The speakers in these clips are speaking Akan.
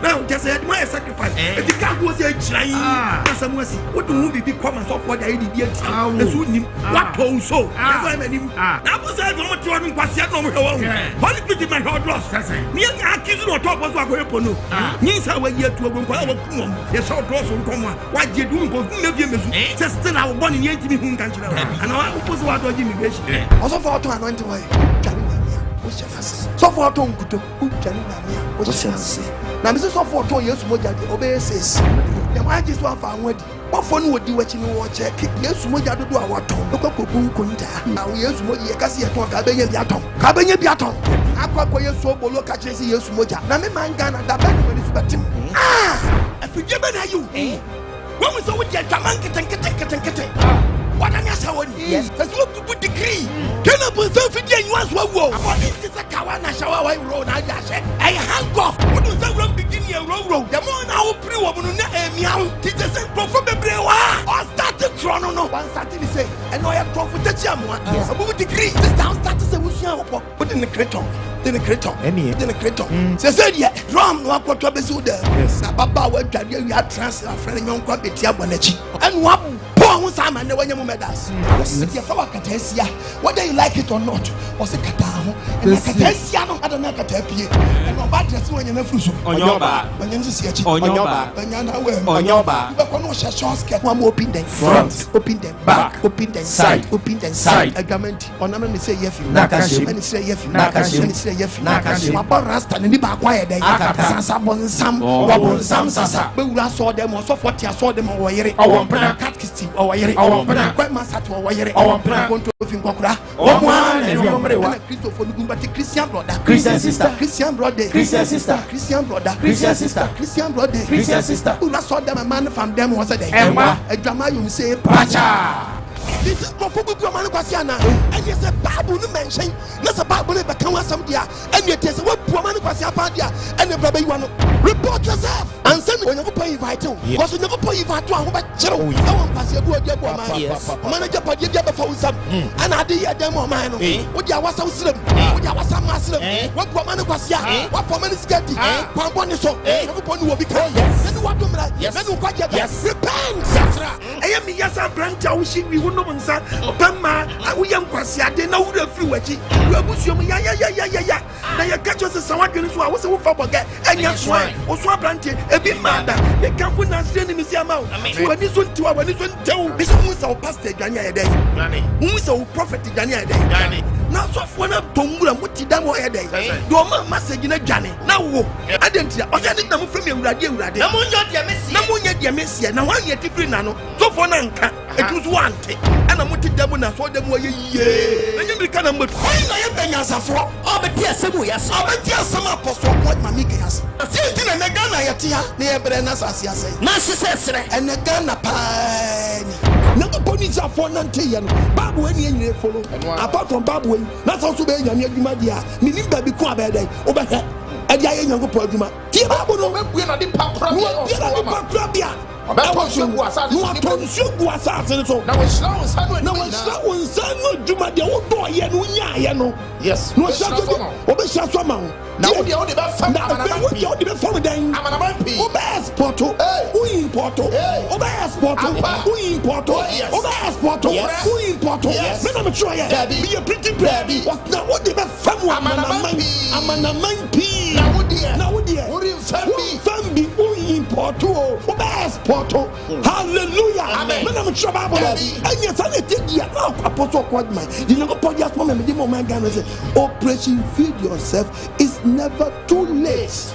Na kyɛ sɛ yɛde mo ayɛ sacrifice. Eti kaa ko sɛ agyina yi na sɛ mo asi. Wode ho biribi kɔ ma sɔfoɔ de ayɛ biribi atia. Ɛso wonim. Watɔ wo so. Ɛsɛ ɔyɛ m'anim. Na afo sɛ ɛfɛ wɔn te hɔ no nkwaseɛ na wɔn hwɛ wɔn. Holy Spirit ma hwɛ ɔdrɔs. Ne yɛ accuse na ɔtɔ ɔbɔ so akɔyɛ pono. Nyinsa a wayi atu agu nkwadaa a wakum wɔn. Yɛhyɛ ɔdrɔs nkɔm a wagye du nkɔ hu na fie mmesu. Sɛ still a wɔbɔ ne nea ntumi hu nka nkyerɛ wo. Anaa wofo sɛ wadɔgye immigration. Ɔsɔfo a ɔtɔn anointing oil, wodwane Nyame a, wohyɛ n'ase. Sɔfo a ɔtɔn nkuto, wodwane Nyame a, wohyɛ n'ase. Na mese sɔfo a ɔtɔn Yesu mogya deɛ, ɔbɛyɛ sees. Deɛ wagye so afa ho adi. Bɔfoɔ no wɔdi w'akyi no wɔkyɛke Yesu mogya dodoɔ a watɔn. Wokɔ akɔbu nkontaa. Na wo Yesu mogya yɛka sɛ yɛtɔn ka bɛnya bi atɔn. Ka bɛnya bi atɔn. Akɔ akɔyɛ soobolo ka kyerɛ sɛ Yesu mogya. Na me man Ghana da bɛn na w'ani so bɛtem? Ah! Afidie bɛn na ayi wo? Wahu sɛ wode adwaman nketenkete nketenkete wadane asa wɔ ni. Sɛ sɛ wobubu degree kena bonsam fidie nyiwa nso awu o. Abɔde nte sɛ kawa na hyɛ wa wɔyɛ na agye ahyɛ. Ɛyɛ handcuff. Wode nsa wuram didi ne awurawuraw. The more na wopere wɔ mu no na ɛmia wo. Ti kyɛ sɛ nkurɔfoɔ bebree wɔ a ɔstarte korɔ no no. Wanstate ne sei. Ɛna ɔyɛ korɔfo takyi amoa. Abubu degree. Sista wostarte sɛ wosua wopɔ. Wode ne kretɔn. De ne kretɔn. De ne kretɔn. Sɛ deɛ drum na wakɔtɔ abɛsi wo dɛ. Na ababaawa adware awie atena ase afrɛ ne nyɔnko abɛti abɔ n'akyi. Ɛna wabɔ ho saa ama nnɛ wanya mu medals. Nti yɛfa wɔ akataasia whether you like it or not ɔse kataa ho. Ɛna akataasia no ada na akataa pie. Ɛna ɔbaa dress wanya n'afuru so. Ɔnyɛ ɔbaa. Wanya ne sisi akyi. Ɔnyɛ ɔbaa. Wanya n'awɛ mu. Ɔnyɛ ɔbaa. Wobɛkɔ no ɔhyɛ short skirt. Wɔn open them front, open them back, open them side, open them side. Adwama nti ɔnam ne sɛ yɛ fi. Na aka hyɛ mu. Ɛne sɛ yɛ fi. Na aka hyɛ mu. Ɛne sɛ yɛ fi. Na aka hyɛ mu. Wabɔ rasta n'ani baako ayɛ dɛn. Akata. Sasa bɔnsam. Ɔbɔnsam sasa. Bɛwura asɔɔ dɛm ɔsɔfoɔ te asɔɔ dɛm ɔwɔ yere. Ɔwɔ mpena. Katkisi ɔwɔ yere. Ɔwɔ mpena. Kwɛ masate ɔwɔ yere. Ɔwɔ mpena. Kontofi nkɔkora. Wɔn ara na ɛde wɔn mmerewa. Ɛna Kristofo no gu mbate Christian brother. Christian sister. Christian brother. Christian sister. Christian brother. Christian sister. Christian brother. Christian sister. Wura asɔɔ dɛm ɛmaa ne fam dɛm wɔ sɛ dɛn. Ɛmma. Adwama ayom se. Pacha. Nti nkurɔfoɔ bubu ɔma no kwasi ana ɛneɛ sɛ Bible no mɛnhyɛn na sɛ Bible no bɛka ho asɛm deɛ a ɛneɛ tie sɛ woabu ɔma no kwasi apaa deɛ a ɛneɛ bra bɛyiwa no. Report yourself ansa na Onyankopɔn invite wo because Onyankopɔn invite wo a ho bɛkyere wo ɛwɔ nkwasi abu ɔde abu ɔman ɔman no agyapadeɛ bi abɛfa wo nsam ɛna ade yɛ dɛn ma ɔman no wode awasa wo serɛ mu wode awasa mma serɛ mu woabu ɔman no kwasi a woafa ɔman no sika di kwan bɔne so Onyankopɔn ne wɔ bi ka na ne wadom mmara na ne nkwagyeɛ bɛ repent. Ɛyɛ me ya sɛ aberante a wohyɛ wi, wonom nsa, ɔpɛ mmaa, woyɛ nkwaseade na wura firi w'akyi. W'abusua mu yayayayaya. Na yɛka kyerɛ sɛ sa w'adwene so a wosɛ wofa bɔgɛ ɛnyɛ soa. Woso aberante ebi mmaa da. Mekamfo Nasireni ne Mesia ma wo. So w'ani so ntew a w'ani so ntew. Mesɛ wohu sɛ wo pastor adwane ayɛ dɛn? Wohu sɛ wo prophet dwane ayɛ dɛn? Na asɔfoɔ no atɔ nwura mo ti dan mu ɔyɛ dɛn? Deɛ ɔma message no adwane na wo adɛn ntia? Ɔsɛ ne na mofrɛ me Awurade Awurade na monyɛ deɛ meseɛ na monyɛ deɛ meseɛ na hwan ne ɛte firi n'ano? Sɔfoɔ no anka ɛtumi so wante ɛna mote da mu na asɔre da mu ɔyɛ yie na nyɛ mirika na mmatu. Hwan na yɛ bɛnyansafoɔ? Ɔbɛte asɛm wei ase. Ɔbɛte asɛm apɔsɔfoɔ ma meka yi ase. Sɛ nti na ɛnɛ Ghana yɛte ha na yɛbrɛ na asase asɛe. Na ahye sɛ serɛ. Ɛnɛ Ghana paa ni. Nyankopɔn ne Israelfoɔ nanteeɛ no, Bible wei ne yɛn nyinaa follow. Apart from Bible wei, na sɛ nso bɛyɛ Nyame adwuma deɛ a, mennim baabi ko a bɛyɛ dɛn, wobɛhwɛ ɛde ayɛ Nyankopɔn adwuma. Tie Bible no. Na wabue n'ade pa korabea korabea ɛwɔ soro, Ɔbɛtɔ nsuo gu asase na so watɔ nsuo gu asase no so. Na wahyira wo nsa ano Na adwuma wahyira nyinaa. wo nsa ano adwuma deɛ wodɔɔyɛ no wonyaayɛ no. Yes. Na wahyira Ɔbɛhyira so so ama wo. ɔbɛhyira so ama wo. Na wo deɛ wode bɛfam Na afei amanaman wo pii. deɛ wode bɛfam dɛn? Amanaman pii. Wobɛ export, Hey. wo import, Hey. wobɛ export, Ampa. wo import, Oh, yes. wobɛ export, Yes. wo import. Yes. Me na metwerɛ yɛ. Dabi. Meyɛ printing press. Dabi. Na wode bɛfam Amanaman amanaman pii. amanaman pii. Na wo deɛ, Na wo deɛ, woremfam bi. woremfam bi, wo import o, wobɛ export. Hallelujah. Amen. Me na metwerɛ Bible no. Dabi. Ɛnyɛ saa na ɛte deɛ na apɔsɔ kɔ adwuma. Deɛ Nyankopɔn de asoma me mede ma ɔman Ghana sɛ Operation Feed Yourself is never too late.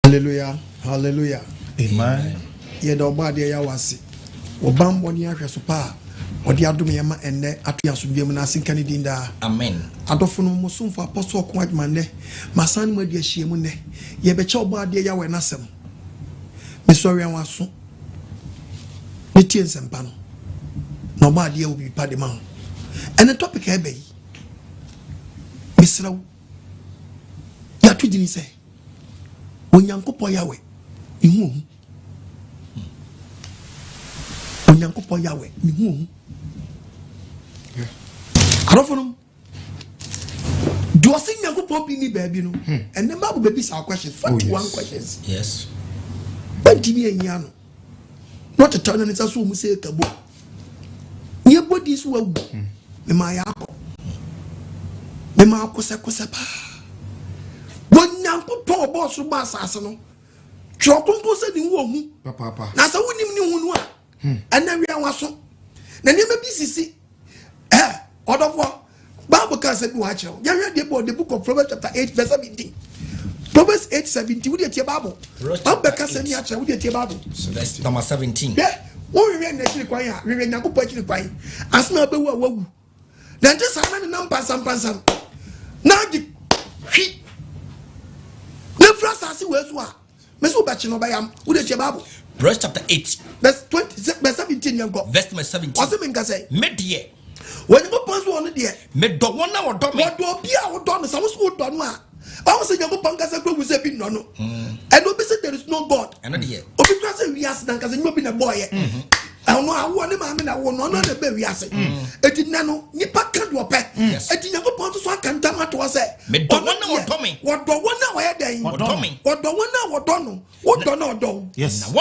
Hallelujah, hallelujah. Amen. Yɛda ɔbɔ adeɛ yɛ awase. Ɔbammɔ ne ahwɛ so paa. Ɔde adom yɛn ma ɛnnɛ ato yɛn asomdwoeɛ mu na ase nka ne din daa. Amen. Adɔfo no, mo somfo Apostle Ɔko Agyman nnɛ, masan ne mo adi ahyiam nnɛ. Yɛrebɛkyɛ Ɔbɔadeɛ Yahweh n'asɛm. Mesrɛ wɛn w'aso na tie nsɛmpa no, na Ɔbɔadeɛ wɔ biribi pa de ma wo. Ɛnɛ topic a ɛba yi, mesrɛ wo, yɛato gyini sɛ Onyankopɔn Yahweh ne ho ohu. Onyankopɔn Yahweh ne ho ohu. Adɔfo no, deɛ ɔse Nyankopɔn bi ni baabi no, ɛnɛ Bible bɛbi saa questions, 41 questions. Yes. Bɛntumi anyi ano. Na ɔtetɛ no ne nsa so ɔmu sɛ kabo. Ne ɛbɔ din so wawu. Mema yɛ akɔ. Mema akosɛkosɛ paa. Onyankopɔn ɔbɔɔ soro bɔ asase no, Twerɛ Kronkron sɛ ne ho ɔhu. Na sɛ wonim ne hu no a, ɛnɛ wia waso. Na nneɛma bi sisi. Ɛ ɔdɔfoɔ, Bible ka sɛ bi wɔ akyerɛ wo. Yɛhwɛ deɛ bɔ the book of Proverbs chapter 8 verse 17. Proverbs 8 17, wodeɛ tie Bible. Bible bɛka sɛ mi akyerɛ wodeɛ tie Bible. Verse number 17. Hwɛ, wohwehwɛ nna akyiri kwan a, hwehwɛ Nyankopɔn akyiri kwan. Asena wobɛwu a wawu. Na nte saa na nenam pansampansam na agye hwi na firi asase wei so a mese wobɛkye no ɔbɛyam wode tie Bible. Proverbs chapter 8. Verse 20, verse 17 yɛn kɔ. Verse number 17. Ɔse menka sɛ. Me deɛ. Onyankopɔn so ɔno deɛ. Medɔ wɔn a wɔdɔ me. Wɔdɔ obi a wodɔ no sɛ wo so wodɔ no a. Ɔho sɛ Nyankopɔn nkasa kura wu sɛ bi nnɔ no. Ɛna obi sɛ there is no God. Ɛno deɛ. Obi kura sɛ wiase na nkasa nyɛ obi na ɛbɔɔyɛ. Ɛno awoɔ ne maame na wo no ɔno na ɛbɛ wiase. Eti nɛ no nipa ka deɛ ɔpɛ. Eti Nyankopɔn nso so aka ntam ato hɔ sɛ. Medɔ wɔn a wɔdɔ me. Wɔdɔ wɔn a wɔyɛ dɛn? Wɔdɔ me. Wɔdɔ wɔn a wɔdɔ no. Wodɔ no ɔdɔ wo. Yes.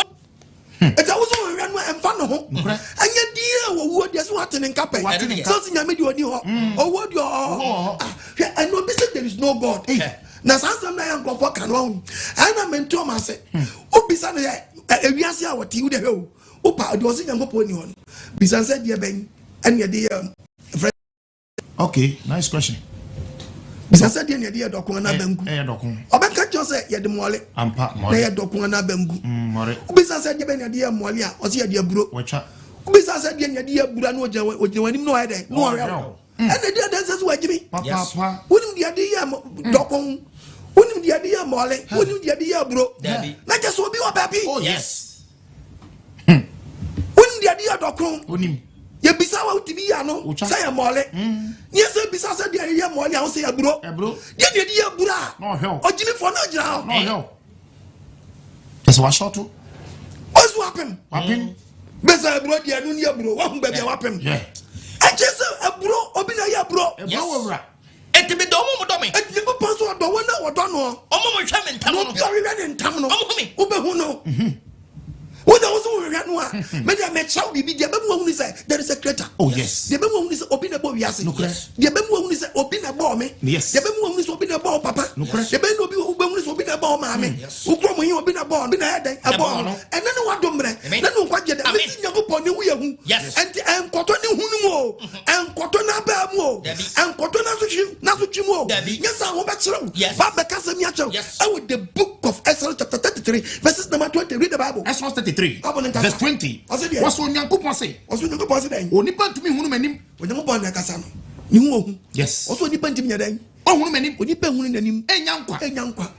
Ɛti awo sɛ wɔhwɛ no ɛmfa ne ho. Ɛnyɛ din a wɔwuo deɛ sɛ wɔate ne nka pɛ. Sɛ ɔsi nyame deɛ ɔni hɔ. Ɔwuo deɛ ɔwɔ hɔ. Hwɛ ɛna obi sɛ there is no God. Na saa asɛm na yɛ nkurɔfoɔ ka no ɔho. Ɛna mente ɔmo ase. Wobisa no yɛ ewiase a wɔte wo deɛ hwɛ o. Wopa deɛ ɔsi Nyankopɔn ni hɔ no. Bisa sɛ deɛ bɛn ɛna yɛde yɛ frɛ. Okay, nice question. Bisa sɛ deɛ na yɛde yɛ dɔko anaa banku. Ɛyɛ dɔko. Ɔbɛka kyerɛ sɛ yɛde mɔle. Ampa mɔle. Na yɛ dɔko anaa banku. Mɔre. Wobisa sɛ deɛ bɛn na yɛde yɛ mɔle a ɔsɛ yɛde aburo. Wɔtwa. Wobisa sɛ deɛ na yɛde yɛ aburo a na ɔgyina ɔgyina w'anim na ɔyɛ dɛ na ɔhwɛ wo. Ɛna ɛdi adanse sɛ wagyimi. Papaapa. Wonim deɛ yɛde yɛ dɔko. Wonim deɛ yɛde yɛ mɔle. Wonim deɛ yɛde yɛ aburo. Na kyɛ sɛ obi wɔ baabi. Oh yes. Wonim deɛ yɛde yɛ dɔko. Onim. Yɛbisa wa wotumi yi ano sɛ yɛ mɔle. Nyɛ sɛ bisa sɛ deɛ yɛ mɔle a wosɛ yɛ aburo. Deɛ deɛ yɛ aburo a ɔgyimifoɔ na ɔgyina hɔ. Kyɛ sɛ wahyɔto. Wɔsi wapem. Wapem. Bɛsɛ aburo deɛ ɛno ni aburo wahu baabi a wapem. Ɛkyɛ sɛ aburo obi na yɛ aburo. Aburo wɔ wura. Enti medɔ wɔn a wɔdɔ me. Enti Nyankopɔn nso ɔdɔ wɔn a wɔdɔ noɔ. Wɔn a wɔhwehwɛ me ntam no. Na obi a ɔhwehwɛ ne ntam no. Wɔhu me. Wobɛhu no. Wo deɛ wo sɛ wohwehwɛ no a, me deɛ mekyerɛ wo biribi deɛ ɛbɛmu ahunu sɛ there is a creator. Oh yes. Deɛ ɛbɛmu ahunu sɛ obi na ɛbɔ wiase. Nokorɛ. Deɛ ɛbɛmu ahunu sɛ obi na ɛbɔɔ me. Yes. Deɛ ɛbɛmu ahunu sɛ obi na ɛbɔɔ wo papa. Nokorɛ. Deɛ ɛbɛmu obi wobɛhunu sɛ obi na ɛbɔɔ wo maame. Yes. Wo kurom he obi na ɛbɔɔ no. Obi na ɛyɛ dɛn ɛbɔɔ no. Ɛnɛ ne wadom mmerɛ. Amen. Na ne nkwagyeɛ dɛ. Amen. Mesi Nyankopɔn ne ho yɛ hu. Yes. Ɛnti ɛnkɔtɔ ne hu no mu o. Ɛnkɔtɔ n'abaa mu o. Dabi. Ɛnkɔtɔ n'asotwe n'asotwe mu o. Dabi. Nyɛ saa wɔbɛkyerɛ wo. Yes. Ba bɛka asɛm yi akyerɛ wo. Yes. Ɛwɔ the book of Exodus chapter 33 verses number 20. Read the Bible. Exodus 33 Bible no nkasa. verse 20. Ɔse deɛ? Wɔsɛ Onyankopɔn se. Ɔse Onyankopɔn se dɛn? Onipa ntumi nhunu m'anim. Onyankopɔn na ɛkasa no. Ne ho ohu. Yes. Ɔse onipa ntumi nyɛ dɛn? Ɔhunu m'anim. Onipa nhunu n'anim. Ɛnya nkwa. Ɛnya nkwa.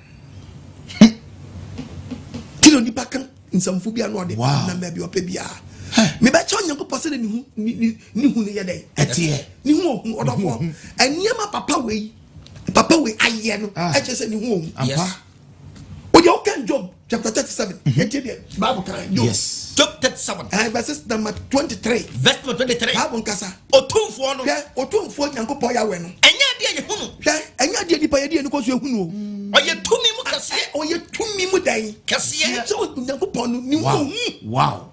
Ti na onipa ka nsɛmfo bi a na ɔde nam baabi ɔpɛ biara. Mebɛkyɛ Onyankopɔn sɛ ne hu ne hu no yɛ dɛn? Ɛteɛ. Ne hu ohu ɔdɔfoɔ. Nneɛma papa wei papa wei ayɛ no ɛkyɛ sɛ ne hu ohu. Ampa. Odeɛ wokan Job chapter 37. Yɛntie deɛ Bible kan Job. Yes. Job 37. Verses number 23. Verse number 23. Bible nkasa. Otumfoɔ no. Hwɛ Otumfoɔ Nyankopɔn Yahweh no. Ɛnyɛ adeɛ a yɛhu no. Hwɛ ɛnyɛ adeɛ nipa yɛde yɛn ani kɔ so ehu no o. Ɔyɛ tumi mu kɛseɛ. Ɔyɛ tumi mu dɛn? Kɛseɛ. Sɛ Onyankopɔn no ne ho ohu. Wow.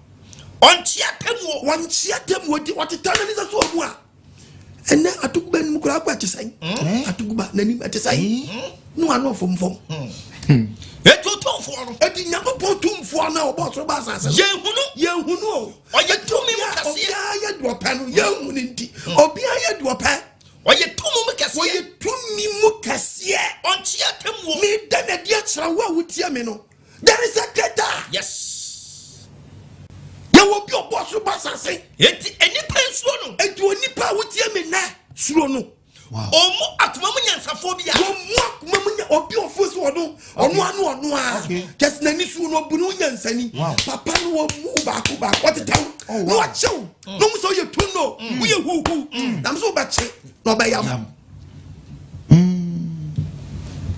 Ɔnkyea atemmuo. Ɔnkyea atemmuo di ɔteta n'ani sɛ so ɔmu a. Ɛnɛ atoguba anim koraa akɔ ɛte sɛn? Atoguba n'anim ɛte sɛn? Ne wano fomfom. Eti otumfoɔ no. Eti Nyankopɔn tumfoɔ no a ɔbɔ ɔsoro bɔ asase no. Yɛnhu no. Yɛnhu no o. Ɔyɛ tumi mu kɛseɛ. Obiara yɛ deɛ ɔpɛ no yɛnhu no nti. Obiara yɛ deɛ ɔpɛ. Ɔyɛ tumi mu kɛseɛ. Ɔyɛ tumi mu kɛseɛ. Ɔnkyea atemmuo. Meda n'adi akyerɛ wo a wotie me no. There is a creator. Yes. Yɛwɔ obi ɔbɔ soro bɔ asase. Eti nnipa nsuro no. Nipa a wotie me nnɛ, suro no. Ɔmmu akoma mu nyansafoɔ biara. Wɔmmu akoma mu nya obi ɔfo sɛ ɔno ɔno ano ɔno a kyɛsɛ n'ani so no ɔbu ne ho nyansani. Papa no wɔmmu wo baako baako ɔtetɛ wo Oh, na wow. wakyɛ wo na ɔmu sɛ ɔyɛ tun no woyɛ huhu na mo sɛ wobɛkye na ɔbɛyam.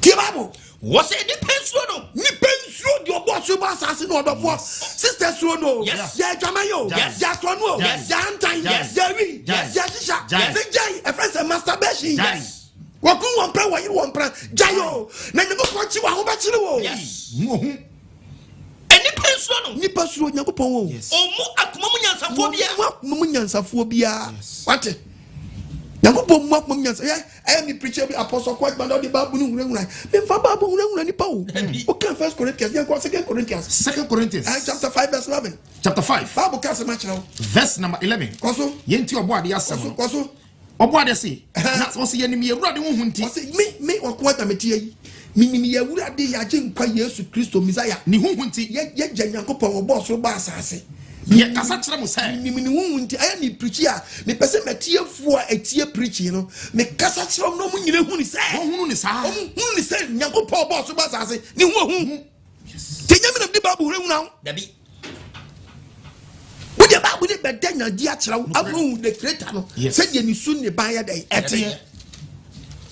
Tie Bible. Wɔsɛ nipa nsuro no. Nipa nsuro deɛ ɔbɔ ɔsoro bɔ asase no ɔdɔfoɔ. Sister suro no. Yes. Yɛ adwaman yi o. Yes. Yɛ akorɔ no o. Yes. Yɛ antan. Yes. Yɛ wi. Yes. Yɛ hyehyɛ. Yes. Sɛ gyae ɛfrɛ sɛ masturbation. Yes. Wɔkun wɔn pɛ wɔyere wɔn pra gyae o. Na Nyankopɔn kyi wɔn ahobɛkyere o. Yes. Hu ohu. Nipa nsuro no. Nipa suro Nyankopɔn o. Yes. Ɔmmu akoma mu nyansafoɔ biara. Wɔn akoma mu nyansafoɔ biara. Yes. Wate. Nyankopɔn mu akoma mu nyansa. Yɛ ɛyɛ mi preacher bi apostle kɔ adwuma na ɔde baabu no nwurawura. Memfa baabu nwurawura nipa o. Woka First Corinthians yɛn kɔ Second Corinthians. Second Corinthians. Chapter 5 verse 11. Chapter 5. Bible ka asɛm akyerɛ wo. Verse number 11. Kɔ so. Yɛn ti ɔbɔ adeɛ Kɔ asɛm so no. kɔ so. Ɔbɔ adeɛ se. Na ɔse yɛnim yɛn Awurade ho hu nti. Ɔse me me ɔko agya me teɛ yi. Menim yɛn Awurade yɛn Agyenkwa Yesu Kristo Messiah. Ne ho hu nti. Yɛ yɛgya Nyankopɔn ɔbɔɔ soro bɔɔ asase. Yɛkasa kyerɛ mo sɛ. Menim ne ho hu nti. Ɛyɛ me preachi a mepɛ sɛ m'atiefoɔ a ɛtie preachi no mekasa kyerɛ wɔn na wɔn nyina hu ne sɛ. Wɔn hunu ne saa. Wɔn hunu ne sɛ Nyankopɔn ɔbɔɔ soro bɔɔ asase ne ho ahu. Nti ɛnyɛ me na mede Bible hunahuna wo. Dabi. Wode Bible ne bɛda nyadi akyerɛ wo ama hu the creator no Yes. sɛdeɛ ne su ne ban yɛ dɛn ɛteɛ.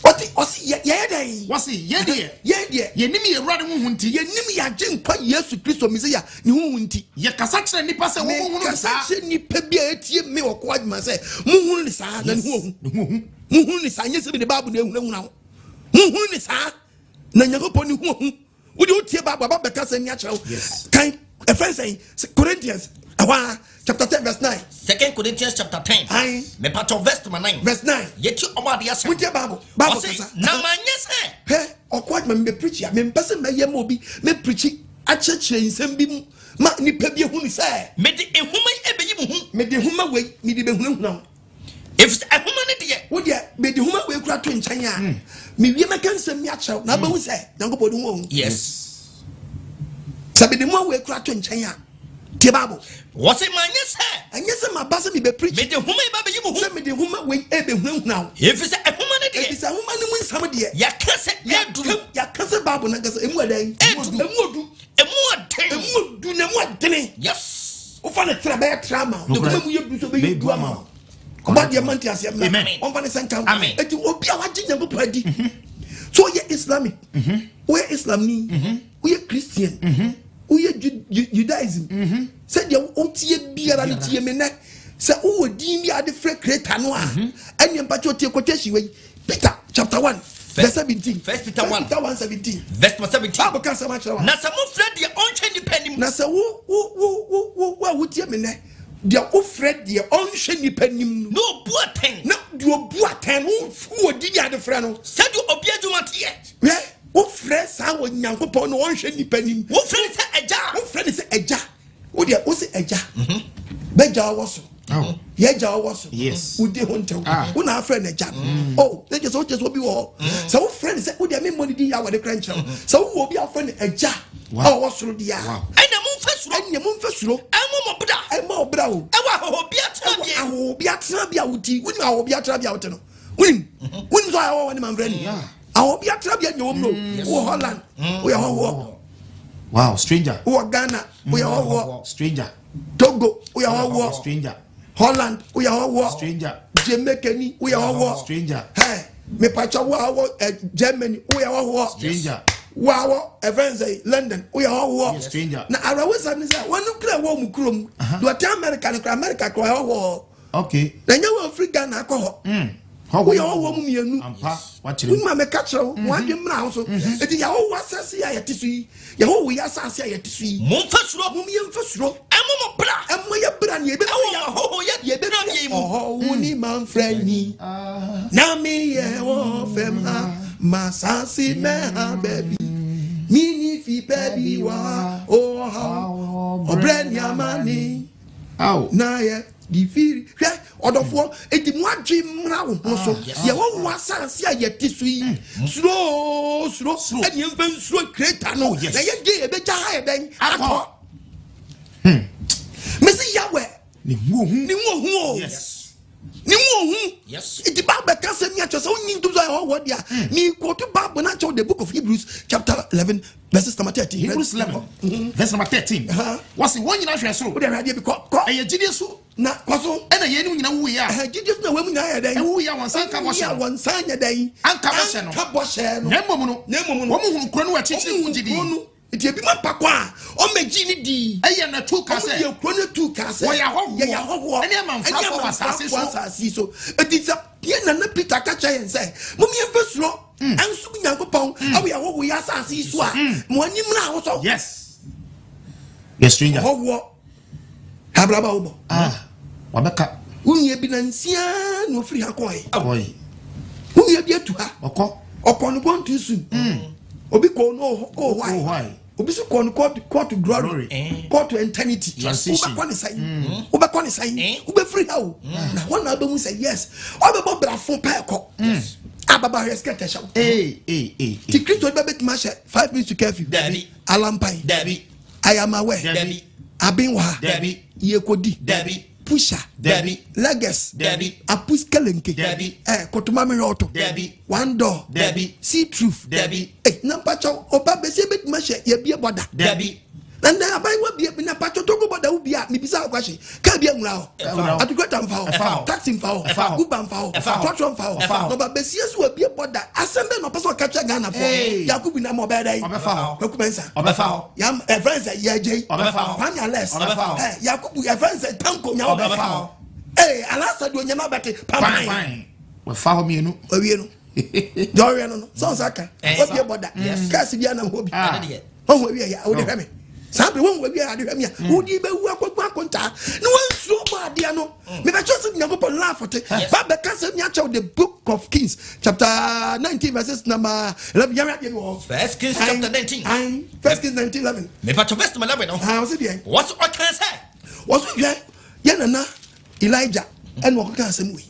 Ɔte ɔse yɛ yɛyɛ dɛn? Wɔse yɛn deɛ. Yɛn deɛ. Yɛnim yɛn Awurade ho hu nti. Yɛnim yɛn Agyenkwa Yesu Kristo Mesia ne ho hu nti. Yɛkasa kyerɛ nnipa sɛ wɔnhunu no Mekasa saa. kyerɛ nnipa bi a ɛtie me ɔko adwuma sɛ monhunu ne saa na ne ho ahu. Ne ho ahu. Monhunu ne saa nyɛ sɛ mede Bible na ehunahuna wo. Monhunu ne saa na Nyankopɔn ne ho ahu. Wode wotie Bible aba bɛka sɛ ni akyerɛ wo. Yes. Kan ɛfɛn sɛn Corinthians ɛhɔ a chapter 10 verse 9. Second Corinthians chapter 10. Aye. Mepatɔ verse number 9. Verse 9. Yɛti ɔbɔ adeɛ asɛm. Wotie Bible. Bible Ɔse, kasa. na manyɛ sɛ. Hwɛ ɔkɔ adwuma mi bɛ preach a mempɛ sɛ mɛyɛ ma obi mɛ preach akyerɛkyerɛ nsɛm bi mu ma nipa bi ehunu sɛ. Mede nhoma yi ɛbɛyi mo hu. Mede nhoma wei mede bɛhunahuna wo. Efisɛ nhoma no deɛ. Wo deɛ mede nhoma wei kura to nkyɛn a mewie mɛka nsɛm mi akyerɛw na abɛhu sɛ Nyankopɔn de ho ahu. Yes. Sɛ mede nhoma wei kura to nkyɛn a tie Bible. Wɔse manyɛ sɛ. Ɛnyɛ sɛ maba sɛ mebɛ preach. Mede nhoma yi ba bɛyi mo hu. Sɛ mede nhoma wei ɛbɛhunahuna wo. Efisɛ nhoma no deɛ. Efisɛ nhoma no mu nsɛm deɛ. Yɛka sɛ ɛduru. Yɛka sɛ Bible no ankasa emu ɛdɛn. Ɛduru. Emu odu. Emu ɔden. Emu odu na emu ɔdene. Yes. Wofa ne tra bɛyɛ tra ma wo. Ne kuma mu yɛ du so bɛyɛ du ama wo. Ɔba deɛ mante aseɛ mna. Amen. Ɔmfa ne sɛ nka Amen. Eti obi a wagye Nyankopɔn adi. So woyɛ Islamic. Woyɛ Islamni. Woyɛ Christian. Woyɛ Judaism. Sɛdeɛ wotie biara no tie me nɛ. Sɛ wowɔ din bi a de frɛ creator no a, ɛneɛ mpakyɛ otie quotation wei. Peter chapter 1 verse 17. First Peter 1. Peter 1 17. Verse number 17. Bible ka asɛm akyerɛ wa. Na sɛ mofrɛ deɛ ɔnhwɛ nipa anim. Na sɛ wo wo wo wo wo wo a wotie me nɛ deɛ wofrɛ deɛ ɔnhwɛ nipa anim no. Na obu atɛn. Na deɛ obu atɛn no wowɔ din a de frɛ no. Sɛdeɛ obi adwuma teɛ. Hwɛ wofrɛ saa wɔ Nyankopɔn no ɔnhwɛ nipa anim. Wofrɛ no sɛ agya. Wofrɛ no sɛ agya. Wo deɛ wo sɛ agya. Bɛgya ɔwɔ so. Yɛgya ɔwɔ so. Yes. Wodi ho ntɛw. Wo na afrɛ no agya no. Oh, ne kyerɛ sɛ wokyerɛ sɛ obi wɔ hɔ. Sɛ wofrɛ no sɛ wo deɛ memmɔ ne din yɛ awɔde kora nkyerɛ wo. Sɛ wowɔ obi a wofrɛ no agya a ɔwɔ soro deɛ a. Ɛnna momfa suro. Ɛnna momfa suro. Ɛmmɔ mo bra. Ɛmmɔ wo bra o. Ɛwɔ ahɔhobea tenabea. Ɛwɔ ahɔhobea tenabea a woti. Wonim ahɔhobea tenabea a wote no. Wonim. Wonim sɛ ɔyɛ hɔhoɔ ne mamfrɛ ni. Ahɔhobea tenabea nyɛ wɔm no. Wowɔ Holland. Woyɛ hɔhoɔ. Wow, stranger. Wowɔ Ghana. Woyɛ hɔhoɔ. Stranger. Togo. Woyɛ hɔhoɔ. Stranger. Holland. Woyɛ hɔhoɔ. Stranger. Jamaica ni. Woyɛ hɔhoɔ. Stranger. Hey, mepakyɛ wo a wɔ Germany. Woyɛ hɔhoɔ. Stranger. Wo a wɔ ɛfɛn sɛ London. Woyɛ hɔhoɔ. Stranger. Na awerɛhosɛm ne sɛ wɔn kura wɔ wɔn kurom. Deɛ ɔte America no kura America kura ɔyɛ hɔhoɔ. Okay. Na nyɛ wɔn firi Ghana akɔ hɔ. Woyɛ hɔhoɔ mu mmienu. Ampa. Wakyerɛ mu. Wonima meka kyerɛ wo, wɔn adwene mmra ho so. Eti Yehowa asase a yɛte so yi, Yehowa yi asase a yɛte so yi. Momfa suro. Mom yɛmfa suro. Ɛmmɔ mo bra. Ɛmmɔ yɛ bra ne yɛbɛfiri Ɛwɔ ahɔhoyɛ tenabea yi mu. Ɔhɔho ni mamfrɛ ni. Na meyɛ wɔ fam ha, masase mɛha baabi. Mini fi pɛ bi wɔ ha, ɔhaw, ɔbrɛ ne amane. Na yɛ de firi hwɛ ɔdɔfoɔ eti mu adwe mmra wo ho so yɛwɔ wo asase a yɛte so yi suro suro ɛne yɛmfa nsuro kreta no na yɛgye yɛbɛgya ha yɛ dɛn akɔ mesi Yahweh Ne hu ohu. ne hu ohu o Yes. ne hu ohu. Yes. Nti Bible ka sɛ mi akyerɛ sɛ wonyi ntom sɛ ɔyɛ hɔhoɔ deɛ a, mequote Bible no akyerɛ wo, the book of Hebrews chapter 11 verses number 13. Hebrews 11 verse number 13. Wɔsi wɔn nyinaa hwɛ soro. Wode ahwɛ adeɛ bi kɔ kɔ. Ɛyɛ gyidie so. Na kɔ so. Ɛna yɛn nyinaa wuiɛ a. Ɛhɛn, gyidie so na wɔn mu nyinaa yɛ dɛn? Ɛwuiɛ a wɔn nsa nka bɔhyɛ Ɛwuiɛ a no. wɔn nsa nyɛ dɛn? Anka bɔhyɛ no. Anka bɔhyɛ no. Na mmom no. Na mmom no. Wɔn hunu kuro no wɔ akyirikyiri ho gyidie. Wɔn hunu kuro no. Nti ebi ma mpa kɔ a, ɔmɛgye ne dii. Ɛyɛ na tu ka sɛ. Wɔn yɛ kuro no tu ka sɛ. Wɔyɛ ahɔhoɔ. Yɛyɛ ahɔhoɔ. Ɛne amanfrafoɔ wɔ asase so. Ɛne amanfrafoɔ asase so. Eti sɛ yɛn nana Peter ka kyerɛ yɛn sɛ, mom yɛn fɛ suro. Ɛnso Nyankopɔn ɛwɔ yɛ ahɔhoɔ yɛ asase yi so a, mo anim na ahosɔ. Yes. Yɛ stranger. Ahɔhoɔ. Abraba wobɔ. Ah, wabɛka. Wo nua bi nansia na ofiri ha kɔe. Kɔe. Wo nua bi atu ha. Ɔkɔ. Ɔkɔ no gone too soon. Obi kɔ no oh why? Oh why? Obi so kɔ no court to glory. Glory. Court to eternity. Transition. Wobɛkɔ ne sɛn? Wobɛkɔ ne sɛn? Wobɛfiri ha o. Na hɔ na wobɛhu sɛ yes. Ɔbɛbɔ brafo pɛɛ kɔ. Ababa hwɛ skirt ɛhyɛ wo. Ee ee ee. Ti Kristo bɛ bɛtumi ahyɛ 5 minutes to curfew. Dabi. Alampan. Dabi. I am aware. Dabi. Aben wɔ ha. Dabi. Yekodi. Dabi. Pusha. Dabi. Leges. Dabi. Apus kelenke. Dabi. Kotuma mi yɔto. Dabi. One door. Dabi. See truth. Dabi. Na mpatsɔ ɔba bɛsi ebetuma hyɛ yɛbie bɔda. Dabi. Na ndɛ aban wa bie na mpatsɔ Togo bɔda wo bia mibisa akwahye kaa bi anwura hɔ. Ɛfa hɔ. Atukweta mfa Ɛfa hɔ. hɔ. Taxi mfa hɔ. Ɛfa hɔ. Uber mfa hɔ. Ɛfa hɔ. Trɔtrɔ mfa hɔ. Ɛfa hɔ. Na ɔba bɛsi esu wa bie bɔda. Asɛm bɛ na ɔpɛ sɛ ɔka kyerɛ Ghana Hey. fo. Yakubu nam ɔbɛyɛ dɛ. Ɔbɛfa hɔ. Kwaku Mensah. Ɔbɛfa hɔ. Yam ɛfɛn sɛ yɛgye. Ɔbɛfa hɔ. Kwame Alex. Ɔbɛfa hɔ. Yakubu ɛfɛn sɛ Tanko nya Ɔbɛfa hɔ. Alasa di onyama bɛte Pan pampan. pan. Wɔfa hɔ mmienu. Owie no. Deɛ ɔyɛ no sɛ ɔnsa ka. Wabie bɔda. Kaasi bi anam hɔ bi. Ah. Ɛne deɛ. Wɔn awie yɛ wode hwɛ me. Saa bere wɔn awie ade hwɛ me a wodi bɛwu akɔgu akontaa na wɔnsuo bɔ adeɛ no. Mebɛkyerɛ sɛ Nyankopɔn laafo te. Ba bɛka sɛ mi akyɛw the book of Kings chapter 19 verses number 11. Yɛn adeɛ bi wɔ hɔ. First Kings chapter 19. Ayi First Kings 19 11. Mepatɔ verse number 11 no. Ah, ɔsi deɛ. Wɔso ɔka sɛ. Wɔso hwɛ yɛn nana Elijah ɛna ɔkɔka asɛm wei.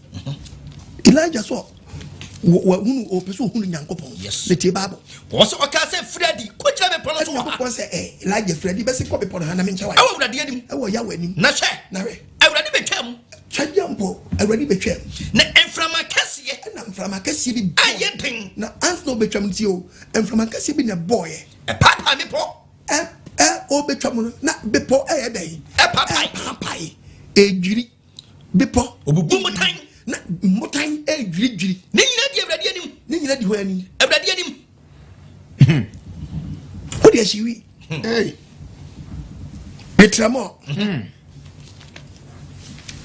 Elijah so wɔhunu ɔpɛ sɛ ɔhunu Nyankopɔn. Yes. Ne tie Bible. Wɔso ɔka sɛ firi adi kɔgyina bepɔ no so Ɛna wɔ ha. Nyankopɔn sɛ Elijah firi adi bɛsi kɔ bepɔ no ha na menkyɛ wa. Ɛwɔ Awurade anim. Ɛwɔ Yahweh anim. Na hwɛ. Na hwɛ. Awurade bɛtwa mu. Twɛdeɛ mpo Awurade bɛtwa mu. Na mframa kɛseɛ. Ɛna mframa kɛseɛ bi bɔ. Ayɛ den. Na ansa na ɔbɛtwa mu tie o mframa kɛseɛ bi na ɛbɔɔyɛ. Ɛpaapaa bepɔ. Ɛ ɛ ɔbɛtwa mu no na bepɔ ɛyɛ dɛn? Ɛpaapae. Ɛpaapae. Edwiri bepɔ. Obubu mmotan. Na mmotan ɛdwiridwiri. Ne nyinaa di Awurade anim. Ne nyinaa di hɔ anim. Awurade anim. O de ahyi wi. Hey. Metrɛmɔ.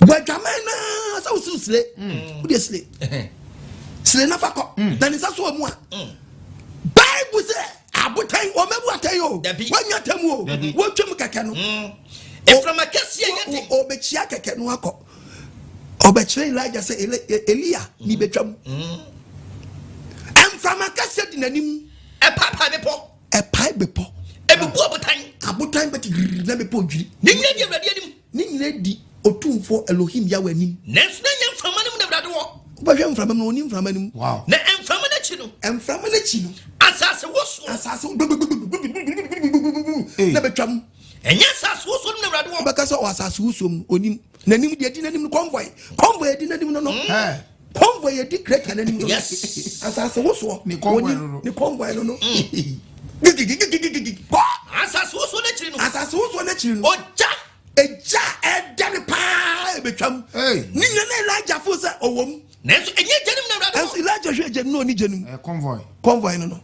Bɔdwaman naa sɛ wosi sile. O de sile. Sile nafa kɔ. Na ne nsa so wɔ mu a. Bible sɛ abotan wɔn mɛbu atɛn o. Dabi. Wɔnya tɛm o. Dabi. Wɔtwam kɛkɛ no. Mframa kɛseɛ yɛ den. Ɔbɛkyia kɛkɛ no akɔ. Ɔbɛkyerɛ Elijah sɛ Elia ni bɛtwam. Mframa kɛseɛ di n'anim. Ɛpaapaa bepɔ. Ɛpae bepɔ. Ebubu abotan. Abotan bɛte giriri na bepɔ dwiri. Ne nyinaa di Awurade anim. Ne nyinaa di Otumfoɔ Elohim Yahweh anim. Nanso na nyɛ mframa no mu na Awurade wɔ. Wobɛhwɛ mframa mu na ɔni mframa no mu. Wow. Na mframa no akyi no. Mframa no akyi no. Asase wosoɔ. Asase wo na bɛtwam. Ɛnyɛ asase wosoɔ no na Awurade wɔ. Wobɛka sɛ ɔwɔ asase wosoɔ mu onim. N'anim deɛ di n'anim no convoy. Convoy di n'anim no. Hey. Convoy di kreta n'anim no. Yes. Asase wosoɔ. Ne convoy onim. no no. Ne convoy no. Gigigigigigigi. Kɔ. Asase wosoɔ no akyiri no. Asase wosoɔ no akyiri no. Ogya. Egya ɛdɛre paa ebetwam. Hey. Ne nyina na Elijah fo sɛ ɔwɔ mu. Nanso ɛnyɛ gya no mu na Awurade Ɛnso wɔ. Elijah hwɛ gya no na ɔni gya no mu. Convoy. Convoy no.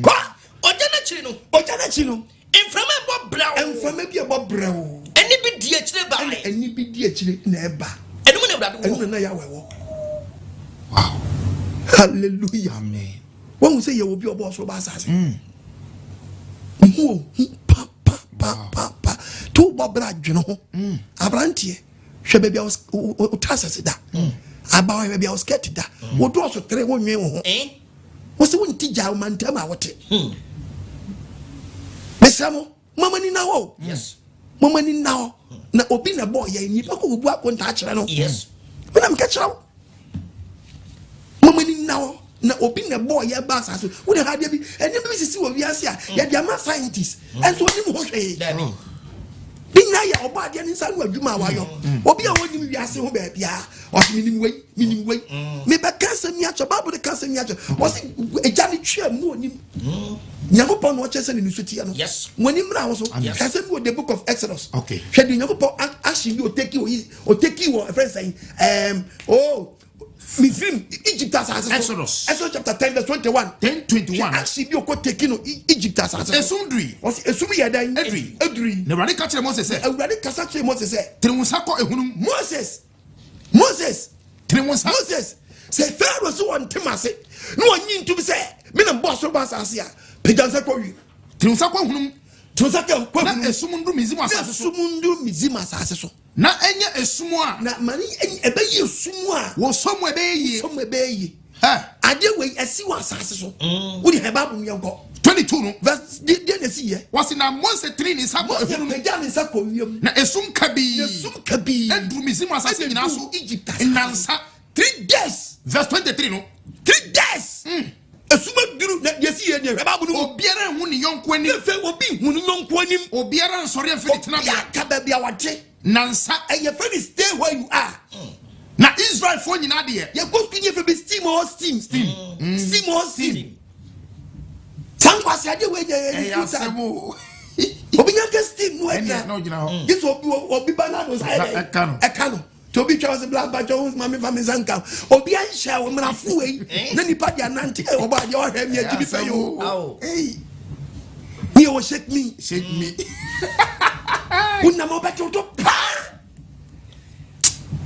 Kɔ. Ogya no akyiri no. Ogya no akyi no. Mframa ɛbɔ brɛw. Mframa bi ɛbɔ brɛw. Ɛne bi di akyire ba. Ɛna ɛni bi di akyire na ɛba. Ɛno mu na Awurade Ɛno wɔ. na na Yahweh wɔ. Wow. Hallelujah. Amen. Wɔn sɛ yɛ obi ɔbɔ ɔsoro ba asase. Nhu ohu pa pa pa pa pa. To bɔ bra dwene ho. Aberanteɛ hwɛ baabi a wo trousers da. Abawa hwɛ baabi a wo skirt da. Wo dɔɔso tere wo nwen wo ho. Wo sɛ wonti gya wo mantam a wote. Mesrɛ mo, mama ni na hɔ o. Yes. Mama ni na hɔ. Na obi na bɔɔ yɛn nipa kɔ obu akonta akyerɛ no. Yes. Mena meka kyerɛ wo. Mama ni na hɔ. Na obi na bɔɔ yɛ ba asase. Wo de ha adeɛ bi, ɛnneɛma bi sisi wɔ wiase a yɛde ama scientist. Ɛnso onim ho hwee. Dabi. Ne nyinaa yɛ ɔbɔ adeɛ ne nsa no adwuma a wayɔ. Obi a wɔnim wiase ho baabiara, ɔse menim wei, menim wei. Mebɛka asɛm yi akyerɛ, Bible no ka asɛm yi akyerɛ. Ɔse agya no twam na ɔnim. Nyankopɔn na ɔkyerɛ sɛ ne niso teɛ no. Wɔn ani mmra ho so. Hwɛ asɛm bi wɔ the book of Exodus. Hwɛ deɛ Nyankopɔn action bi ɔteki wɔ ɔteki wɔ ɛfrɛ sɛn ɛɛm oh Misrim Egypt asase so. Exodus. Exodus chapter 10 verse 21. 10:21. Hwɛ action bi ɔkɔ teki no Egypt asase so. Esum duri. Ɔse esum yɛ dɛn? Eduri. Eduri. Na Awurade ka kyerɛ Mose sɛ. Awurade kasa kyerɛ Mose sɛ. Tene wo nsa kɔ ehunum. Moses Moses. Tene wo nsa. Moses sɛ Pharaoh so wɔn ntem ase na wɔnyi ntum sɛ me na mbɔ soro bɔ asase a pagya nsa kɔ wiem. Tene wo nsa kɔ ehunum. Tene wo nsa kɔ ehunum. Na esum nduru Misrim asase so. Na esum nduru Misrim asase so. Na ɛnyɛ esum a. Na ma ne ɛbɛyɛ esum a. Wɔsɔ mu ɛbɛyɛ yie. Sɔ mu ɛbɛyɛ yie. Adeɛ wei ɛsi wɔ asase so. Wode hɛ Bible mu yɛn kɔ. 22 no. Verse deɛ na ɛsi yɛ. Wɔsi na Mose tene ne nsa kɔ ehunu. Mose pagya ne nsa kɔ wiem. Na esum kabii. Na esum kabii. Eduru Misrim asase nyinaa so. Egypt asase. Nnansa. 3 days. Verse 23 no. 3 days. Esum aduru na deɛ ɛsi yɛ deɛ hwɛ Bible no mu. Obiara nhu ne yɔnko anim. Efe obi hu ne yɔnko anim. Obiara nsɔre mfi ne tenabea. Obiara ka baabi a wate. Nansa. Ɛyɛ fɛ ni stay where you are. Na Israelfoɔ nyinaa deɛ. Yɛ kɔ sukuu nyɛ fɛ bi steam or steam. Steam. Steam or steam. Sankwasi adeɛ wei nyɛ yɛ Ɛyɛ asɛm o. Obi nya kɛ steam no Ɛnna ɛgyina. na ɔgyina hɔ. Gye sɛ obi obi ba na no sa yɛ dɛ. Ɛka no. Ɛka no. Tí obi twɛ ɔsɛ bla abakyɛ ɔhún maame fa mi nsa nka. Obi anhyɛ wɔ mmerafo wei na nipa di anante ɛ ɔbɔ adeɛ ɔhwɛ mi agyi bi pɛ yi o. Mi yɛ wɔ shake me. Shake me. Wonam ɔbɛtɛ wotɔ paa.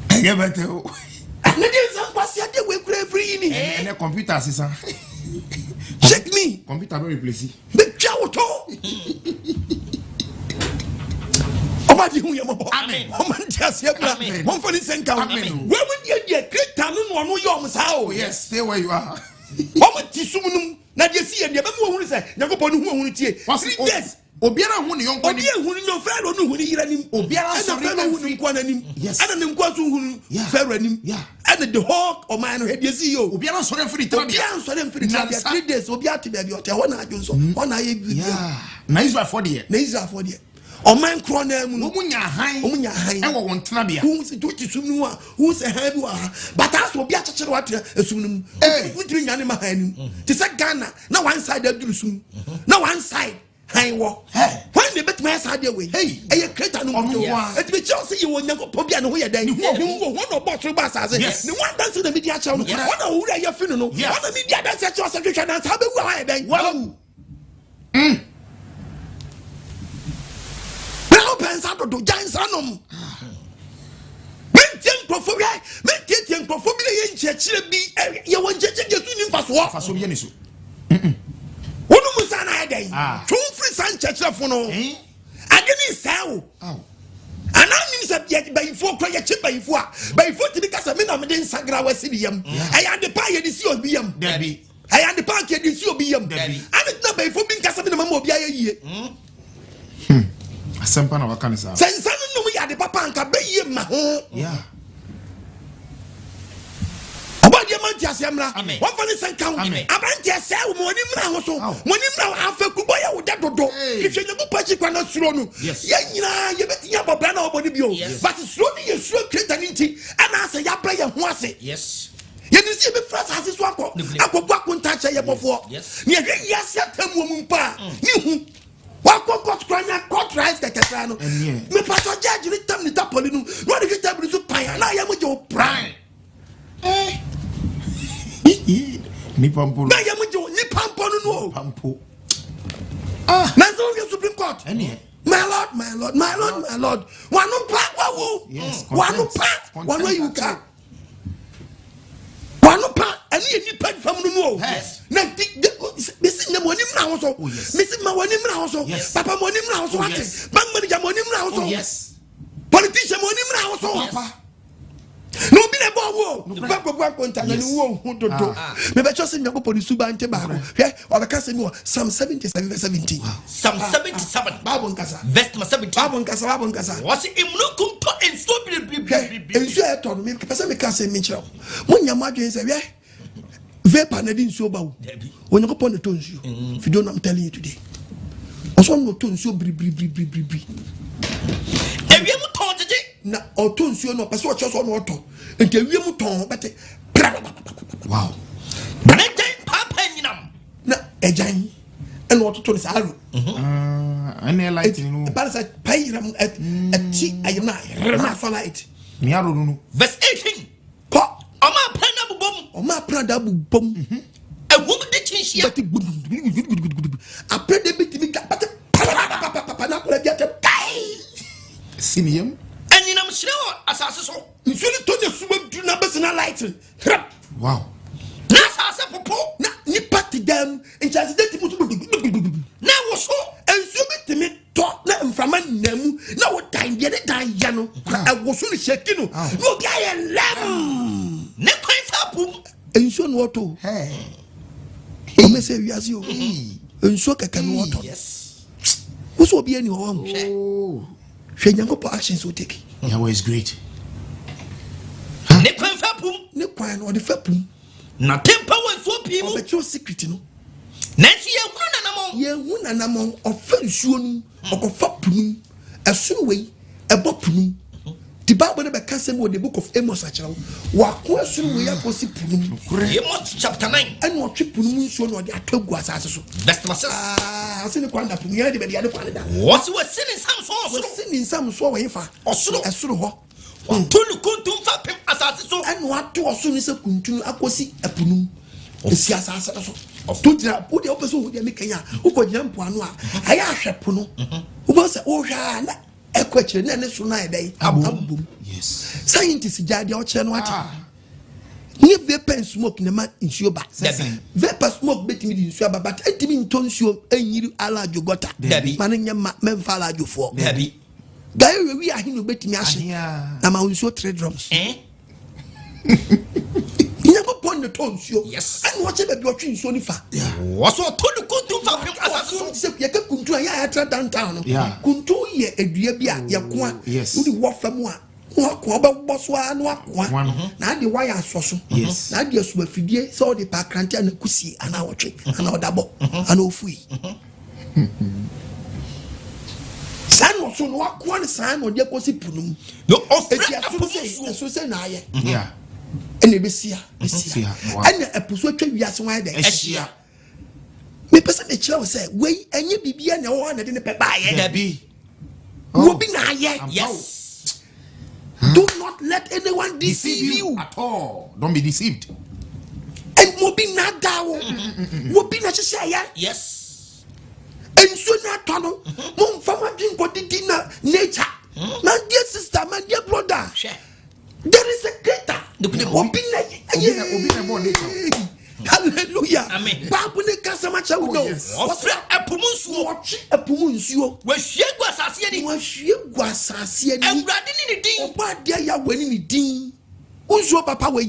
Ɛnyɛ bɛtɛ o. Ne de nsa nkwasi adeɛ wei kura efiri yi ni. Ɛnɛ kɔmputa sisan. Shake me. Kɔmputa bɛ replace. Bɛtwa wotɔ. Ɔba di hu yɛ mɔbɔ. Ɔma nti aseɛ bra. Wɔmfa ne nsɛ nka wo. Amen. Wɔn mu deɛ deɛ kreta no na ɔno yɛ ɔmo saa o. Oh yes, stay where you are. Wɔn ti sum no mu na deɛ si yɛ deɛ bɛma wɔhunu sɛ Nyankopɔn no hu ɔhunu tie. Wɔsi 3 days. Obiara hu ne yɔnko Obi anim. ehunu no Pharaoh no hu ne yere anim. Obiara Ɛna sɔre Pharaoh hu ne nkoa n'anim. Yes. Ɛna ne nkoa nso hu Pharaoh anim. Ɛna the whole ɔman no hwɛ deɛ si yɛ o. Obiara nsɔre mfiri ne tenabea. Obiara nsɔre mfiri tenabea. Nansa. 3 days obiara te baabi ɔte hɔ na adwo nso hɔ na ayɛ biribi. Yeah. Na Israelfoɔ deɛ. Na Israelfoɔ deɛ ɔman korɔ naa mu no. Wɔn mu nya ahan. Wɔn nya ahan. Ɛwɔ wɔn tenabea. Wohu sɛ wote sum no mu a wohu sɛ han bi wɔ ha but asɛ obi akyekyere watena esum no mu. Hey. Wontumi nya ne ma han no mu. Te sɛ Ghana na one side aduru sum na one side han wɔ. Hey. Hwan na ebetumi ayɛ saa adeɛ wei? Hey. Ɛyɛ kreta no Ɔno mu. nko ara. Ɛtumi kyerɛw sɛ yɛwɔ Nyankopɔn bi a ne ho yɛ dɛn? Ne ho ɔhu. Ne ho ɔhu na ɔbɔ soro bɔ asase. Yes. Ne ho adanse na medi akyerɛw no. Nokorɛ. Ɔna owura yɛ fi no no. Yes. Ɔna medi adanse akyerɛw sɛ hwehwɛ nansa wobɛwu a woayɛ dɛn? Wawu. Na wopɛ nsa dodo gya nsa nom. Mentie nkurɔfoɔ bi mentietie nkurɔfoɔ bi na yɛ nkyerɛkyerɛ bi yɛwɔ nkyerɛkyerɛ deɛ so nni mfasoɔ. Faso bi yɛ ne so. Wonom nsa na ayɛ dɛn? Ah. Twe wo firi saa nkyerɛkyerɛfo no. Eh? Ade ne nsɛe wo. Aw. Anaa nim sɛ yɛ bayifoɔ kora yɛkye bayifoɔ a bayifoɔ tumi ka sɛ me na mede nsa grawa si ne yam. Ɛyɛ ade pa a yɛde si obi yam. Dabi. Ɛyɛ ade pa a yɛde si obi yam. Dabi. Ade tena bayifoɔ bi nka sɛ me na mama obi ayɛ yie. Asɛmpa na waka ne saa. Sɛ nsa no nom yɛ ade papa anka bɛyie ma ho. Yeah. Ɔbɔ adeɛ ma nti aseɛ mmra. Amen. Wɔmfa ne nsa nka wo. Amen. Aberanteɛ sɛe wo ma w'ani mmra ho so. Aw. W'ani mmra wo afɛkubɔ yɛ wo dɛ dodo. Hey. Hwehwɛ Nyankopɔn akyi kwan na suro no. Yes. Yɛn nyinaa yɛbɛtumi abɔ bra na wɔbɔ no bio. Yes. But suro no yɛ suro kreta no nti ɛna asɛ yɛabrɛ yɛn ho ase. Yes. Yɛnim sɛ yɛbɛfiri asase so akɔ Nokorɛ. akɔbu akonta akyerɛ yɛ bɔfoɔ. Yes. Ne yɛhwɛ wiase atemmuo mu mpo a ne hu. Wakɔ court kora nya court rice kɛkɛ kora no. Ɛneɛ. Mepatɔ judge ne tam ne tapɔli no na ɔde hwɛ table so pan a na ayɛ mo gye wo pran. Eh. Nipa mpo no. Na ayɛ mo gye wo nipa mpo no no o. Nipa mpo. Nanso wohwɛ Supreme Court. Ɛneɛ. My lord, my lord, my lord, my lord. Wano pa wawu. Yes, Wano contempt. pa wano ayi wo ka. Contempt. Wano pa ɛne yɛ nipa fam no no o. Yes. Na di de mesi nyɛ mo anim na ho so. Oh, yes. Mesi ma w'anim na ho so. Yes. Papa mo anim na ho so Oh, wate. yes. Bank manager mo anim na ho so. Oh yes. Politician mo anim na ho so. Papa. Na obi na ɛbɔ wo o. Bɛkɔbu akonta na ne wo ho dodo. Ah. Mebɛkyerɛ sɛ Nyankopɔn ne suban nte baako. Hwɛ ɔbɛka sɛ mi wɔ Psalm 77 verse 17. Psalm 77. Bible nkasa. Verse number 17. Bible nkasa, Bible nkasa. Wɔsi emununkum tɔ nsuo Hwɛ biribiribiri. nsuo a ɛtɔ no mepɛ sɛ meka asɛm mi kyerɛ wo. Monya mo adwene sɛ hwɛ vapor na de nsuo ba wo. Dabi. Onyankopɔn na ɛtɔ nsuo. If you don't know, I'm telling you today. Ɔsɔ na ɔtɔ nsuo biribiribiribiri. Ewiem tɔn gyegye. Na ɔtɔ nsuo no, ɔpɛ sɛ ɔkyerɛ sɛ ɔna ɔtɔ. Nti ewiem tɔn bɛte prapapapapa. Wow. Na agyan paapaa nyinam. Na agyan ɛna ɔtoto no saa aro. Ɛna light no. Ɛba no sɛ pae yeram ɛti ayam na yerem na asɔ light. Ni aro no no. Verse 18. Kɔ. Ɔma aprannaa bobom. Ɔma aprannaa bobom. Ahum di kyinhyia. Bɛte gudugudugudugudugudu. Aprannaa bi tumi twa bɛte papapapapa na akwadaa bi atɛm kai. Si ne yam. Anyinam hyerɛn wɔ asase so. Nsuo no tɔ na suma du na bɛsi na light hrap. Wow. Na asase popo. Na nipa te dan mu nkyɛnse de ti mu so gudugudugudugudu. Na ɛwoso. Nsuo bi tumi tɔ na mframa nna mu na wo dan deɛ ne dan yɛ no na ɛwoso no hyɛki no na obi ayɛ lɛm. Ne kwan fa po mu. Nsuo na ɔtɔ o. Ɔmɛ sɛ wiase o. Nsuo kɛkɛ na ɔtɔ. Wosɛ obi ani hɔ wahu. Hwɛ Nyankopɔn actions o take. Yahweh is great. Ne kwan fa po mu. Ne kwan no ɔde fa po mu. Na tempa wɔ nsuo pii mu. Ɔbɛkyerɛ secret no. Nanso yɛnhunu n'anammɔn. Yɛnhu n'anammɔn. Ɔfa nsuo no mu, ɔkɔfa po no mu. Ɛsono wei, ɛbɔ po no mu. Nti Bible no bɛka asɛm wɔ the book of Amos akyerɛ wo. Wako ɛsono wei akɔsi po no mu. Amos chapter 9. Ɛna ɔtwe po no mu nsuo na ɔde atɔ agu asase so. Verse number 6. Ah, ɔse ne kwan da po mu. Yɛn de baabi a ne kwan da. Wɔsi wɔsi ne nsam so ɔsoro. Wɔsi ne nsam so wɔ hefa? Ɔsoro. Ɛsoro hɔ. Wato ne kuntu mfa pem asase so. Ɛna wato ɔsoro ne sɛ kuntunu akɔsi ɛpo no mu. Esi asase no so. To gyina wo deɛ wopɛ sɛ wohu deɛ meka yi a, wokɔgyina mpoano a, ayɛ ahwɛ po no. Wobɛhu sɛ wohwɛ a na ɛkɔ akyire na ɛne soro no ayɛ dɛn? Abom. Scientist gyae deɛ ɔkyerɛ no ate. Nye vapor and smoke na ɛma nsuo ba. Vapor smoke bɛtumi de nsuo aba but ɛntumi ntɔ nsuo ɛnyiri alaadwo gɔta. Ma no nyɛ ma mɛmfa alaadwofoɔ. Gayo yɛ wi ahe na obetumi ahye na ma nsuo three drums. Eh? Nyankopɔn na tɔ nsuo. Yes. Ɛna ɔkyɛ baabi ɔtwe nsuo no fa. Wɔsɔ ɔtɔ ne kuntu fa pem asase so. Sɛ yɛka kuntu a yɛ a yɛatra downtown no. Kuntu yɛ adua bi a yɛkoa. Oh, yes. Wode wɔ fam a na wakoa wobɛbɔ so ara na wakoa. Na ade wayɛ asɔ so. Yes. Na ade asu afidie sɛ wode pa akrante anaa kusie anaa ɔtwe anaa ɔdabɔ anaa ofui. Saa na ɔsoro no wakoa no saa na ɔde akɔsi po no mu. Na ɔfrɛ Eti ɛpo ɛsoro mu sɛ nsuo. ɛsoro sɛ na ayɛ. Yeah. Ɛna ɛbɛsi ha bɛsi ha. Wow. Ɛna ɛpo so atwa wiase ho ayɛ dɛ. Ahyia. Mepɛ sɛ mekyerɛ wo sɛ wei ɛnyɛ biribiara na ɛwɔ hɔ a na ɛde ne pɛ baayɛ. Dabi. Wɔ bi na ayɛ. Yes. Do not let anyone deceive you. At all. Don't be deceived. And mo bi na da wo. Wo bi na hyehyɛ yɛ. Yes. Nsuo no atɔ no. Mo nfa mo adwene nkɔ didi na nature. My dear sister, my dear brother. Hwɛ. There is a creator. Obi na Obi na- obi na ɛbɔɔ nature. Hallelujah. Amen. Bible ne kasa ma kyerɛ wo no. yes. Ɔfrɛ ɛpo mu nsuo. Wɔtwe ɛpo mu nsuo. Wɔahwie gu asase ani. Wɔahwie gu asase ani. Awurade ne ne din. Ɔbɔ adeɛ yɛ awɔ ne ne din. Nsuo papa wei.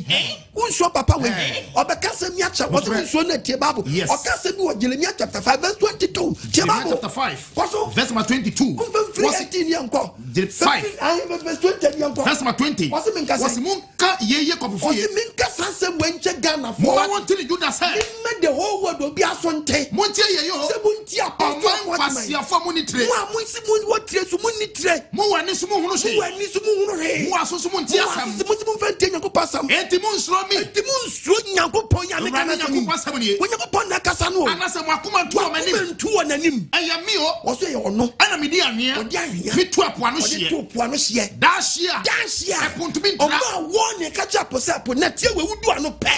Nsuo papa wei. Ɔbɛka sɛ mi akyɛ. Wɔsɛ nsuo no tie Bible. Yes. Ɔka sɛ bi wɔ Jeremiah chapter 5 verse 22. Tie Jeremiah Bible. chapter 5. Kɔ so. Verse number 22. Mfimfini Wɔse- 18 yɛ nkɔ. 5. Ayi, verse 20 yɛ nkɔ. Verse number 20. Wɔse menka sɛ. Wɔse monka yei Yakob fie. Ɔse menka saa asɛm wei nkyɛ Ghanafoɔ. Momma wɔnte ne Juda sɛ. Memmɛ the whole world obi aso nte. Montie yei o. Sɛ montie apostle Ɔman Watchman. nkwasiafoɔ a monni tire. Mo a monsi mo wɔ tire so monni tire. Mowɔ ani so monhunu hwee. Mowɔ ani so monhunu hwee. Mowɔ aso so montie Mowɔ aso asɛm. so monsi momfa ntie Nyankopɔn asɛm. Enti monnsuro me. Enti monnsuro Nyankopɔn yi a meka Awurade n'asɛm yi. Nyankopɔn asɛm nie. Onyankopɔn na ɛkasa no o. Anaasɛ mo akoma ntu wɔ m'anim. Wakoma ntu wɔ n'anim. Ɛyɛ me o. Wɔso ɛyɛ ɔno. Ɛna mede anwea. Ɔde anwea. Metu ɛpo ano Ɔde hyeɛ. to po ano hyeɛ. Daa hyeɛ a. Daa hyeɛ a. Ɛpo ntumi ntra. Ɔmo a wɔn ne ɛka kyerɛ po sɛ po na tie wɔ ewudu ano pɛ.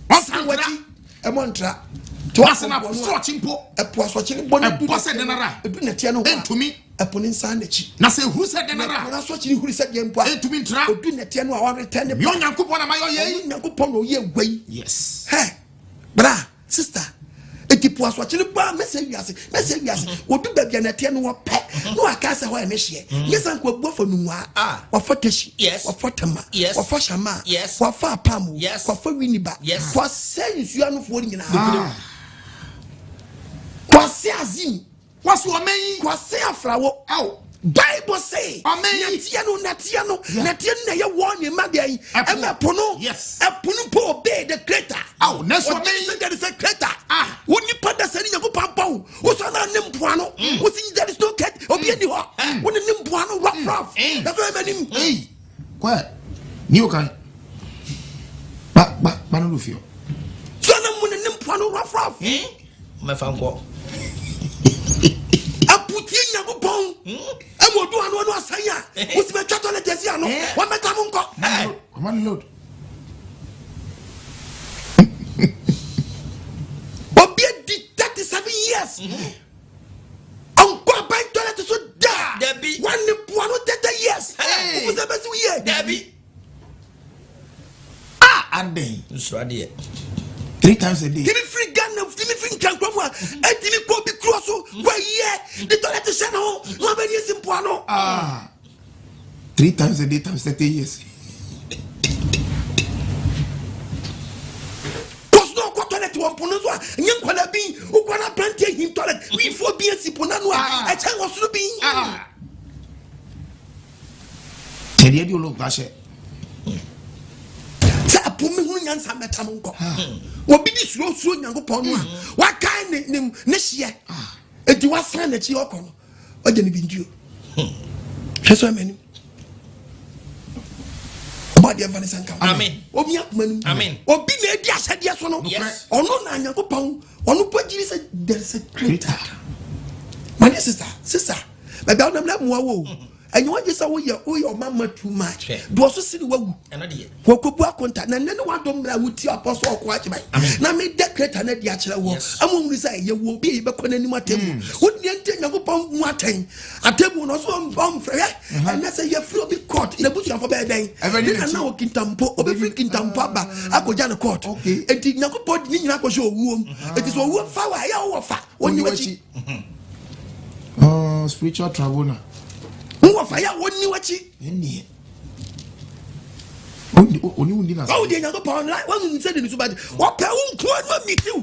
Ɔnsa San ntra. w'akyi. Ɛmɔ ntra. Na sɛ n'asorɔkye mpo. Ɛpo asorɔkye no bɔ ne du Ɛbɔ sɛ dɛn ara. Edu nɛteɛ no hɔ a. Ɛntumi. Ɛpo ne nsan n'akyi. Na sɛ ehuru sɛ dɛn Na ɛpo ara. n'asorɔkye no huri sɛ deɛ mpo a. Ɛntumi ntra. Odu nɛteɛ no a ɔretɛn ne Me Onyankopɔn na mayɛ yei. Ɔno Nyankopɔn na ɔyɛ wei. Yes. Hɛ, bra, sister. Eti po asorɔkye no bɔ a mɛsɛ wiase, mɛsɛ wiase. Odu baabi a nɛteɛ no wɔ pɛ. Na waka sɛ hɔ yɛ ne hyeɛ. Nyɛ sɛ nka wabu afa nungua. Wafa Teshie. Yes. Wafa Tema. Yes. Wafa Shama. Yes. Wafa Apam. Yes. Wafa Winneba. Yes. Wasɛ nsuo anofoɔ no nyinaa. Kwase Azim. Wɔsi ɔmɛ yi. Kwase Afrawo. Aw. Bible say. Ɔmɛ yi. Nɛteɛ no nɛteɛ no nɛteɛ no na ɛyɛ wɔn ne mma deɛ yi. Ɛpo. Ɛmɛ ɛpo no. Yes. Ɛpo no po obey the creator. Aw, nanso ɔmɛ Ɔgye yi. sɛ there is a creator. Ah. Wo nipa da sɛ ne Nyankopɔn abɔ wo. Wo sɔ na ne mpoano. Wo si there is no creator. Obi ani hɔ. Wo ne ne mpoa no rough rough. Ɛfɛ ɛmɛ nim. Hey, kɔ ni o kan. Ba ba ba no do fi o. So na mo ne ne mpoa no rough rough. Mɛfa nkɔ. Aputie Nyankopɔn. Ɛmu odu ano ano asan a. Wosi bɛ twa toilet asi ano. Wɔn bɛ ta mo nkɔ. Command load. Obi adi 37 years. Ɔnkɔ aban toilet so da. Dabi. Wɔn ne mpoa no 30 years. Hey. Wofu sɛ bɛsi wo yie. Dabi. Ah, aden. Nsura deɛ. 3 times a day. Timi firi Ghana, timi firi nkrankura mu a, ɛtimi kɔ obi kuro so, kɔ ayie, de toilet hyɛ ne ho, na wabɛni esi mpoa no. Ah. 3 times a day times 30 years. Kɔsu na ɔkɔ toilet wɔ mpono so a, nye nkwadaa bi, wokɔ na aberanteɛ him toilet, wiifoɔ bi esi po n'ano a, ɛkyɛn wɔ soro bi. Ah. Tẹ̀lé di olóògbé ahyẹ. Sɛ ɛpo mi hunu nyansa mɛta mo nkɔ. Obi di suro suro Nyankopɔn no a, wakae ne ne ne hyeɛ. Eti wasan n'akyi ɔkɔ no, ɔgye ne bi ntuo. Hwɛ so ɛmɛ nim. Ɔbɔ adeɛ nfa ne nsa nka. Amen. Omi akoma nim. Amen. Obi na edi ahyɛdeɛ so no. Yes. Ɔno na Nyankopɔn ɔno po gyiri sɛ there is a greater. My dear sister, sister, baabi a wonam na mmoa wo o. Ɛnyɛ wɔn gye sɛ woyɛ woyɛ ɔma too much. Hwɛ. Deɛ ɔso si ne wawu. Ɛno deɛ. Wɔkɔbu akonta na nnɛ ne wadom mmerɛ a wotie apɔso ɔko agyeman na meda kreta no adi akyerɛ wɔ ama hunu sɛ yɛwɔ obi a yɛbɛkɔ n'anim atemmu wodeɛ nti Nyankopɔn mu atɛn atemmu no ɔso ɔmfrɛ hwɛ ɛnɛ sɛ yɛfiri obi court n'abusuafo bɛyɛ dɛn Ɛbɛdi ne n'akyi. nana wɔ kintampo obɛfiri kintampo aba akɔgya ne court Okay. enti Nyankopɔn de ne nyina akɔhyɛ owuom enti sɛ owuo fa wɔ a ɛyɛ wowɔ fa wɔnni w'akyi Oh, spiritual tribunal. wowɔ fa yɛ a wɔnni w'akyi Ẹni ẹ. Oni wundi na. wawo deɛ Nyankopɔn wahu sɛ de ne so ba wɔpɛ wo nkoa no amitiw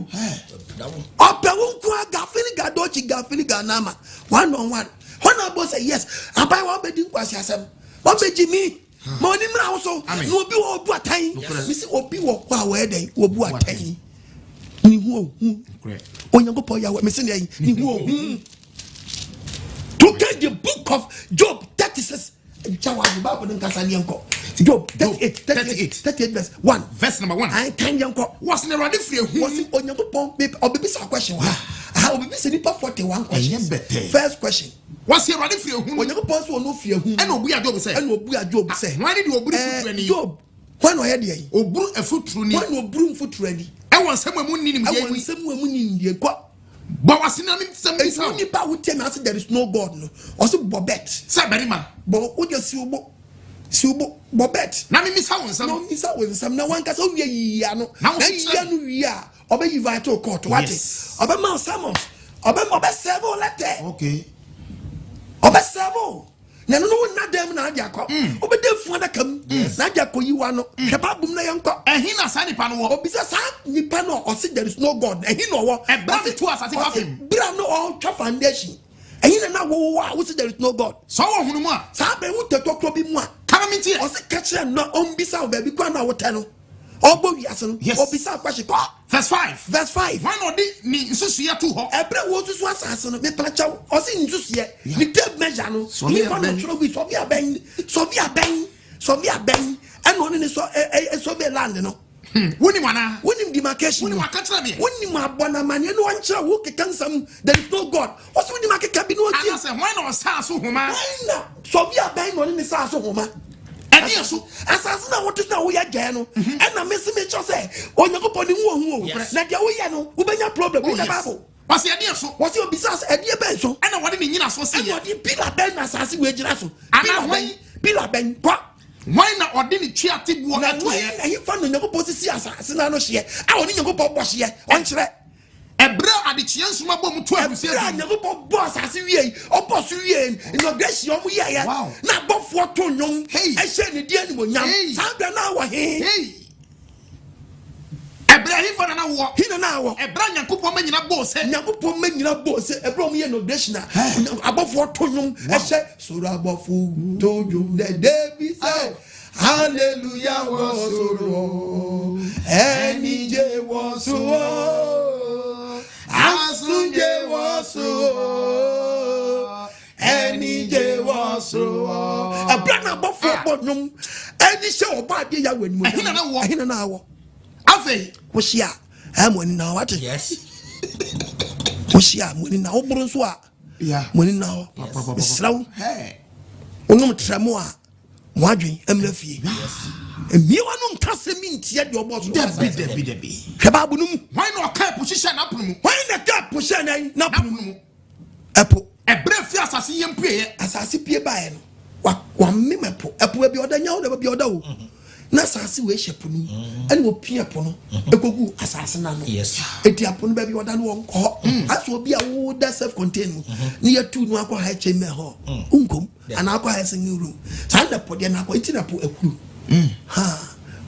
Da wo. ɔpɛ wo nko a gafili gadochi gafili ganama one on one hɔ na abɔ sɛ yes aban wa bɛdi nkwasi asɛm wɔbɛgyi mi ma ɔni mmira wo so Amen. na obi wɔ obu atan Nokorɛ. mesi obi wɔ hɔ a wɔyɛ dɛn wɔbu atan ne ho ohu Nokorɛ. Onyankopɔn Yahweh mesi ne yɛn ne ho ohu to get the book of Job 36 nkyɛn wa Bible ne nkasa ne yɛn kɔ Job 38 38 38 verse 1 Verse number 1. an kan yɛn kɔ Wɔsi na Awurade firi ehu. wɔsi Onyankopɔn ɔbɛbisa question wa aha ɔbɛbisa nipa 41 questions Ɛnyɛ bɛtɛɛ. first question Wɔsi Awurade firi ehu. Onyankopɔn sɛ ɔno fi ehu Ɛna obu ya Job sɛ. ɛna obu a Job sɛ Wɔn ani de oburu futuro ani. Job wɔn na ɔyɛ deɛ yi Oburu efuturo ni. wɔn na oburu mfuturo ani Ɛwɔ nsɛm a emu nni nimdeɛ ɛwɔ mu. nsɛm mu emu ni nimdeɛ kɔ Bɔ wasi na mi nsɛm bi esi sa. wo nipa a wotie mi ase there is no God no ɔsi bɔ bet Sɛ bɛrima. bɔ o de si o bo si o bo bɔ bet Na mi misa wo na nsɛm. ɔmisa wo nsɛm na wankasa owie yiyia no Na wo na so yiyia no wie a ɔbɛ invite wo court wate Yes. ɔbɛ ma wo summons ɔbɛ ɔbɛ serve wo letter. Okay. ɔbɛsɛm o na ɛno no wo nna dɛm na ade akɔ wobɛda fua adaka mu na ade akɔ yi wa no hwɛ bible mu na yɛnkɔ Ɛhin na saa nipa no wɔ. obisa saa nipa no a ɔse there is no God ɛhi na ɔwɔ Ɛberɛ a Ɔse- metu asase ɔse fapem. berɛ a no ɔtwa foundation ɛhi na na wowɔ a wose there is no God Sɛ ɔwɔ hunu mu a. saa bɛn wotɛ tɔkorɔ bi mu a Kama mi tiɛ. ɔse ka kyerɛ no na ɔmbisa wo baabi kora na wotɛ no ɔbɔ wiase no Yes. ɔbisa kwahye kɔ Verse 5. verse 5 Wɔn na ɔde ne nsusuiɛ to hɔ. ɛbrɛ wo susu asase no mepa kyɛw ɔse nsusuɛ ne tape measure no Sɔre nipa na abɛn. ɔtwerɛ gu sɔbi abɛn sɔbi abɛn sɔbi abɛn ɛna ɔne ne sɔ ɛ ɛ sɔbi land no Wonim anaa? wonim demarcation Wonim no aka kyerɛ me. wonim abɔnamaneɛ ne ɔnkyerɛ wo keka nsɛm there is no God ɔsɛ wonim akeka bi ne ɔtie Anasɛ wɔn na ɔsaa so homa. wɔn na sɔbi abɛn na ɔne ne saa so homa Ɛne yɛ so. asase na wote so na woyɛ gɛɛ no ɛna mesi mekyerɛ sɛ Onyankopɔn ne hu ohu o Yes. na deɛ woyɛ no wobɛnya problem Oh, read the yes. Bible Wɔsi ɛne yɛ so. wɔsi obisa sɛ ɛdeɛ bɛn so Ɛna wɔde ne nyina so si ɛna yɛ. ɔde pillar bɛn na asase wo egyina so Ana pillar hwan- bɛn pillar bɛn kɔ Wɔn na ɔde ne tua te boɔ na ɛto wɔn yɛ. na hefa na Onyankopɔn sisi asase n'ano hyeɛ a ɔne Onyankopɔn bɔ hyeɛ ɔnkyerɛ Ɛbrɛ a adekyeɛ nsoma bɔ mu to ahurusi ɛbrɛ a adu. Onyankopɔn bɔ asase wie yi ɔbɔ so wie yi inauguration ɔmo yɛɛyɛ Wow. na abɔfoɔ to nnwom Hey. ɛhyɛ ne di animonyam Hey. saa bɛn na awɔ he Hey. Ɛbrɛ hefa na na wɔ. he na na awɔ Ɛbrɛ a Nyankopɔn ma nyina bɔɔ sɛ. Nyankopɔn ma nyina bɔ sɛ ɛbrɛ ɔmo yɛ inauguration a abɔfoɔ to nnwom ɛhyɛ soro abɔfo to nnwom dɛdɛ bi sɛ hallelujah wɔ soro ɛnigye wɔ soro asomdwe wɔ soro. soro hɔ. Ɛberɛ na abɔfoɔ bɔ nnwom ɛne hyɛ ɔbɔ adeɛ yɛ wɔ animuonyam. Ɛhe na na wɔ? Ɛhe na na wɔ? Afei. Wohyia a, ɛyɛ mo ani na hɔ wate. Yes. Wohyia a, mo ani na hɔ. Woboro nso a, mo ani na hɔ. Mesrɛ wo, wonom trɛ mo a, mo adwen mmra fie. Mmie w'ano nka sɛ mentia deɛ ɔbɔ soro. Dabi, dabi, dabi. Hwɛ Bible no mu. Hwan na ɔka ɛpo hyehyɛ n'apono mu? Hwan na ɛka ɛpo hyɛ n'apono mu? Ɛpo. Ɛberɛ fi asase yɛ mpueɛ. Asase pie baeɛ no, wamem ɛpo. Ɛpo baabi ɔda nya wo na baabi ɔda o. Na asase wei hyɛ po no mu. Ɛna wɔpia po no ɛkɔgu asase no ano. Eti apo no baabi ɔda no wɔnkɔ hɔ. Asɛ obi a woda self contained mu ne yɛtu no akɔ high chamber hɔ. Wonkom anaa akɔ high single room. Saa na po deɛ no akɔ nti na po akuru. Ha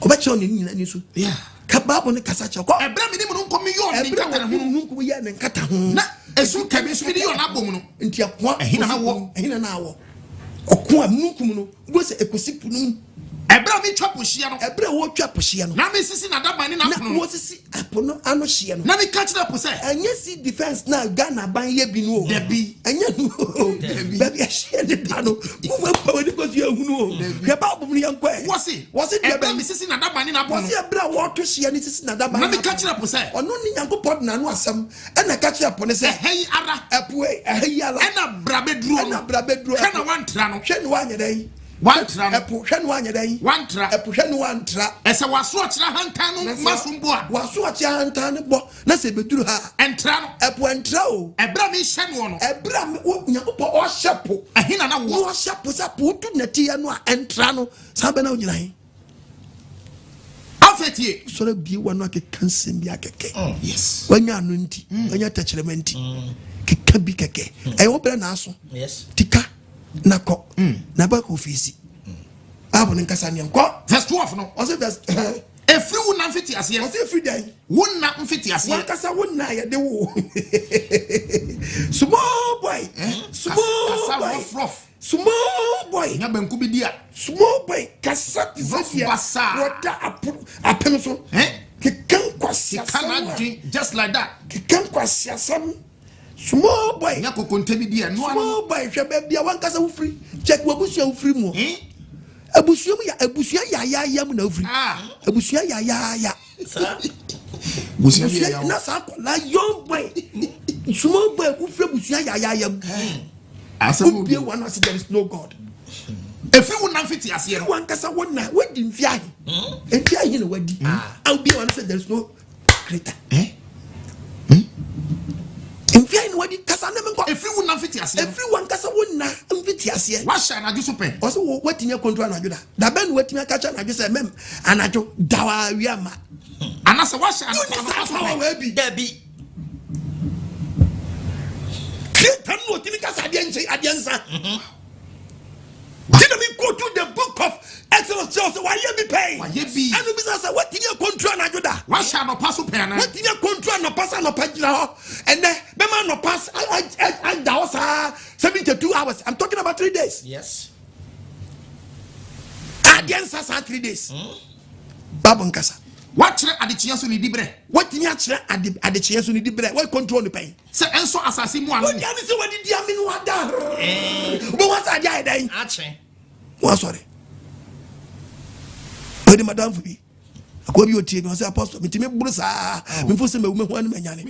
ɔbɛkyerɛ ne nyina ni so. Ka Bible no kasa kyerɛ kɔ. Ɛberɛ mi ne mununkum mi yɛ ne Ɛberɛ nkata a ho. wɔde mununkum yɛ ne nkata ho. Na esum kabi nso mi de yɛ n'abɔ mu no. Nti ɛkoa. Ɛhe na na wɔ? Ɛhe na na wɔ? Ɔko a mununkum no wo sɛ ekosi po no mu. Ɛberɛ a metwa po hyeɛ no. Ɛberɛ a wɔtwa po hyeɛ no. Na mesisi n'adaban ne Na n'apono no. wɔsisi ɛpo no ano hyeɛ no. Na meka kyerɛ po sɛ. Ɛnyɛ sea defence na Ghana ban yɛ bi no o. Dabi. Ɛnyɛ no o. Dabi. Baabi ɛhyeɛ ne da no. Mo ma mpa w'ani kɔ so yɛ hunu o. Hwɛ Bible mu no yɛn kɔ ɛ. Wɔsi. Wɔsi deɛ Ɛberɛ a bɛn. mesisi n'adaban ne n'apono Wɔsi no. ɛberɛ a wɔto hyeɛ ne sisi n'adaban Na ne meka n'apono. kyerɛ po sɛ. Ɔno ne Nyankopɔn de n'ano asɛm ɛna ɛka kyerɛ po ne sɛ. Ɛha yi ara. Ɛpo yi ɛha yi ara. Ɛna bra bɛduro no. Ɛna bra bɛduro. Hwɛ na wantra no. Hwɛ na wanyɛ dɛn. Wantra no. Ɛpo hwɛ na wanyɛ dɛn. Wantra. Ɛpo hwɛ na wantra. Ɛsɛ w'asorɔkye ahantan no ma so mpo a. W'asorɔkye ahantan no bɔ na sɛ ebeduru ha. Ɛntra no. Ɛpo ɛntra o. Ɛberɛ a mehyɛ noɔ no. Ɛberɛ a Nyankopɔn ɔhyɛ po. Ɛhe na na wɔ? Na ɔhyɛ po sɛ po wotu nɛteɛ no a ɛntra no. Saa bɛ na wogyina he? Afei tie. Sɔrɔ bie w'ano akeka nsɛm bi akɛkɛ. Yes. Wanya ano nti, wanya tɛkyerɛma nti. Keka bi kɛkɛ. Ɛyɛ wo brɛ na aso. Yes. Tika na kɔ. Na bɛ kɔ fiisi. Bible no nkasa nea nkɔ. Verse 12 no. Ɔsɛ verse. Efiri wo nna mfiti aseɛ. Ɔsɛ efiri dɛn? Wo nna mfiti aseɛ. Wankasa wo nna yɛde wo. Small boy. Small Kasa boy. rough rough. Small boy. Nya banku bi di a. Small boy kasa te sɛ Rough deɛ basaa. wɔda apem so. Keka nkwasiasɛm Keka a. n'adwen just like that. Keka nkwasiasɛm. Small boy. Nya kokonte bi di a. Noa no. Small boy hwɛ baabi a wankasa wofiri. Check w'abusua wofiri mu. Abusua mu ya abusua yayaaya mu na wofiri. Abusua yayaaya. Busua bi yɛ yaw. Na saa akwadaa young boy. Small boy wofiri abusua yayaaya mu. Asɛm Wobie wɔn ase there is no God. Efiri wo nna mfiti aseɛ no. Wankasa wo na wadi mfe ahe. Mfe ahe na wadi. A wobie wɔn ase there is no creator. Mfe ahe na wadi kasa ne me nkɔ. Efiri wo nna mfiti aseɛ no. Efiri wankasa wo nna mfiti aseɛ. Wahyɛ anadwo so pɛn. Ɔsɛ wo watumi akontrol anadwo da. Da bɛn na watumi aka kyerɛ anadwo sɛ mɛm anadwo da wa awia ma. Anasɛ wahyɛ Wonni anɔpa saa so power pɛn. wɔ bi. Dabi. Creator no otumi kasa adeɛ nkyɛn adeɛ nsa. Ti na mi go to the book of Exodus kyerɛ sɛ wayɛ bi pɛn. Wayɛ bi. Ɛnu bisa sɛ watumi acontrol anadwo da. Wahyɛ anɔpa so pɛn ana. Watumi acontrol anɔpa sɛ anɔpa gyina hɔ. Ɛnɛ bɛma anɔpa ada hɔ saa 72 hours. I'm talking about 3 days. Yes. Adeɛ nsa saa 3 days. Bible nkasa. Wakyerɛ adekyeɛ so ne diberɛ. Watumi akyerɛ ade adekyeɛ so ne di berɛ. Wɔyɛ control ne pɛn. Sɛ ɛnsɔ asase mu ano. Wodi ani sɛ wadidi ame no wada. Wobɛhu sɛ adeɛ ayɛ dɛn. Akye. Wɔasɔre. Ɔde madamfo bi. Akoa bi otie mi ɔsɛ apostle metumi buru saa memfo sɛ mawu mehu anim anyane.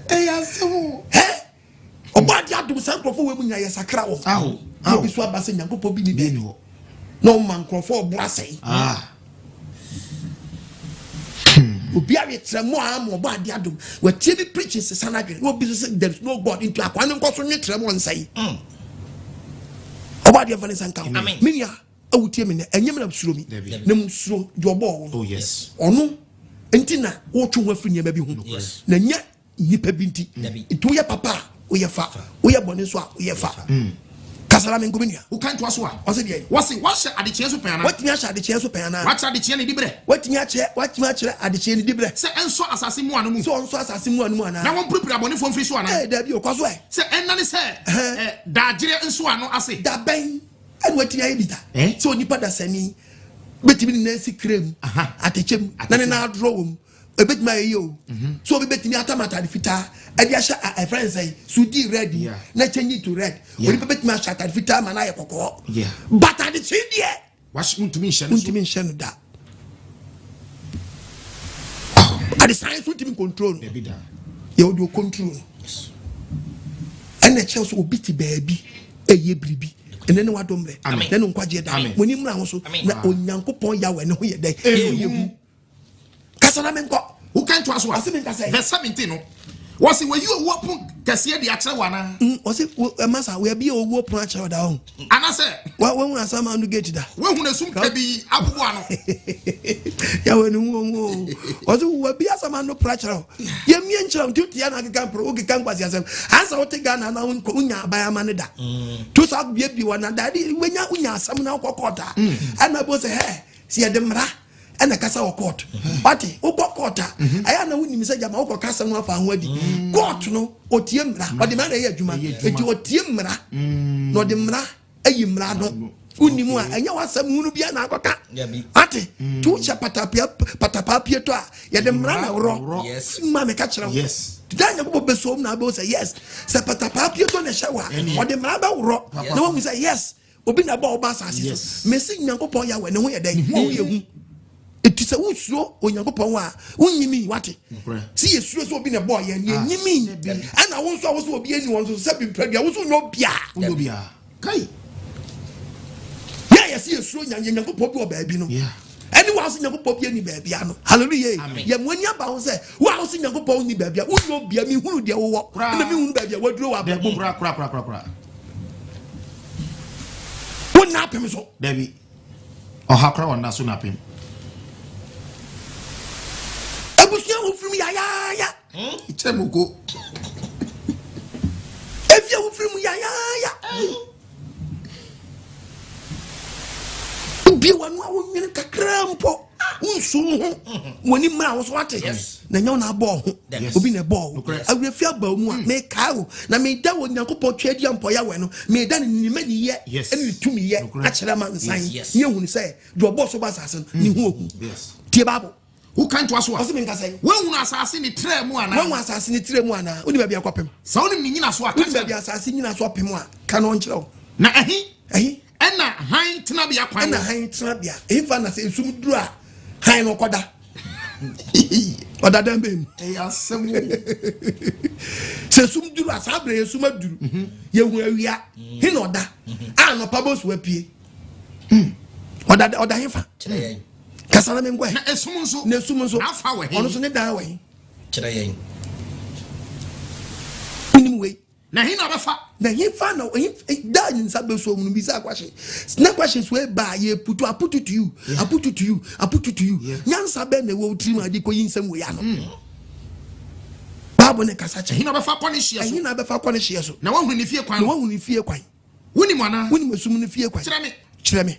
Ɛyɛ asɛm o. Hɛ ɔbɔ ade adom saa nkurɔfoɔ wɔ mu nyinaa yɛ sakra wɔn. Awo. Na obi so aba sɛ Nyankopɔn bi ni Bi dɛ. ni hɔ. Na ɔma nkurɔfoɔ ɔbo asɛe. Ah. Obi awe kyerɛ mo a ma ɔbɔ ade adom. Watie bi preaching sesa n'adwene. Na obi so sɛ there is no God nti akwa ne nkɔ so nwe kyerɛ mo nsɛe. Ɔbɔ adeɛ mfa ne nsa nka ho. Amen. Me nua awo tie me nɛ ɛnyɛ me na suro mi. Dabi. Na mu suro deɛ ɔbɔɔ wo no. Oh yes. Ɔno nti na wotwe ho afiri nneɛma bi ho. Yes. Na nyɛ nipa bi nti. Dabi. Nti woyɛ papa a woyɛ fa. Woyɛ bɔne nso a woyɛ fa. Kasa na me nko me nua. Woka ntoa so a. Ɔsɛ deɛ. Wɔsi wahyɛ adekyeɛ so pɛn ana. Watumi ahyɛ adekyeɛ so pɛn anaa. Wakyerɛ adekyeɛ ne diberɛ. Watumi akyerɛ adekyeɛ ne diberɛ. Sɛ ɛnsɔ asase mu ano mu. Sɛ ɔnsɔ asase mu ano mu anaa. Na wɔn pirepire abɔnefoɔ mfiri so ana. Ɛɛ dabi o kɔ so ɛ. Sɛ ɛnane sɛ ɛ daagyeɛ nso ano ase. Dabɛn ɛna watumi ayɛ bi da. Eh? Sɛ onipa dasani bɛtumi ne nan si kra mu. Aha. Atɛkyɛ mu na ne nan adorɔ wɔ mu. Ebetumi ayɛ yie o. So obi betumi atam atade fitaa ɛde ahyɛ ɛfrɛ no sɛn sudi red mu na change it to red. Onipa betumi ahyɛ atade fitaa ma no ayɛ kɔkɔɔ. But adekyee deɛ. Wontumi nhyɛ no so. Wontumi nhyɛ no da. Adesan nso ntumi control no. Yɛ wode o control no. Ɛna ɛkyerɛ sɛ obi te baabi ɛyɛ biribi. Ɛnɛ ne wadom mmerɛ. Ɛnɛ ne nkwagyeɛ da. Mo ani mmra ho so na Onyankopɔn Yahweh ne ho yɛ dɛn? Ɛyɛ hu. Kasa na menkɔ. Woka ntoa so a. Ɔse menka sɛ. Verse 17 no. Wɔse wɔyi owuo pon kɛseɛ de akyerɛ wo anaa? Ɔse ɛma sa wɔabie owuo pon akyerɛ wo da ɔho. Anasɛ. Wɔahunu asaman no gate da. Woahunu esum kabii abobo ano. Yahweh ne ho ɔho. Ɔse wɔabie asaman no pono akyerɛ wo. Yɛmmie nkyerɛ wo nti wote ya na akeka mporo wokeka nkwasi asɛm. Ansa wote Ghana na wonya aban ama no da. To sa biebie wɔ na da de wonya wonya asɛm na wokɔ court a. Ɛna bo sɛ hɛ sɛ yɛde mmara ɛna kasa wɔ court wate wokɔ court a mhm. ɛyɛ na wonim sɛ gyama wokɔ kasa no afa ho adi mm. court no ɔtie mmara mm. ɔde mmara na ɛyɛ adwuma eti ɔtie mmara mm. na ɔde mmara ayi mmara no wonim a ɛnyɛ w'asɛm hunu bia na akɔka wate to wohyɛ patapia patapaa pieto a yɛde mmara na worɔ ma meka kyerɛ wo da nyankopɔn bɛsom na abɛwo sɛ yes sɛ patapaa pieto na ɛhyɛ wo a ɔde mmara bɛworɔ na wahu sɛ yes Obi na ɛbɔ ɔba asase so. Mesi Nyankopɔn Yahweh ne ho yɛ dɛn? Ne ho yɛ hu. Eti sɛ wosuro Onyankopɔn a, wonyimi wate. Si yɛ suro sɛ obi na ɛbɔ yɛn, yɛ nyimi. Ɛna wo nso a wosɛ obi ani wɔn so sɛ bimpadua, wo nso nyɛ obia. Wonyɛ obia. Kai. Yɛ yɛ sɛ yɛ suro Nyankopɔn bi wɔ baabi no. Ɛne wo a wosɛ Nyankopɔn bi ani baabi ano. Hallelujah. Yɛ mo ani aba ho sɛ wo a wosɛ Nyankopɔn ni baabi a wonyɛ obia mehunu deɛ wowɔ. Ɛna mehunu baabi a waduro wɔ abrabɔ mu. Kora kora kora kora. Wonna apem so. Dabi. Ɔha kora wɔnna so na apem. Abusua wo firim yayaaya. Kyɛ mu ko. Efie wo firim yayaaya. Wobie w'ano a wonwene kakra mpo. Wonsu wo ho. W'ani mmra wo so ate. Na nyɛ wo na abɔɔ ho. Obi na ɛbɔɔ wo. Awerɛfi aba wo mu a, hmm. mekae wo. Na meda wɔ Nyankopɔn tweaduampɔ Yahweh no, meda ne nimani yɛ ne ne tumi yɛ akyerɛ ma nsan. Ne ehunu sɛ deɛ ɔbɔɔ so ba asase no, ne ho ohu. Tie Bible. Woka ntoa so a. Ɔse menka sɛn? Woahunu asase ne trɛ mu anaa? Woahu asase ne trɛ mu anaa? Wonim baabi akɔpem? Sɛ wonim ne nyinaso a, ka kyerɛ me. Wonim baabi asase nyinaso apem a, ka na ɔnkyerɛ wo. Na ɛhe? Ɛhe? Ɛna hann tenabea kwan wɔ. Ɛna hann tenabea. Ɛhefa na sɛ esum duru a, hann no ɔkɔda? Ɔda dan bɛn mu? Ɛyɛ asɛm o. Sɛ esum duru a, saa berɛ esum aduru. Mhm. Yɛhu awia. Mhm. He na ɔda? Mhm. A anɔpa bɔ so apue. Hmm. Ɔda ɔda hefa? Kasa na menkɔ ɛ. Na esum nso. Na esum nso. N'afa wɔ he? Ɔno nso ne dan wɔ he? Kyerɛ yɛn. Wonim wei? Na he na ɔbɛfa? Na hefa na he da ne nsa bɛsuo mu no bisa kwahye na kwahye so eba yɛ putu aputu to you aputu to you aputu to you nyansa bɛn na ɛwɔ wo tirim a de kɔyi nsɛm wei ano mm. Bible ne kasa kyɛ. Ɛhe na ɔbɛfa kɔ ne hyeɛ so? Ɛhe na ɔbɛfa kɔ ne hyeɛ so? Na wahunu ne fie kwan. Na wahunu ne fie kwan. Wonim anaa? Wonim esum no fie kwan. Kyerɛ me. Kyerɛ me.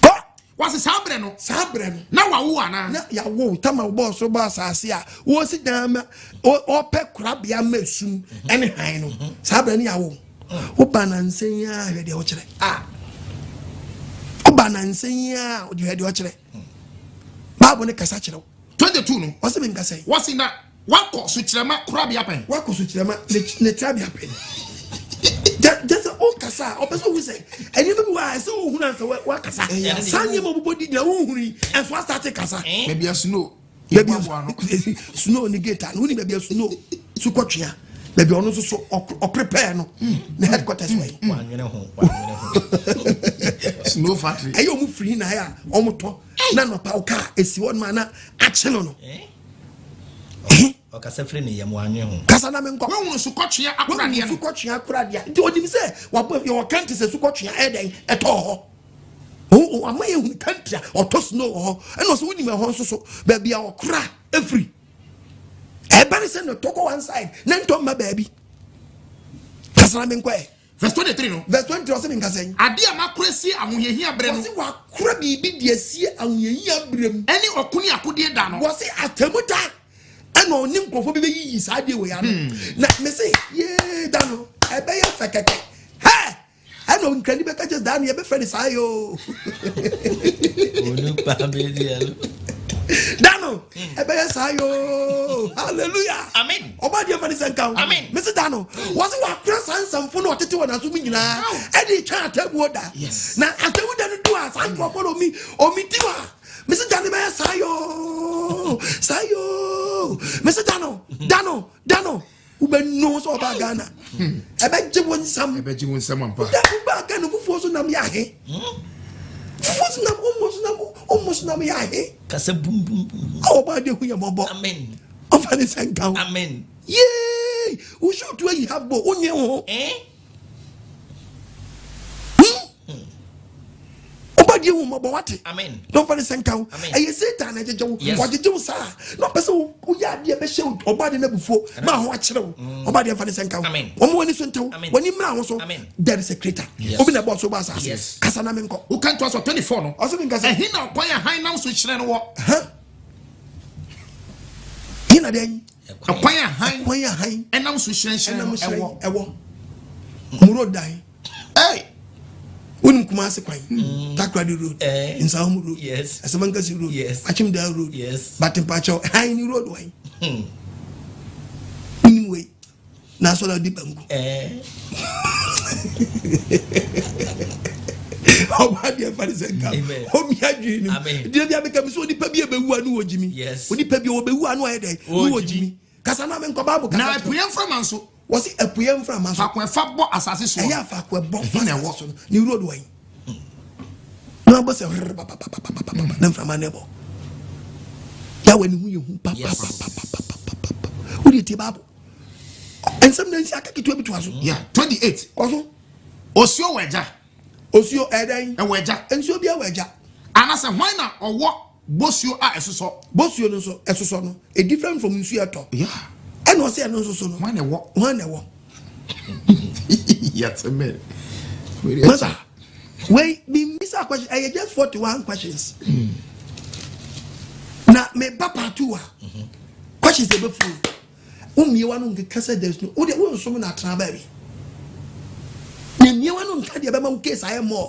Kɔ. Wɔsi saa berɛ no. Saa berɛ no. Na wawo anaa? Na yawo tama wɔbɔɔ soro bɔ asase a wɔsi dan ma ɔpɛ korabea ma esum ɛne han no. Saa berɛ no yawo. Woba nansa yi a hwɛ deɛ ɔkyerɛ. A. Woba nansa yi a hwɛ deɛ ɔkyerɛ. Baabu ne kasa kyerɛ wo. 22 no. Wɔsi mi nkasa yi. Wɔsi na Wakɔ sukyerɛma korabea pɛn. Wakɔ sukyerɛma ne trabea pɛn. Kyɛ sɛ ɔkasa a ɔpɛ sɛ ohu sɛ nneɛma bi wɔ a ɛsɛ ohun ansa wakasa. Saa nneɛma ɔbobɔ di nyina wohunu yi ɛnso asate kasa. Baabi a snow. Baabi a snow ne gate ano woni baabi a snow sukɔtwea baabi ɔno nso so ɔprepare no ne headquarters wɔ yi. Snow factory. Ɛyɛ ɔmo firi na ayɛ a ɔmo tɔ na nɔpa ɔka esi hɔ nom a na akye no no. Ɔkasa firi ne yam wannwen ho. Kasa na menkɔ. Woahunu sukɔtwea akoradeɛ no. Sukɔtwea akoradeɛ. Nti onim sɛ wabɔ yɛwɔ country sɛ sukɔtwea ɛyɛ dɛn ɛtɔɔ hɔ. Wama yɛhunu country a ɔtɔ snow wɔ hɔ. Ɛna ɔsɛ wonim ɛhɔ nso so baabi a ɔkora ɛfiri. Ɛba ne sɛ na ɛtɔ kɔ one side na ntɔ mma baabi. Kasa na menkɔ ɛ. Verse 23 no. Verse 23 ɔsɛ menka sɛn? Ade a makora sie ahohiahia berɛ no. Wɔse wakora biribi de asie ahohiahia berɛ mu. Ɛne ɔko ne akodeɛ da no. Wɔse atemmu da ɛna ɔne nkurɔfoɔ bi bɛyiyi saa adeɛ wei ano. Hmm. Na mese yee da no ɛbɛyɛ fɛ kɛkɛ. Hɛ! Ɛna nkrani bɛka kyɛ daa no yɛbɛfrɛ no saa yoo. Onipa bɛdi ɛlo. Da no. Ɛbɛyɛ saa yoo. Hallelujah. Amen. Ɔba deɛ mfa ne sɛ nka ho. Amen. Mese da no, wɔse wakora saa nsɛmfo no ɔtete wɔ n'aso mu nyinaa ɛde twa atemmuo da. Yes. Na atemmu da no du a saa nkurɔfoɔ no omi omi di hɔ a mese da no bɛyɛ saa yoo saa yoo. Mese da no da no da no wobɛnu sɛ ɔbaa Ghana. Ɛbɛgye wo nsam. Ɛbɛgye wo nsam ampa. Da wobaa Ghana fufuo so nam yɛ ahe. Fufuo so nam ɔmmɔ so nam ɔmmɔ so nam yɛ ahe. Kasa bum bum bum. A ɔbaa de hu yɛ mmɔbɔ. Amen. Ɔfa ne sɛ nka ho. Amen. Yee! Wo shoot ayi half ball, wonye wo ho. Eh? Ɔba deɛ hu mmɔbɔ wate. Amen. Na ɔfa ne sɛ nka ho. Amen. Ɛyɛ Satan na ɛgyegye wo. Yes. Ɔgyegye wo saa. Na ɔpɛ sɛ woyɛ adeɛ bɛhyɛ ɔba de no abufuo ma ho akyerɛ wo. Ɔba deɛ mfa ne sɛ nka ho. Mm. Amen. Wɔn ani so ntew. Amen. Wɔn ani mmra ho so. Amen. There is a creator. Yes. Obi na ɛbɔ so bɔ asase. Yes. Kasa na menkɔ. Woka ntoa so 24 no. Ɔsɛ menkasa. Ɛhe na ɔkwan a hann nam so hyerɛn no wɔ? Huh? He na deɛn? Ɛkwan a hann Kwan a hann ɛnam so hyerɛnhyerɛn ɛnam no hyerɛn ɛwɔ. ɛwɔ. Muro dan. Hey! Wonim Kumasi kwan, Takoradi road, Eh. Nsawam road, Yes. Asamankasi road, Yes. Akyemdaa road, Yes. but mpakyɛw hann ni road wan? Wonim wei? Na asɔre a ɔdi banku. Eh. Ɔba deɛ fa ne sɛ nka Amen. omi adwene no mu. Amen. Deɛ bi abɛka mi sɛ onipa bi a ɛbɛwu a ne wɔ gyimi. Yes. Onipa bi a wɔbɛwu a ne wɔyɛ dɛn? Ne Wɔ wɔ gyimi. gyimi. Kasa na menkɔ Bible kasa Na kyerɛ wo. apueɛ mframa nso, Wɔsi apueɛ mframa so. faako ɛfa bɔ asase soɔ. Ɛyɛ afaako ɛbɔ Ɛhe na fa ɛwɔ? so no. Ne road wɔn. Na abɔ sɛ rrr papapapapapa na mframa no ɛbɔ. Yahweh ne ho yɛ hu papapapapapapa. Wode tie Bible. Nsɛm na nsi aka ketewa bi toa so. Yeah, 28. Kɔ so. Osuo wɔ agya. Osuo ɛdɛn? Ɛwɔ agya. Nsuo bi ɛwɔ agya. Anasɛ hwan na ɔwɔ bosuo a ɛsosɔ? Bosuo no nso ɛsosɔ no. E different from nsuo ɛtɔ. Yeah. Ɛna ɔsɛ ɛno nso so no. Hwan na ɛwɔ? Hwan na ɛwɔ? Yɛte mɛ. Masa, wei mi misa question ɛyɛ just 41 questions. Na me ba part 2 a questions ebe furu. Wo mmie wa no nkeka sɛ there's no wo de wo nsom na atena baabi. Na mmie wa no nka deɛ bɛma wo case ayɛ more.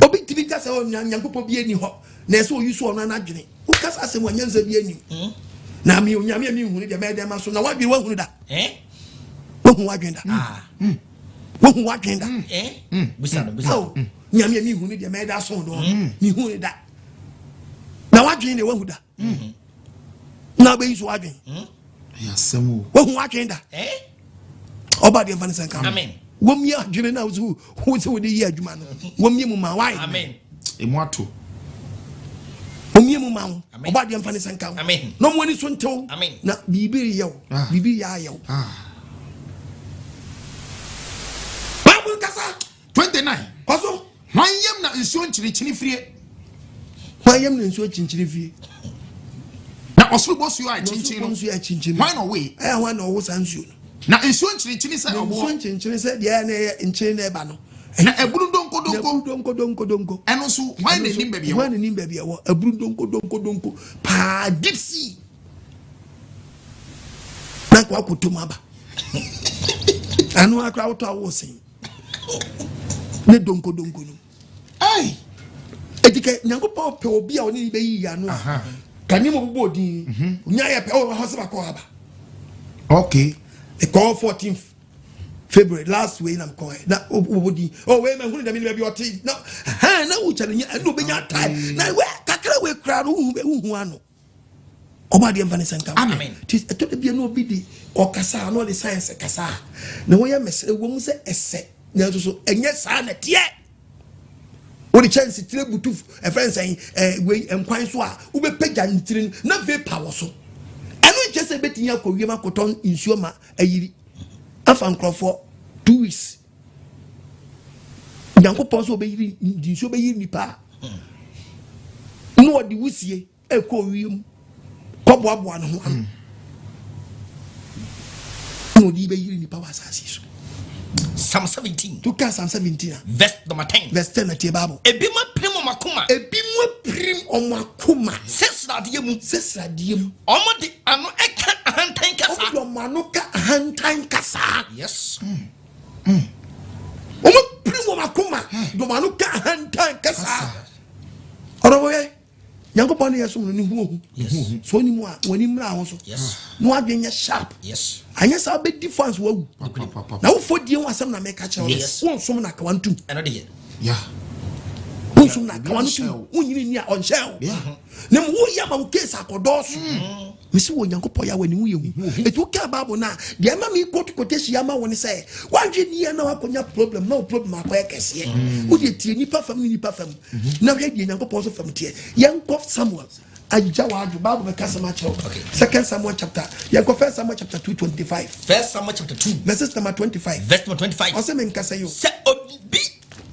Obi ntumi nka sɛ oh, Nyankopɔn bi ani hɔ na ɛsɛ oyi so ɔno anadwene. Wo kasa asɛm wa nyansa bi anim. Na mi onyame a mi nhunu deɛ mɛyɛ dɛn ma so na wadwene wahunu da. Eh? Wahu wadwene da. Ah. Wahu wadwene da. Eh? Busa no, busa no. Oh, nyame a mi nhunu deɛ mɛyɛ dɛ aso no. Mi hu ne da. Na wadwene deɛ wahu da. Na wobɛyi so wadwene. Ɛyɛ asɛm o. Wahu wadwene da. Eh? Ɔba deɛ mfa ne sɛ nka. Amen. Wɔmie adwene na wo sɛ wode yɛ adwuma no. Wɔmie mu ma wae. Amen. Emu ato. Wɔmie mu ma wo. Amen. Ɔba deɛ mfa ne sɛ nka. Amen. Na ɔmo ani so ntew. Amen. Na biribi reyɛ wo. Ah. Biribi yɛ ayɛ wo. Ah. Bible kasa. 29. Kɔ so. Hwan yam na nsuo nkyinikyini firie? Hwan yam na nsuo kyinkyini fie? Na ɔsoro bosuo a ɛkyinkyin no. Nsuo a ɛkyinkyin no. Hwan na ɔwoe? Ɛyɛ hwan na ɔwo saa nsuo no? Na nsuo nkyinikyini sɛ Na nsuo ɔboɔ. nkyinkyini sɛ deɛ ɛyɛ na ɛyɛ nkyene na ɛba no. Na ebunu donko Na donko. aburu donko donko donko. Ɛno nso hwan na enim baabi Hwan ɛwɔ? na nim baabi ɛwɔ? Aburu donko donko donko paa deep sea. Na nka wakɔtɔ mu aba. Ano akora wotɔ awo sen. Ne donko donko no. Hey! Eti kɛ Nyankopɔn pɛ obi a ɔne ne bɛyi ano a. Ka ne mu bobɔ odin. Onya yɛ pɛ ɔwɔ hɔ sɛ bakɔ aba. Okay. Ɛkɔɔ 14th February last week na mekɔɛ na wobɔ din oh wei mahunu dɛm ne baabi ɔte na hɛn na wokyɛ no nyɛ ɛna obɛnya time na wɛ kakra wei koraa no wohu wohu ano ɔba adeɛ mfa ne sɛ nka Amen. nti ɛtɔ da bia na obi de ɔkasa a na ɔde science kasa a na wɔyɛ mɛsrɛ wɔ mu sɛ ɛsɛ nanso so ɛnyɛ saa na teɛ wode kyɛnse tire butu ɛfrɛ nsɛn ɛɛ wei nkwan so a wobɛpagya ne tiri no na vapor wɔ so ɛno nkyɛ sɛ ɛbɛtumi akɔ wiem akɔtɔ nsuo ma ayiri afa nkurɔfoɔ 2 weeks. Nyankopɔn sɛ ɔbɛyiri de nsuo bɛyiri nipa a na ɔde wusie ɛkɔ wiem kɔboaboa ne ho ano na ɔde bɛyiri nipa wɔ asase so. Psalm 17. To ka Psalm 17 a Verse number 10. verse 10 na tie Bible. Ebi mu apirim ɔmo akoma. Ebi mu apirim ɔmo akoma. Sɛ sradeɛ mu. Sɛ sradeɛ mu. Ɔmo de ano ɛka ahantan kasa. Ɔmo de ɔmo ano ka ahantan kasa. Yes. Ɔmo pirim ɔmo akoma de ɔmo ano ka ahantan kasa. Ɔdɔbɔ yɛ. Nyankopɔn ne yɛsom no ne ho ohu. So onim a w'ani mmra ho so. Na w'adwene nyɛ sharp. Anyɛ saa wobɛdi fo anso wawu. Na wofo die ho asɛm na meka kyerɛ wo. Wonsom no akawa ntom. Wonsom no akawa no tom. Wonyini ni a ɔnhyɛ wo. Na mu woyɛ ma wo case akɔdɔɔso. Mesi wɔ Onyankopɔn yɛ w'ani ho yɛ hu. Eti wokaa Bible no a, deɛ ɛma me quote quotation ama wo ne sɛ, woanhwɛ ni a na woakɔnya problem na wo problem akɔyɛ kɛseɛ. Wodeɛ tie nipa fam ne nipa fam na hwɛ deɛ Nyankopɔn nso fam teɛ. Yɛnkɔ Samuel agya w'adwo Bible bɛka asɛm akyerɛ wo. Second Samuel chapter, yɛnkɔ First Samuel chapter 2 25. First Samuel chapter 2. Verses number 25. Verse number 25. Ɔsɛ menkasa yi o. Sɛ obi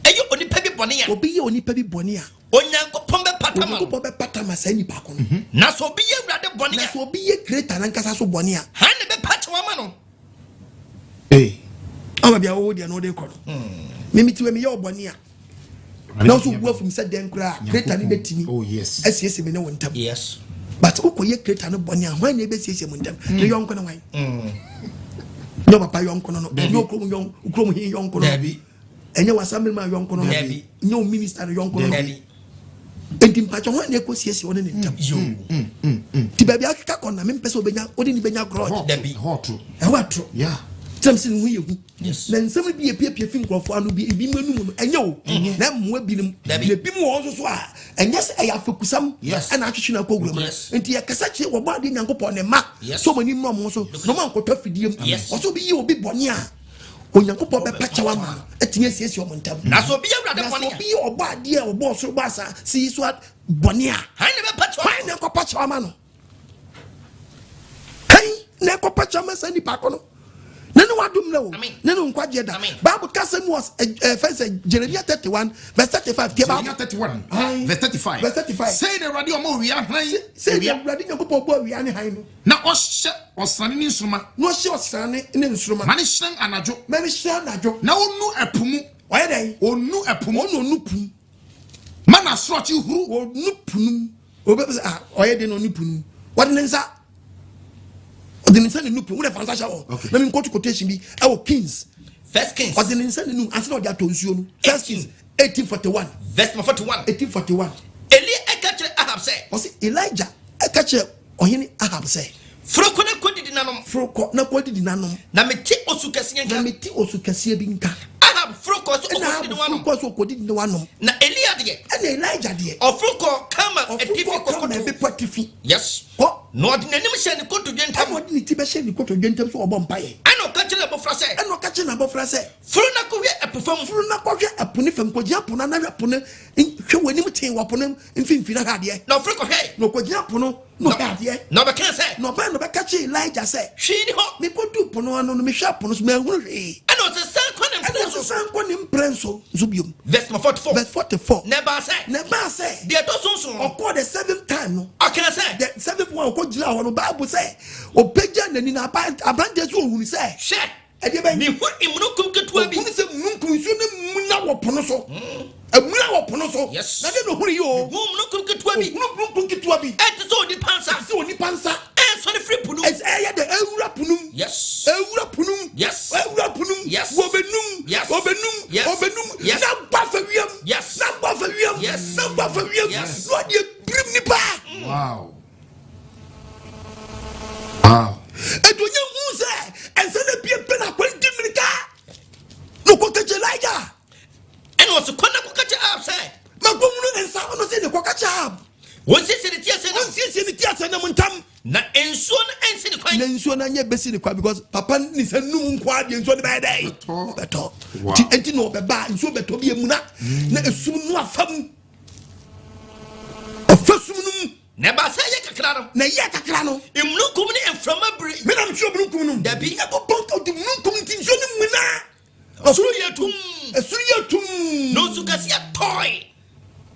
ɛyɛ onipa bi bɔne a. Obi yɛ onipa bi bɔne a. Onyankopɔn bɛpata ma no. Onyankopɔn bɛpata ma saa nipa ko no. Na sɛ obi yɛ Awurade bɔne a. Na sɛ obi yɛ Creator nankasa so bɔne a. Han na bɛpa kyɛw ama no. Ee. Ama bia wo deɛ no wode kɔ no. Mimi tiwe meyɛ ɔbɔne a. Na nso bu afum sɛ dɛn koraa Creator no bɛtumi. Oh yes. Asiesie me ne wo ntam. Yes. But wokɔyɛ Creator no bɔne a hwan na ɛbɛsiesie mo ntam? Ne yɔnko no hwan? Nyɛ papa yɔnko no no. Nyɛ okurom yɔnko okurom hin yɔnko no. Dabi. Ɛnyɛ w'assemblyman yɔnko no no. Dabi. Nyɛ wo minister no yɔnko no no. Dabi. Enti mpakyɛ hwan na ɛkɔ siesie wo ne ne ntam? Nti baabi akeka kɔ na mempɛ sɛ wobɛnya wode ne bɛnya grudge. Dabi. Ɛhɔ to. Ɛhɔ atoro. Yeah. Kyerɛ m sɛ ne ho yɛ hu. Yes. Na nsɛm bi epiepie fi nkurɔfoɔ ano bi ebi mu anum no ɛnyɛ o. Na mmoa binom. Dabi. Na ebi mu wɔ hɔ nso so a ɛnyɛ sɛ ɛyɛ afɛkusam Yes. ɛna atwetwe no akɔ wura mu. Yes. Nti yɛkasa kyerɛ wɔbɔ adeɛ Nyankopɔn ne mma. Yes. Sɛ ɔmo ani mmra ɔmo ho so na ɔmo ankɔtɔ afidie mu. Yes. Ɔsɛ obi yɛ obi bɔne a Onyankopɔn bɛpa kyɛw ama no atumi asiesie ɔmo ntam. Na sɛ obi yɛ Awurade Na sɛ bɔne a. obi yɛ ɔbɔ adeɛ a ɔbɔ ɔsoro bɔ asa si yi so bɔne a. Han na bɛpa kyɛw. Hwan na ɛkɔpa kyɛw ama no? Hwan na ɛkɔpa kyɛw ama saa nipa ko no? Ne ne wadom na o. Amen. Ne ne nkwagyeɛ da. Amen. Bible kasa mu wɔ fɛn sɛ Jeremiah 31 verse 35. Tie Bible. Jeremiah 31 Aye. verse 35. Verse 35. Sei na Awurade ɔma owia han Sɛ ewia Awurade Nyankopɔn bɔ awia ne han no. na ɔhyɛ ɔsrane ne nsoroma Na ɔhyɛ ɔsrane ne nsoroma. ma ne hyerɛn anadwo Ma ne hyerɛn anadwo. na ɔnu ɛpo mu Ɔyɛ dɛn? ɔnu ɛpo mu Ɔno ɔnu pum. ma n'asorɔkye huru Ɔnu punum. Obi sɛ ah ɔyɛ den na ɔnu punum. Wɔde ne nsa ɔde ne nsa ne nu pum. Wode fa nsa hyɛ hɔ. Okay. Na mi nkɔto quotation bi ɛwɔ Kings. First Kings. Ɔde ne nsa ne num ansa na ɔde atɔ nsuo no. First Kings 1841. Verse number 41. 1841. Elia ɛka kyerɛ Ahab sɛ. Ɔsɛ Elijah ɛka kyerɛ ɔhene Ahab sɛ. Foro kɔ na kɔdidi nanom. Foro kɔ na kɔdidi nanom. Na mete osu kɛseɛ nka. Na mete osu kɛseɛ bi nka. Ahab foro kɔ so Ɛna Ahab ɔkɔdidi foro nanom. kɔ so ɔkɔdidi ne wanom. Na Elia deɛ. Ɛna Elijah deɛ. Ɔforo kɔ Karmel Ɔforo atifi kɔ Karmel kɔkoto. bepɔ atifi. Yes. Kɔ. Na ɔde n'anim hyɛ ne kotodwe ntam. Ɛna ɔde ne ti bɛhyɛ ne kotodwe ntam so ɔbɔ mpaeɛ. Ɛna ɔka kyerɛ abɔfra sɛ. Ɛna ɔka kyerɛ n'abɔfra sɛ. Foro na kɔhwɛ ɛpo fam. Foro na kɔhwɛ ɛpo ne fam kɔgyina po no anahwɛ po no hwɛ w'anim tee wɔ po no mfimfini ahwɛ adeɛ. Na ɔforo kɔhwɛ. Na ɔkɔgyina po no na ɔhwɛ adeɛ. Na ɔbɛka sɛ. Na ɔbɛn na ɔbɛka kyerɛ Elijah sɛ. Hwee ni hɔ. Mekɔduu po no ano no mehwɛ po no so manhunu hwee. Ɛna ɔsɛ san kɔ ne Ɛna mprɛ ɔsɛ so. san kɔ ne mprɛ nso nso biom. Verse number 44. Verse 44. Na ɛbaa sɛ. Na ɛbaa sɛ. Deɛ ɛtɔ so nson no. Ɔkɔɔ the seventh time no. Ɔka sɛ. The seventh one ɔkɔ gyina hɔ no Bible sɛ ɔpagya n'ani na aberanteɛ so ohunu sɛ. Hwɛ. Ɛdeɛ bɛn. Mehu mununkum ketewa bi. Ohunu sɛ mununkum nsuo ne muna wɔ po no so. Emuna wɔ po no so. Yes. Na deɛ na ohunu yi o. Mehu mununkum ketewa bi. Ohunu mununkum ketewa bi. Ɛte sɛ onipa nsa. Ɛte sɛ onipa nsa. Ɛnsɔre firi po no mu. Ɛsɛ ɛyɛ dɛ ewura po no mu. Yes. Ewura po no mu. Yes. Ewura po no mu. Yes. Wɔbɛnum. Yes. Wɔbɛnum. Yes. Wɔbɛnum. Yes. Na bɔ afa wiem. Yes. Na bɔ afa wiem. Yes. Na bɔ afa wiem. Yes. Na ɔde ebirim nipa. Wow. Wow. Etu onye hu sɛ ɛnsa na bie pɛ na akɔli di mirika. Na ɔkɔ kɛkyɛ Elijah. Ɛna ɔsɛ kɔ na kɔka kyerɛ Ahab sɛ. Ma kɔ hunu nsa ɔno sɛ ne kɔka kyerɛ Ahab. Wɔnsiesie ne ti ase nam. Wɔnsiesie ne ti ase nam ntam. Na nsuo no ɛnsi ne kwan. Na nsuo no anyɛ bɛsi ne kwan because papa ne nsa num nko adeɛ nsuo no bɛyɛ dɛ. Bɛtɔ. Wow. Ti enti na ɔbɛba nsuo bɛtɔ bi emuna. Na esum no afa mu. Ɔfa sum no mu. Na ɛbaa sɛ ɛyɛ kakra no. Na ɛyɛ kakra no. Mununkum ne mframa biri. Me nam nsuo mununkum no mu. Dabi. Nyankopɔn ka ɔde mununkum nti nsuo no muna. Ɔsoro yɛ tum. Ɛsoro yɛ tum. Na osu kɛseɛ tɔe.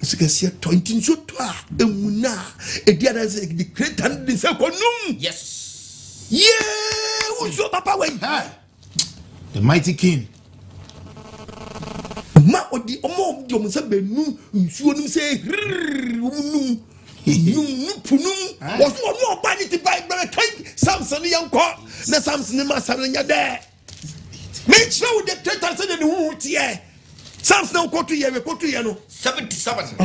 Nsu kɛseɛ tɔ nti nsuo tɔ a emuna a edi adanse de kreta no de nsa kɔ num. Yes. Yee nsuo papa wei. Hey. The mighty king. Ma ɔdi ɔmo ɔdi ɔmo nsa bɛnum nsuo num sɛ hiriri ɔmo num num nu pu num wɔso ɔno ɔba ne ti ba bɛrɛ kan Samson yɛn kɔ na Samson ne ma Samson nyɛ dɛ mekyerɛ wo de kreta sɛ de ne ho teɛ Samson na ɔkɔto yɛ wɛ kɔto yɛ no 77.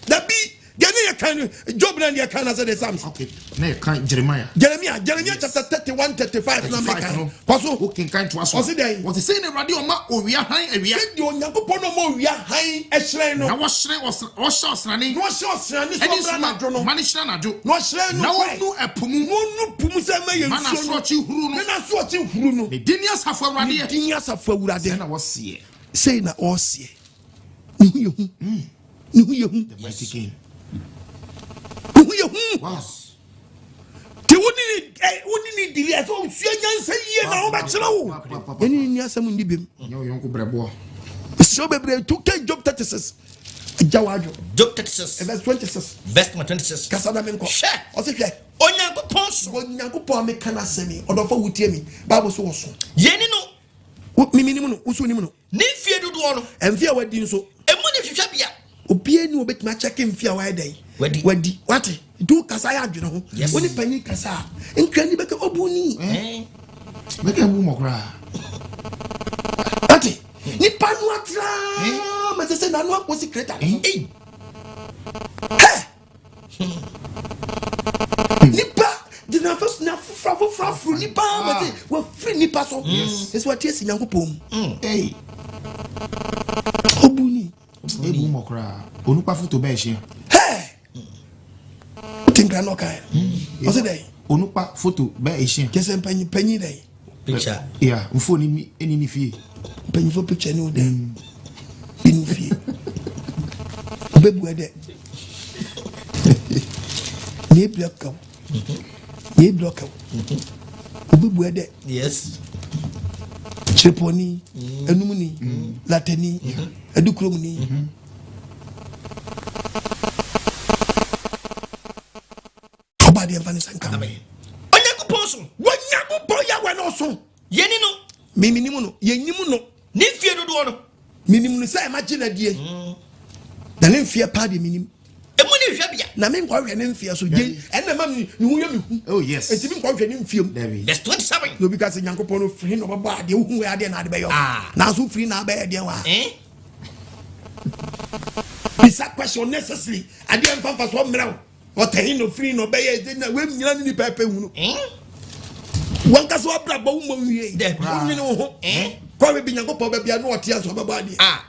dabi. Deɛ ne yɛ kan no Job na deɛ kan na sɛ de Psalms. Okay, na yɛ kan Jeremiah. Jeremiah, Jeremiah yes. chapter 31, 35 na mɛ kan. Kɔ so. O kenkan toa so. Ɔsi dɛn? Wɔsi sɛ na Awurade ɔma owia han awia. Sɛ deɛ Onyankopɔn na ɔma owia han ɛhyerɛn no. Na wɔhyerɛn ɔhyɛ ɔsrane. Na ɔhyɛ ɔsrane so ɔbra anadwo no. Ma ne hyerɛn anadwo. Na ɔhyerɛn no Na ɔnu ɛpo mu. Na ɔnu po mu sɛ ɛma yɛ nsuo no. Ma n'asorɔkye huru no. Na n'asorɔkye huru no. Ne din ne asafo Awurade. Ne din ne asafo Awurade. Sɛ na wɔseɛ. Sei na ɔseɛ. Ne ho yɛ hu. Ne ho yɛ hu. The mighty king. Ne ho yɛ hu. Te wo ne ne wo ne ne dili ɛsɛ osua nyansa yie na wobɛkyerɛ wo. Yɛne ne ni asɛm nni bem. Nyɛ wo yɔnko brɛboɔ. Mesrɛ bebree to kɛ Job 36. Agya w'adwo. Job 36. Verse 26. Verse 26. Kasa na menkɔ. Hwɛ. Ɔse hwɛ. Onyankopɔn so. Onyankopɔn a meka n'asɛm yi ɔdɔfo wotie mi. Bible so wɔ so. Yɛni no. Mimi nim no, wo so nim no. Ne mfie dodoɔ no. Mfie a wadi nso. Emu ne hwehwɛbea. Obiara ni obetumi akyɛke mfie a wayɛ dɛn. Wadi. Wadi. Wate. Nti wo kasa yɛ adwene ho. Yes. Wo ne panyin kasa a, nkrani bɛka obu ni. Eh. Bɛka ebu mɔ koraa. Wate. Nipa no atra ma sɛ sɛ n'ano akɔsi kreta. Ei. Hɛ! Nipa de n'afa so n'afoforo afoforo aforo nipa ma sɛ wafiri nipa so. Ɛsɛ wate asi Nyankopɔn mu. Ei. Obu ni. Ebu mɔ koraa. Onipa foto bɛɛ hyia. Hɛ! Wote nkra na ɔkae no. Ɔsɛ dɛn? Onipa foto bɛɛ hyia. Kyɛ sɛ mpanyin panyin dɛn? Picture. Yeah, mfoni mi ɛni ne fie. Mpanyinfoɔ picture ni wo dɛn? Bi ne fie. Obebu ɛdɛ. Na ebi ɔka wo. Na ebi ɔka wo. Obebu ɛdɛ. Yes. Kyerepɔni, enumni, latani, adukuromni. Ɔba adeɛ nfa ne nsa nka. Onyankopɔn so. Onyankopɔn Yahweh no so. Yɛni no. Miminim no, yɛnyim no. Ne mfie dodoɔ no. Minim no sɛ ɛma gye n'adie. Na ne mfeɛ paa deɛ minim. Emu ne hwɛbea. Na me nkɔhwɛ ne mfeɛ so. Gye ɛnna ma ne ho yɛ me hu. Oh yes. Eti mi nkɔhwɛ ne mfeɛ mu. Dabi. Verse 27. Na obi ka sɛ Nyankopɔn no firi na ɔbɛbɔ adeɛ wohu wɔ adeɛ na ade bɛyɛ. Ah. Nanso firi na abɛyɛ deɛ wa. Eh? Bisa question unnecessarily. Adeɛ mfa mfa so ɔmmerɛ wo. Ɔtɛn na ofiri na ɔbɛyɛ ɛdze na wei nyina ne nipa ɛpɛ hunu. Eh? Wankasa wabrabɔ wo mmɔ nwie. Dabi. Wonwene wo ho. Eh? Kɔwe bi Nyankopɔn baabi a na ɔte ase ɔbɛbɔ adeɛ. Ah.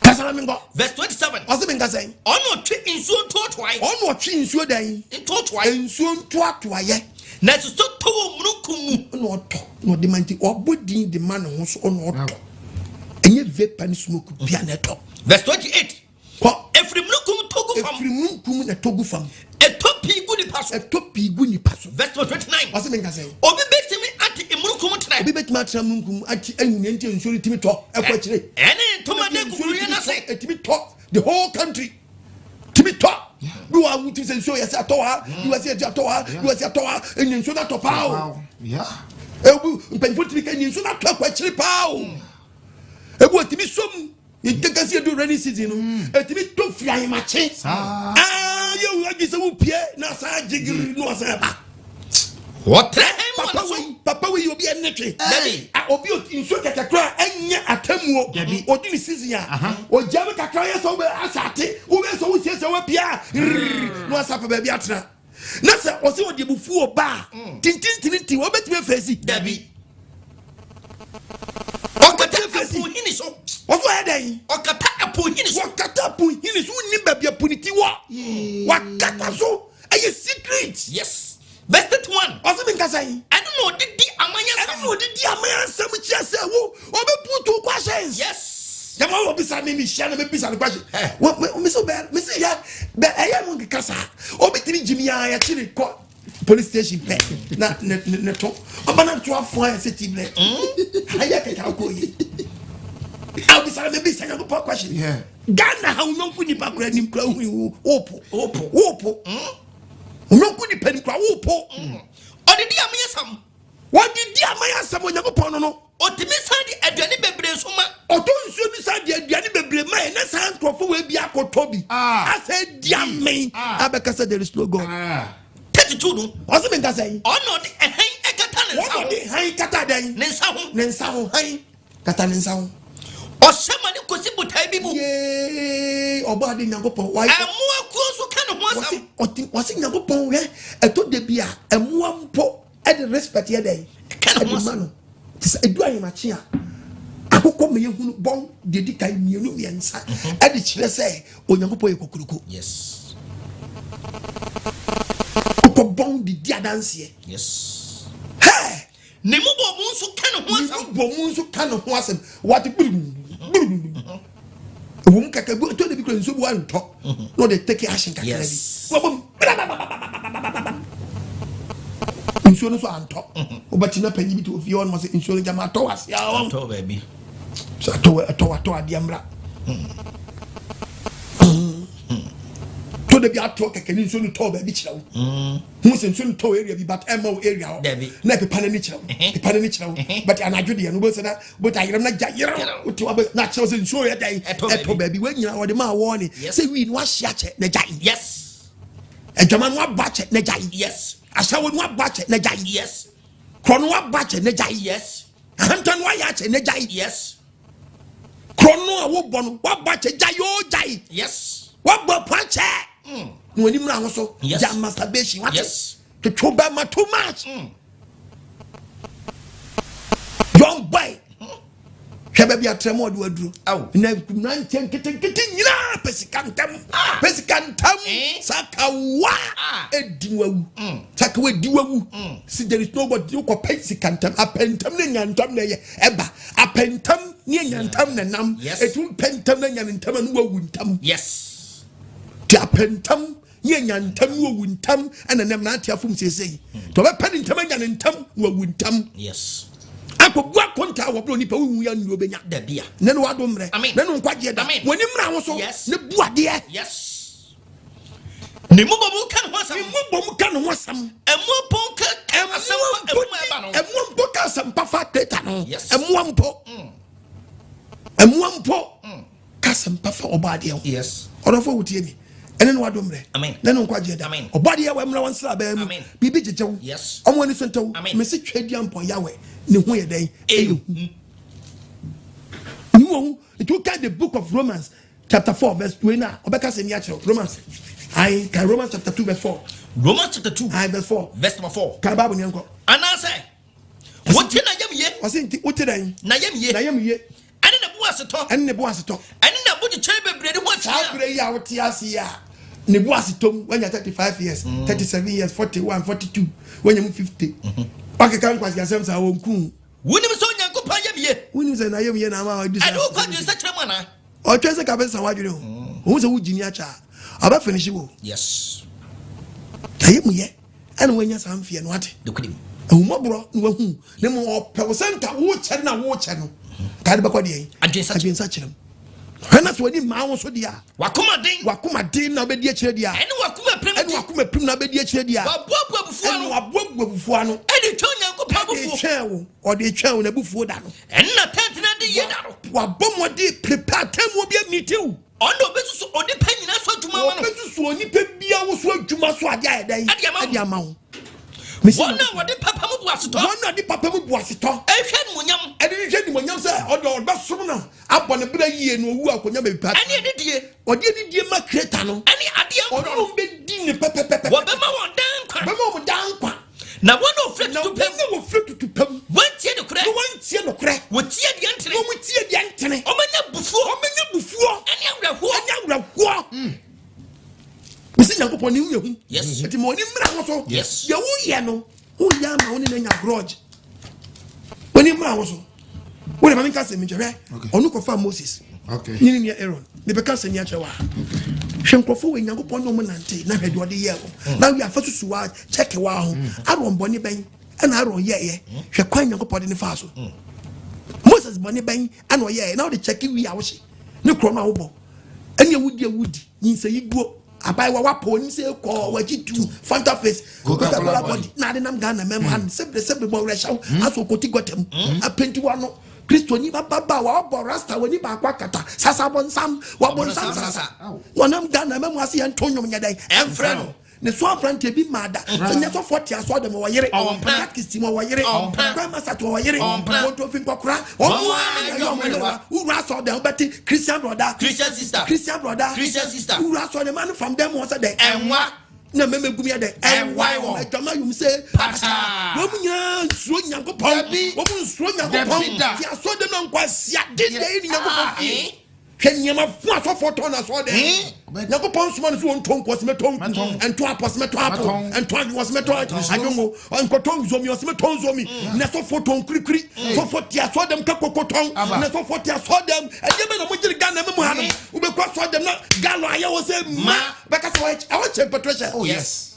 Kasa na menkɔ. Verse 27. Ɔse menka sɛn? Ɔno ɔtwe nsuo ntoatoae. Ɔno ɔtwe nsuo dɛn? Ntoatoae. Nsuo ntoatoaeɛ. Na ɛsosɔ tɔ wɔ mununkum mu. Ɔna ɔtɔ na ɔde ma nti ɔbɔ din de ma ne ho so ɔna ɔtɔ. Ɛnyɛ vapor ne smoke bia na ɛtɔ. Verse 28. Kɔ. Ɛfiri mununkum tɔ gu fam. Ɛfiri mununkum na ɛtɔ gu fam. Ɛtɔ pii gu nipa so. Ɛtɔ pii gu nipa so. Verse 29. Ɔse menka sɛn? Obi bɛtumi ate mununkum trɛ. Obi bɛtumi atena mununkum ate ahu nea nti a nsuo no tumi tɔ ɛkɔ akyire. Ɛne ntoma de kukuruiɛ no ase. Ɛtumi tɔ the whole country. Tumi tɔ. Bi wɔ ahu tumi sɛ nsuo yɛ sɛ atɔ wɔ ha. Bi wɔ sɛ yɛ atɔ wɔ ha. Bi wɔ sɛ atɔ wɔ ha. Ɛnyɛ nsuo no atɔ paa o. Yeah. Ebu mpanyinfoɔ tumi ka ɛnyɛ nsuo no atɔ akɔ akyire paa o. Ebu ɛtumi som. Yɛkeka sɛ yɛdu rainy season no ɛtumi tɔ firi ahemakye. Saa. Aa yɛ wo adwi sɛ wopie na asan agye giri na wasan aba. Wɔtrɛ hɛn mu Papa wɔ ne so. wei papa wei obi ɛne twe. Dabi. A obi nsuo kɛkɛ koraa ɛnyɛ atemmuo. Dabi. Odi ne season a. Ogya mu kakra yɛ sɛ wobɛ asa ate wobɛ sɛ wosiesie wapia a rrrr na wasa pɛ baabi atena. Na sɛ ɔsɛ ɔde abufuo ba a tintintinti wɔbɛtumi afɛsi. Dabi. Ɔkata ɛpo hini so. Ɔso ayɛ dɛn? Ɔkata ɛpo hini so. Wɔkata po hini so wonni baabi a po ne ti wɔ. Wakata so ɛyɛ secret. Yes. Verse 31. Ɔsɛ mi nkasa yi. Ɛno na ɔde di amanyɛ Ɛno na ɔde di aman asɛm kyerɛ sɛ wo ɔbɛbu two questions. Yes. Yàmà wɔ bisa mi mi hyia na mi bisa no question. Wɔ mi mi so bɛ mi si yɛ bɛ ɛyɛ mu nkeka saa. Obi tiri gyimi a yɛkyi ne kɔ police station pɛ na ne ne ne to ɔba na to afɔ ayɛ sɛ ti bilɛ. Ayɛ kɛkɛ akɔ yi. A bisa na mi bisa Nyankopɔn question. Yeah. Ghana ha onyɔnko nipa kura nim kura hu wo wopo wopo wopo. Onyɔnko nipa nim kura wopo. Ɔde di amanyɛ sam. Wɔde di aman asɛm Onyankopɔn no no. Ɔtumi san de aduane bebree nso ma. Ɔtɔ nsuo bi san de aduane bebree ma yɛ na saa nkurɔfoɔ wei bi akɔtɔ bi. Ah. Asɛ di amen. Ah. Abɛka sɛ there is no God. Ah. 32 no. Ɔsɛ mi nkasa yi. Ɔna ɔde ɛhɛn ɛkata ne nsa Wɔn ho. ɔde han kata dɛn? Ne nsa ho. Ne nsa ho han kata ne nsa ho. Ɔsɛ. Ɔhyɛ ma ne kɔsi botae bi mu. Yee, ɔbɔ ade Nyankopɔn. Wayɛ. Ɛmmoa kuo nso ka ne ho asɛm. Wɔsi ɔti wɔsi Nyankopɔn hwɛ ɛtɔ da bi a ɛmmoa mpo ɛde respect yɛ dɛn. Ɛka ne ho Ɛde ma asɛm. no. Te sɛ edu ahemakye a akokɔ ma yɛhunu bɔn deɛ di kan mmienu mmiɛnsa ɛde kyerɛ sɛ Onyankopɔn yɛ kokuroko. Yes. Akokɔ bɔn de di adanseɛ. Yes. Hɛɛ. Ne mu bɔ mu nso ka ne ho Ne asɛm. mu bɔ mu nso ka ne ho asɛm. Wate gburu gburu. Ɛwɔ mu kakra bi ɛtɔ da bi kura nsuo bi wa ntɔ na ɔde take action kakra bi. Yes. Wɔbɔ mu nsuo no so antɔ. Wobɛkyi na panyin bi te ofie hɔ nom sɛ nsuo no gyama atɔ wɔ ase awɔ. Atɔ baabi. Sɛ atɔ wɔ atɔ wɔ atɔ adeɛ mmra. Tɔ da bi atɔ kɛkɛ ne nsuo no tɔ baabi kyerɛ wo. Hu sɛ nsuo no tɔ area bi but ɛmma wo area hɔ. Dabi. Na ɛpepa n'ani kyerɛ wo. Pepa n'ani kyerɛ wo. But anadwo deɛ no wobɛhu sɛ na wobɛta ayerɛm na gya yerɛw. Wote wabɛ na akyerɛ wo sɛ nsuo yɛ dɛn. Ɛtɔ baabi. Ɛtɔ baabi. Wei nyinaa wɔde maa wɔɔ ne. Yes. Sɛ wii no wahye akyɛ na gyae. Yes. Adwama no abɔ akyɛ na gyae. Yes. Ahyɛwo no abɔ akyɛ na gyae. Yes. Korɔ no abɔ akyɛ na gyae. Yes. Ahantan no ayɛ akyɛ na gyae. Yes. Korɔ no a wobɔ no wabɔ akyɛ gyae oo gyae. Yes. Wabɔ apo akyɛ. Na w'ani mmra ho so. Yes. Gya masturbation wate. Yes. Twetwe bɛma too much. Young boy. Hwɛ baabi atrɛ mu ɔde waduro. Aw. Na mmeranteɛ nketenkete nyinaa pɛ sika ntɛm. Pɛ sika ntɛm. Eh. Sakawa Ah. edi wawu. Sakawa edi wawu. Si there is nobody wokɔ pɛ sika ntɛm. Apɛ ntɛm ne nya ntɛm na ɛyɛ ɛba. Apɛ ntɛm ne nya ntɛm na nam. Yes. Etu mpɛ ntɛm na nya ne ntɛm na wawu ntɛm. Yes. Ti apɛ ntɛm ne anya ntɛm ne wawu ntɛm ɛna nam n'ate afom seesei. Nti ɔbɛpɛ ne ntɛm anya ne ntɛm na wawu ntɛm. Yes. Akɔbu akonta a wɔbrɛ onipa wowu ya nnuo bɛnya. Dabi a. Ne no wado mmerɛ. Amen. Ne no nkwagyeɛ da. Amen. Wɔni mmra wo so. Yes. Ne bu adeɛ. Yes. Ne mu bɔ mu ka ne ho asɛm. Ne mu bɔ mu ka ne ho asɛm. Ɛmoa mpo ka asɛm fa ɛmu a ɛba no. Ɛmoa mpo ka asɛmpa fa Kreta no. Yes. Ɛmoa mpo. Ɛmoa mpo ka asɛmpa fa ɔbɔ adeɛ ho. Yes. Ɔdɔfo wotie mi. Ɛne no wado mmerɛ. Amen. Ne no nkwagyeɛ da. Amen. Ɔbɔ adeɛ wɔ mmra wɔn nsra bɛɛ mu. Amen. Biribi gyegye wo. Yes. Ɔmo ani so ntɛw. Amen. Mesi twɛ di ampɔn Yahweh. Ne ho yɛ dɛn? Ɛyɛ Ɛyɛ hu. Ne ho hu. Nti woka the book of Romans chapter 4 verse 2 na ɔbɛka sɛ mi akyerɛw Romans. Ayi ka Romans chapter 2 verse 4. Romans chapter 2 Ayi verse 4. verse number 4. Ka Bible ni nkɔ. Anaasɛ wote na yam ye. Ɔsi nti wote dɛn? Na yam ye. Na yam ye. Ɛne ne bo asetɔ. Ɛne ne bo asetɔ. Ɛne ne bo kyekyere bebree ne ho akyia. Saa bere yi a wote ase yi a ne bo asetɔ mu wanya 35 years, 37 years, 41, 42, wanya mu 50. Wakeka nkwasi asɛm saa wɔn kun. Wonim sɛ Onyankopɔn yam ye. Wonim sɛ na yam ye na ama ɔdi saa. Ɛne wo kɔ adwene kyerɛ mu anaa? Ɔtwɛn sɛ kabɛsesa w'adwene o. Ohun sɛ wogyi ni akyɛ a, ɔbɛ finish wo. Yes. Na yam yɛ ɛna wanya saa mfeɛ no ate. Nokorɛ. Ahummɔborɔ na wahu ne mu ɔpɛ wo sɛ nka wokyɛ no na wokyɛ no. Nka de bɛkɔ deɛ. Adwensa kyerɛ mu. Hwɛ na sɛ w'ani mmaa wo so deɛ a. Wakoma den. Wakoma den na wobɛdi akyire deɛ a. Ɛne wakoma pirim. Ɛne wakoma pirim na wobɛdi akyire deɛ a. Waboaboa abufuo ano. Ɛne waboaboa abufuo ano. Ɛde twɛn Onyankopɔn abufuo. Ɛde twɛn wo. Ɔde twɛn wo n'abufuo da no. Ɛne na tɛntena de yie da no. Wabɔ mmɔden prepare tɛmuo bi amitiw. Ɔno obesusu onipa nyinaa so adwuma ama no. Obesusu onipa bia wo so adwuma so ade ayɛ dɛn? Ɛde ama wo. Ɛde ama wo. Wɔn a wɔde papa mu bu asetɔ. Wɔn a wɔde papa mu bu asetɔ. Ɛhwɛ nimonyam. Ɛde hwɛ nimonyam sɛ ɔde ɔbɛsom no abɔ ne bere yie na owu akɔnya baabi pa. Ɛne anidie. Ɔde anidie ma Kreta no. Ɛne adeɛ nkorɔ. Ɔno bɛdi ne pɛpɛpɛpɛ. Wɔbɛma wɔn daa nkwa. Bɛma wɔn daa nkwa. Na wɔn a wɔfiri tutu pam. Na wɔn a wɔfiri tutu pam. Wɔntie nokorɛ. Na wɔntie nokorɛ. Wɔtie deɛ ntene. Wɔn tie deɛ ntene. Wɔbɛnya bufuo. Wɔbɛnya bufuo. Ɛne awerɛhoɔ. Ɛne awerɛhoɔ. Mesi Nyankopɔn ne ho yɛ hu. Yes. Nti ma ɔni mmra ho so. Yes. Deɛ woyɛ no, woyɛ ama wo ne no anya grudge. Wɔni mmra ho so. Wode ma menka sɛ menkyɛ hwɛ. Ɔno kɔfa Moses. Okay. Ne ne nua Aaron. Mebɛka sɛ ni akyerɛ wa. Hwɛ nkurɔfoɔ wɔ Nyankopɔn ne ɔmo nante na hwɛ deɛ ɔde yɛɛ wɔn. Na wie afa susu wa kyɛke wa ho. Aaron bɔne bɛn ɛna Aaron yɛɛyɛ. Hwɛ kwan Nyankopɔn de ne faa so. Moses bɔne bɛn ɛna ɔyɛɛyɛ na ɔde kyɛke wie a wohye ne korɔ no a wobɔ. Ɛne awudi awudi nyinsɛyi guo abaayewa wapɔ onim sɛ kɔɔ wakyi tu Fanta face Coca-Cola body na ade nam Ghana mɛm han sɛbere sɛbere bɔ werɛhyɛw aso okoti gɔtɛm apenti wano Kristoni bababa wabɔ rasta wani baako akata sasa bɔnsam wabɔnsam sasa wɔnam Ghana mɛm ase yɛn to nnwom nyɛ dɛn ɛmfrɛ no. Ne so aberanteɛ bi maa da. Sɛ nyɛ sɔfoɔ te asɔre dɛm ɔwɔ yere. Ɔwɔ mpena. Katkist mu ɔwɔ yere. Ɔwɔ mpena. Kwai masat ɔwɔ yere. Ɔwɔ mpena. Wɔntɔfi nkɔkora. Wɔn Wɔn ara ara na na ɛyɛ ɔmo ɛyɛ ɔmo yerewa. Wowura asɔre dɛm wobɛte Christian brother. Christian sister. Christian brother. Christian sister. Wowura asɔre dɛm ano fam dɛm wɔ sɛ dɛ. Ɛnwa. Na mɛmɛ gum yɛ dɛ. Ɛnwae wɔn. Adwama yom sɛ. Pataa. Wɔn nyinaa nsuro Nyankopɔn. Dabi. Wɔn nsuro Dabi Nyankopɔn. da. Ti asɔre dɛm na nkwasia de deɛ yi ni Nyankopɔn fie. Eh? Hwɛ nneɛma fo asɔfoɔ tɔn na asɔre dɛm. Nyankopɔn soma no so wɔntɔ nku ɔsɛ mɛtɔ nku Mɛtɔn. ɛntɔ apɔ ɔsɛ mɛtɔ apɔ Mɛtɔn. ɛntɔ adwo ɔsɛ mɛtɔ adwongo nkɔtɔ nzomi ɔsɛ mɛtɔ nzomi na sɔfoɔ tɔn kurikuri sɔfoɔ te asɔre dɛm ka koko tɔn Aba. na sɔfoɔ te asɔre dɛm ɛdeɛ bɛ na mo gyere Ghana mu ha no wobɛkɔ asɔre dɛm na gallon ayɛ wɔ sɛ ma bɛka sɛ ɛwɔ kyɛn petrol hyɛ Oh yes.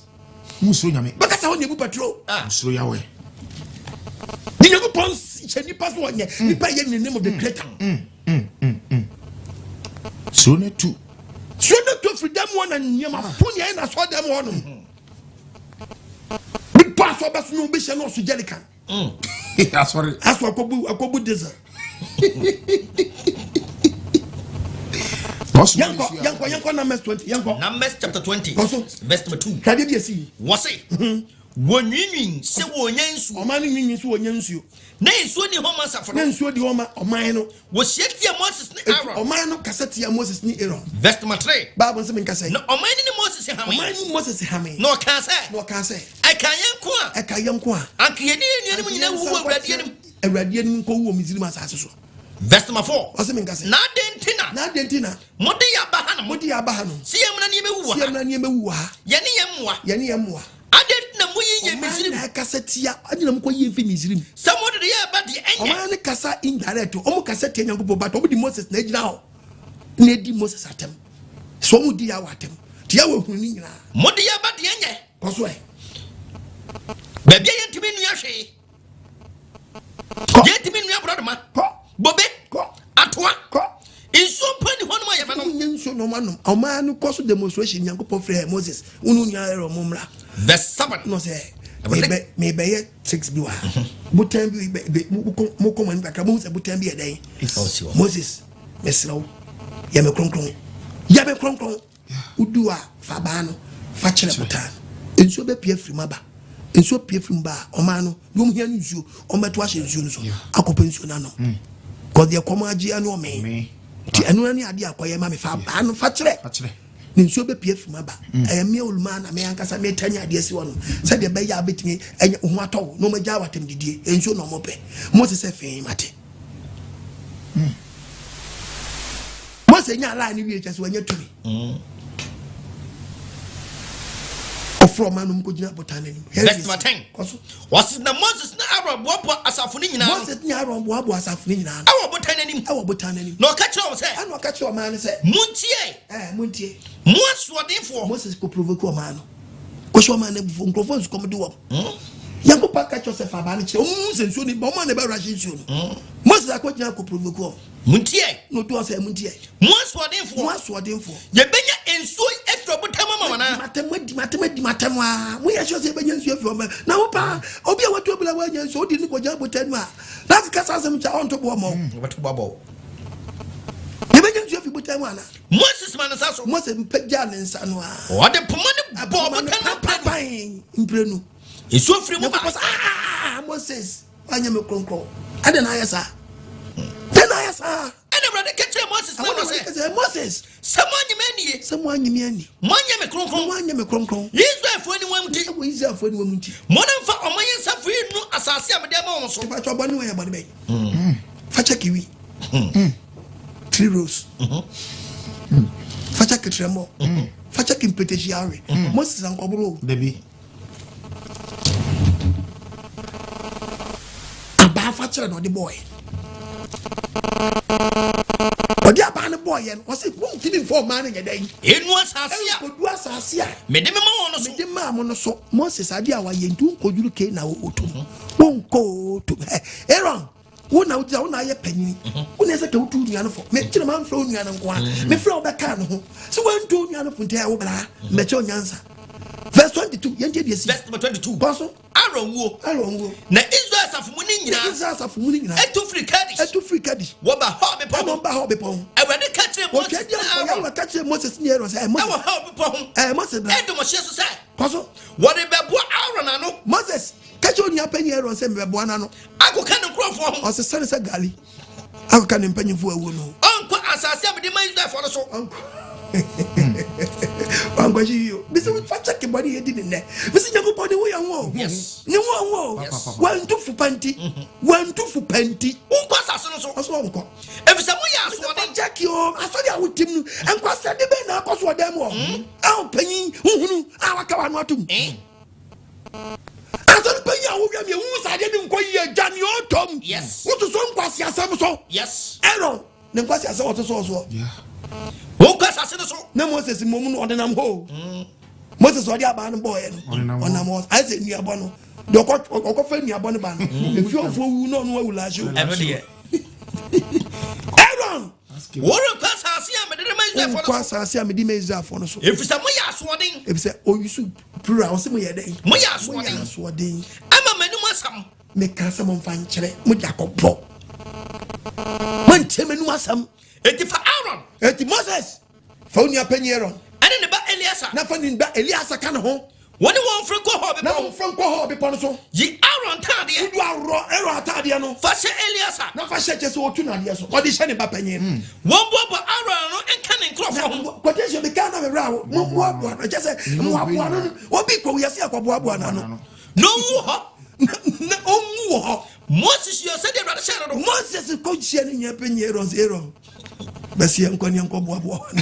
Musuro Nyame. Bɛka sɛ hɔ na ebu petrol. Musuro Yahweh. Ne Nyankopɔn hyɛ nipa so ɔnyɛ nipa yɛ in the name of the creator. Suro ne tu. Suro ne tu firi dɛm hɔ na nneɛma fo nea ɛyɛ na asɔre dɛm hɔ nom. Bepɔ asɔ bɛso no bɛhyɛ no ɔso jerrycan. Asɔre. Asɔ akɔbu akɔbu diesel. Yɛnkɔ yɛnkɔ yɛnkɔ Numbers 20 yɛnkɔ. Numbers chapter 20. Kɔ so. Verse number 2. Hwɛ adeɛ bi esi yi. Wɔse. Wɔnwiinwii sɛ wɔnya nsuo. Ɔman no nwiinwii sɛ wɔnya nsuo. Na nsuo ni hɔ ma asafo no. Na nsuo di hɔ ma ɔman no. Wɔhyia tia Moses ne Aaron. Ɔman no kasa tia Moses ne Aaron. Verse number 3. Bible nsɛm nkasa yi. Na ɔman no ne Moses hame. Ɔman no Moses hame. Na ɔkaa sɛ. Na ɔkaa sɛ. Ɛka yɛn nko a. Ɛka yɛn nko a. Anka yɛne yɛn nuanom nyinaa wuwu wɔ Awurade anim. Awurade anim nkɔwu wɔ Misraim asase so. Verse number 4. Ɔsɛ mi nkasa. Na adɛn nti na. Na adɛn nti na. Mode yɛn aba ha nom. Mode yɛn aba ha nom. Sɛ yɛn mmra ne yɛbɛwu wɔ ha. Sɛ yɛn mmra ne yɛbɛwu wɔ ha. Yɛne yɛn mmoa. Yɛne yɛn mmoa. Adɛn nti na moyi yɛn Misraim? Ɔman na ɛkasa tia adi na mokɔ yie fi Misraim. Sɛ mode de yɛn ba deɛ ɛnyɛ. Ɔman no kasa indirect ɔmo kasa tia Nyankopɔn but ɔmo de Moses na egyina hɔ na edi Moses atɛm so ɔmo di Yahweh atɛm ti Yahweh hunu ne nyinaa. Mode yɛn ba deɛ ɛnyɛ. Kɔ so ɛ. Baabi a yɛntumi nnua hwee. Yɛntumi nnua borɔdoma. Bobe. Atoa. Nsuo mpo ni hɔnom a yɛbɛnom. Nyɛ nsuo na ɔma nom. Ɔmaa no kɔ so demonstration Nyankopɔn frɛ Moses wo ne onua Aaron mo mmra. Verse 7. Na ɔsɛ mebɛyɛ tricks bi wɔ ha. Botan bi mokɔ mo anim kakra mohu sɛ botan bi yɛ dɛn. Moses mesrɛ wo yɛ me kronkron. Yɛ me kronkron. Wodu a fa abaa no fa kyerɛ botan no. Nsuo bɛpue afiri mu aba. Nsuo pue firi mu ba a, ɔman no, deɛ wɔn hia no nsuo, wɔn bɛto ahyɛ nsuo no so akɔpɛ nsuo no anom. Kɔ deɛ kɔm agye ne ɔmee. Nti ɛno ne adeɛ akɔyɛ ma me fa abaa no fa kyerɛ. Ne nsuo bɛpue afiri mu aba. Ɛyɛ mmea olumaa na me ankasa metɛ ne adeɛ si hɔ nom sɛdeɛ ɛbɛyɛ a bɛtumi anya ho atɔ wo na wɔn agya watam didie. Nsuo na wɔn pɛ. Mose sɛ fee mate. Mose nya line no wie kyɛ sɛ wanya tumi. Ɔfrɛ ɔman no mu kɔgyina botan no anim. Verse number 10. Kɔ so. Wɔsi na Moses ne Aaron boaboa asafo no nyinaa. Moses ne Aaron boaboa asafo no nyinaa. Ɛwɔ botan no anim. Ɛwɔ botan no anim. Na ɔka kyerɛ wɔn sɛ. Ɛna ɔka kyerɛ ɔman no sɛ. Muntie. Muntie. Mo asoɔdenfoɔ. Moses kɔ provoke ɔman no. Kɔhyɛ ɔman no abufuo nkurɔfoɔ nsukɔm de wɔn. Nyankopɔn aka kyerɛ sɛ fa abaa no kyerɛ wɔn mu sɛ nsuo no ba wɔn a na ɛbɛwura hyɛ nsuo no. Moses akɔgyina akɔ provoke wɔn. Muntie. Na odu hɔ sɛ muntie. Mo asoɔdenfoɔ. Mo asoɔdenfoɔ. Yɛbɛnya nsuo yi afiri ɔbotan mu ama wɔn anaa? Matam adi matam adi matam aa. Moyɛ sure sɛ yɛbɛnya nsuo afiri ɔmo na wo paa obi a watu abura wanya nsuo wode ne kɔgyina botan mu a na akeka saa asɛm kyɛ ɔnto boɔ mɔ. Ɔbɛto boɔ abɔ wo. Yɛbɛnya nsuo afiri botan mu anaa? Moses ma ne nsa so. Mose mpagyaa ne nsa no a. Ɔde poma no bɔɔ ɔbotan no mprenu. Mprenu. Nsuo firi mu ba. Nyankopɔn sɛ ah Moses wanyɛ me kronkron. Ɛdɛn na ayɛ saa? Dɛn na ayɛ saa? Ɛna Awurade ka kyerɛɛ Moses ne Aaron sɛ. Moses. Sɛ moannye me annie. Sɛ moannye me anni. Moanyɛ me kronkron. Moanyɛ me kronkron. Israelfoɔ aniwa nti. Wɔ Israelfoɔ aniwa mu nti. Mommfa ɔman yi nsafo yi nnu asase a mede ama wɔn so. Ìbàtɔ bɔne wɔ yɛ bɔne bɛn. Fa kyɛ kiwi. Three rows. Fa kyɛ ketrɛmɔ. Fa kyɛ kimpetehyi awe. Moses ankɔboro o. Dabi. Abaa fa kyerɛ na ɔde bɔɔyɛ. Ɔde abaa no bɔɔyɛ no, ɔse montumi mfa ɔman no nyɛ dɛn? Enu asase a. Ɛnkɔdu asase a. Mede mema wɔn no so. Mede maa mo no so. Moses adeɛ a wayɛ nti wonkɔduru Canaan wɔtom. Wonkɔ tom. Aaron, wo na wogyina wo na ayɛ panyini. Wo na ɛsɛ ka wotu nua no fo. Me kyerɛ ma mfrɛ wo nua no nko a. Mefrɛ wo bɛka ne ho. Sɛ woantu wo nua no fo nti ɛyɛ wo bra. Mmɛkyɛ onyansa. Verse 22. Yɛntie deɛ si. Verse number 22. Kɔ so. Aaron wuo. Aaron wuo. Na Israel asafo mu ne nyinaa. Israel asafo mu ne nyinaa. Etu firi Kadesh. Etu firi Kadesh. Wɔba Hor bepɔ ho. Ɛna wɔba Hor bepɔ ho. Awurade ka kyerɛɛ Moses ne Aaron. Aaron. Yehowa ka kyerɛ Moses ne Aaron sɛ, "Ɛ, Moses, Ɛwɔ Hor bepɔ ho. ɛ, Moses bra. Edom hyeɛ so sɛ. Kɔ so. Wɔde bɛboa Aaron ano. Moses, ka kyerɛ onua panyin Aaron sɛ mebɛboa no ano. Akɔka ne nkurɔfoɔ ho. Ɔsesa ne sɛ gali akɔka ne mpanyimfoɔ awuo no ho. Ɔnkɔ asase a mede ma Israelfoɔ no so. Ɔnkɔ. Wankɔhye yie o. Mese fa kyɛke bɔne yɛdi ne nnɛ. Mese Nyankopɔn ne ho yɛ ho o. Yes. Ne ho ho o. Yes. Wantu fo pa nti. Wantu fo pa nti. Wonkɔ asase no so. Ɔso ɔnkɔ. Efisɛ moyɛ asoɔden. Kyɛke o. Asɔre a wotim no, nkwasɛde bɛn na akɔ so wɔ dan mu hɔ? A ɔpanyin huhunu a waka w'ano atom. Asɔre panyin a wowia mi ehu sɛ adeɛ ne nkɔ yie gya nea ɔtɔm. Yes. Wososo nkwasi asɛm so. Yes. Aaron ne nkwasi asɛm ɔsoso soɔ. Wonkɔ asase no so. Na Moses mmom no ɔdenam hɔ o. Moses ɔde abaa no bɔɔyɛ no ɔnam hɔ ayɛ sɛ nnuabɔ no deɛ ɔkɔ ɔkɔfa nnuabɔ no ba no efi ɔfoɔ wu na ɔno awu laahye o. Ɛno deɛ. Aaron Worenkɔ asase a mede rema Israelfoɔ wonkɔ no so. asase a mede ma Israelfoɔ no so. Efisɛ moyɛ asoɔden. Efisɛ oyusu plural ɔsɛ moyɛ dɛn? Moyɛ asoɔden. Moyɛ asoɔden. Ama m'anim asam. Meka sɛ momfa nkyerɛ mode akɔbɔ. Moantie m'anim asɛm. Enti fa Aaron. Enti Moses fa wo nua panyin Aaron. Ɛne ne ba Eleasa. Na fa ne ba Eleasa ka ne ho. Wɔne wɔn mforo nkɔ Hor bepɔ. Na wɔmforo nkɔ Hor bepɔ no so. Yi Aaron ntaadeɛ. Wodu aworɔ Aaron ataadeɛ no. Fa hyɛ Eleasa. Na fa hyɛ kyɛ sɛ ɔtu n'adeɛ so. Ɔde hyɛ ne ba panyin no. Wɔmmoaboa Aaron ano nka ne nkurɔfoɔ ho. Quotation bi kaa na me werɛ aho. Mommoaboa no. Kyɛ sɛ mmoaboa no no. Obi kɔ wiase akɔboaboa no ano. Na ɔnwu hɔ. Na ɔnwu wɔ hɔ. Moses yɛɛ sɛdeɛ Awurade hyɛɛ no no. Moses kɔhyia ne nua panyin Aaron sɛ, Aaron, bɛsi yɛn nkɔ ne yɛn nkɔ boaboa hɔ no.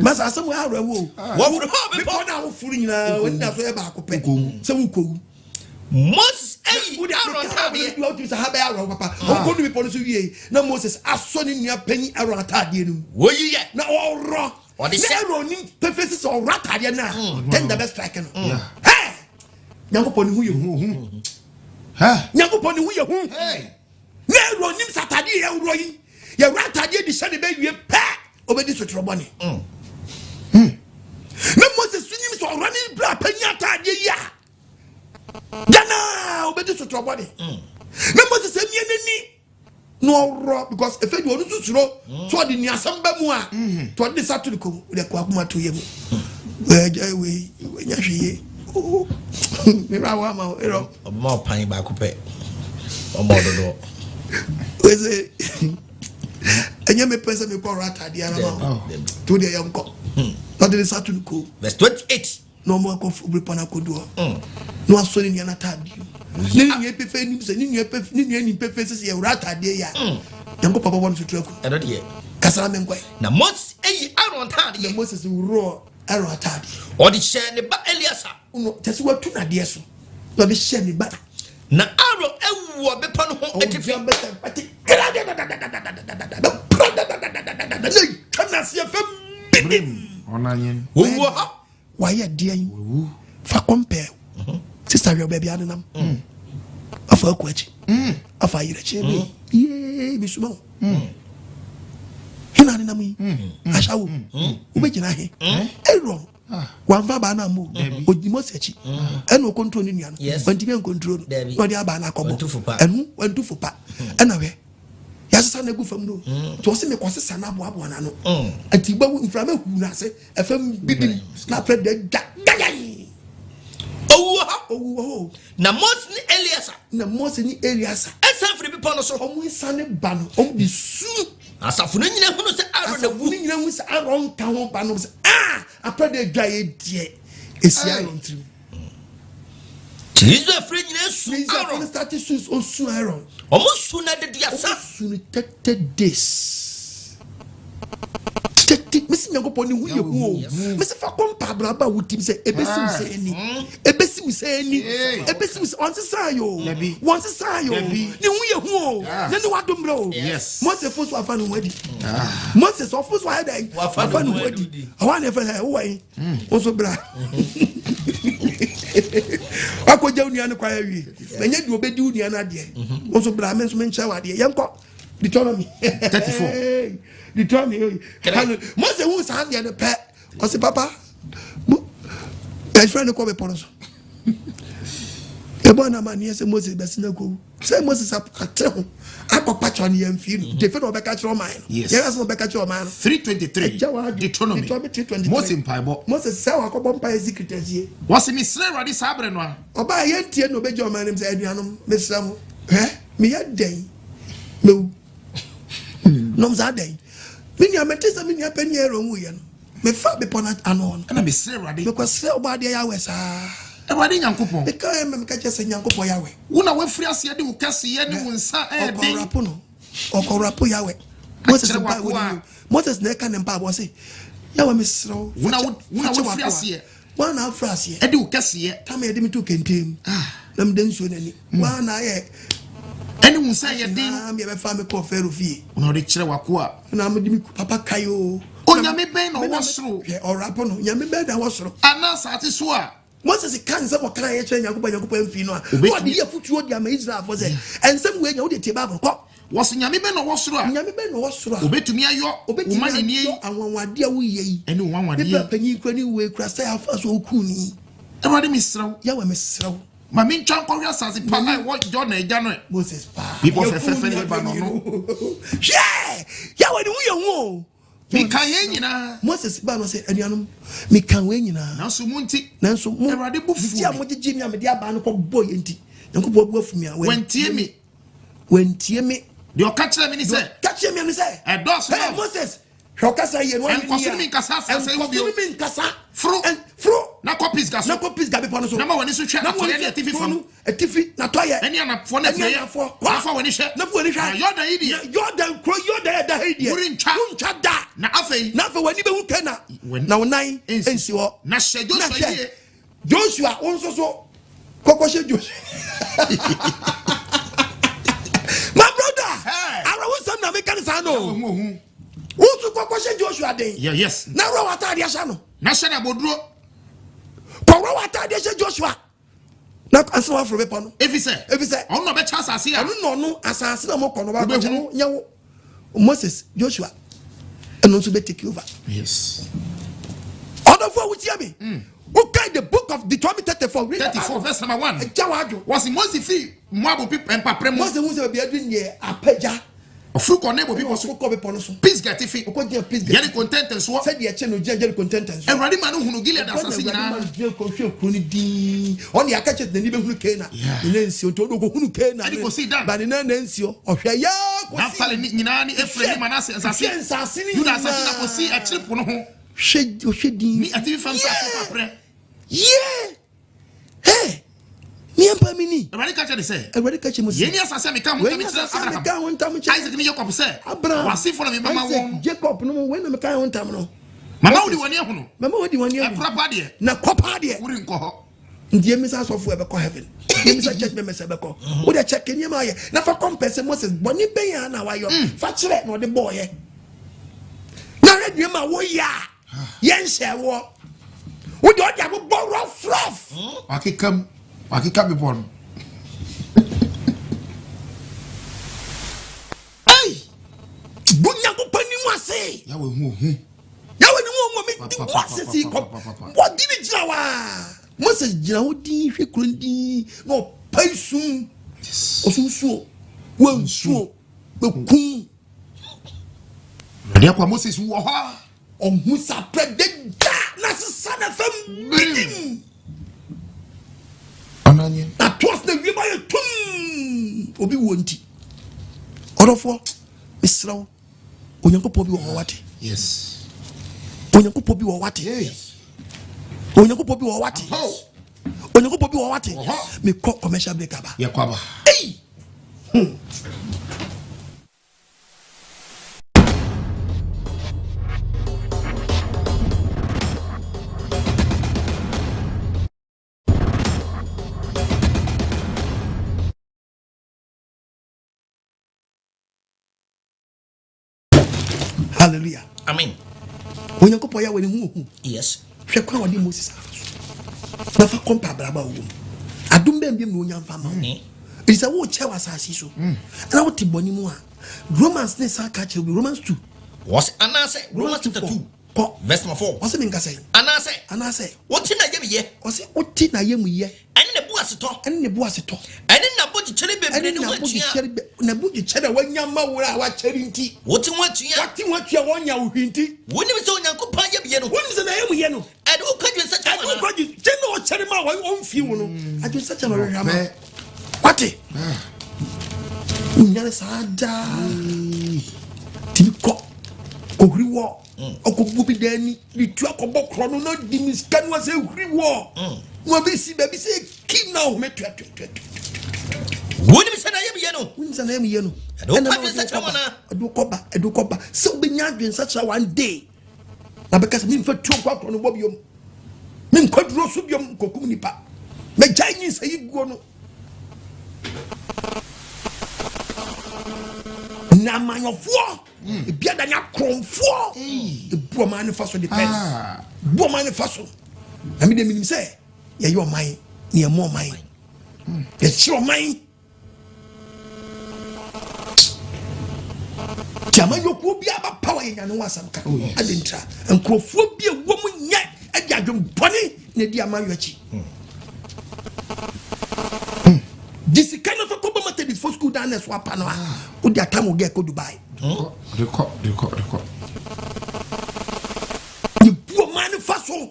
Masa asɛm wɔ awerɛhoɔ o. Wɔforo hɔ bepɔ. Bepɔ no a woforo nyinaa, wɔn nyinaa so yɛ baako pɛ. Sɛ wokɔwu. Moses ayi Aaron ataadeɛ. Wotumi sɛ ha bɛyɛ awerɛho papa. Ɔkɔdu bepɔ no so wie na Moses asɔ ne nua panyin Aaron ataadeɛ no mu. Wɔyi yɛ. Na ɔworɔ. Ɔde hyɛ. Na Aaron nim pefee sɛ ɔworɔ ataadeɛ no a, tender bɛ strike no. Hey! Nyankopɔn ne ho yɛ hu. Nyankopɔn ne ho yɛ hu. Na Aaron nim sɛ atadeɛ yɛ worɔ yi, yɛworɔ atadeɛ de hyɛ ne bɛwie pɛ, ɔbɛdi sotorɔ bɔne. Na Moses so nim sɛ ɔworɔ ne bra panyin atadeɛ yi a, gyanaa ɔbɛdi sotorɔ bɔne. Na Moses amia n'ani na ɔworɔ because efe deɛ ɔno nso suro sɛ ɔde nuasɛm ba mu a nti ɔde ne nsa to ne kɔn mu ɔde akɔ akoma to yɛ mu ɛgya wei wanya hwɛ yie mewura wɔ ama wo erɔ. Ɔbɛma ɔpan baako pɛ ɔma ɔdodoɔ. Wei sɛ ɛnyɛ mepɛ sɛ mekɔ ɔrɔ ataadeɛ ara ma wo nti wo deɛ yɛnkɔ na ɔde ne nsa to ne kɔn mu. Verse 28. Na wɔn akɔ bepɔ no akɔdu hɔ mm. na wasɔ ne nua no ataadeɛ mu ne ne nua pefe nim sɛ ne nua pefe ne nua nim pefe sɛ sɛ yɛwura ataadeɛ yi a mm. Nyankopɔn bɛbɔ no sotura ku ɛno deɛ kasa na menkɔe. Na Moses ayi Aaron ataadeɛ. Na Moses worɔ Aaron ataadeɛ. Ɔde hyɛɛ ne ba Eleasa. No kyɛ sɛ watu n'adeɛ so na ɔde hyɛɛ ne ba. Na Aaron awu wɔ bepɔ no ho atifi. Na twa n'aseɛ fam bidim. Wɔwu wɔ hɔ. Wayɛ deɛn? Fa kɔmpɛɛ sista hwɛ baabi anenam. Afa aku akyi. Afa ayerɛ akyi. Yee mesuma wo. Hena anenam yi? Ahyɛ wo. Wobɛgyina he? Aaron wamfa abaa no ammɔ o. Ɔdi Mose akyi. Ɛna ɔkɔntro ne nua no. Wantumi ankontro no. Na ɔde abaa no akɔbɔ. Ɛno wantu fo pa. Ɛna hwɛ. Yɛasesa no agu fam no. Nti ɔse mekɔsesa no aboaboa no ano. Nti wobɛhu mframa hu no ase. Ɛfam bidim na afrɛ dɛ gya gyayan. Owu wɔ hɔ. Owu wɔ hɔ. Na Mose ne Eleasa. Na Mose ne Eleasa. Ɛsan firi bepɔ no so. Wɔn nsane ba no, wɔn de su. Asafo no nyinaa hunu sɛ Aaron awu. Asafo no nyinaa hunu sɛ Aaron nka ho ba no sɛ ah apɛ dɛ dwa yɛ deɛ esi Aaron tirim. Ti Israelfoɔ nyinaa su Aaron. Israelfoɔ no start su osu Aaron. Wɔn su no adaduasa. Wɔn su no 30 days. 30 mesi Nyankopɔn ne ho yɛ hu o. Mesi fa kɔ mpabraba a wotim sɛ ebesi wo sɛ ani. Ebesi wo sɛ ani. Ebesi wo sɛ ɔnsesa yo. Wɔnsesa yo. Ne ho yɛ hu o. Ne ne wadom brɛ o. Mose fo so afa ne ho adi. Moses ɔfo so ayɛ dɛn? Wafa ne ho adi. Ɔhɔ a na ɛfɛ sɛ wowɔ yi. Wo nso bra. Wakɔgya wo nua no kwan awie. Manyɛ deɛ ɔbɛdi wo nua no adeɛ. Wo nso bra, me nso menkyerɛ wo adeɛ. Yɛnkɔ Deuteronomy. 34. Deuteronomy. Mose hu saa adeɛ no pɛ. Ɔse papa, mo ɛfrɛ no kɔ bepɔ no so. Yɛbɔ no amanneɛ sɛ Moses bɛsen akɔwu. Sɛ Moses ate ho akɔpa kyɛw no yɛmfii no. Nti afei na ɔbɛka kyerɛ ɔman no. Yes. Yɛhwɛ sɛ ɔbɛka kyerɛ ɔman no. 3:23 Agya w'adwene. Deuteronomy. Deuteronomy 3:23. Mose mpaebɔ. Moses sɛ wakɔbɔ mpaeɛ secret asie. Wɔse mesrɛ Awurade saa berɛ no a. Ɔbaa yɛntie na ɔbɛgya ɔman no mu sɛ anuanom mesrɛ mo hwɛ meyɛ dɛn mɛwu. Nom saa dɛn. Me nua mete sɛ me nua panin Aaron wuiɛ no. Mefaa bepɔ no ano hɔ no. Ɛna mesrɛɛ Awurade. Mekɔsrɛɛ Ɔbɔadeɛ Yahweh saa. Awurade Nyankopɔn. Mekaeɛ ma meka kyerɛɛ sɛ, Nyankopɔn Yahweh. Wo na woafiri aseɛ de wo kɛseyɛ ne wo nsa a ɛyɛ den. Ɔkɔrapo no, ɔkɔrapo Yahweh. Moses Akyerɛ mpaebɔ w'akoa. no mu. Moses na ɛka ne mpaebɔ, ɔse, Yahweh mesrɛ wo, Wo na fakyɛ wo na fakyɛ woafiri w'akoa. aseɛ. Woa na afiri aseɛ. De wo kɛseyɛ. Tam a yɛde me too kɛntɛn mu, na meda nsuo no ani. Woa na ayɛ. Ɛne wo nsa a ɛyɛ den. Na meɛbɛfaa me kɔɔ Farao fie. Wo na wode kyerɛ w'akoa. Na mede me papa kae o. Onyame bɛn na ɔwɔ soro. Hwɛ, ɔrapo no, Nyame bɛn na ɛwɔ soro. Anaa asase so a. Moses ka nsɛm ɔkaeɛ kyerɛ Nyankopɔn a Nyankopɔn amfii no a, na ɔde yɛ afotuo de ama Israelfoɔ sɛ, Nsɛm wei nya, wode tie Bible, kɔ. Wɔse, Nyame bɛn na ɔwɔ soro a. Nyame bɛn na ɔwɔ soro a. Ɔbɛtumi ayɔ wo Ɔbɛtumi mmaninneɛ yi. ayɔ anwanwadeɛ a woyɛ yi. Ɛne wo nwanwadeɛ Me yi. bra panyin kura ne wei kura sɛ afa so okuu no yi. Awurade mesrɛ wo. Yahweh mesrɛ wo. Ma mentwa nkɔhwɛ asase pa a ɛwɔ Yordan agya no ɛ. Moses paa. Bepɔ fɛfɛɛfɛ ne Lebanon no. Hwɛ! Yahweh ne ho yɛ hu o. Meka yei nyinaa. Moses baa no sɛ, Anuanom, meka wei nyinaa. Nanso mo nti, Nanso mo, Awurade bo fuu gyegye a me. mogyegye me a mede abaa no kɔbɔeɛ nti, Nyankopɔn bo afu me a, Wantie me. Wantie me. Deɛ ɔka kyerɛɛ me ne sɛ. Deɛ ɔka kyerɛɛ me ne sɛ. Ɛdɔɔso ma Hey, wo. Moses, hwɛ ɔkasa yie no. Nkɔ so ne me nkasa asase yi ho bio. Nkɔ so ne me nkasa. Foro. Foro. Na kɔ Pisga so. Na kɔ Pisga bepɔ no so. Na ma w'ani so hwɛ atɔeɛ ne atifi fam. Atifi, n'atɔeɛ. Ɛne anafoɔ ne apueeɛ. Ɛne anafoɔ. Kɔ. Na fa w'ani hwɛ. Na fa w'ani hwɛ. Na Yordan yi deɛ. Na Yordan kuro Yordan ɛda ha yi deɛ. Worentwa. Worentwa da. Na afei. Na afei w'ani bɛhu Kana. Na wo nan nsi hɔ. Na hyɛ Joshua yie. Joshua wo nso so kɔkɔhyɛ Joshua. My brother. Awerɛhosɛm na meka ne saa no. Wo nso kɔkɔhyɛ Joshua den. Yeah, yes. Na wura w'ataadeɛ hyɛ no. Na hyɛ no aboduro. Kɔwura w'ataadeɛ hyɛ Joshua. Na ansa waforo bepɔ no. Efisɛ. Efisɛ. Ɔno na ɔbɛkyɛ asase a. Ɔno na ɔno asase na mokɔ no ɔbɛkyɛ no nyɛ wo. Moses Joshua ɛno nso bɛ take over. Yes. Ɔdɔfo a wotia mi. Wokae the book of Deuteronomy 34. Read 34 verse number 1. Ɛgya w'adwo. Wɔsi Mose fi Moab mpaprɛ mu. Mose hu sɛ baabi adu neɛ apagya. Ɔforo kɔ Nebo bepɔ so. Ɔforo kɔ bepɔ no so. Pisga atifi. Ɔkɔ gyina Pisga. Yeriko ntɛntɛnsoɔ. Sɛdeɛ ɛkyɛ no gyina Yeriko ntɛntɛnsoɔ. Awurade ma no hunu Gilead asase nyinaa. Awurade ma no gyina kɔhwɛ kuro no din. Ɔne aka kyerɛ n'ani bɛhunu Kana. Ne nan nsuo nti ɔde ɔkɔhunu Kana. Ɛde kɔsii Dan. Ba ne nan na nsuo. Ɔhwɛ yaa kɔsii. Naftali nyinaa ne Efraim ne Manase nsase. Hwɛ nsase no nyinaa. Yuda asase na kɔsii akyiri po no ho. Hwɛ ɔhwɛ din. Ne atifi fam nsase kwaprɛ. Yee! Hey! Nneɛma mi ni. Awurade ka kyerɛ ne sɛ. Awurade ka kyerɛ Mose. Yei ne asase a meka ho ntam kyerɛ Abraham. Meka ho ntam kyerɛ. Isaac ne Jacob sɛ. Abraham. W'asefoɔ na mebɛma wɔn. Isaac Jacob no mu wei na meka ho ntam no. Mama wode w'ani ahunu. Mama wode w'ani ahunu. Ɛkora pa deɛ. Na kɔ pa deɛ. Worenkɔ hɔ. Nti yɛmmisa asɔfoɔ ɛbɛkɔ heaven. Yɛmmisa church members ɛbɛkɔ. Wode kyɛ nneɛma ayɛ. Na fa kɔmpɛ sɛ Moses bɔne bɛn a na wayɔ. Fa kyerɛ na ɔde bɔɔyɛ. Na hwɛ nneɛma a woyɛ a. Yɛnhyɛ woɔ. Wo deɛ ɔde abobɔ rough rough. Wakeka mu, wakeka bepɔ no. Ei! Bu Nyankopɔn anim ase. Yahweh hu ohu. Yahweh ne hu ohu. Me di Moses yi kɔ. Wɔde ne gyina hɔ a. Moses gyina hɔ din hwɛ kuro din na ɔpae sum. Ɔsunsuo. Wansuo. Bɛkum. Awurade akoa Moses wɔ hɔ a. Ɔhu saprɛ deda na sesa na fam bidim. Ɔnanyɛ. Na toas na wiem ayɛ tum. Obi wuo nti. Ɔdɔfoɔ, mesrɛ wo, Onyankopɔn bi wɔ hɔ wate. Yes. Onyankopɔn bi wɔ hɔ wate. Yes. Onyankopɔn bi wɔ hɔ wate. Onyankopɔn bi wɔ hɔ wate. Mekɔ commercial break aba. Yɛkɔ aba. Ei! Hallelujah. Amen. Onyankopɔn yɛ wɔ ne ho ohu. Yes. Hwɛ kwan a ɔde Moses afa so. Na fa kɔmpa abrabɔ a wɔwɔ mu. Adom bɛn biom na onya mfa ma wo. Ɛfiri sɛ wokyɛ wɔ asase so. Na wote bɔne mu a. Romans ne san ka kyerɛ bi Romans 2. Wɔse anaasɛ Romans chapter 2. Kɔ. Verse number 4. Ɔse menka sɛn? Anaasɛ. Anaasɛ. Wote n'ayamyɛ. Ɔse wote n'ayamyɛ. Ɛne ne bo. boasetɔ. Ɛne ne boasetɔ. Ɛne n'abodwokyɛre bebree Ɛne no ho atua. n'abodwokyɛre be n'abodwokyɛre a wanya ma wo a wakyɛre nti. Wote ho atua. Wate ho atua wɔnya wo hwee nti. Wonim sɛ Onyankopɔn ayamyɛ no. Wonim sɛ n'ayamyɛ no. Ɛde wo kɔ adwensakyera Ɛde wo anaa? kɔ adwen kyɛ na ɔkyɛre ma wɔn ɔmfie wo no. Adwensakyera na ɔhwehwɛ ama. Wate? Wonyane saa daa. Tumi kɔ kɔhuri wɔ ɔkɔbu bi dan ni ne tu akɔbɔ korɔ no na di ne sika no asɛ huri wɔ na wabɛsi baabi sɛ kim na ɔhome tuatuatuatu. Wonim sɛ n'ayamyɛ no. Wonim sɛ n'ayamyɛ no. Ɛde wo kɔ adwensakyera mu anaa? Ɛde wo kɔba ɛde wo kɔba sɛ wobɛnya adwensakyera one day na bɛka sɛ memfa tuo nkɔ akorɔ no bɔ biom menkɔ duro so biom nkɔkum nipa mɛgyae nyinsɛ yi guo no. Na amanyɔfoɔ hmm. ebi adane akorɔmfoɔ ebu ɔman no fa so depends ah. bu ɔman no fa so na mi de mi nim sɛ yɛyɛ ɔman na yɛmɔ ɔman hmm. yɛkyerɛ ɔman ti amanyɔkuo bi aba power yɛ nyane ho asɛm ka oh, adi ntra nkurɔfoɔ bi a wɔn nyɛ ɛde adwembɔne na ɛdi amanyɔ akyi. Hmm. Gye sika no fa kɔbɔ Methodist fo school dan na ɛso apa no a wode atam wo gɛ kɔ Dubai. Rekɔ rekɔ rekɔ. Yɛbu ɔman no fa so.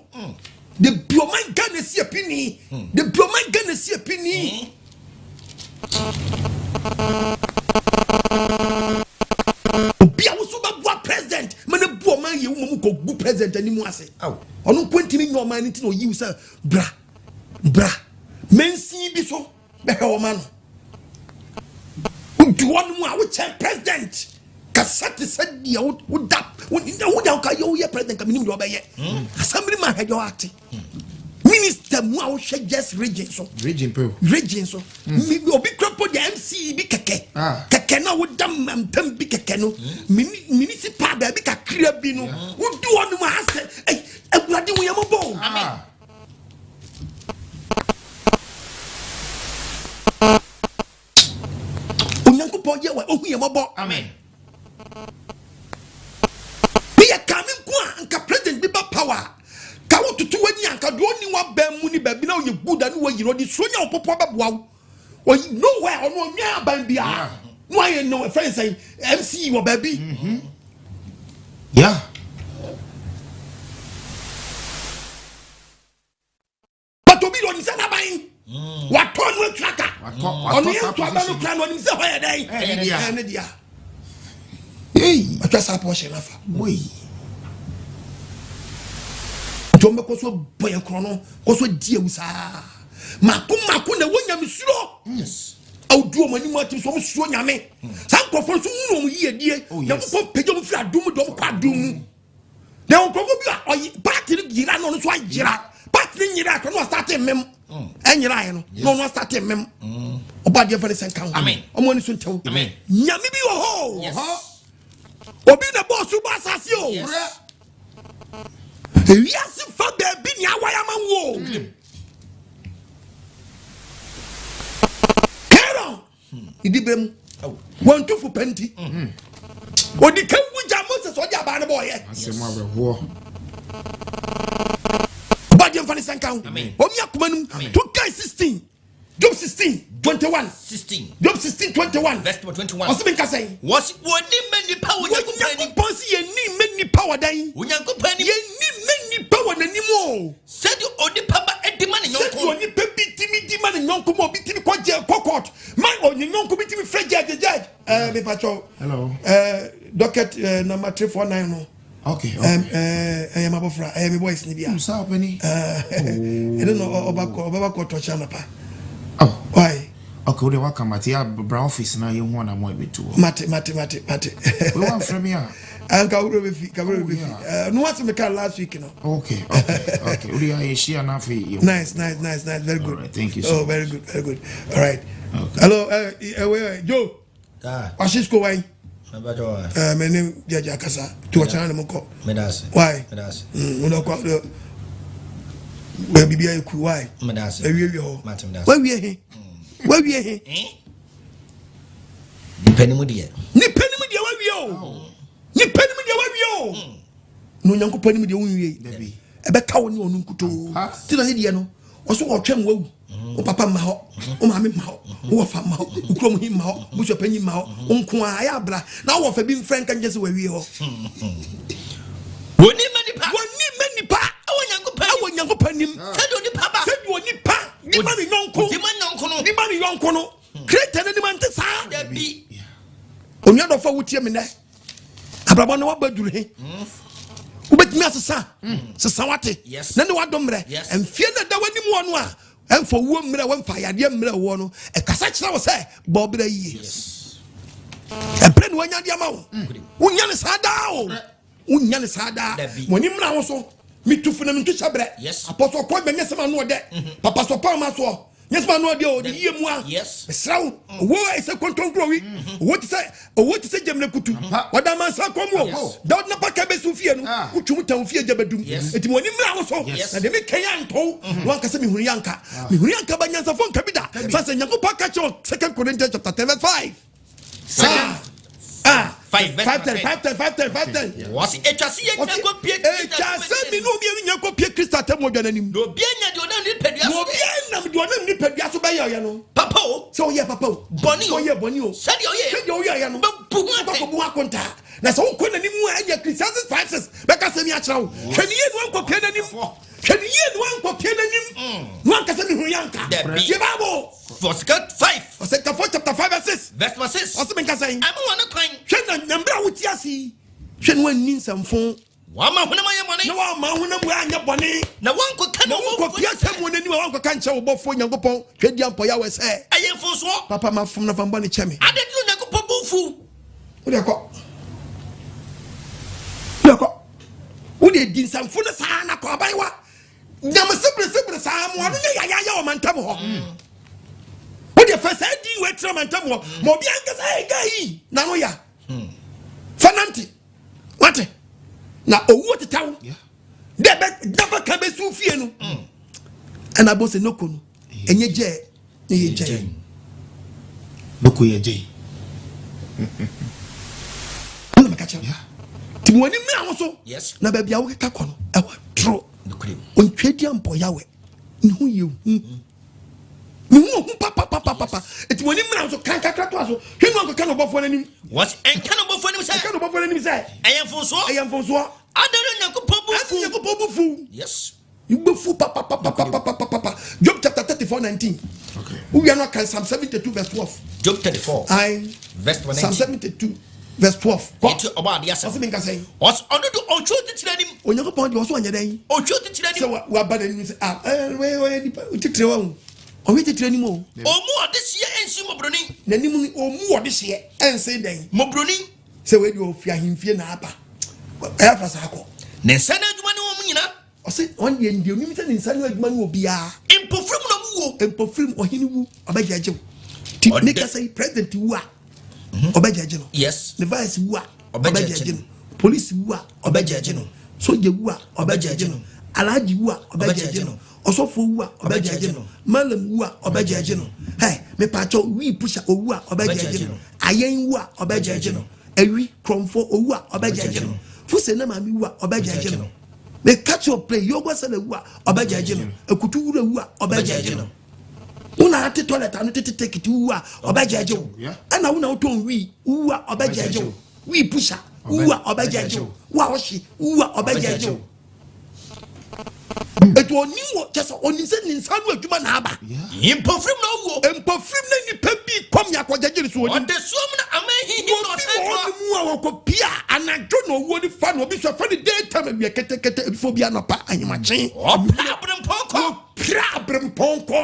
De bi ɔman Ghana si apini. De bi ɔman Ghana si apini. Obi a woso bɛboa president ma no bu ɔman yɛ wo mmom kɔgu president anim ase. Ɔno nko ntumi nyɛ ɔman no nti na ɔyi wo sɛ bra. Bra mansin bi so bɛhwɛ wɔn ano. Wodi wɔn mu a wokyɛn president kasa te sɛ deɛ woda woda woka yɛ woyɛ president ka menim deɛ ɔbɛyɛ. Hmm. Assembly man hwɛ deɛ ɔate. Minister mu a wohwɛ just region so. Region pɛ. Region so. Hmm. Obi kura po deɛ MC bi kɛkɛ. Ah. Kɛkɛ na woda ntam bi kɛkɛ no. Hmm. Municipal baabi kakra bi no. Wodi wɔn mu asɛ. Awurade wo yɛ mɔbɔ o. Amen. Onyankopɔn yɛ wa ohu yɛ mɔbɔ. Amen. Meyɛ kaa me nko a nka president bi ba power ka wo tutu w'ani anka deɛ ɔni w'abɛn mu ne baabi na ɔyɛ good a ne wayi no ɔde suro nya ɔpopo abɛboa wo ɔyi nowhere ɔno ɔnwɛn aban biara na wayɛ no ɛfɛn sɛn MC wɔ baabi. Mm-hmm. Yeah. But obi de ɔnim sɛ n'aban hmm. watɔ no atua ka ɔno yɛ nto aba no kura no ɔnim sɛ hɔ yɛ dɛn ɛyɛ ne dea atwa saa pɔhyɛ no afa nti wɔn bɛkɔ so bɔ yɛn korɔ no kɔ so di ewu saa mako mako na ɛwɔ nyamesuro awudu wɔn anim atim so wɔn suro nyame saa nkurɔfoɔ nso wunu wɔn yiedie oh, nyankopɔn pagya wɔn firi adum mu de wɔn kɔ adum mu na nkurɔfoɔ bi a ɔyi paati no yira na ɔno nso ayira paati no nyira akɔ na ɔsate mmem ɛnyira ayɛ no na ɔno asate mmem ɔbɔ adeɛ fɛn sɛ nka ho ɔmo ani so ntɛw nyame bi wɔ hɔ obi na bɔɔ so bɔ asase o ewiase fa baabi nea awayɛ ama wo Aaron ne diberɛ mu wɔntu fo pɛ nti ɔdi kan wu gya Moses ɔde abaa no bɔɔyɛ ɔbɔdeɛ mfa ne sɛ nka ho ɔmi akoma no mu to kae 16 Job 16 21 16 Job 16 21 verse number 21 ɔsɛ mi nkasa yi. Wɔsi wɔni mɛ nipa wɔ Nyankopɔn anim. Onyankopɔn si yɛn ni mɛ nipa wɔ dan. Onyankopɔn anim. Yɛn ni mɛ nipa wɔ n'anim o. Sɛdeɛ onipa ba di ma ne yɔnko. Sɛdeɛ onipa bi tumi di ma ne yɔnko ma obi tumi kɔ jɛ kɔ court ma ɔne yɔnko bi tumi frɛ judge judge. Ɛɛ mi patwɔ. Hello. Ɛɛ docket ɛɛ number 349 no. Okay, okay. Ɛyɛ m'abɔfra, ɛyɛ me boys ni bi a. Musa ɔpɛni. Ɛno na ɔba kɔ ɔbɛba kɔ tɔkye anapa. Oh. Why? Okay, wode waka mate ya bra office na yɛhu anamɔ ɛbɛtu hɔ. Mate mate mate mate. Wei wamfrɛ me a. Anka wuro bɛfi, ka wuro bɛfi. No asɛm meka last week no. Okay, okay, okay. Wode ayɛ hyia na afei yɛhu. Nice, nice, nice, nice. Very good. All right, thank you so Oh, very much. good, very good. All right. Okay. Hello, Joe. Wahye sukuu wan? Eh, me ne judge akasa. Ti wɔkyena ne mo kɔ. Why? Mm, wo kɔ. Wɛ bibi ayɛ ku why? Awie wie hɔ. Wawie he. Wawie he. Nipa ni mu deɛ. Nipa ni mu deɛ wawie o. Nipa ni mu deɛ wawie o. Na Onyankopɔn ni mu deɛ wonwie. Ɛbɛka wo ne ɔno nkutoo. Ti na ne deɛ no, ɔso ɔtwɛn wawu. Wo papa mma hɔ, wo maame mma hɔ, wo wɔfa mma hɔ, wo kurom he mma hɔ, busuapanyin mma hɔ, wo nko ara ayɛ abra na wo wɔfa bi mfrɛ nka nkyɛ sɛ wawie hɔ. Wɔnni mma nipa. Wɔnni mma nipa. Ɛwɔ Nyankopɔn anim. Ɛwɔ Nyankopɔn anim. Sɛdeɛ onipa ba. Sɛdeɛ onipa di ma ne yɔnko. Di ma yɔnko no. Di ma ne yɔnko no. Creator n'anim ante saa. Dabi. Onua dɔfo a wotie me nɛ. Abrabɔ no waba duru he. Wobɛtumi asesa. Sesa wate. Na ne wadɔ mmerɛ. Mfie na ɛda w'anim wɔ no a ɛmfa owuo mmerɛ wɔmfa yadeɛ mmerɛ woɔ no ɛkasa kyerɛ wo sɛ bɔ berɛ yie. Ɛberɛ na wanya de ama wo. Wonya ne saa daa o. Wonya ne saa daa. Mo ani mmra wo so. Metu fo na mentu hyɛ berɛ. Apɔsɔ kɔ bɛnyɛ sɛm ano ɔdɛ. Papa sɔ pa ma soɔ. Nyɛ sɛ ano adeɛ o, de yie mu a. Mesrɛ wo, owó ɛsɛ kontonkurowi, owó te sɛ owó te sɛ gyamina kutu. Wɔda amansa kɔn mu o. Dawud na paka bɛsi wo fie no, wotwi mu tan wo fie gya bɛdum. Enti ma w'ani mmra wo so, na deɛ meka yi anto wo, na wanka sɛ mehunu yɛ anka. Mehunu yɛ anka ba nyansafo nka bi da. Sane sɛ Nyankopɔn aka kyerɛ wɔ 2 Corinthians chapter 10 verse 5. Second. Ah, 5 verse 5 10 5 10 5 10 5 10. Wɔsi etwa se yɛn nyinaa kɔ pie Kristo Etwa sɛ mi ne omienu nyinaa kɔ pie Kristo atemmu adwa n'anim. Na obi anya deɛ ɔnam nipadua so. Na obi anam deɛ ɔnam nipadua so bɛyɛ ɔyɛ no. Papa o. Sɛ ɔyɛ papa o. Bɔne o. Sɛ ɔyɛ bɔne o. Sɛdeɛ ɔyɛ. Sɛdeɛ ɔyɛ ɔyɛ no. Bɛbu ho atɛn. Bɛkɔ bu ho akontaa. Na sɛ wokɔ n'anim a ɛnyɛ Ecclesiastes 5 6 bɛka sɛm yi akyerɛ wo. Hwɛ ne yie na wankɔ pie n'anim. Hwɛ ne yie na wankɔ pie n'anim. Na wankasa mehunu yɛ anka. Tie Bible. Ɔsɛnka 5. Ɔsɛnkafo chapter 5 verse 6. Verse number 6. Ɔsɛ menka sɛn. Ɛma wɔn kwan. Hwɛ na na mmerɛ a wote ase yi. Hwɛ na wanni nsɛmfo. Wɔama honam ayɛ bɔne. Na wɔama honam wei anyɛ bɔne. Na wɔnkɔka na wɔnkɔpia sɛ mu n'anim a wɔnkɔka nkyerɛ wo bɔfoɔ Nyankopɔn hwɛ di ampɔ Yahweh sɛ. Ɛyɛ mfomsoɔ. Papa mafom na fa mbɔne kyɛ me. Adɛn nti na Onyankopɔn bo mfuw? Wode kɔ. Wode kɔ. Wode di nsɛmfo no saa na kɔ abayewa. Nyame seberesebere saa mo ano nyɛ yayaya wɔ mantam hɔ. Wode fa saa din wɔ atira mantam hɔ. Ma obi ankasa ɛyɛ guy yi na no ya. Fa nante. Wate? Na owuo teta wo. Dɛ bɛ daba ka bɛsi wo fie no. Ɛna bɔ sɛ noko no. Ɛnyɛ gyɛɛ na yɛ gyɛɛ. Noko yɛ gyɛɛ. Wona meka kyerɛ wo. Nti mo ani mmra ho so. Na baabi a wokeka kɔ no ɛwɔ toro. Ontwa mpɔ Yahweh. Ne ho yɛ hu. Ne ho hu papapapapa. Nti mo ani mmra ho so kan kakra to aso. Hwɛ nu ankɔka no ɔbɔfoɔ no anim. Wɔsi ɛnka no ɔbɔfoɔ anim sɛ. Ɛnka no ɔbɔfoɔ no anim sɛ. Ɛyɛ mfomsoɔ. Ɛyɛ mfomsoɔ. Adɛn na Nyankopɔn bo fu. Adɛn Nyankopɔn bo fu. Yes. Wobɛfu papapapapapapa. Job chapter 34 19. Okay. Wowia no aka Psalm 72 verse 12. Job 34. Aye. Verse 19. Psalm 72 verse 12. Kɔ. Eti ɔbɔ adeɛ asɛm. Ɔsɛ mi nka sɛn. Ɔsɛ ɔno de ɔtwe otitire anim. Onyankopɔn deɛ ɔsɛ ɔnyɛ dɛn. Ɔtwe otitire anim. Sɛ waba n'anim sɛ ah ɛɛ wei ɔyɛ nipa titire wa o. Ɔhwɛ titire anim o. Ɔmu ɔdehyeɛ ɛnsi mɔboroni. N'anim no ɔmu ɔdehyeɛ ɛnsi dɛn. Mɔboroni. Sɛ wei deɛ ɔfi ahemfie na aba. Ɛyɛ afa saa kɔ. Ne nsa no adwuma ne wɔn nyina. Ɔse ɔn deɛ deɛ onim sɛ ne nsa no adwuma ne obiara. Mpofirim na ɔmo wuo. Mpofirim ɔhene wu ɔbɛgyɛgye wo. Ti ne kasa yi president wu a ɔbɛgyɛgye no. Yes. Ne vice wu a ɔbɛgyɛgye no. Police wu a ɔbɛgyɛgye no. Soja wu a ɔbɛgyɛgye no. Alhaji wu a ɔbɛgyɛgye no. Ɔsɔfo wu a ɔbɛgyɛgye no. Malam wu a ɔbɛgyɛgye no. Hey, mepaakyɛw wii pusha owu a ɔbɛgyɛgye no. Ayɛn wu a ɔbɛgyɛgye no. Awi krɔmfo owu a ɔbɛgyɛgye no. Fuse ne maame wu a ɔbɛgyɛgye no. Meka kyerɛ wo play yogo sɛ na wu a ɔbɛgyɛgye no. Akutu wura wu a ɔbɛgyɛgye no. Wo na ate toilet ano tete tekiti wu a ɔbɛgyɛgye wo. Ɛna wo na wotɔn wii wu a ɔbɛgyɛgye wo. Wii pusha wu a ɔbɛgyɛgye wo. Wo a ɔhye wu a ɔbɛgyɛgye wo. Etu onim wɔ kyɛ sɛ onim sɛ ne nsa ano adwuma na aba. Mpofirim na owuo. Mpofirim na nipa bi kɔm yɛ akɔgyɛgye ne so onim. Ɔdasuom na aman hinhim na Obi ɔsan wɔ toa. hɔ mu a wɔkɔpia anadwo na owuo no fa no obi so ɛfa ne daytime awia ketekete ebi fo bi anɔpa ahemakye. Ɔpra aberempɔn kɔ. Wɔpra aberempɔn kɔ.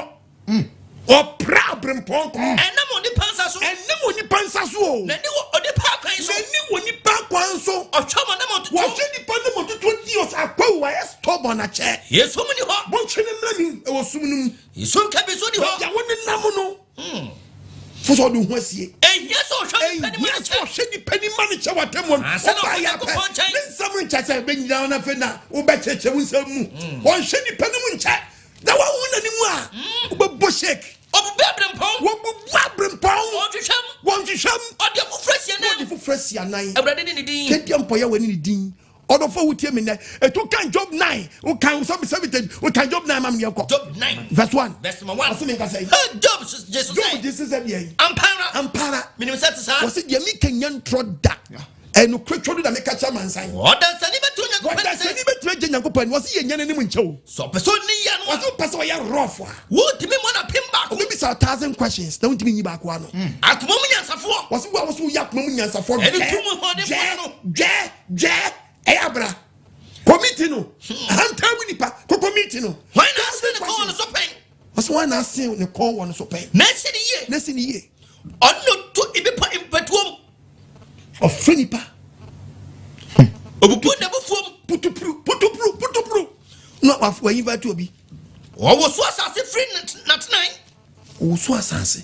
Ɔpra aberempɔn kɔ. Ɛnam onipa nsa so. Ɛnam onipa nsa so o. N'ani wɔ onipa akwan so. N'ani wɔ nipa kwan so. Ɔhwɛ wɔn nam ɔtoto. Wɔhwɛ nipa nam ɔtoto di ɔsɛ akwawu ayɛ stubborn akyɛ. Esum ni hɔ. Bɔnhwɛ ne mmerɛ ni ɛwɔ sum no mu. Esum kabi so ni hɔ. Baabi a wɔnenam no. Fo sɛ ɔde ho asie. Ehia sɛ ɔhwɛ nipa ni ma Ehia ne sɛ kyɛ. ɔhwɛ nipa ni ma ne kyɛ wɔ atemmuo no. Ansa na Ɔbaa ɔkɔ yɛ apɛ. Nyankopɔn nkyɛn. Ne nsɛm nkyɛ sɛ ɛbɛnyina na afei na wobɛkyerɛkyerɛ wo nsɛm mu. Ɔnhwɛ nipa no mu nkyɛ. Na wahu n'anim a wobɛbɔ shake. Ɔbubu aberempɔn. Wɔbubu aberempɔn. Wɔnhwehwɛm. Wɔnhwehwɛm. Ɔde foforɔ asi anan. Ɔde foforɔ asi anan. Awurade ne ne din. Twedeɛ mpɔyɛ wɔ ne ne din. Ɔdɔfo wotie me nnɛ. Etu kan Job 9, wokan 70, wokan Job 9 ma me yɛnkɔ. Job 9. Verse 1. Verse number 1. Ɔse me nkasa yi. Hey, Job gye so sɛ. Job gye so sɛ deɛ yi. Ampara. Ampara. Menim sɛ te saa. Ɔse deɛ meka nya ntorɔ da. Ɛnokorɛ twɛ do na meka kyerɛ amansan. Ɔdansani bɛtumi Nyankopɔn ani sɛ. Ɔdansani bɛtumi agye Nyankopɔn ani. Ɔse yɛnya n'anim nkyɛ o. Sɛ ɔpɛ sɛ ɔni yɛ no a. Ɔse wopɛ sɛ ɔyɛ rough a. Wontumi mmɔ no apem baako. Ɔbɛbisa wo thousand questions na wontumi nyi baako ano. Akoma mu nyansafoɔ. Ɔse wo a wose woyɛ akoma mu nyansafoɔ. Ɛne tumi hoɔdenfoɔ no. Dwɛ, dwɛ, dwɛ, ɛyɛ abra. Kɔmiti no. Ahantan mu nipa. Kɔ kɔmiti no. Hwan na ase ne kɔn wɔ ne so pɛn? Ɔse hwan na ase ne kɔn wɔ ne so pɛn? Na esi ne yie. Na esi ne yie. Ɔno na ɔtu ebepɔ mpatuom. Ɔfrɛ nipa. Obubu n'abufuom. Putupuru putupuru putupuru. Na wa invite obi. Ɔwoso asase firi n'atenae. Ɔwoso asase.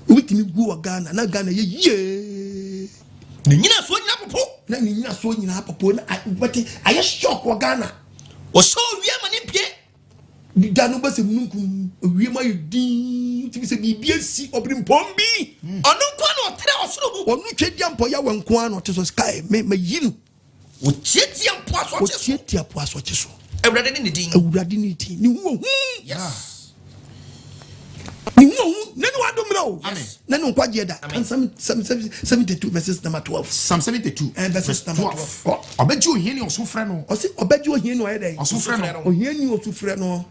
Obi tumi gu wɔ Ghana na Ghana yɛ yie. Ne nyinasoɔ nyinaa popo. Na ne nyinasoɔ nyinaa popo na bɛte ayɛ shock wɔ Ghana. Ɔhyɛ owia ma ne mpie. Da no bɛsɛ mununkum ewiem ayɛ dinn tumi sɛ biribi asi ɔbirimpɔn bi. Ɔno nko ara na ɔtrɛ ɔsoro mu. Ɔno twɛ di ampɔ Yahweh nko ara na ɔte so sky me ma yi no. Ɔtiatia mpo asɔkye so. Ɔtiatia po asɔkye so. Awurade ne ne din. Awurade ne ne din. Ne ho ohu. Yes. Ne ho ohu. Ne ne wado mmerɛ o. Yes. Ne ne nkwagyeɛ da. Amen. Psalm 72 verses number 12. Psalm 72 eh, verses number 12. 12. Ɔbɛgye ohiani ɔsofrɛ no. Ɔsi ɔbɛgye ohiani ɔyɛ dɛ. Ɔsofrɛ no. Ohiani ɔsofrɛ no.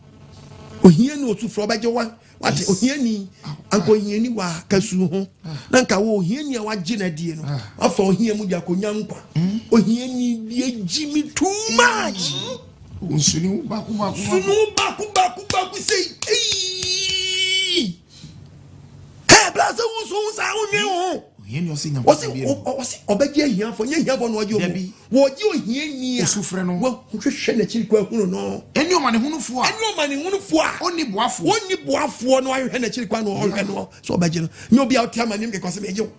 Ohiani ɔsofrɛ ɔbɛgye wa. Wate ohiani anka ohiani wa kasu ho na nka wo ohiani a wagye na die no wafa ohia mu de akonya nkwa hmm. ohiani bi agyi me too much sunu baako baako sunu baako baako baako sei eii ɛ bla sɛ wo so saa wo nwen ho wɔsi wɔsi ɔbɛgye ahiafo nye ahiafo na ɔgye ɔmo wɔgye ohiani a Osufrɛ no. wɔhwehwɛ n'akyiri kɔ ahunu no. Ɛne ɔmanehunufoɔ a. Ɛne ɔmanehunufoɔ a. Ɔnni boafoɔ. Ɔnni boafoɔ na wahwehwɛ n'akyiri kwan na ɔhwɛ no sɛ ɔbɛgye no. Nyɛ obi a ɔte amaneɛ mu kɛkɛ ɔsɛ megye wo.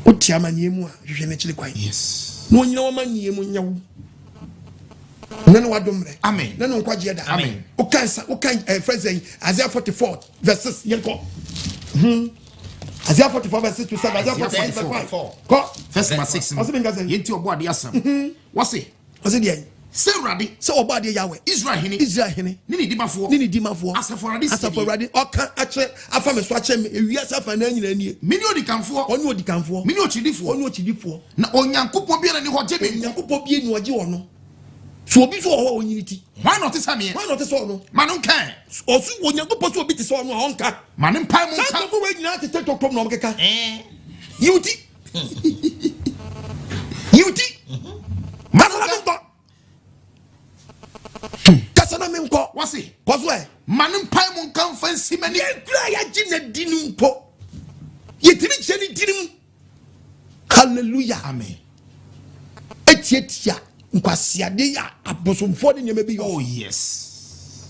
Wote amaneɛ mu a hwehwɛ n'akyiri kwan. Yes. Na ɔnyina w'amaneɛ mu nyɛ wo. Na ne wadom mmerɛ. Amen. Na ne nkwagyeɛ da. Amen. Wokan sa wokan ɛɛ fɛn sɛ Isaiah 44 verse 6 yɛn kɔ. Hmm. Isaiah 44 verse 6 to 7. Isaiah 44 verse 5. Kɔ. Verse number 6. Ɔsɛ mi nka sɛ. Yɛn ti ɔbɔ adeɛ asɛm. Wɔse. Ɔsɛ deɛ. Sɛ Awurade. Sɛ ɔbɔ adeɛ Yahweh. Israel hene. Israel hene. Ne ne dimafoɔ. Ne ne dimafoɔ. Asafo Awurade sie Asafo Awurade ɔka akyerɛ afa me so akyerɛ me ewiase afa nan nyinaa nie. Me ne odikanfoɔ. Ɔne odikanfoɔ. Me ne okyidifoɔ. Ɔne okyidifoɔ. Na Onyankopɔn biara ni hɔ gye me. Onyankopɔn biara ni ɔgye ɔno. So obi so wɔ hɔ a onyini ti. Hwan na ɔte sɛ meɛ? Hwan na ɔte sɛ ɔno? Ma no nka ɛ. Ɔso Onyankopɔn sɛ obi te sɛ ɔno a ɔnka. Ma no mpae mu nka. Saa nkurɔfoɔ wei nyinaa tete tɔtɔm na wɔkeka. Yiw ti. Yiw ti. Kasa na menkɔ. Kasa na menkɔ. Wɔse. Kɔ so ɛ. Ma no mpae mu nka mfa nsi m'ani. Yɛn kura a yɛagye na di no mpo. Yɛtumi kyerɛ ne tirim. Hallelujah. Amen. Etiatia nkwaseade a abosomfoɔ ne nneɛma bi yɛ. Oh yes.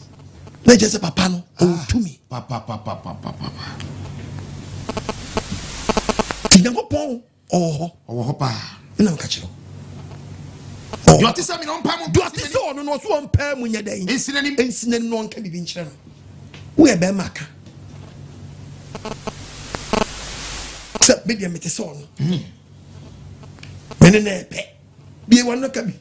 Na kyerɛ sɛ papa no ɔwɔ ah, tumi. Papa papa papa papa. Ti Nyankopɔn ɔwɔ hɔ. Ɔwɔ hɔ paa. Ɛna nka kyerɛ. Deɛ ɔte sɛ mi na ɔmpa mu. Deɛ ɔte sɛ ɔno no ɔso ɔmpa mu nyɛ dɛn. Nsi n'anim. Nsi n'anim na ɔnka biribi nkyerɛ no. Woyɛ bɛrima ka. Sɛ me deɛ mete sɛ ɔno. Hmm. Me ne na ɛpɛ. Bie wɔn no ka bi.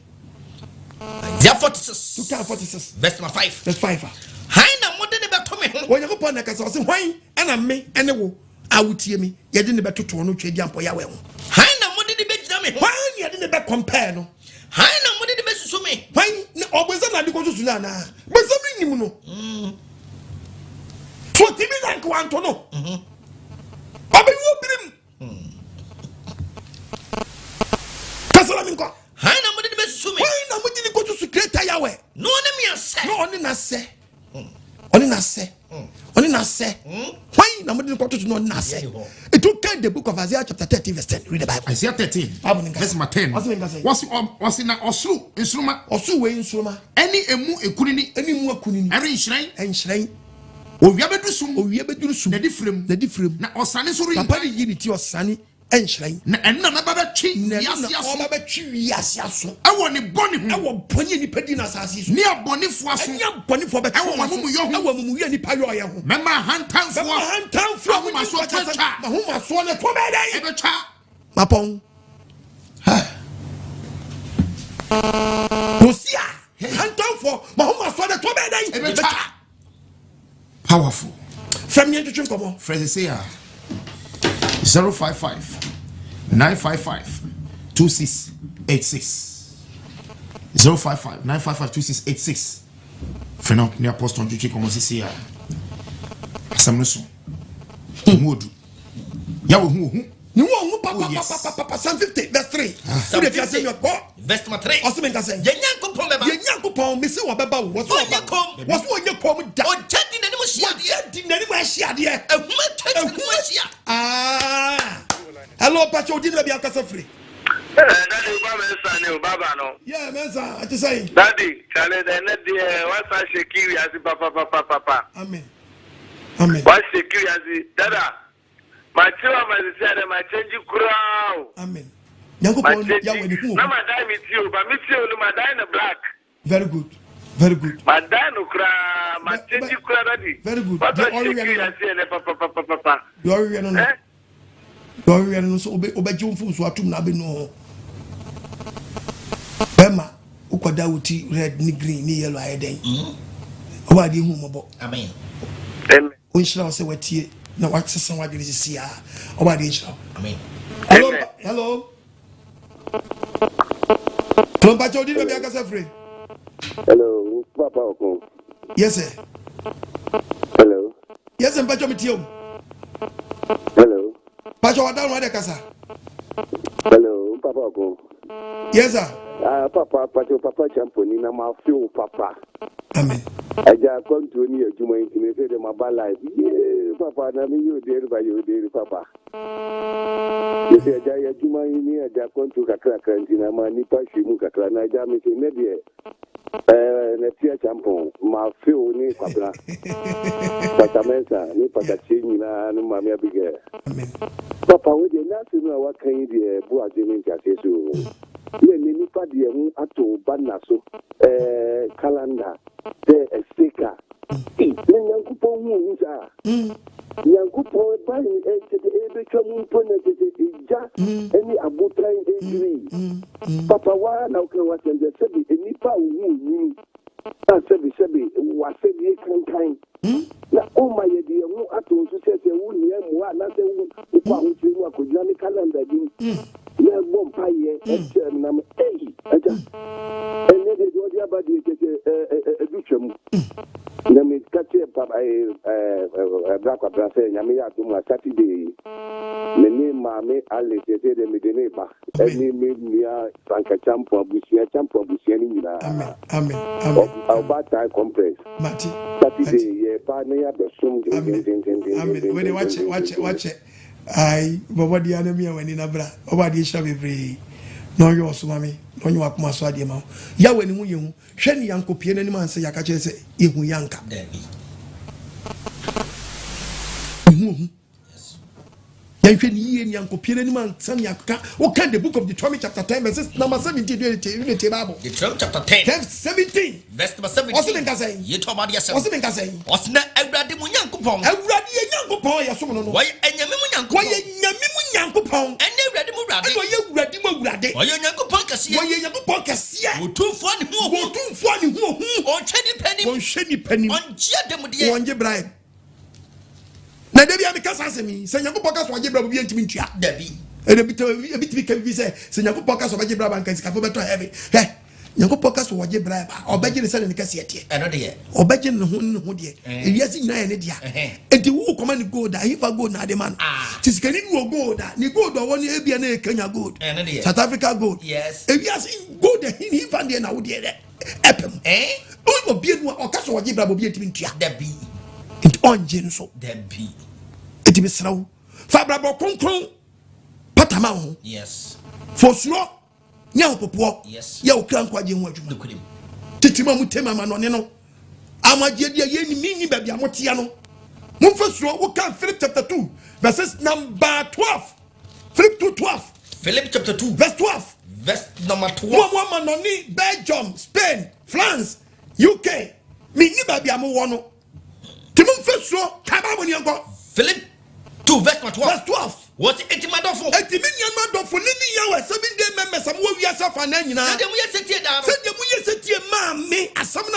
Isaiah 46. 2 46. Verse number 5. Verse 5. Hwan na mode ne bɛto me ho? Onyankopɔn na kasa ɔse hwan ɛna me ɛne wo a wotie me yɛde ne bɛtoto ɔno twɛ di ampɔ Yahweh ho. Hwan na mode ne bɛgyina me ho? Hwan na yɛde ne bɛ compare no? Hwan na mode ne bɛsusu me? Hwan na ɔbɔnsam na ade kɔ susu no anaa? Bɔnsam no nim no. So timi na nka wanto no. Ɔbɛyi obirim. Kasa na menkɔ. Hwan na mode ne bɛsusu me? Hwan na mode ne kɔsusu Creator Yahweh? Na ɔne me asɛ. Na ɔne n'asɛ. Ɔne n'asɛ. Ɔne n'asɛ. Hwan na mode ne kɔtoto na ɔne n'asɛ? It will tell the book of Isaiah chapter 13 verse 10. Read the Bible. Isaiah 13 verse number 10. Wɔsi wɔsi na ɔsoro nsoroma. Ɔsoro wei nsoroma. Ɛne emu ekunini. Ɛne emu akunini. Ɛrenhyerɛn. Ɛnhyerɛn. Owia bɛduru sum. Owia bɛduru sum. Na di firim. Na di firim. Na ɔsane nso renkan. Papa ne yi ne ti ɔsane ɛnhyerɛn. Na ɛno na mɛba bɛtwe wiase aso. Na ɛno na ɔba bɛtwe wiase aso. Ɛwɔ ne bɔne ho. Ɛwɔ bɔne a nipa di na asase so. Ne abɔnefoɔ aso. Ɛne abɔnefoɔ bɛtwe wɔn aso. Ɛwɔ amumuyɔ ho. Ɛwɔ amumuyɔ nipa yɛ ɔyɛ ho. Mɛma ahantanfoɔ. Mɛma ahantanfoɔ. Ahomasoɔ to atwa. Ahomasoɔ ne to bɛyɛ dɛn. Ɛbɛtwa. Mapɔn. Hantanfoɔ, mahomasoɔ de toɔ bɛyɛ dɛn? Ɛbɛtwa. Powerful. Frɛ me yɛntwetwe nkɔmmɔ. Frɛ sese a 055 955 2686 055 955 2686 Frɛ no ne apostle ntwetwe nkɔmmɔ sese a asɛm no so. Emu odu. Yahweh hu ohu. Ne ho ɔhu papapapapapa Psalm 50 verse 3. Wode fi ase nyɛ kɔ. Verse number 3. Ɔse menka sɛn? Yɛn Nyankopɔn bɛba. Yɛn Nyankopɔn mese wɔbɛba o. Wɔse Ɔnyɛ wɔba. komm. Wɔse wɔnyɛ komm da. Ogya di n'anim hyia adeɛ. Ogya di n'anim ahyia adeɛ. Ahum atwa di n'anim ahyia. Ah. Hello, Pacho, odi ne baabi akasa firi. Eh, daddy, ba Mensa ne o, baba no. Yeah, Mensa, ɛte sɛn? Daddy, chale, ɛnɛ deɛ, wasa sheki wiase papapapapa. Amen. Amen. Wa sheki wiase, dada. Ma kyerɛ wa ma sisi adɛ ma change koraa o. Amen. Ma Nyankopɔn change. Yahweh ne hu Na ma dan me ti o, ba me ti o no ma dan no black. Very good. Very good. Ma dan no koraa, ma change koraa daddy. Very good. Wa Deɛ sɔ ɔrewɛ sheki no no. wiase ɛnɛ papapapapa. Deɛ ɔrewɛ no no. Eh? Deɛ ɔrewɛ no no sɛ wobɛgye wo mfomso atom na abɛnu ho. Bɛma wokɔda wo ti red ne green ne yellow ayɛ dɛn? Ɔbɔ adeɛ hu mmɔbɔ. Amen. Amen. Ɔnhyira wo sɛ watie na wasesa w'adwene sisi a. Ɔbɔ adeɛ nhyira wo. Amen. Hello, Amen. hello. Hello, Mpacho, odi na bi akasa firi. Hello, Papa Oko. Yes, sir. Hello. Yes, sir, Mpacho, metie wo. Hello. Mpacho, wada no ade kasa. Hello, Papa Oko. Yes, sir. Ah, Papa, Pacho, Papa Champoni, na ma feel Papa. Amen. Aja kwantuo ni adwuma yi nti sɛ de ma ba live. Yee, Papa, na me yɛ oderi ba yɛ oderi Papa. Yɛsɛ agya yɛ adwuma yi ni agya kwantuo kakrakra nti na ma nipa hwɛ mu kakra na agya me sɛ ne deɛ ɛɛ na tia champon ma feel ne kwabra. Pata Mensa ne Pata Kyie nyinaa ne Maame Abigail. Amen. Papa wo deɛ n'asɛm a waka yi deɛ bu adwene ne nteaseɛ so o. Yɛ ne nipa deɛ ho ato ba na so ɛɛ calendar sɛ ɛsika. Na Nyankopɔn hu ohu saa. Nyankopɔn ba yi ɛkyɛ ɛbɛtwa mu mpo na kyɛ sɛ egya ɛne abotan ɛdwiri. Papa waa na woka w'asɛm sɛ sɛbi nnipa a wohu onwunu a sɛbi sɛbi w'asɛdeɛ kankan na ɔma yɛde yɛn ho ato nso sɛ sɛ wohia mmoa anaasɛ wokɔ ahokyere mu akɔgyina ne calendar bi mu na ɛbɔ mpayɛ ɛkyerɛ me nam ei agya ɛnɛ deɛ deɛ ɔde aba deɛ kyɛ sɛ ɛdu twa mu na meka kyerɛ papa ɛbra kwabra sɛ Nyame yɛ adom a Saturday yi me ne maame Alice yɛsɛ deɛ mede ne ba ɛne me nua Franka Champo abusua Champo abusua no nyinaa. Amen. Amen. Amen. Ɔbaatan complex. Mate. Saturday yɛba na yɛabɛsom Amen. Amen. Wede wakyɛ wakyɛ wakyɛ. Ai, bɔbɔ deɛ na mia w'ani na bra. Ɔbɔ adeɛ hyira bebree. Na ɔyɛ ɔsoma me. Na ɔnyɛ w'akoma so adeɛ ma wo. Yahweh ne ho yɛ hu. Hwɛ ne yankopie n'anim ansa yɛaka kyerɛ sɛ yɛhu yanka. Dabi. Ne ho ohu. Yɛnhwɛ ne yie ne yankopie n'anim ansa ne yɛaka. Woka the book of Deuteronomy chapter 10 verses number 17 do ɛde tie Bible. Deuteronomy chapter 10. 10 17. Verse number 17. Ɔse me nka sɛn? Yɛtɔ ɔba adeɛ sɛm. Ɔse me nka sɛn? Ɔse na Awurade mo Nyankopɔn. Awurade yɛ Nyankopɔn a yɛsom no no. Wɔyɛ anyame mu Nyankopɔn. Wɔyɛ nyame mu Nyankopɔn. Ɛne Awurade mu Awurade. Ɛna ɔyɛ Awurade mu Awurade. Ɔyɛ Onyankopɔn kɛseɛ. Wɔyɛ Nyankopɔn kɛseɛ. Otumfoɔ ne ho ohu. Otumfoɔ ne ho ohu. Ɔnhwɛ nipa anim. Wɔnhwɛ nipa anim. Ɔngye adanmudeɛ. Wɔngye bribe. Na da bi a meka saa asɛm yi sɛ Nyankopɔn ka so ɔgye bribe obi ntumi ntua. Dabi. Ɛna ebi tumi ka bibi sɛ sɛ Nyankopɔn ka so ɔbɛgye bribe anka sikafo bɛtɔ heaven. Hwɛ Nyankopɔn ka so ɔgye bribe a ɔbɛgye ne sɛde ne kɛseɛ teɛ. Ɛno deɛ. Ɔbɛgye ne ho ne ho deɛ. Ewiase nyinaa yɛ ne dea. Enti wo kɔma ne gold a ɛhefa gold na ade ma no. Ti sikani bi wɔ gold a ne gold ɔwɔ no ebia na yɛ Kenya gold. Ɛno deɛ. South Africa gold. Yes. Ewiase gold ɛhe ne hefa deɛ na wo deɛ dɛ ɛpɛ mu. Obi enu a ɔka so ɔgye bribe obi ntumi ntua. Dabi. Nti ɔngye nso. Dabi. Enti mesrɛ wo fa abrabɔ kronkron patama wo ho. Yes. Fa osuro ne ahopopoɔ Yes. yɛ wo kra nkwagye ho adwuma. Nokorɛm. Tete mu a motem amanɔne no amagye deɛ yɛnim ne nni baabi a moteɛ no momfa suro. Woka Philip chapter 2 verses number 12, Philip 2 12. Philip chapter 2 verse 12. Verse number 12. Mo a mo amanɔne Belgium, Spain, France, UK, menni baabi a mowɔ no nti momfa suro ka Bible ne yɛnkɔ. Philip 2 verse number 12. Verse 12. Wɔsi eti ma dɔfo. Eti me nuanom adɔfo ne ne Yahweh Seven Day members a mowɔ wiase afa nan nyinaa. Sɛdeɛ moyɛ setie daa no. Sɛdeɛ moyɛ setie maa me.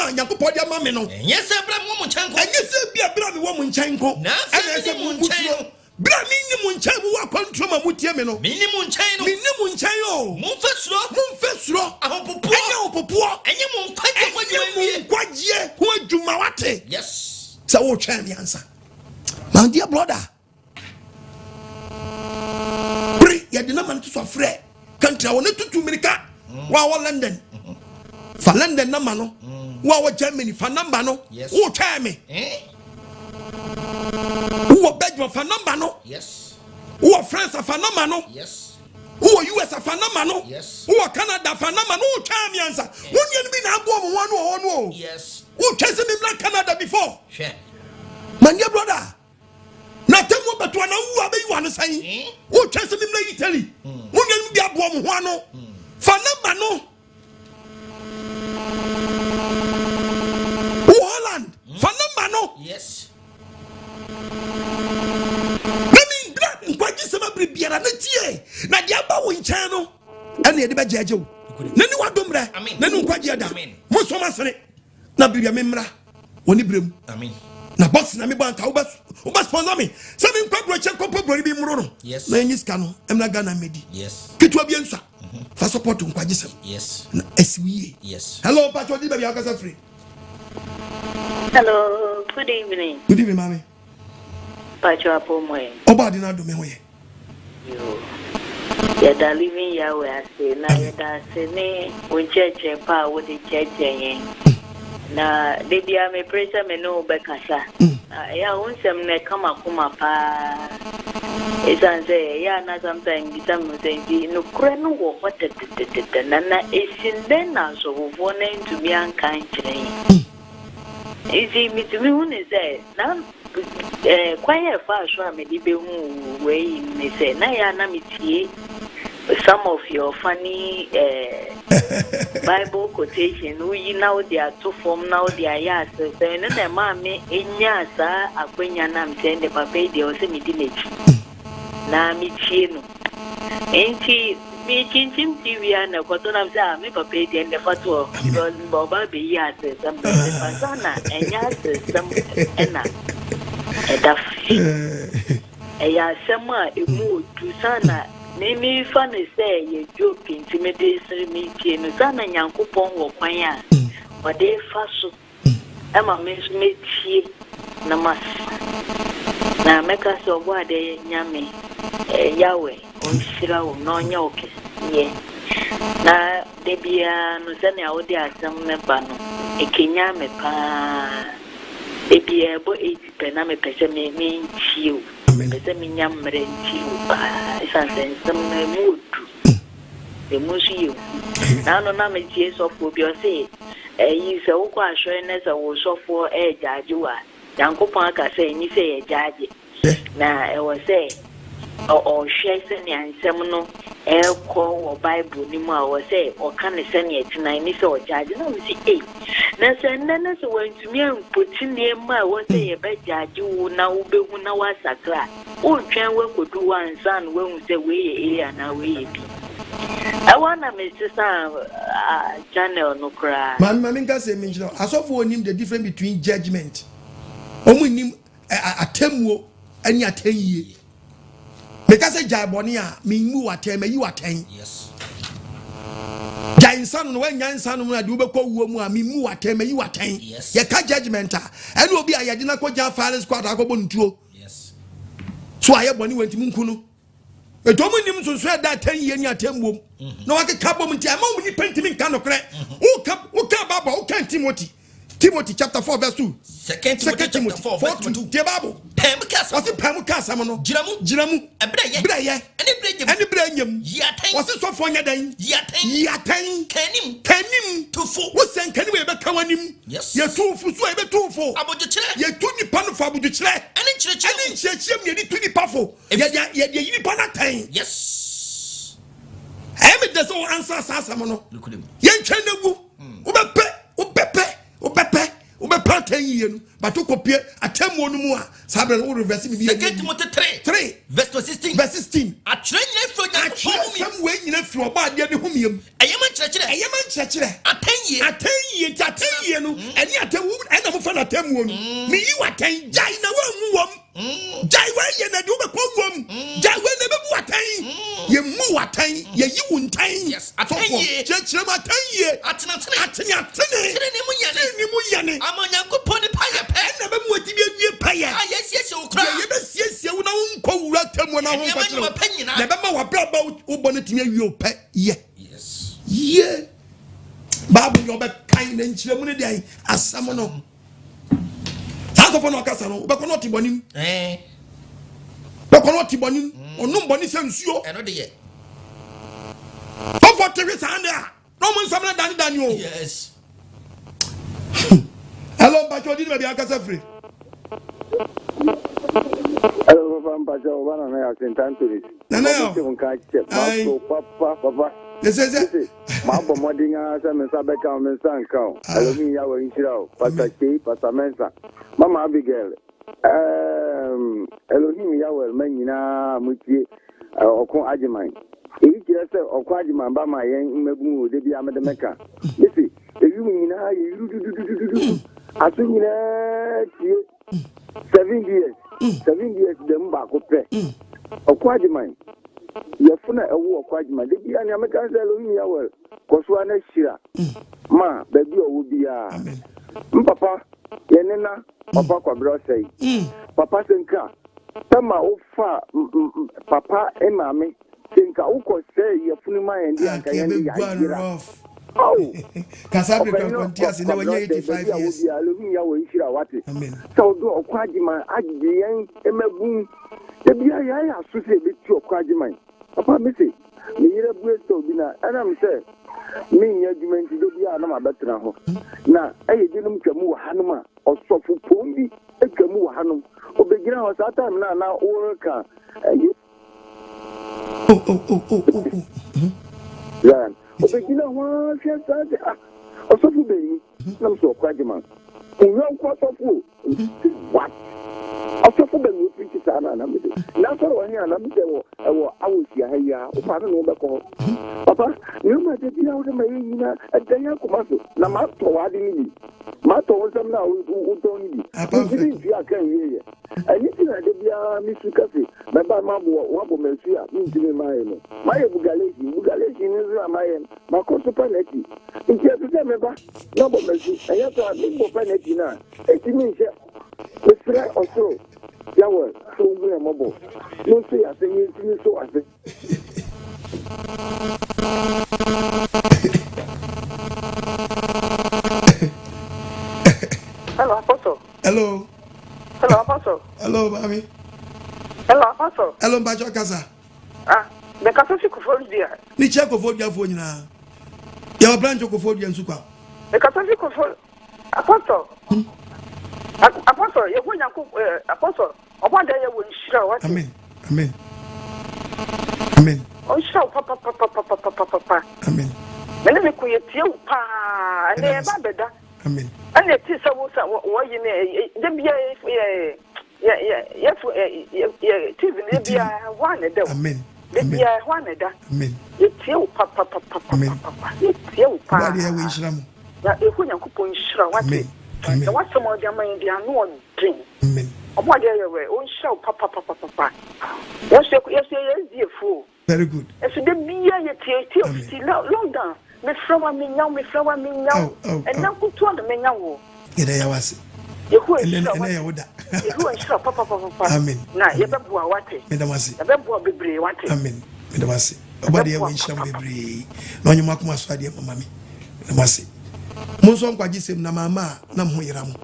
a Nyankopɔn de ama me no. Ɛnyɛ sɛ berɛ a mewɔ mo nkyɛn nko. Ɛnyɛ sɛ bi a berɛ a mewɔ mo nkyɛn nko. Na afei Ɛna ɛsɛ menni mo mo nkyɛn suro. no. Berɛ a menni mo nkyɛn mowɔ akwantuo ma motie me no. Menni mo nkyɛn no. Menni mo nkyɛn o. Momfa suro. Momfa suro. Ahopopoɔ. Ɛnyɛ ahopopoɔ. Ɛnyɛ mo nkwagyeɛ ho adwuma Ɛnyɛ mo nwie. nkwagyeɛ ho adwuma wate. Yes. Sɛ wotwɛn me ansa. My dear brother. Bere yɛde nama no to so afrɛ country a wɔne tutu mmirika. Wo a wɔ London. Fa London nama no. Wo a wɔ Germany fa namba no. Yes. Wotwɛn me. Eh? Wowɔ Belgium fa namba no. Yes. Wowɔ France fa namba no. Yes. Wowɔ US fa namba no. Yes. Wowɔ Canada fa namba no. Wotwɛn me ansa. Wo nua no bi na aboa mo ho ano wɔ hɔ no o. Yes. Wotwɛn sɛ memmra Canada before. Hwɛ. My dear brother. Na atemmuo bɛto anaa wowu a bɛyi w'ano sɛn? Wotwɛn sɛ memmra Italy. Wo nua no bi aboa mo ho ano. Fa namba no. Wo Holland. Fa namba no. Yes. Na membra nkwagye sɛm abere biara na tie. Na deɛ aba wo nkyɛn no ɛne yɛde bɛgyɛgye wo. Na ne wadom mmerɛ na ne nkwagye ada. Monsɔm asene na bere bia memmra wɔ ne berɛ mu. Na box na mebɔ anka wobɛ wobɛ sponsor me sɛ menkɔ aburokyɛ nkɔpɔ buroni bi mmoro no. Yes. Na yɛnyi sika no mmra Ghana mmɛdi. Yes. Ketewa bi nsa. Fa support nkwagye sɛm. Yes. Na asi wo yie. Yes. Hello, Pacho, di baabi a wokasa firi. Hello, good evening. Good evening, maame. Pacho Apomoe. Ɔbɔ ade no adome ho yɛ. Yo. Yɛda Living Yahweh ase na yɛda ase ne wo nkyerɛkyerɛ pa a wode kyerɛkyerɛ yɛn. Na da biara mepere sɛ me ne wo bɛkasa. Na ɛyɛ a wo nsɛm no ɛka m'akoma paa. Ɛsiane sɛ ɛyɛ a na sometimes bisa me ho sɛ nti nokorɛ no wɔ hɔ dɛdɛdɛdɛ na na ɛsi dɛn na asɔfofoɔ no antumi anka ankyerɛ yɛn. Nti mitumi hu no sɛ na kwan a ɛfaa so a mede behuu wei ne sɛ na ɛyɛ a na metie some of your funny Bible quotation woyi na wode ato fam na wode ayɛ asɛsɛm ɛno na ɛmaa me nyaa saa akwanya no a mesɛ ɛnde papa yi deɛ ɛwɔ sɛ medi n'akyi na metie no. Nti mekyinkyim TV a na ɛkɔto na mesɛ ah me papa yi deɛ ndɛ fa to hɔ because ɔba abɛyi aseresɛm brɛ me fa sa na ɛnyɛ aseresɛm ɛna ɛda fi ɛyɛ asɛm a ɛmu ɔdu sa na me mefa no sɛ ɛyɛ joke nti mede sere metie no sa na Nyankopɔn wɔ kwan a ɔde fa so Ɛma me nso mɛtie na masesa. Na mɛka sɛ, Ɔbɔadeɛ Nyame, Yahweh, ɔnhyira wo na ɔnyɛ wo kɛseɛ. Na da biara no sɛnea wode asɛm no ba no, ɛkanyan me pa ara. Da biara ɛbɔ 8 pɛ na mepɛ sɛ me mentie wo. Mepɛ sɛ menya mmerɛ ntie wo pa ara ɛsiane sɛ nsɛm no ɛmu ɔdu. Emu nso yɛ hu. Naano na metie sɔfoɔ bi ɔse ɛyi sɛ wokɔ asɔre na sɛ wo sɔfoɔ ɛɛgyaagye wo a Nyankopɔn aka sɛ ɛnyi sɛ yɛgyaagye na ɛwɔ sɛ ɔhwɛ sɛnea nsɛm no ɛrekɔ wɔ Bible no mu a ɛwɔ sɛ ɔka no sɛnea ɛte na ɛnni sɛ ɔgyaagye. Na mese ei na sɛ nnɛ na sɛ wantumi ampoti nneɛma a ɛwɔ sɛ yɛbɛgyaagye wo na wobɛhu na woasakra a Woretwɛn woakodu hɔ ansa na woahu sɛ wei yɛ A anaa wei yɛ B. Ɛhɔ ara na mesesaa channel no koraa. Maame ma menka asɛm bi nkyerɛ wo. Asɔfoɔ nnim the difference between judgement. Wɔn nnim atemmuo ne atɛnyie. Meka sɛ gyae bɔne a, menmu wo atɛn, mayi wo atɛn. Gyae nsa nom na woannya nsa nom a de wobɛkɔ wuo mu a, menmu wo atɛn, mayi wo atɛn. Yɛka judgement a, ɛne obi a yɛde no akɔgya firing squad akɔbɔ no tuo. So ayɛ bɔne wɔ nti munku no. Ɛtɔ mu nim nsonso ɛda atɛnyie ne atɛmmuom mhm. na wakeka bom nti ɛma wɔn nipa ntumi nka nokorɛ. Mhm. Woka woka Bible woka Timothy Timothy chapter 4 verse 2. Second Timothy 4 verse 2. Tie Bible. Pɛn ka asɛm. Wɔsi pɛn mu ka asɛm no. Gyina mu. Gyina mu. Ɛbrɛ yɛ. Brɛ yɛ. Ɛne brɛ nyam. Ɛne brɛ nyam. Yi atɛn. Wɔsi sɔfoɔ nyɛ dɛn. Yi atɛn. Yi atɛn. Kanim. Kanim. Tufo. Wosɛ nkanim a yɛbɛka w'anim. Yes. Yɛtu wo fo so a yɛbɛtu wo fo. Abodwokyerɛ. Yɛtu nipa no fo abodwokyerɛ. Ɛne nkyerɛkyerɛ mu. Ɛne nkyerɛkyerɛ mu yɛde tu nipa fo. Yɛde yɛde ayi nipa no atɛn. Yes. Ɛyɛ me dɛ sɛ wo ansa saa asɛm no. Yɛntwɛn na wu. Hmm. Wobɛpɛ wobɛpɛ wobɛpɛ wobɛpɛ atɛn yie no but wokɔpie atɛmmuo no mu a saa berɛ no wo reverse biribi Second Timothy 3 3 verse 16 verse 16 Atwerɛ nyina firi Onyankopɔn Atwerɛ homeɛ nsɛm wei nyina firi ɔbɔ adeɛ ne homeɛ mu. Ɛyɛ ma nkyerɛkyerɛ. Ɛyɛ ma nkyerɛkyerɛ. Atɛnyie. Atɛnyie nti atɛnyie no ɛne atɛn wo ɛna mo fɛ no atɛmuo no. Meyi w'atɛn gyae na woanwu wɔm. Gyae wei yɛ na de wobɛkɔ wuom. Gyae wei na ɛbɛbu w'atɛn. Yɛmmu w'atɛn, yɛyi wo ntɛn. Yes, atɛnyie. Kyerɛkyerɛ mu atɛnyie. Atenatene. Atenatene. Tenenee mu yɛne. Tenenee mu yɛne. Ama Onyankopɔn nipa yɛ pɛ. Ɛna ɛbɛma watumi awie pɛyɛ. A yɛasiesie wo koraa. Deɛ yɛbɛsiesie wo na wonkɔ wura atemmuo na ho Nneɛma nkɔkyerɛ wo. nnwuma pa nyinaa. Na ɛbɛma w'abrabɔ a wobɔ no atumi awie wo pɛ yɛ. Yes. Yie. Bible deɛ ɔbɛkan na nkyerɛmu no deɛ asɛm no. Saa asɔfo na ɔkasa no, wobɛkɔ na ɔte bɔne mu. Eh. Bɛkɔ na ɔte bɔne mu. Ɔnom bɔne sɛ nsuo. Ɛno deɛ. Ɔfɔ te hwe saa deɛ a, na ɔmo nsɛm no dane dane o. Yes. Hello, mpakyɛ ɔdi ne baabi akasa firi. Hello, papa mpakyɛ ɔba nana yɛ St. Anthony's. Nana yɛ. Ɔmo nka kyɛ. Maso papa papa. Ɛsɛ sɛ. Mabɔ mmɔden ara sɛ me nsa bɛka wo, me nsa nka wo. Elohim Yahweh nhyira wo. Pastor Kyei, Pastor Mensah, Mama Abigail, ehm, Elohim Yahweh mma nyinaa a motie eh, Ɔko Agyeman. Eyi kyerɛ sɛ Ɔko Agyeman ba ma yɛn mmabun o, da biara mede meka. Mese, ewim nyinaa yɛ yurudududududu, aso nyinaa tie. 7 years, 7 years da mu baako pɛ. Ɔko Agyeman, yɛfo na ɛwo Ɔko Agyeman. Da biara nea meka ne sɛ Elohim Yahweh kɔ so ara na hyira ma baabi a ɔwɔ biara. M papa, yɛn nena, Papa Kwabena Ɔsɛe. Papa sɛ nka pɛ ma wofa papa maame sɛ nka wokɔ sɛ yɛfunu ma yɛn de anka yɛn de yɛayera. Oh! Kasa bere Ɔpanyin kwankwanti ase na Kwabena wanya Ɔsɛe, 85 baabi a wɔ years. biara Elohim Yahweh nhyira wate. Amen. Sɛ ɔde Ɔko Agyeman agyegye yɛn mmabun. Da biara yɛayɛ aso sɛ yɛbɛtu Ɔko Agyeman. Papa mese me yere abue store bi na ɛnam sɛ menyɛ adwuma nti da biara na mabɛtena hɔ. Na ɛyɛ binom twa mu wɔ hanom a ɔsɔfo pɔn bi atwa mu wɔ hanom. Ɔbɛgyina hɔ saa time no a na woreka ɛyɛ Oh, oh, oh, oh, oh, oh. Zion. Ɔbɛgyina hɔ ara hwɛ saa sɛ ah ɔsɔfo bɛn ni nam sɛ Ɔko Agyeman. Wo yɔnko ɔsɔfo o. Nti what? Ɔsɔfo bɛn na ɔpirikyi saa no anam de? N'asɔre wɔ he anam sɛ wɔ ɛwɔ awɔsia ha yi ara. Wopaa no ne wobɛkɔ hɔ. Papa, nneɛma a da biara wode ma yɛn nyinaa ɛda yɛn akoma so. Na matɔ w'ade no bi. Matɔ wo nsɛm no a wotɔn no bi. Mentumi ntua aka nwieɛ. Ɛno nti na da biara misu ka se, Mɛba maboa wo, woabɔ me asu a mintumi mmae no. Mayɛ Bugalesi, Bugalesi no nso na mayɛ no, makɔ so pɛnati. Nti ɛsɛ sɛ meba na wɔbɔ me asu, ɛnyɛ saa a, mebɔ pɛnati no a, entumi nhyɛ. Mesrɛ ɔsoro Yahweh sɛ onhu yɛn mmɔbɔ, na onso yɛn ase na yentumi nso ase. Hello, Apostle. Hello. Hello, Apostle. Hello, mami. Hello, Apostle. Hello, mpakyɛ kasa. Ah, me kasa fi Koforidua. Ne kyɛ Koforidua nyinaa. Yɛwɔ branch Koforidua nso kwa. Me kasa fi Kofo Apostle. Apostle, yɛhu Nyanko eh, Apostle. Ɔbɔ adeɛ yɛ wɔ nhyira wate. Amen. Amen. Amen. Ɔnhyira wo papapapapapapa. Amen. Me ne me ko yɛ tie wo paa. Ɛnɛ yɛ ba bɛda. Amen. Ɛna ɛte sɛ wo sa wɔyi ne da bia yɛ yɛ yɛ yɛfo yɛ yɛ TV no da bia hɔ a na ɛda o. Amen. Da bia hɔ a na ɛda. Amen. Yɛtie wo papapapapapa. Yɛtie wo paa. Ɔbɔ adeɛ wɔ nhyira mo. Na ɛhɔ Nyankopɔn nhyira wate. Amen. Amen. Na wasɛm a ɔde ama yɛn de ano ɔden. Amen. Ɔbɔ adeɛ yɛ wɛ ɔnhyira wo papapapapa. Yɛso yɛso yɛ SDA foɔ. Very good. Ɛso da bia yɛ tie tie ofiti lockdown. Mefrɛ wa menya wo mefrɛ wa menya wo. Ɛnna nkutoa na menya wo. Yɛda yɛ wase. Yehowa Ɛnɛ nhyira ɛnɛ yɛ wo da. Yehowa nhyira papapapapa. Amen. Na yɛbɛboa wate. Meda mo ase. Yɛbɛboa bebree wate. Amen. Meda mo ase. Ɔbɔ adeɛ wɔ nhyira mo bebree. Na ɔnyɛ mo akoma so adeɛ mama me. Meda mo ase. Mo nso nkwagye sɛm na maama a na mo ho yera mo.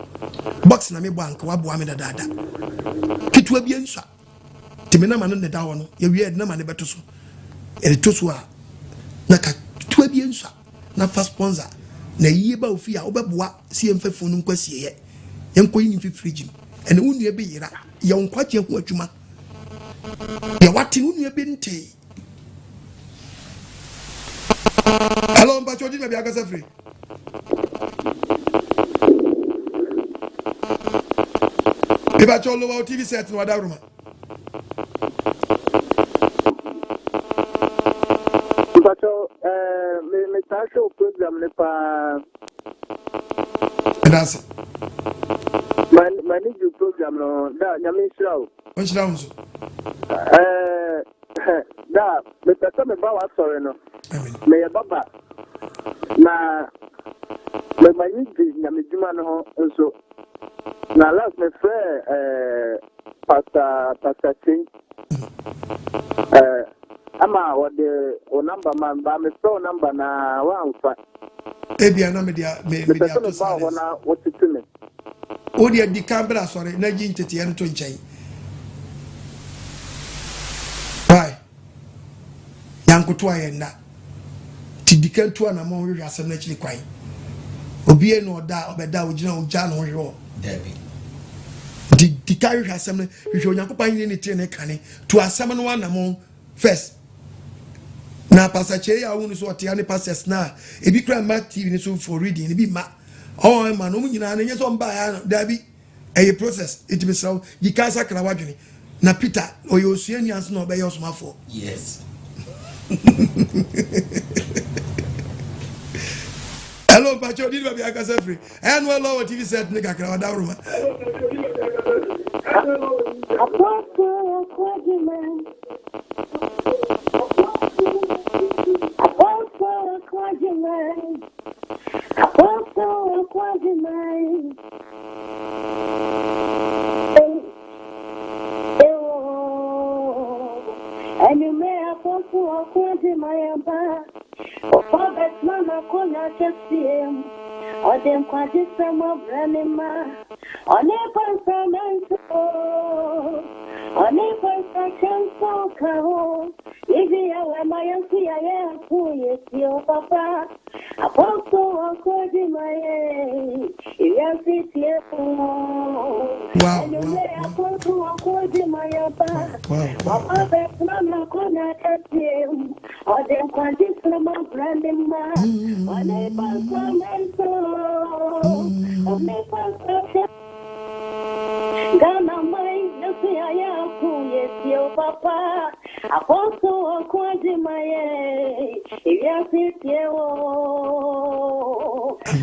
Box na mebɔ anka waboa me dadaada. Ketewa bi nsua. Nti me nama no na ɛda hɔ no, yɛwie yɛde nama no bɛto so. Yɛde to so a, na ka ketewa bi nsua na fa sponsor. Na yie ba ofie a wobɛboa sɛ yɛmfa funu no nkɔ asieeɛ. Yɛnkɔyi no mfi fridge mu. Ɛne wo nua bi yera. Yɛ wo nkwagyeɛ ho adwuma. Deɛ wate no wo nua bi ntee. Hello, mpakyɛ ɔgye baabi akasa firi. Mepakyɛ lower wo TV set no wadaworoma. Mpakyɛ ɛɛm. me metaa hwɛ wo program no paa. Ɛda ase. M'ani gye program no ho. Da, Nyame nhyira wo. Ɔnhyira wo nso. Ɛɛ, da, mepɛ sɛ meba w'asɔre no. Meyɛ baba. Na m'ani gye nyamedwuma no ho nso. Na last mefrɛɛ ɛɛ Pastor Pastor Kyei. Ɛɛ ama wɔde wo namba ma me ba mefrɛ wo namba na woamfa. Ebia na mede me mede Mepɛ sɛ ato meba wo hɔ silence. na wotete me. Wo deɛ di kan bra asɔre na yi nteteɛ no to nkyɛn. Why? Yankoto a yɛn nna. Ti di kan tu anamɔn hwehwɛ asɛm no akyiri kwan. Obi na ɔda a ɔbɛda a ogyina ogya na ɔhwehwɛ hɔ. Dabi. Nti di kan hwehwɛ asɛm no, hwehwɛ Onyankopɔn ahenni ne trenee kane. Tu asɛm no anamɔn first. Na Pastor Kyei a wohu no so ɔtea ne pastors na ebi kura mma TV no so for reading, ebi mma. Ɔwɔ mma no wɔn nyinaa no nyɛ sɛ wɔn baa ya no, dabi. Ɛyɛ process nti mesrɛ wo di kan sakra w'adwene na Peter ɔyɛ osuani ansa na ɔbɛyɛ ɔsomafoɔ. Yes. Hello, Mpacho, odi baabi akasa firi. Ɛyɛ no ɛlɔ wɔ TV set ne kakra ɔda woroma. Apostle clergyman. Apostle clergyman. Apostle clergyman. Anwummerɛ akɔnfo ɔko agye ma yɛn ba. Ɔfa bɛtena n'akonnwa kɛseɛ mu. Ɔde nkwagyesɛm abrɛ ne mma. Ɔne pansam nso. Ɔne pansakyɛ nso ka ho. Ibi yɛ ma yɛn nso yɛayɛ ako yɛtie o papa. Apostle ɔkɔdi ma yɛn ewiase tie o. Anwummerɛ apostle ɔkɔdi ma yɛn ba. Papa bɛtena n'akonnwa kɛseɛ mu. Ɔde nkwagye sɛm abrɛ ne mma. Ɔne pastor mɛnso. Ɔne pastor hyɛ. Ghana man yɛso yɛayɛ ako yɛtie o papa. Apostle ɔko agye ma yɛn ewiase tie o.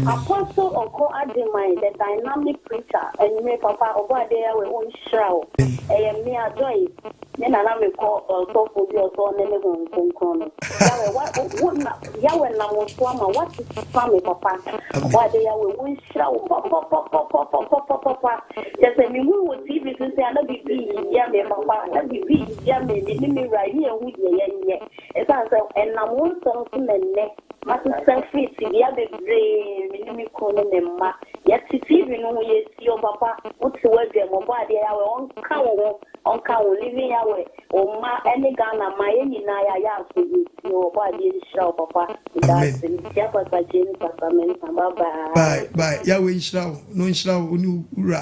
Apostle ɔko agye ma yɛn the dynamic preacher anwummerɛ papa ɔbɔ adeɛ Yahweh ɔnhyira wo. Ɛyɛ me a Joyce me na na mekɔ ɔsɔfo bi ɔsɔ ɔne ne Honhom Kronkron no. Yahweh wa wo na Yahweh nam wo so ama woasesa me papa. Ɔbɔ adeɛ Yahweh ɔnhyira wo papapapapapapapapa. Kyerɛ sɛ mehu wɔ TV so sɛ a na biribi yɛ me papa, na biribi yɛ me, me ne me wura ne yɛnhu deɛ yɛnyɛ. Ɛsiane sɛ ɛnam wo nsɛm so na nnɛ masesa firi tebea bebree, me ne me kunu ne me mma. Yɛte TV no ho, yɛtie wo papa, wote w'adwam, ɔbɔ adeɛ Yahweh ɔnka wo ho, ɔnka wo, Living Yahweh, wo mma ne Ghana mma, yɛn nyinaa yɛayɛ aso yɛtie wo, ɔbɔ adeɛ nhyira wo papa, meda ase, mekyia Pastor James, Pastor Mensah, bye bye. Bye bye Yahweh nhyira wo na ɔnhyira wo ne wo wura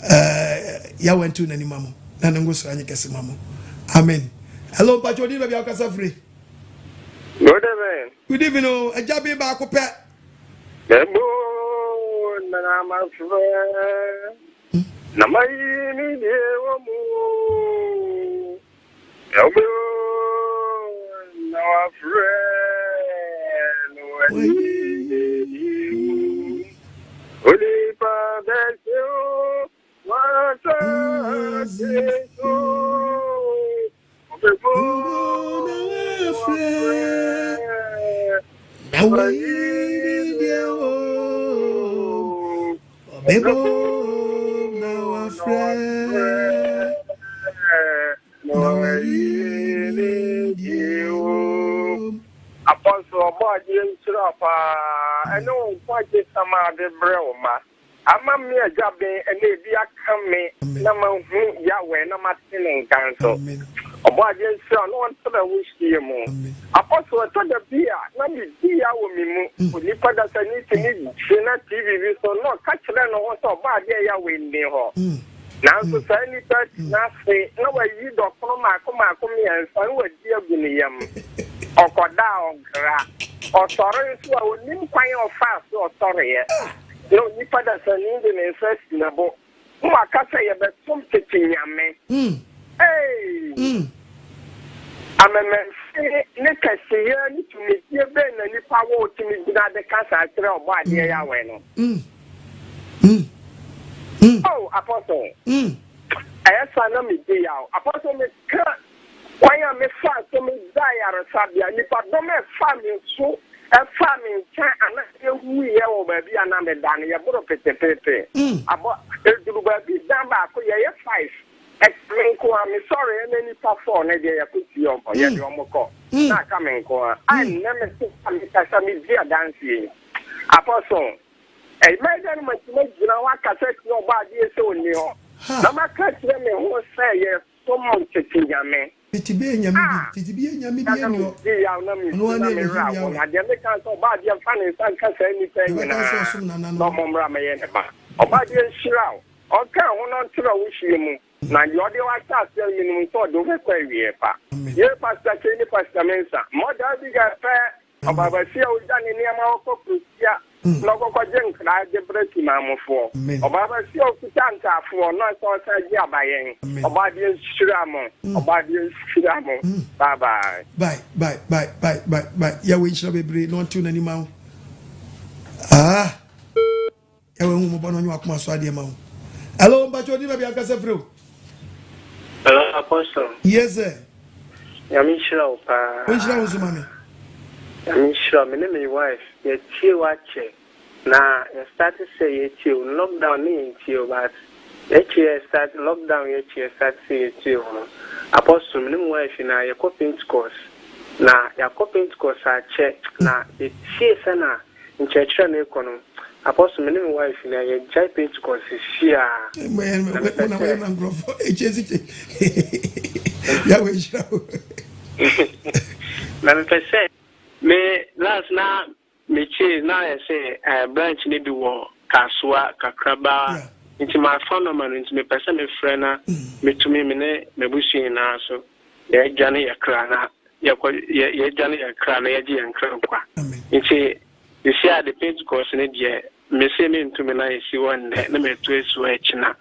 eh, Yahweh ntew n'ani ma mo na ne ngosra nye kɛse ma mo amen. Hello mpakyɛ odin baabi a wokasa firi. Good evening. Good evening o agya bi baako pɛ. Mebo na mafrɛ na mayi ne deɛ wɔ mu Mebo na wafrɛ na wayi ne deɛ wɔ mu Onipa bɛhyɛ o wasase so Ɔbɛbɔ na wafrɛ na wayi ne deɛ wɔ ɔbɛbɔ na wafrɛ na wayi ne deɛ wɔ. Apɔso ɔbɔ adeɛ nhyira paa ɛne wo nkwagye sam a de brɛ wo ma. Ama me agya ben na ebi aka me na mahu Yahweh na mate ne nka nso. Ɔbɔadeɛ nhyira wo na ɔntra wo hyeɛ mu. Apostle, ɛtɔ da bi a na medi yaw wɔ me mu. Onipa dasani tumi gyina TV bi so na ɔka kyerɛ ne ho sɛ Ɔbɔadeɛ Yahweh nni hɔ. Nanso saa nipa tena ase na wayi dɔkono mmaako mmaako mmiɛnsa na wadi agu ne yam. Ɔkɔda a ɔnkra. Ɔsɔre nso a onnim kwan a ɔfaa so ɔsɔreɛ. Na onipa dasani de ne nsa asi ne bo na waka sɛ yɛbɛsom tete nyame. Ei! Amememfe ne kɛseyɛ ne tumidie bɛn na. papa wɔ otumi gyina de ka saa kyerɛ ɔbɔ adeɛ Yahweh no. Oh, Apostle. Ɛyɛ saa na medi yaw. Apostle, meka kwan a mefaa so megyaa ayaresabea, nnipadɔm a ɛfaa me so, ɛfaa me nkyɛn anaa yɛwuiɛ wɔ baabi a na meda no, yɛboro petepeete. Abɔ, ɛduru baabi dan baako, yɛyɛ five. Ɛka me nko ara, mesɔreeɛ na nnipa four no deɛ yɛkɔsie wɔn, yɛde wɔn kɔ, na aka me nko ara. A nnɛ mete ha mekasa, medi adanseɛ yi. Apostle, Ɛbɛyɛ dɛn na matumi agyina hɔ akasa atia Ɔbɔadeɛ sɛ ɔnni hɔ, na maka akyerɛ me ho sɛ yɛsom tete nyame? Tete bɛyɛ nyame bi, A! tete bi yɛ nyame Na bi na ɛnni hɔ. medi yaw na Ɔno mesu ara na ne me Elohim werɛ ahow, Yahweh. na deɛ meka ne sɛ Ɔbɔadeɛ mfa ne nsa nka saa nnipa yi Yɛbɛka sɛ nyinaa ɔsom nananom. na ɔmmra mmɛyɛ ne ba. Ɔbɔadeɛ nhyira wo, ɔnka wo ho na ɔntrɛ wo hyeɛ mu, na deɛ ɔde wo ahyɛ aseɛ no menim sɛ ɔde wo bɛkɔ awieɛ pa. Amen. Yei Pastor Kyei ne Pastor Mensah, Mother Abigail pɛ Ɔbaabasia a ogya ne nneɛma hɔ kɔ kurotia na ɔkɔkɔgye nkra de brɛ Sunamofoɔ. Ɔbaabasia a ɔkuta ntaafoɔ na ɔsɛ ɔsan gye abayɛn. Ɔbaadeɛ nhyira mo. Ɔbaadeɛ nhyira mo. Bye bye. Bye bye bye bye bye bye Yahweh nhyira bebree na ɔntew n'anim ma wo. Ah. Yahweh hu mmɔbɔ na ɔnyɛ w'akoma so adeɛ ma wo. Hello, mpakyɛ odi baabi ankasa firi o. Hello, Apostle. Yes, sir. Nyame nhyira wo paa. Ɔnhyira wo nso ma me. Nyame nhyira wo. Me ne me wife, yɛtie wo akyɛ. Na yɛ start sɛ yɛtie wo. Lockdown ne yɛntie wo but yɛakyi yɛ start lockdown yɛakyi yɛ start sɛ yɛtie wo no. Apostle, me ne me wife nyinaa yɛkɔ Pentecost. Na yɛakɔ Pentecost akyɛ. Na yɛtie sɛ na Nkyerɛkyerɛ no rekɔ no, Apostle, me ne me wife nyinaa yɛagyae Pentecost seesei ara. Na mepɛ sɛ. Na mepɛ sɛ me last na mekyee na ayɛ sɛ eh, branch no bi wɔ Kasoa kakraba nti mafa nɔma no nti mepɛ sɛ mefrɛ na metumi me ne m'abusua nyinaa so yɛadwane yɛ kra na yɛkɔ yɛ yɛdwane yɛn kra na yɛgye yɛn kra nkwa. Nti sisi a de Pentecost no deɛ mese mentumi na esi hɔ nnɛ na matu asi hɔ ɛkyena.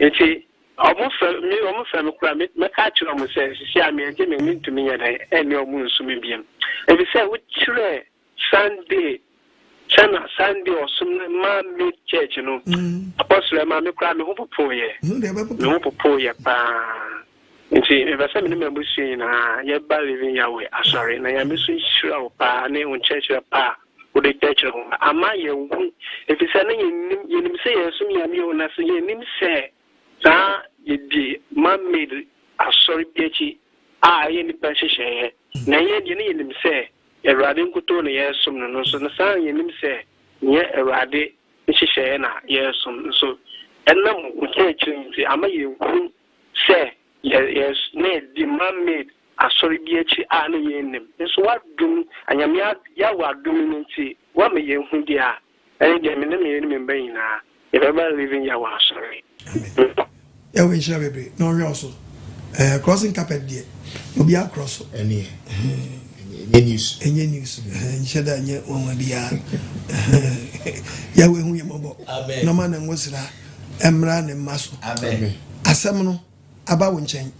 Nti ɔmo frɛ me ɔmo frɛ me koraa me mɛka akyerɛ ɔmo sɛ sisi a meɛgye me mentumi nyɛ dɛn ɛnne ɔmo nsu me biom. Efisɛ wokyerɛ Sunday sɛ na Sunday ɔsom no ma me church no Apostle ɛma me koraa me ho popoeɛ me ho popoeɛ paa nti mepɛ sɛ me ne m'abusua nyinaa yɛba Living Yahweh asɔre na Nyame so nhyira wo paa ne wo nkyerɛkyerɛ pa a wode kyerɛkyerɛ wo ama yɛhu ɛfiri sɛ na yɛnim yɛnim sɛ yɛsom Nyame o na sɛ yɛnim sɛ saa yɛdi man made asɔre bi akyi a ɛyɛ nnipa nhyehyɛeɛ na yɛn deɛ ne yɛnim sɛ Awurade nkutoo na yɛresom no no nso no, saa ara na yɛnim sɛ nyɛ Awurade nhyehyɛeɛ na yɛresom nso. Ɛnam wo nkyerɛkyerɛ nti, ama yɛhunu sɛ yɛ, yɛ, na yɛdi man-made asɔre bi akyi a na yɛnnim. Nso w'adom, Anyame, Yahweh adom no nti, woama yɛahu deɛ a Ɛne deɛ me ne me yere ne me mma nyinaa yɛbɛba Living Yahweh asɔre. Amen. Yahweh nhyira bebree na ɔnhwɛ wo so. Eh, crossing carpet deɛ obi akorɔ so. Ɛneɛ ɛnyɛ news. Ɛnyɛ news. Nhyɛ da nyɛ nwanwa biara. Yahweh hu yɛ mmɔbɔ. Na ɔma ne ngosra mmra ne mma so. Amen. Asɛm no. aba wo nkyɛn.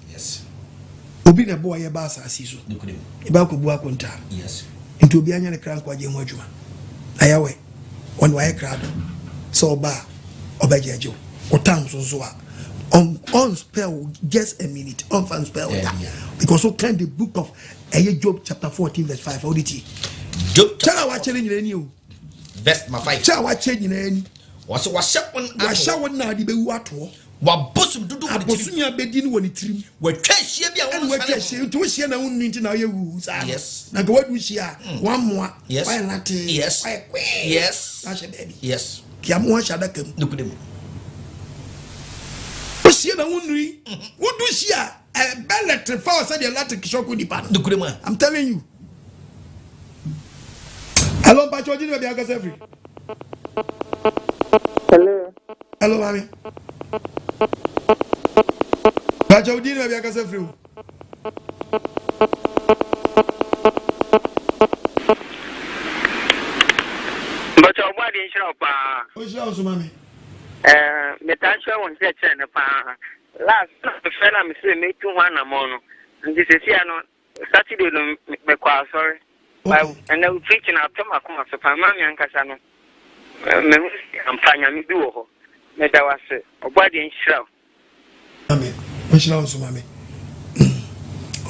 Obi na ɛboa yɛ ba asase so. Yɛba akɔbu akontaa. Nti obi anyɛ ne kra nkwagye ho adwuma. Na Yahweh, ɔne wayɛ krado sɛ ɔba a ɔbɛgye agye wo. Ɔtam so nso a, ɔn spell just a minute, ɔnfa spell da. Because wo kan the book of ɛyɛ Job chapter 14 verse 5, ɔde tie. Job Kyɛ a wakyɛ ne nyinaa ni o. Verse number 5. Kyɛ a wakyɛ nyinaa ni. Wɔsɛ wahyɛ wɔn ato. Wahyɛ wɔn na ade bɛwu atoɔ. Wabosom dodo wɔ ne tirim. Abosom a bɛdi no wɔ ne tirim. Watwa ahyia bi a wɔn nsane ho. Ɛna nti wohyia na wonni nti na woyɛ wuwu saa no. Yes. Na nka wadu hyia a mm. wammoa. Yes. Wayɛ latee. Yes. Wayɛ kwee. Yes. Na ahyɛ baabi. Yes. Kia mo ahyɛ adaka mu. Nokorɛ mu. Wohyia na wonnui. Mm-hmm. Wodu hyia a ɛbɛ electrify sɛdeɛ electric shock nipa no. Nokorɛ mu a. I'm telling you. Hello, Mpacho, ɔgye ne baabi ankasa firi. Hello. Hello, mami. Mpacho, ɔgye ne baabi ankasa firi o. Mpacho, ɔbɔ adeɛ nhyira wo paa. Ɔnhyira wo so, mami. Ɛɛ, metaa hyɛ wo nkyerɛkyerɛ no paa. Last na mefrɛ na mesɛ metu ho anammɔn no. Nti sesia no, Saturday no mekɔ asɔre. Ɛnɛ wo preaching atɔ m'akoma so paa. Maame ankasa no, mehu sɛ ampa Nyame bi wɔ hɔ. Meda wo ase. Ɔbɔadeɛ nhyira wo. Amen. Nhyira wo nso maame.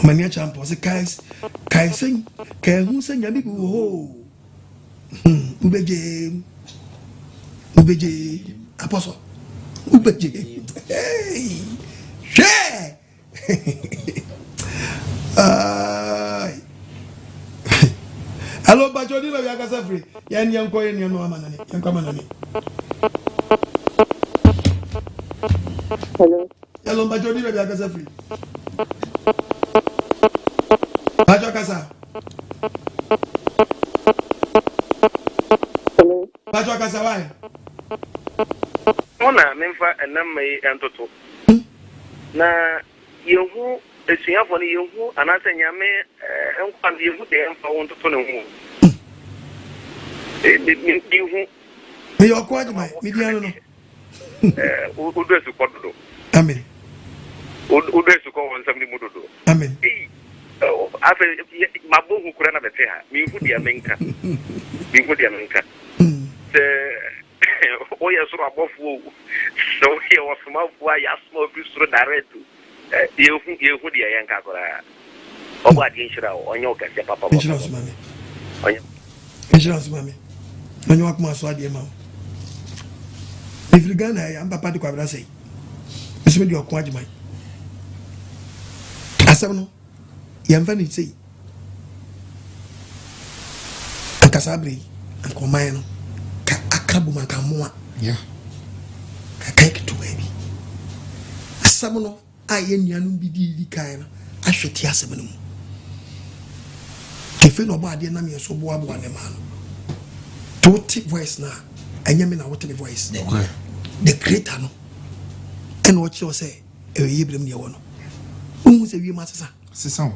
Ɔmani akyɛ ampa ɔsɛ kae kae sɛ kae hu sɛ Nyame bi wɔ hɔ o. Wobɛgye wobɛgye apɔsɔ wobɛgye. Hey! Hwɛ! Hello, Bacho, di na bi akasa firi. Yɛn yɛn kɔ yɛn yɛn no ama nani. Yɛn kɔ ama nani. Hello. Hello, Bacho, di na bi akasa firi. Bacho kasa. Hello. Bacho kasa why? Mo na memfa ɛnam mma yi ntoto. Na yɛhu asuafoɔ no yɛhu anaasɛ Nyame nkoa no yɛhu deɛ yɛmfa wo ntoto ne ho. Mehu. Meyɛ ɔko adwuma medi ano no. Wodɔ asukɔ dodo. Amen. Wodɔ asukɔ wɔ nsɛm no mu dodo. Amen. Afei mabɔ hu kora na mete ha. Mehu deɛ menka. Mehu deɛ menka. Sɛ Woyɛ soro abɔfoɔ o, sɛ woyɛ ɔsomafoɔ a yɛasoma wo firi soro direct o, yɛnhu yɛnhu deɛ yɛnka koraa. Ɔbɔ adeɛ nhyira wo, ɔnyɛ wo kɛseɛ papa papa. Nhyira wo so maame. Ɔnyɛ. Nhyira wo so maame. Ɔnyɛ wakoma so adeɛ ma wo. Mefiri Ghana ɛyɛ ampapa de kwabena sɛi. Mesɛ mede ɔko agyeman. Asɛm no yɛmfa no sei. Anka saa berɛ yi, anka ɔman no ka aka bom anka mmoa. Kakan ketewa bi. Asɛm no a yɛn nuanom bi dii di kan no ahwɛ te asɛm no mu. Tefe na ɔbɔ adeɛ nam yɛn so boaboa ne maa no. To wote voice no a, ɛnyɛ me na wote me voice. The creator no ɛna ɔkyerɛ sɛ ɛyɛ yɛ berɛ mu deɛ ɛwɔ no. Wohu sɛ wiem asesa. Sesa o.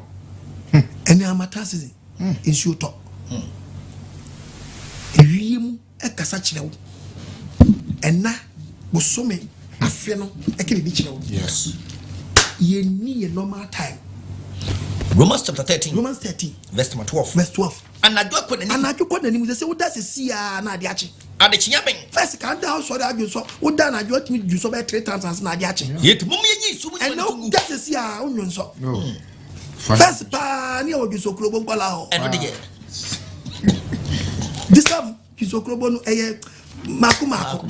Hmm. Ɛnɛ amata season. Hmm. Nsuo tɔ. Hmm. Ewiem ɛkasa kyerɛ wo. Ɛna bosome afe no ɛka biribi kyerɛ wo. Yes. Yɛnni yɛ normal time. Romans chapter 13. Romans 13. Verse number 12. Verse 12. Anadwo akɔ n'anim. Anadwo kɔ n'anim sɛ sɛ woda sisi a na ade akye. Adekyea bɛn. First kan da ɔsɔre adwonsɔ woda anadwo atumi dwonsɔ bɛyɛ three times ansa na ade akye. Yɛti mom yɛnyi nsu mu nyuma no tungu. Ɛna woda sisi a wonwonsɔ. First paa ne yɛwɔ dwonsɔ kurobo nkɔla hɔ. Ɛno de yɛ. Disam dwonsɔ kurobo no ɛyɛ mako mako.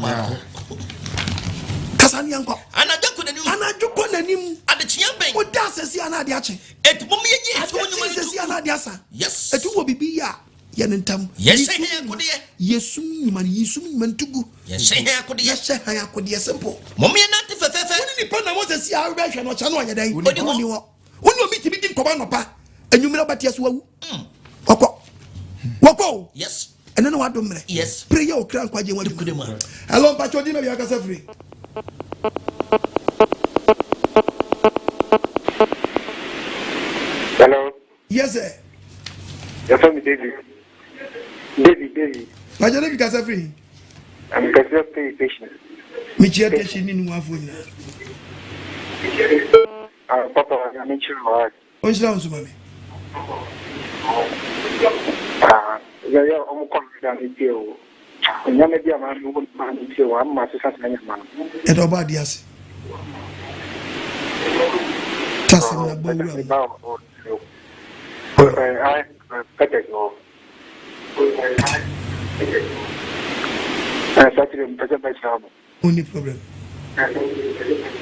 Kasa ne yɛnkɔ. Anadwo kɔ n'anim. Anadwo kɔ n'anim. Adekyea bɛn. Woda sisi a na ade akye. Eti mom yɛnyi nsu mu nyuma no tungu. Ade kye sisi a na ade asa. Yes. Eti wɔ bibi yɛ a. Yɛ no ntɛm. Yɛhyɛ hɛn akodeɛ. Yɛ sum nnwuma no. Yi sum nnwuma no to gu. Yɛhyɛ hɛn akodeɛ. Yɛhyɛ hɛn akodeɛ. Simple. Mom yɛnante fɛfɛɛfɛ. Wo ne nipa nam hɔ sɛsi a wobɛhwɛ no ɔkyɛ no ɔnyɛ dɛn? Ɔni hɔ. Ɔni hɔ. Wo ne obi tumi di nkɔmɔ anɔpa, anwummerɛ wobɛte ase wawu. Ɔkɔ. Wɔkɔ o. Yes. Ɛno ne wadom mmerɛ. Yes. Pere yɛ okra nkwagye ho adwuma. Hello, mpakyɛ odi na bi akasa firi. Hello. Yes sir. Yɛfrɛ me David. David, David. Pàjẹ́ David kasa firi. Mekasa firi station. Mekyia station ne nuafoɔ nyinaa. Ah, papa, nyame nhyira wo. Ɔnhyira wo nso ma me. Ah, yɛyɛ ɔmo kɔ no da ne tie o. Nneɛma bi a maa mi wɔ maa mi tie o, ama ma sesa saa nneɛma no. Yɛda ɔbɔ adeɛ ase. Tasɛm na bɔ wura mu. Wonni problem.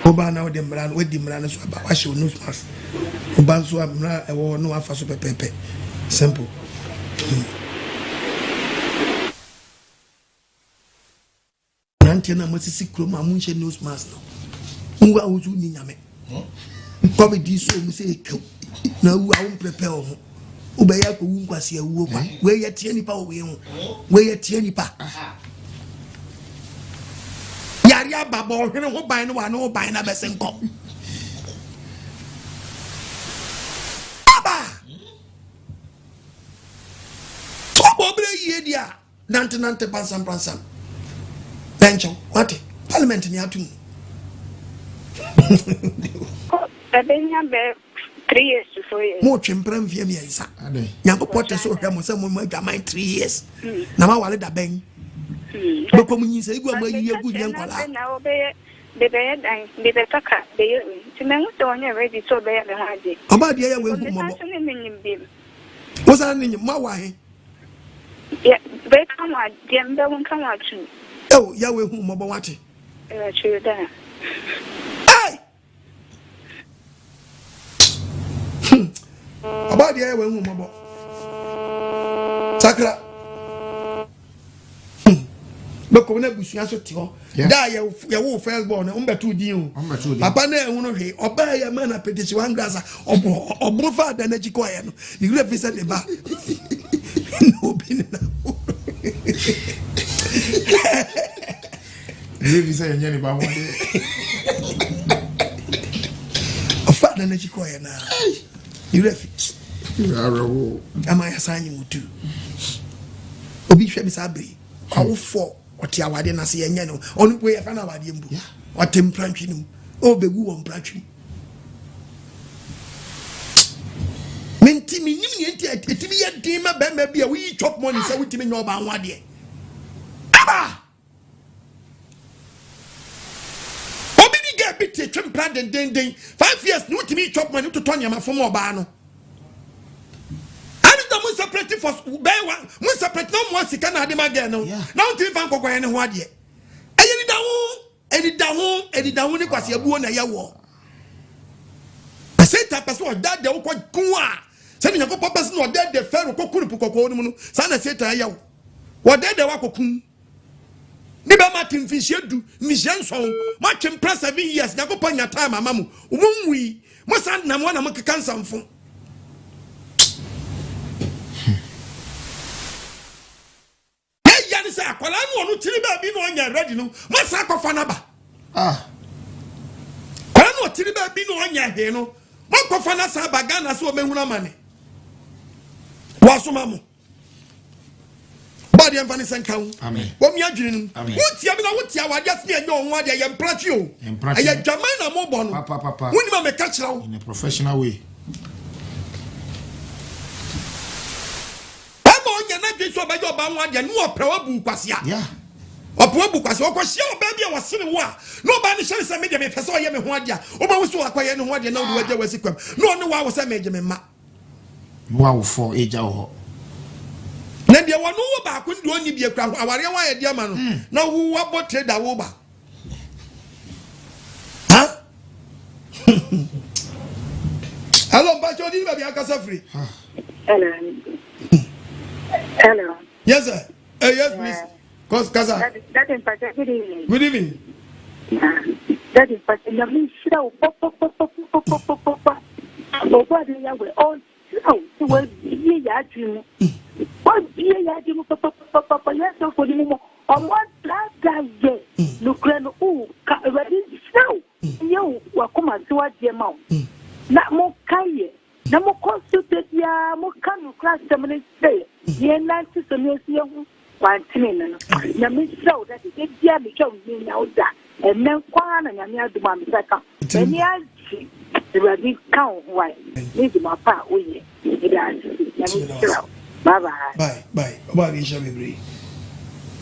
Woba na wode mmara no wadi mmara no so aba wahyɛ wo nose mask. Woba nso a mmara a ɛwɔ hɔ no wafa so pɛpɛɛpɛ. Simple. Hmm. Mmeranteɛ no a moasisi kurom a monhyɛ nose mask no, monwu a wo nso wonni nyame. Covid yi so mu sɛ ɛkaw na awu a womprɛpɛ wo ho. Wobɛyɛ akɔwu nkwasi awuo kwa. Wei yɛ teɛ nipa wɔ wei ho. Wei yɛ teɛ nipa. Yare aba bɔ ɔhwene ho ban no wɔ ano ho ban na bɛsɛ nkɔ. Aba! Sɛ ɔbɔ ɔbrɛ yie di a Nante nante pansam pansam. Bɛnkyɛw wate parliament ni atum. Ɛbɛnya bɛ. 3 years to 4 years. Motwe mpra mfeɛ mmiɛnsa. Nyankopɔn te so hwɛ mo sɛ mo adwaman 3 years. Na mawale da bɛn? Bɛkɔ mu nyinsɛ egu a mo ayi agu nyɛ nkwadaa. Na wɔbɛyɛ bebɛyɛ dan bebɛtɔ ka bɛyɛ wei nti mahu sɛ ɔnyɛ ready sɛ ɔbɛyɛ me ho adeɛ. Ɔbaa deɛ yɛ wei hu mmɔbɔ. Mesan so ne ne nyim biem. Wosan ne nyim mo awo ahe? Yɛ bɛka ho a deɛ mbɛwo nka ho atum. Eo yɛ wei hu mmɔbɔ wate. Ɛwɔ daa. Hey! Hmm. Ɔbaa deɛ yɛ wei hu mmɔbɔ. Sakra. Hmm. Bɛkɔm na abusua so te hɔ. Da a yɛwo first born no, ɔmbɛto din o. Papa na ɛhu no hwee. Ɔbaa yɛ ma na petition one glass a ɔboro fa ada n'akyi kɔɔyɛ no. Ne werɛ fi sɛ ne ba. Na obi ne na. Ne werɛ fi sɛ yɛnyɛ ne ba ho adeɛ. Ɔfa ada n'akyi kɔɔyɛ na ne werɛ fi. Ama yɛasan nye mu tu. Obi hwɛ me saa bere yi. Awofoɔ ɔte awadeɛ no ase yɛnyɛ no ɔno mpo yɛfa no awadeɛ mpo ɔte mprantwe no mu ɔbɛwu wɔ mprantwe mu menti menim neɛ nti ɛtumi yɛ den ma bɛrima bi a woyi chop money sɛ wotumi nyɛ ɔbaa ho adeɛ aba obi ne gɛ bi te twe mpra dendenden 5 years ne wotumi chop money wototɔ nneɛma fam ɔbaa no. Ɛne sɛ mo separate for bɛyɛ wa mo separate na mo sika na ade ma gɛɛ no na mo ntumi fa nkɔkɔ yɛ ne ho adeɛ. Ɛyɛ nida ho ɛnida ho ɛnida ho ne kwasi abuo na ɛyɛ wɔ. Na Satan pɛ sɛ ɔda deɛ wokɔ kun a sɛde Nyankopɔn pɛ sɛ na ɔda deɛ Pharaoh kɔ kun po kɔkɔɔ no mu no saa na Satan ayɛ wo. Wɔda deɛ wakɔ kun. Ne bɛma te mfinhyia du mfinhyia nson moatwe mpra 7 years. Nyankopɔn nya time ama mo mo nwui mo san nam hɔ na mo keka nsamfo. Ɛyɛ ne sɛ akwadaa no ɔno tiri baabi na ɔnyɛ ready no mo asan akɔfa n'aba. Akwadaa no ɔtiri baabi na ɔnyɛ hwee no mo akɔfa n'asa aba Ghana so ɔmɛhunu amane wɔasoma mo bɔɔdeɛ mfa ne sɛ nka ho wɔn adwene no wotia bi na wotia wɔ adeɛ sini ɛnyɛ ɔho adeɛ yɛ mpratwe o ɛyɛ dwaman na mo bɔ no wonim a meka kyerɛ wo. In a professional way. Ɛma ɔnyɛ n'adwene sɛ ɔbɛyɛ ɔbaa ho adeɛ ne ɔpɛ wabu kwasea ɔpɛ wabu kwasea ɔkɔhyia ɔbaa bi a wɔsene wo a na ɔbaa no hyɛ ne sɛ medeɛ mepɛ sɛ ɔyɛ me ho adeɛ a wobɛwo sɛ wakɔyɛ ne ho adeɛ na wode wagya wasi kwam na ɔne wo awo sɛ megye me mma. Wo awofoɔ ɛgya wɔ hɔ. Na deɛ wɔno wɔ baako no deɛ ɔnni bi akura ho awareɛ ho ayɛ de ama no na wo wabɔ trader wo ba ha. Hello, mpakyɛ odi baabi akasa firi. Hello. Hello. Yes sir. Hey, yes please. Kasa. Daddy, Daddy mpakyɛ, good evening. Good evening. Daddy mpakyɛ, Nyame nhyira wo pɔpɔpɔpɔpɔpɔpɔ. Ɔbɔ ade Yahweh ɔnhyira wo sɛ wabie yɛ adwene mu. Wabie yɛ adwene mu pɔpɔpɔpɔpɔ yɛ sɔfo no mu mɔ. Ɔmo adaadaa yɛ nokorɛ no wo ka Awurade nhyira wo. Yɛ wo wakoma so adeɛ ma wo. Na mo ka yɛ na mo kɔ so da biara mo ka nokorɛ asɛm no kyerɛ yɛ na yɛn nante so na yɛn nso yɛhu kwantene no no. Nyame nhyira wo daddy da biara mehwɛ wo menya wo da ɛnɛ nko ara na Nyame adom a mesa ka m'ani agye. Awurade ka wo ho wae ne dwuma pa a woyɛ. Meda ase Nyame nhyira wo. Bye bye. Bye bye. Ɔbaa bi nhyira bebree.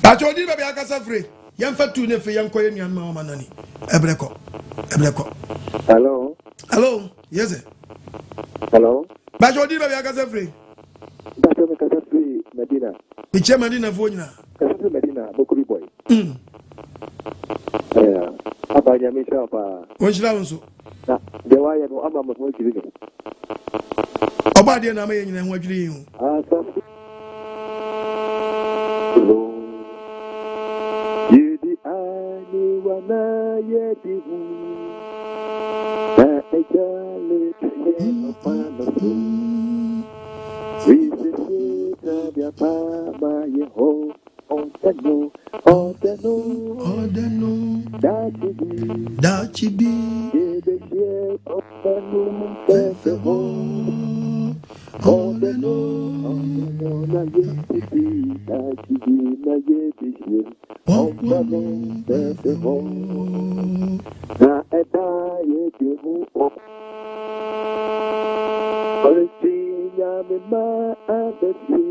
Pakyɛ odi baabi akasa firi. Yɛmfa tu ne firi yɛnkɔ yɛ nuanom a wɔma nani. Ɛbrɛ kɔ. Ɛbrɛ kɔ. Hello. Hello. Yes sir. Hello. Pakyɛ odi baabi akasa firi. Pakyɛ mi kasa firi Medina. Mekyia Medina foɔ nyinaa. Kasa firi Medina, Bokobi boy. Yeah. Aba Nyame nhyira wo paa. Wɔnhyira wo nso. Na deɛ wayɛ no ama me ho adwiri me. Ɔbɔ adeɛ na ama yɛn nyinaa ho adwiri yɛn o. Asase no yɛdi aniwa na yɛdi hu na agya le yɛ ɔkwan no so risiesie trabea pa ma yɛ hɔ ɔdɛ no ɔdɛ no ɔdɛ no daakye bi daakye bi yɛbɛhyia ɔba no mu fɛfɛ hɔ ɔdɛ no ɔdɛ no na yɛtiti daakye bi na yɛbɛhyia ɔba no fɛfɛ hɔ na ɛda yɛbɛhu. Ɔrete Nyame ma abɛfie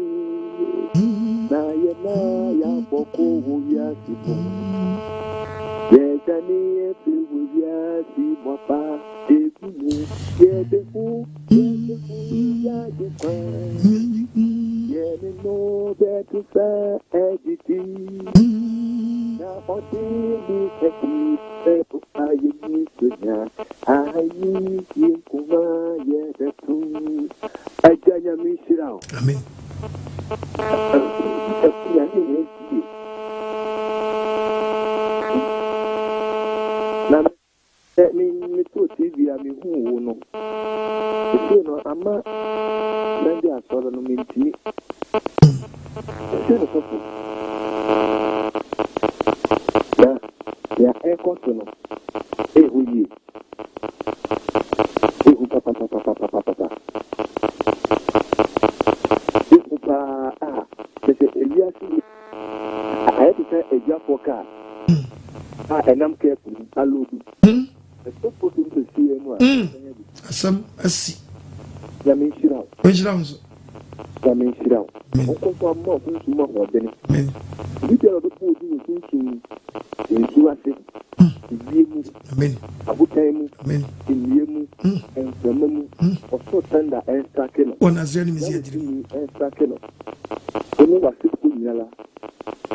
Na yɛn a yɛabɔ ko wɔ wiase mu Yɛdwane afiri wɔ wiase mu aba Ebi mu yɛbɛhu yɛbɛhu yɛagye kwan Yɛne no bɛto sa adidi Na ɔde ne kati bɛpopa yɛn nisuo nya Ayi yɛ nkuma yɛ bɛto. Agya Nyame nhyira wo. Amen. Nyame yɛ yie. Na me me to TV a me hu wo no. Ɛsei no ama Sunday asɔre no mentumi. Ɛsei no sɔfo. Na nea ɛrekɔ so no ɛhu yie. Ehu papapapapapapa. Ehu paa a kyerɛ sɛ ewiase yi ayɛ te sɛ aguafoɔ kaa a ɛnam kɛɛpo mu aloodu. Ɛtɔ foto no kɛseɛ mu a ɛbɛyɛ bi. Asɛm asi. Nyame nhyira wo. Ɔnhyira wo nso. Nyame nhyira wo. Ɔnkɔ so ama wo sunsum mu ahoɔdene. Obi biara a ɔbɛbɔ wo din wɔ sunsum mu, nsuo ase, ewie mu, abotan mu, nnua mu, mframa mu, ɔsoro tɛnda ɛnstrake no. Wɔ Nasareni Mesia Yahweh din mu. tumi ɛnstrake no. Wo ne w'asefo nyinara,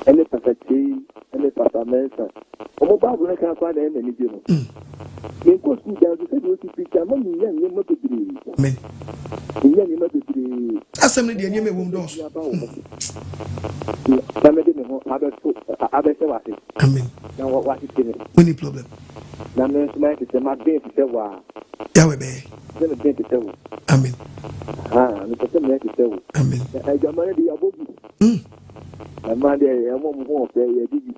ɛne Pastor Kyei, ɛne Pastor Mensah. Wɔn Bible no kan koraa na ɛyɛ me anigye no. Menkɔɔ sukuu da nso sɛdeɛ wɔsi preach ama menya nneɛma bebree. Menya nneɛma bebree. Asɛm no deɛ nneɛma ɛwom dɔɔso. Aba wɔ hɔ. Na mede me ho abɛto abɛhyɛ w'ase. Amen. Na w'atete me. Wonni problem. Na me nso mayɛ te sɛ maben te sɛ wo a. Yahweh bɛyɛ. Sɛ meben te sɛ wo. Amen. Ha, mepɛ sɛ meyɛ te sɛ wo. Amen. Na adwama no de yɛabɔ bi. Ɛma deɛ ɛmɔ mo ho ɔfɛ yɛgye bi.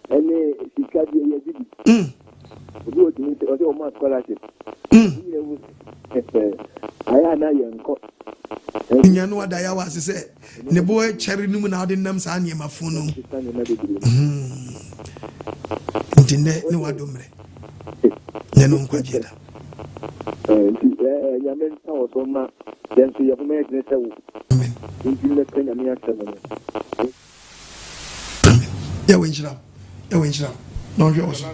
Ɛne sika deɛ yɛgye bi. Obi wɔ tumi sɛ ɔsɛ ɔma scholarship. Nyina mu ayɛ a na yɛnkɔ. Nya no ada yawa ase sɛ ne bo kyɛre no mu na ɔde nam saa nneɛma fo no. Nti nnɛ ne wadɔ mmerɛ. Nyɛ no nkwagyeɛ da. Nti Nyame nsa wɔ so ma yɛn nso yɛn ho mɛyɛ dene sɛ wo. Nti mɛka Nyame asɛm no. Amen. Yahweh nhyira wo. Yahweh nhyira wo. Na ɔnhwɛ wo so.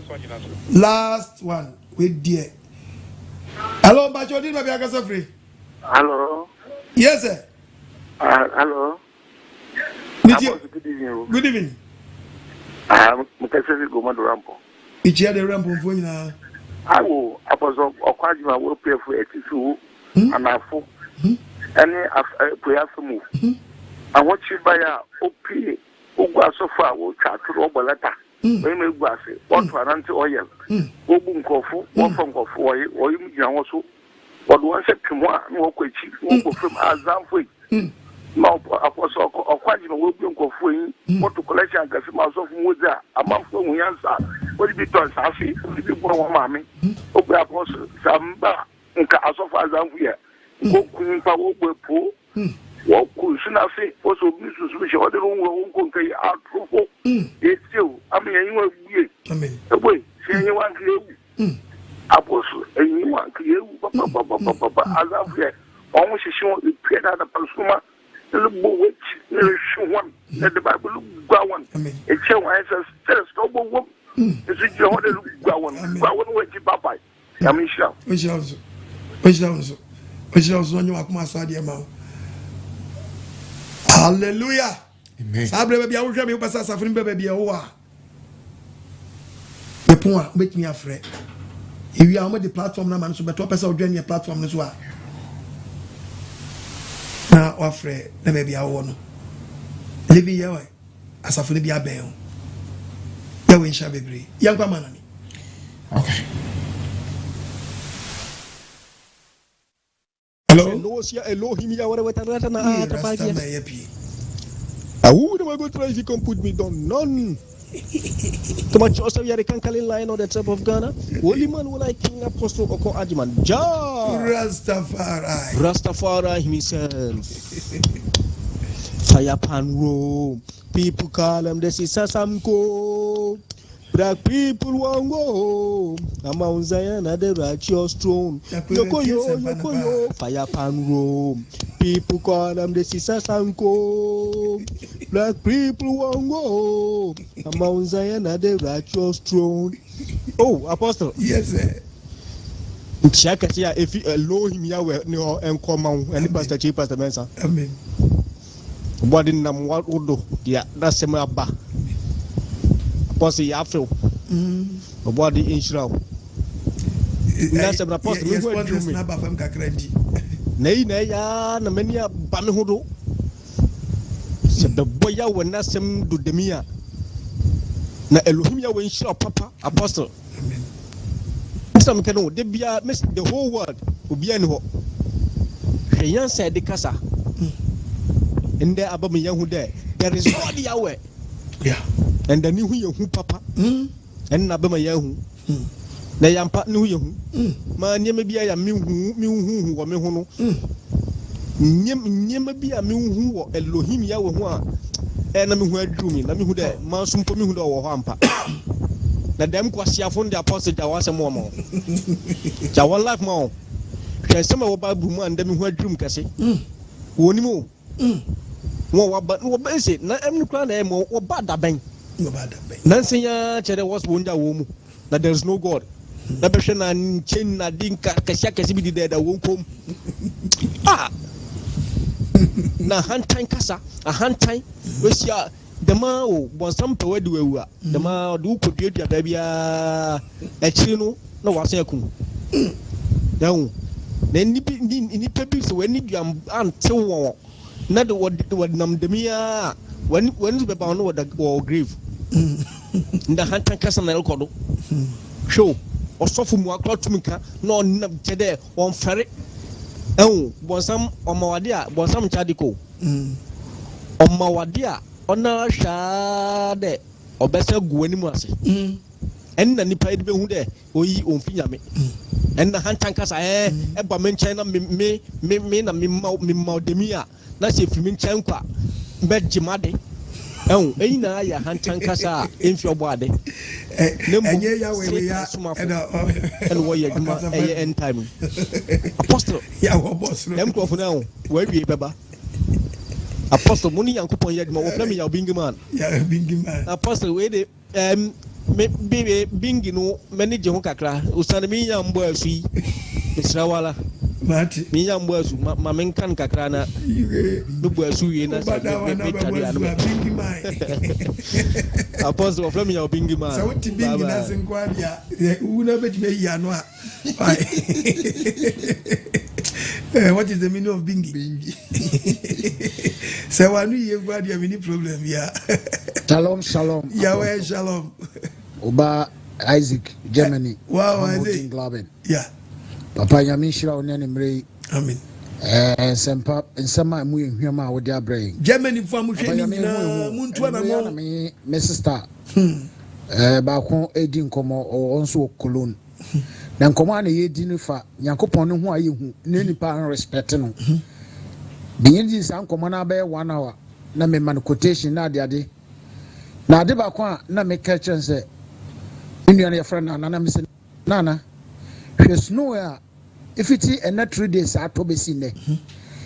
Last one. Wei deɛ. Hello, Mpakyɛ odi baabi akasa firi. Hello. Yes sir. Hello. Metie. Good evening. Good evening. Ah, mekasa fi Goma Dorampo. Mekyia de Rampomfoɔ nyinaa. Awo, apɔsɔ ɔkɔ adwuma wɔ apuefo atifi wo, anafo, ɛne apuei afa mu. Ahokyere bae a opue ogu asɔfo a wɔtwa atoro wɔbɔ lɛta, wɔyɛ ma egu ase, wɔto anante ɔyɛl, wobu nkurɔfo, wɔfa nkurɔfo, wɔye wɔye mu gyina hɔ so Wɔde wɔn nsa pem hɔ a, na wɔkɔ akyi, na wɔkɔ fam, azanfo yi. Ma apɔsɔ ɔkɔ ɔkwagye ma wɔabue nkurɔfoɔ yi, wɔto collection akɛse ma asɔfo mu wɔdzi a, amanfoɔ ahu nyansa a, wɔde bi tɔ nsaase, wɔde bi boa wɔn maame. Obue apɔsɔ saa mba a, nka asɔfo azanfo yi a, nka wɔku nyimpa, wɔbɔ epuo, wɔkɔ nsu no ase, wɔsɛ obi sunsum hyɛ wɔde no nwura wɔn nkɔ nka yi, atorofo, yɛtie o, ama yɛn enyiwa ebue, ebue, sɛ yɛn enyiwa nka yɛwu. Apostle enyiwa nka yewu papapapapapa azafo yɛ wɔn ho hyehye wɔn epue na adapa nsoma ne bɔ wɔakyi ne rehwe wɔn na de bible no gua wɔn ekyɛ wɔn ayɛ sɛ stress na ɔbɔ wɔm nso gyina hɔ de gua wɔn gua wɔn wɔ akyi papae nyame nhyira wo. Nhyira wo nso nhyira wo nso nhyira wo nso ɔnyɛ wakoma so adeɛ ma wo hallelujah saa berɛ baabi a wohwɛ me wopɛ sɛ asafo no bɛ baabi a ɛwɔ a Mepon a, wobɛtumi afrɛ. Ewie a, wɔde platform no ama no so bɛtɔ wopɛ sɛ wodwɛn yɛ platform no so a, na wafrɛ na baabi a wowɔ no. Living Yahweh asafo no bi abɛn wo. Yahweh nhyira bebree. Yɛnkɔ ama nane. Okay. Hello. Elohim Yee, Rasta man yɛ pii. Who am I go try if you can put me down? None. To my choice of Yari Kankalin lion on the top of Ghana. Holy man will like King Apostle Oko Ajiman. Ja! Rastafari. Rastafari himself. Fire pan room. People call him the Sisasamko. Black people wan go home. Na Mount Zion na the righteous throne. Yoko yo, yoko yo, fire pan Rome. People call them the scissors and comb. Black people wan go home. Na Mount Zion na the righteous throne. Oh, Apostle. Yes, sir. Nkyia kɛse a efi Elohim Yahweh ne hɔ nkɔ ma wo ɛne Pastor Chief Pastor Mensah. Amen. Ɔbɔade nam wo do de n'asɛm aba. Apostle yɛafe wo. Ɔbɔade nhyira wo. N'asɛm na apostle me ho adwiriw me. Na eyi na ɛyɛ ara na m'ani aba me ho do. Sɛ bɛbɔ Yahweh n'asɛm do dɛm yi a, na Elohim Yahweh nhyira wo papa, Apostle. Nti na meka no, da biara, me the whole world, obiara ni hɔ. Hwɛ nyansa a yɛde kasa. Ndɛ aba mu yɛhu dɛ there is God Yahweh. Yeah. And ne ho yɛ hu papa. Ɛno na bɛma yɛahu. Na ɛyɛ ampa, ne ho yɛ hu. Ma nneɛma bi a mehu mehuhu wɔ me ho no, nneɛma bi a mehu wɔ Elohim Yahweh ho a ɛyɛ na me ho adwiriw me, na mehu dɛ manso mpo mehu dɛ ɔwɔ hɔ ampa. Na dɛm nkwaseafo no de apostle gya wɔn asɛm ma wɔn. Gya wɔn life ma wɔn. Hwɛ nsɛm a ɛwɔ Bible mu a ndɛ me ho adwiriw me kɛse. Wɔnnim o. Wɔn wɔaba wɔba ese na ɛno koraa na ɛyɛ ma wɔba dabɛn. Nansa yi ara kyerɛ dɛ wɔs wɔn gya wɔn mu na there is no God. Na bɛhwɛ na nkyɛn na ade nka akɛse akɛse bi dedɛɛda wɔn kɔn mu. Ah! Na ahantan kasa, ahantan, wɔahyia dɛm ara o, bɔnsam pɛ wadi wawu a, dɛm ara ɔde wo kɔduadua baabi ara, akyiri no na wasan aku wo. Ɛho, na nnipa bi sɛ wɔn ani dua antew wɔn na de wɔdenam dɛm yi ara a, wɔn ani so bɛba wɔn no wɔ wɔ grave. Nda hantan kasa na ɛrekɔ do. Hwɛ o, ɔsɔfo mua koraa tumi ka na ɔnam kyɛ dɛ ɔmfɛre. Ɛho, bɔnsam ɔma wade a, bɔnsam nkyɛ ade kɔ o. Ɔma wade a, ɔnoara hwɛ ara dɛ ɔbɛsan agu w'anim ase. Ɛnna nipa yi de bɛhu dɛ oyi ɔmfi Nyame. Ɛnna hantan kasa ɛɛ ɛba me nkyɛn na me me me me na me ma me ma ɔdɛm yi a na sɛ efiri me nkyɛn kɔ a mɛgye m'ade. Ɛho eyi nyinaa yɛ hantan kasa a emfi ɔbɔ ade. Na mmom Satan somafo ɛna wɔyɛ adwuma ɛyɛ end time yi. Apostle, dɛm nkurɔfo no ɛho wɔawie bɛba. Apostle, mo ne Nyankopɔn yɛ adwuma wɔfrɛ me Yaw Bingiman. Apostle, wei de Ɛɛm, me, bi, me, bingi no, m'ani gye ho kakra. Osiane me nya mbɔ asu yi, mesrɛ wo ara. Mate. Me nya mbɔ asu, ma, ma menka no kakra na me bɔ asu wie na sɛ me, me, metwa deɛ a na me. Bingi man. Apostle, wɔfrɛ me Yaw Bingi man. Sɛ wote Bye bingi no bye. ase nko ara deɛ a, deɛ wowu no bɛtumi ayi ano a. Why? Eh, what is the meaning of bingi? Bingi. Sɛ wano yie nko adeɛ meni problem bia. Shalom, shalom. Yahweh, shalom. Oba Isaac, Germany. Eh, wow, Isaac. Glauben. Yeah. Papa Nyame nhyira wo ne ne mmerɛ yi. Amen. Eh, nsɛmpa nsɛm a emu yɛ hwam a wode abrɛ yɛn. Germany fo a mohwɛ ne nyinaa muntu anamɔ. Me me sister. Hmm. Eh, baako edi nkɔmɔ ɔwɔ nso wɔ Cologne. Na nkɔmɔ a na yɛdi no fa Nyankopɔn ne ho a yɛhu ne nipa respect no. Bɛyɛ di saa nkɔmɔ no abɛyɛ one hour na mema no quotation na ade ade. Na ade baako a na meka kyerɛ no sɛ me nua no yɛfrɛ no Nana na mesɛ Nana hwɛ snow a Efiti ɛnɛ 3 days atɔ besi nnɛ.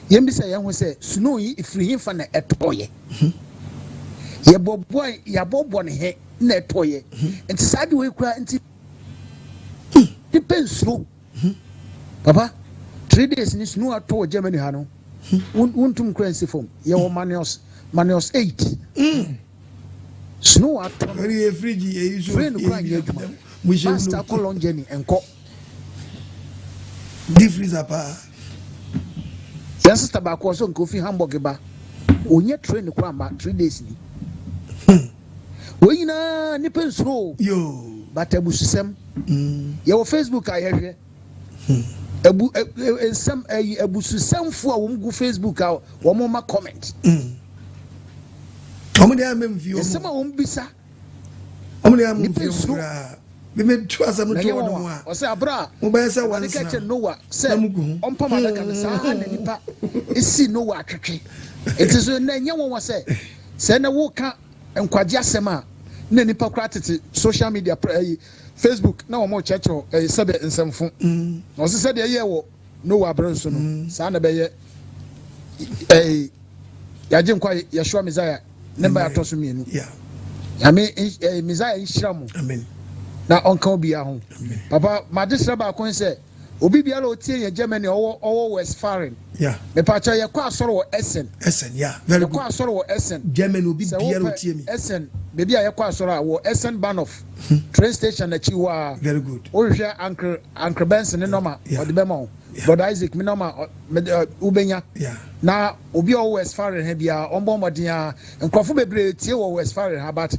Yɛn bisa yɛn ho sɛ snow yi efiri he fa na ɛtɔɔyɛ? Yɛbɔbɔ yɛabɔbɔ ne he na ɛtɔɔyɛ? Nti saa de wei koraa nti nipa nsuro. Papa, 3 days ni snow atɔ wɔ Germany ha no. Wontum koraa nsi fam. Yɛwɔ minus 8. Snow atɔ no. Train koraa nyɛ adwuma. Bus ta kɔ long journey nkɔ. Deep freezer paa. Yɛn sister baako ɔsɛ nka ofi Hamburg ba. Onyɛ train koraa mma 3 days ni. Wɔn nyinaa nipa nsuro o. But abususɛm. Yɛwɔ Facebook a yɛhwɛ. Abu nsɛm ayi abususɛmfo a wɔn gu Facebook a wɔn ma comment. Wɔn de ama mfi wɔn. Nsɛm a wɔn bisa. Wɔn de ama mfi wɔn koraa. Mímí tu asɛm no to wɔn mu a. Ɔsɛ abira a. Mo bɛyɛ sɛ wɔn nsena. Ɛka kyerɛ Noah sɛ ɔmpam adaka no saa na nipa esi Noah atwetwe. Nti so na ɛnyɛ wɔn sɛ sɛ na wɔka nkwagye asɛm a Na nnipa koraa tete social media pra ɛyi Facebook na wɔn rekyerɛkyerɛw ɛyi sɛbɛ nsɛmfo. Na ɔse sɛdeɛ ɛyɛɛ wɔ Noah bere so no, saa na ɛbɛyɛ ɛyi yɛagye nkwa Yeshua Messiah ne mba atɔ so mmienu. Nyame ɛyi Messiah nhyira mo. Na ɔnka obiara ho. Papa, m'adesrɛ baako ne sɛ Obi biara a otie yɛn Germany a ɔwɔ ɔwɔ Westfalen. Yeah. Mepakyɛw yɛkɔ asɔre wɔ Essen. Essen, yeah. Very Yɛkɔ good. asɔre wɔ Essen. Germany obi Sɛ biara wopɛ otie me. Essen, baabi a yɛkɔ asɔre a wɔ Essen Bahnhof train station akyi hɔ ara. Very good. Wohwehwɛ Uncle Uncle Benson ne nɔma Yeah. ɔde bɛma wo. Yeah. Brother Isaac me nɔma ɔ- mede ɔ- wobɛnya. Yeah. Na obi a ɔwɔ Westfalen ha biara ɔmbɔ mmɔden ara. Nkurɔfo bebree tie wɔ Westfalen ha but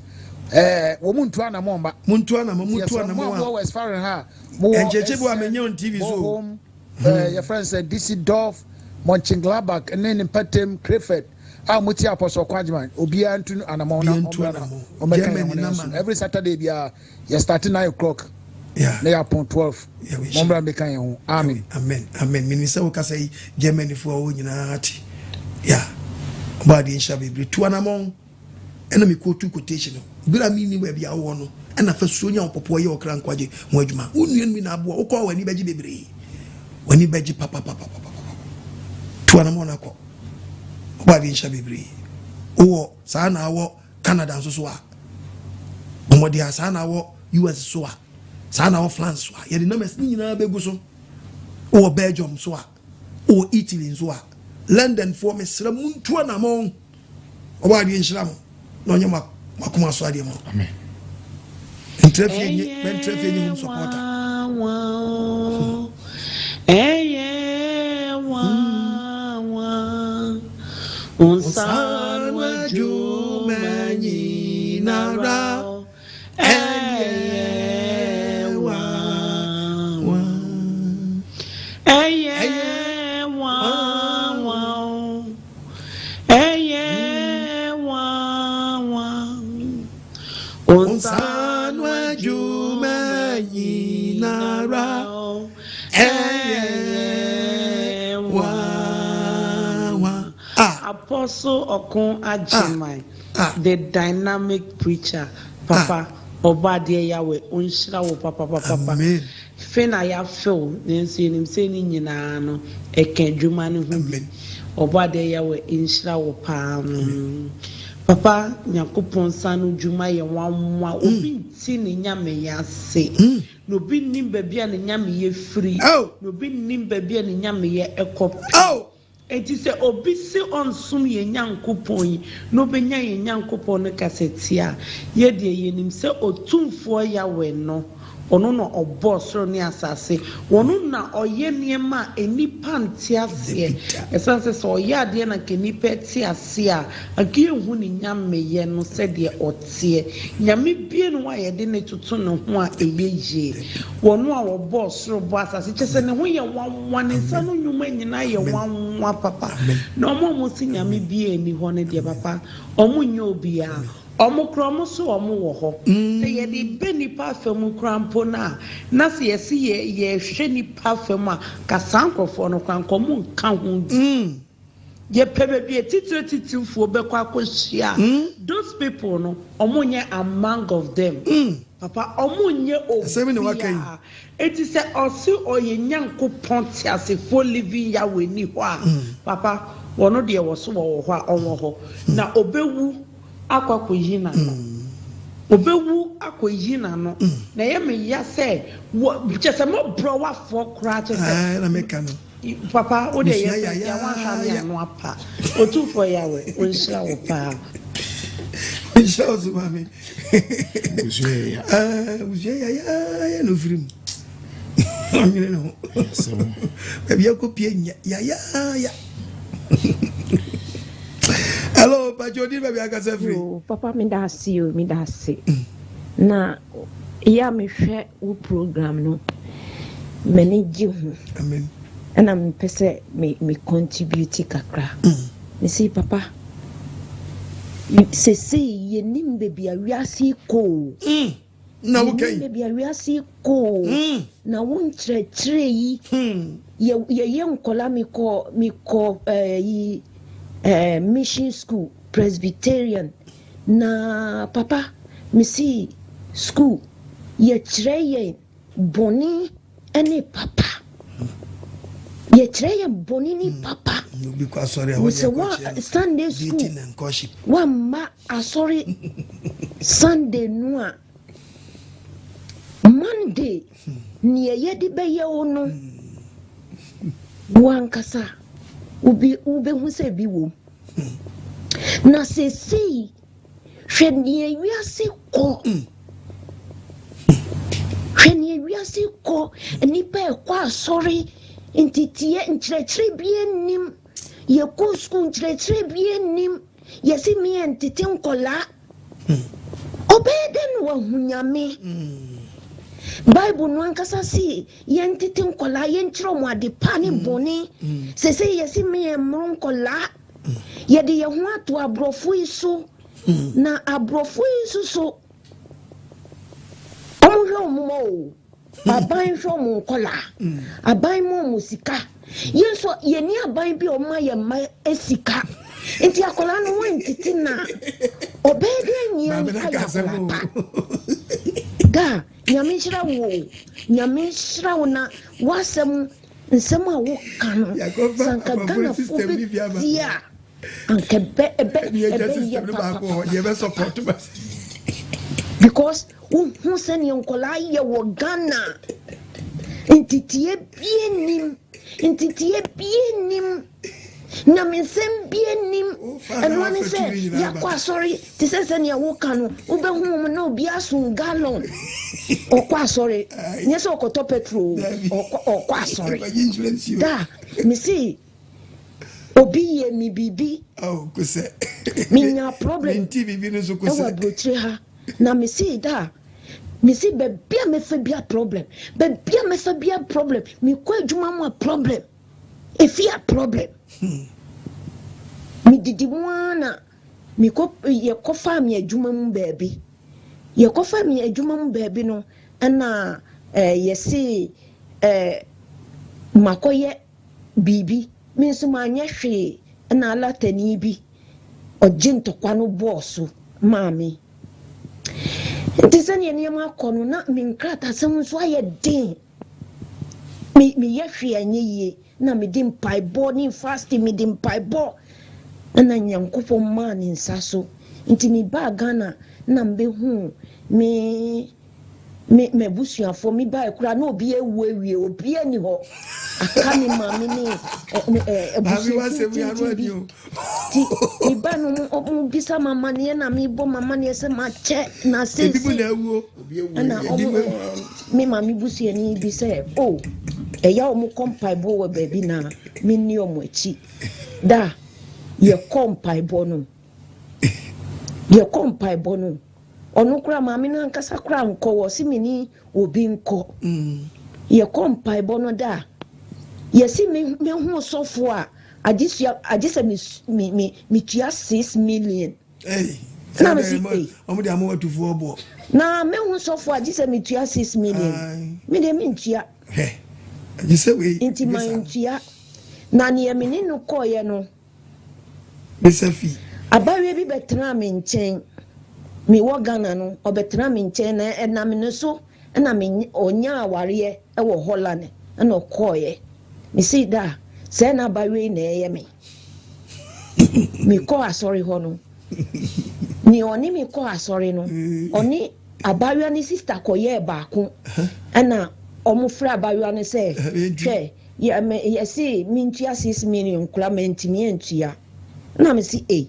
eh, wɔn ntu anamɔ mma. Muntu anamɔ, Nti muntu yɛsrɛ mo a anamɔ mowɔ a. Westfalen ha a, Mowɔ Nkyekye bi wa Essen, menye on TV so. Bochum, eh, yɛfrɛ no sɛ Düsseldorf, Mönchengladbach ne ne mpɔtam Krefeld a motie Apostle Kwagyeman. Obiara ntu anamɔn na Obiara ntu ɔmmra na anamɔn. ɔmmɛka yɛn ho Germany na nama yɛnsom. no. Every Saturday biara yɛ start 9 o'clock Yeah. na yɛapɔn 12. Yeah, we Mommra mmɛka yɛn ho. Amen. Amen. Amen. Menim sɛ wokasa yi Germany foɔ a wɔwɔ nyinaa te. Yeah. Ɔbɔ adeɛ nhyira bebree. Tu anamɔn. Ɛna me quote quotation no. Bere a minni baabi a wowɔ no, ɛna fa suro nya ɔpɔpoɔ yɛ ɔkra nkwagye ho adwuma. Wo nua no bi na aboa wo. Wokɔ a w'ani bɛgye bebree. W'ani bɛgye papapapapapa. Tu anamɔn na kɔ. Ɔbɔ adeɛ nhyira bebree. Wowɔ saa na awɔ Canada nso so a, bɔ mmɔden a saa na awɔ US so a, saa na awɔ France so a, yɛde numbers ne nyinaa bɛgu so. Wowɔ Belgium so a, wowɔ Italy nso a, London foɔ mesrɛ montu anamɔn. Ɔbɔ adeɛ nhyira mo na ɔnyɛ mo akoma so adeɛ ma mo. Ntra fie nye mɛntra fie nye home supporter. Ɛyɛ nwanwa, wo nsa ano adwuma nyinara. Ɛyɛ nwanwa, ɛyɛ nwanwa, ɛyɛ nwanwa, wo nsa ano adwuma nyinara. Ɛyɛ nwanwa. Apostle Ɔko Agyeman. The dynamic preacher papa ɔbɔadeɛ Yahweh ɔnhyira wo papapapapa fe na yafew nanso yɛnim sɛ ne nyinaa no ɛka adwuma no ho bi ɔbɔadeɛ Yahweh nhyira wo paa papa Nyankopɔn nsa ano dwuma yɛ nwanwa obi nte ne nyameyɛ ase na obi nnim baabi a ne nyameyɛ firi na obi nnim baabi a ne nyameyɛ kɔ pem. Enti sɛ obi se ɔnsom yɛn Nyankopɔn yi na obenya yɛn Nyankopɔn no kasatia a, yɛ deɛ yɛnim sɛ Otumfoɔ Yahweh no, ɔno na ɔbɔɔ soro ne asase, ɔno na ɔyɛ nneɛma a nnipa nte aseɛ. Ɛsiane sɛ sɛ ɔyɛ adeɛ na anka nnipa te aseɛ a, anka yɛnhu ne nyameyɛ no sɛdeɛ ɔteɛ. Nyame biara nni hɔ a yɛde no toto ne ho a ɛyɛ yie. Ɔno a ɔbɔɔ soro bɔɔ asase, kyerɛ sɛ ne ho yɛ nwanwa, ne nsa ano nnwuma nyinaa yɛ nwanwa papa. Na wɔn a wɔse Nyame biara nni hɔ no deɛ papa, wɔn nyɛ obiara. Wɔn koraa wɔn se wɔn wɔ hɔ. Sɛ yɛde ba nnipa afa mu koraa mpo no a, na sɛ yɛse yɛ yɛrehwɛ nnipa afa mu a, nka saa nkorɔfoɔ no koraa nka wɔn nka ho bi. Yɛpɛ baabi a atitire atitirifoɔ bɛkɔ akɔhyia a, those people no, wɔn nyɛ among of them. Papa, wɔn nyɛ obiara. Enti sɛ ɔse ɔyɛ Nyankopɔn teasefoɔ living Yahweh ni hɔ a, papa, wɔn deɛ wɔse wɔwɔ hɔ a, ɔwɔ hɔ. Na ɔbɛwu akɔ akɔyi n'ano. Ɔbɛwu akɔyi n'ano. Na ɛyɛ me ya sɛ, wɔ, kyerɛ sɛ mɔborɔwafoɔ koraa kyerɛ sɛ. Ɛɛ na meka no. Papa wo deɛ Mesua yɛ sɛ wanhwɛ ame yayaaya. ano apa. Otumfoɔ Yahweh ɔnhyira wo paa. Nhyira wo so maame. Busua yɛ ya. Ah, busua yayaaya na ofiri mu. Ɔnwene ne ho. Asɛm. Baabi akɔ pie nya yayaaya. Hello, Pacho, di baabi akasa firi. Yoo papa meda ase o meda ase na yɛ a mehwɛ wo program no m'ani gye ho ɛna mepɛ sɛ me me contribute kakra mm. mesi papa sesei yɛnim baabi a wiase kɔ o mm. na yɛnim baabi a wiase kɔ o mm. na wo nkyerɛkyerɛ yi hmm. yɛyɛ nkɔla mekɔ mekɔ eh, yi eh, mission school presbyterian Na papa, Mesii sukuu, yɛkyerɛ yɛn bɔne ne papa. Yɛkyerɛ yɛn bɔne ne papa. Sɛ wa Sunday school wamma asɔre Sunday no a, Monday nea yɛde bɛyɛ wo no, wo ankasa wobɛhu sɛ bi wom. Na seesei Hwɛ nea wiase kɔ. Hwɛ nea wiase kɔ. Nnipa ɛkɔ asɔre, nteteɛ, nkyerɛkyerɛ bi nnim. Yɛkɔ sukuu, nkyerɛkyerɛ bi nnim. Yɛsi mi yɛ ntete nkɔlaa. Ɔbɛyɛ dɛn na wahu Nyame? Bible no ankasa se yɛntete nkɔlaa, yɛnkyerɛ wɔn ade pa ne bɔne. Sese yɛsi mi yɛ mmoro nkɔlaa. Yɛde yɛn ho ato aborɔfo yi so, na aborɔfo yi nso so, wɔhwɛ wɔn mma o. Aban hwɛ wɔn nkɔlaa, aban ma wɔn sika. Yɛn nso yɛnni aban bi a ɔma yɛn mma sika. Nti akwadaa no wɔntete na ɔbɛyɛ dɛ nyia ayɛ akwadaa pa. Da, Nyame nhyira wo o. Nyame nhyira wo na w'asɛm Nsɛm a woka no, sɛ anka Ghanafoɔ bɛtie a, anka ɛbɛ ɛbɛ ɛbɛyɛ papapapa. Because wohu sɛdeɛ nkwadaa yɛ wɔ Ghana, nteteɛ bie nim, nteteɛ bie nim. Nyamesɛm biara nnim. Ɛno ara ne sɛ yɛakɔ asɔre te sɛ sɛnea woka no, wobɛhu wɔn na obi aso gallon. Ɔkɔ asɔre, nyɛ sɛ ɔkɔtɔ petrol, ɔkɔ ɔkɔ asɔre. Da, mese obi yɛ me biribi. Menya problem ɛwɔ aburokyire ha. Na mese da, mese baabi a mɛfa bia problem, baabi a mɛfa bia problem, mekɔ adwuma mu a problem. Efi a problem. Medidi mu ara na mekɔ yɛkɔfaa me adwuma mu baabi. Yɛkɔfaa me adwuma mu baabi no ɛna ɛɛ yɛse ɛɛ makɔyɛ biribi. Me nso manyɛ hwee ɛna alatani bi ɔgye ntɔkwa no bɔɔ so maa me. Nti sɛdeɛ nneɛma akɔ no na me nkratasɛm nso ayɛ den. Me meyɛ hwee a ɛnyɛ yie na mede mpaebɔ ne fasting mede mpaebɔ na Nyankopɔn maa ne nsa so nti mebaa Ghana na mebɛhuu me me m'abusuafoɔ mebae koraa na obi awu awie obi ani hɔ aka me maame ne abusua tenten bi nti meba no ɔmo bisa ma amaneɛ na mebɔ ma amaneɛ sɛ makyɛ na seesei ɛna ɔmo Me maame busuani bi sɛ, O, ɛyɛ a wɔkɔ mpaebɔ wɔ baabi na menni wɔn akyi. Da a yɛkɔ mpaebɔ no, yɛkɔ mpaebɔ no, ɔno koraa maame no ankasa koraa nkɔ, wɔ se me ne obi nkɔ. Yɛkɔ mpaebɔ no da a, yɛsi me mehu sɔfo a, agye sɛ me me metua 6 million. Na me si ei. Wɔn de ama watufoɔ boɔ. Na me ho sɔfo a gye sɛ metua 6 million. Me deɛ mentua. Hwɛ gye sɛ wei. Nti mantua. Na neɛ me ne no kɔeɛ no. Bisa fi. Abayewa bi bɛtenaa me nkyɛn. Mewɔ Ghana no, ɔbɛtenaa me nkyɛn na ɛnam ne so na me ɔnyaa awareɛ wɔ Holland na ɔkɔeɛ. Mese da sɛɛ na abayewa yi na ɛyɛ me. Mekɔɔ asɔre hɔ no, nea ɔne me kɔɔ asɔre no, ɔne abaayewa ne sista kɔyɛɛ baako. Ɛna wɔfrɛ abaayewa no sɛ, hwɛ, yɛse mentua 6 million koraa mantumi antua. Ɛna mese, ei,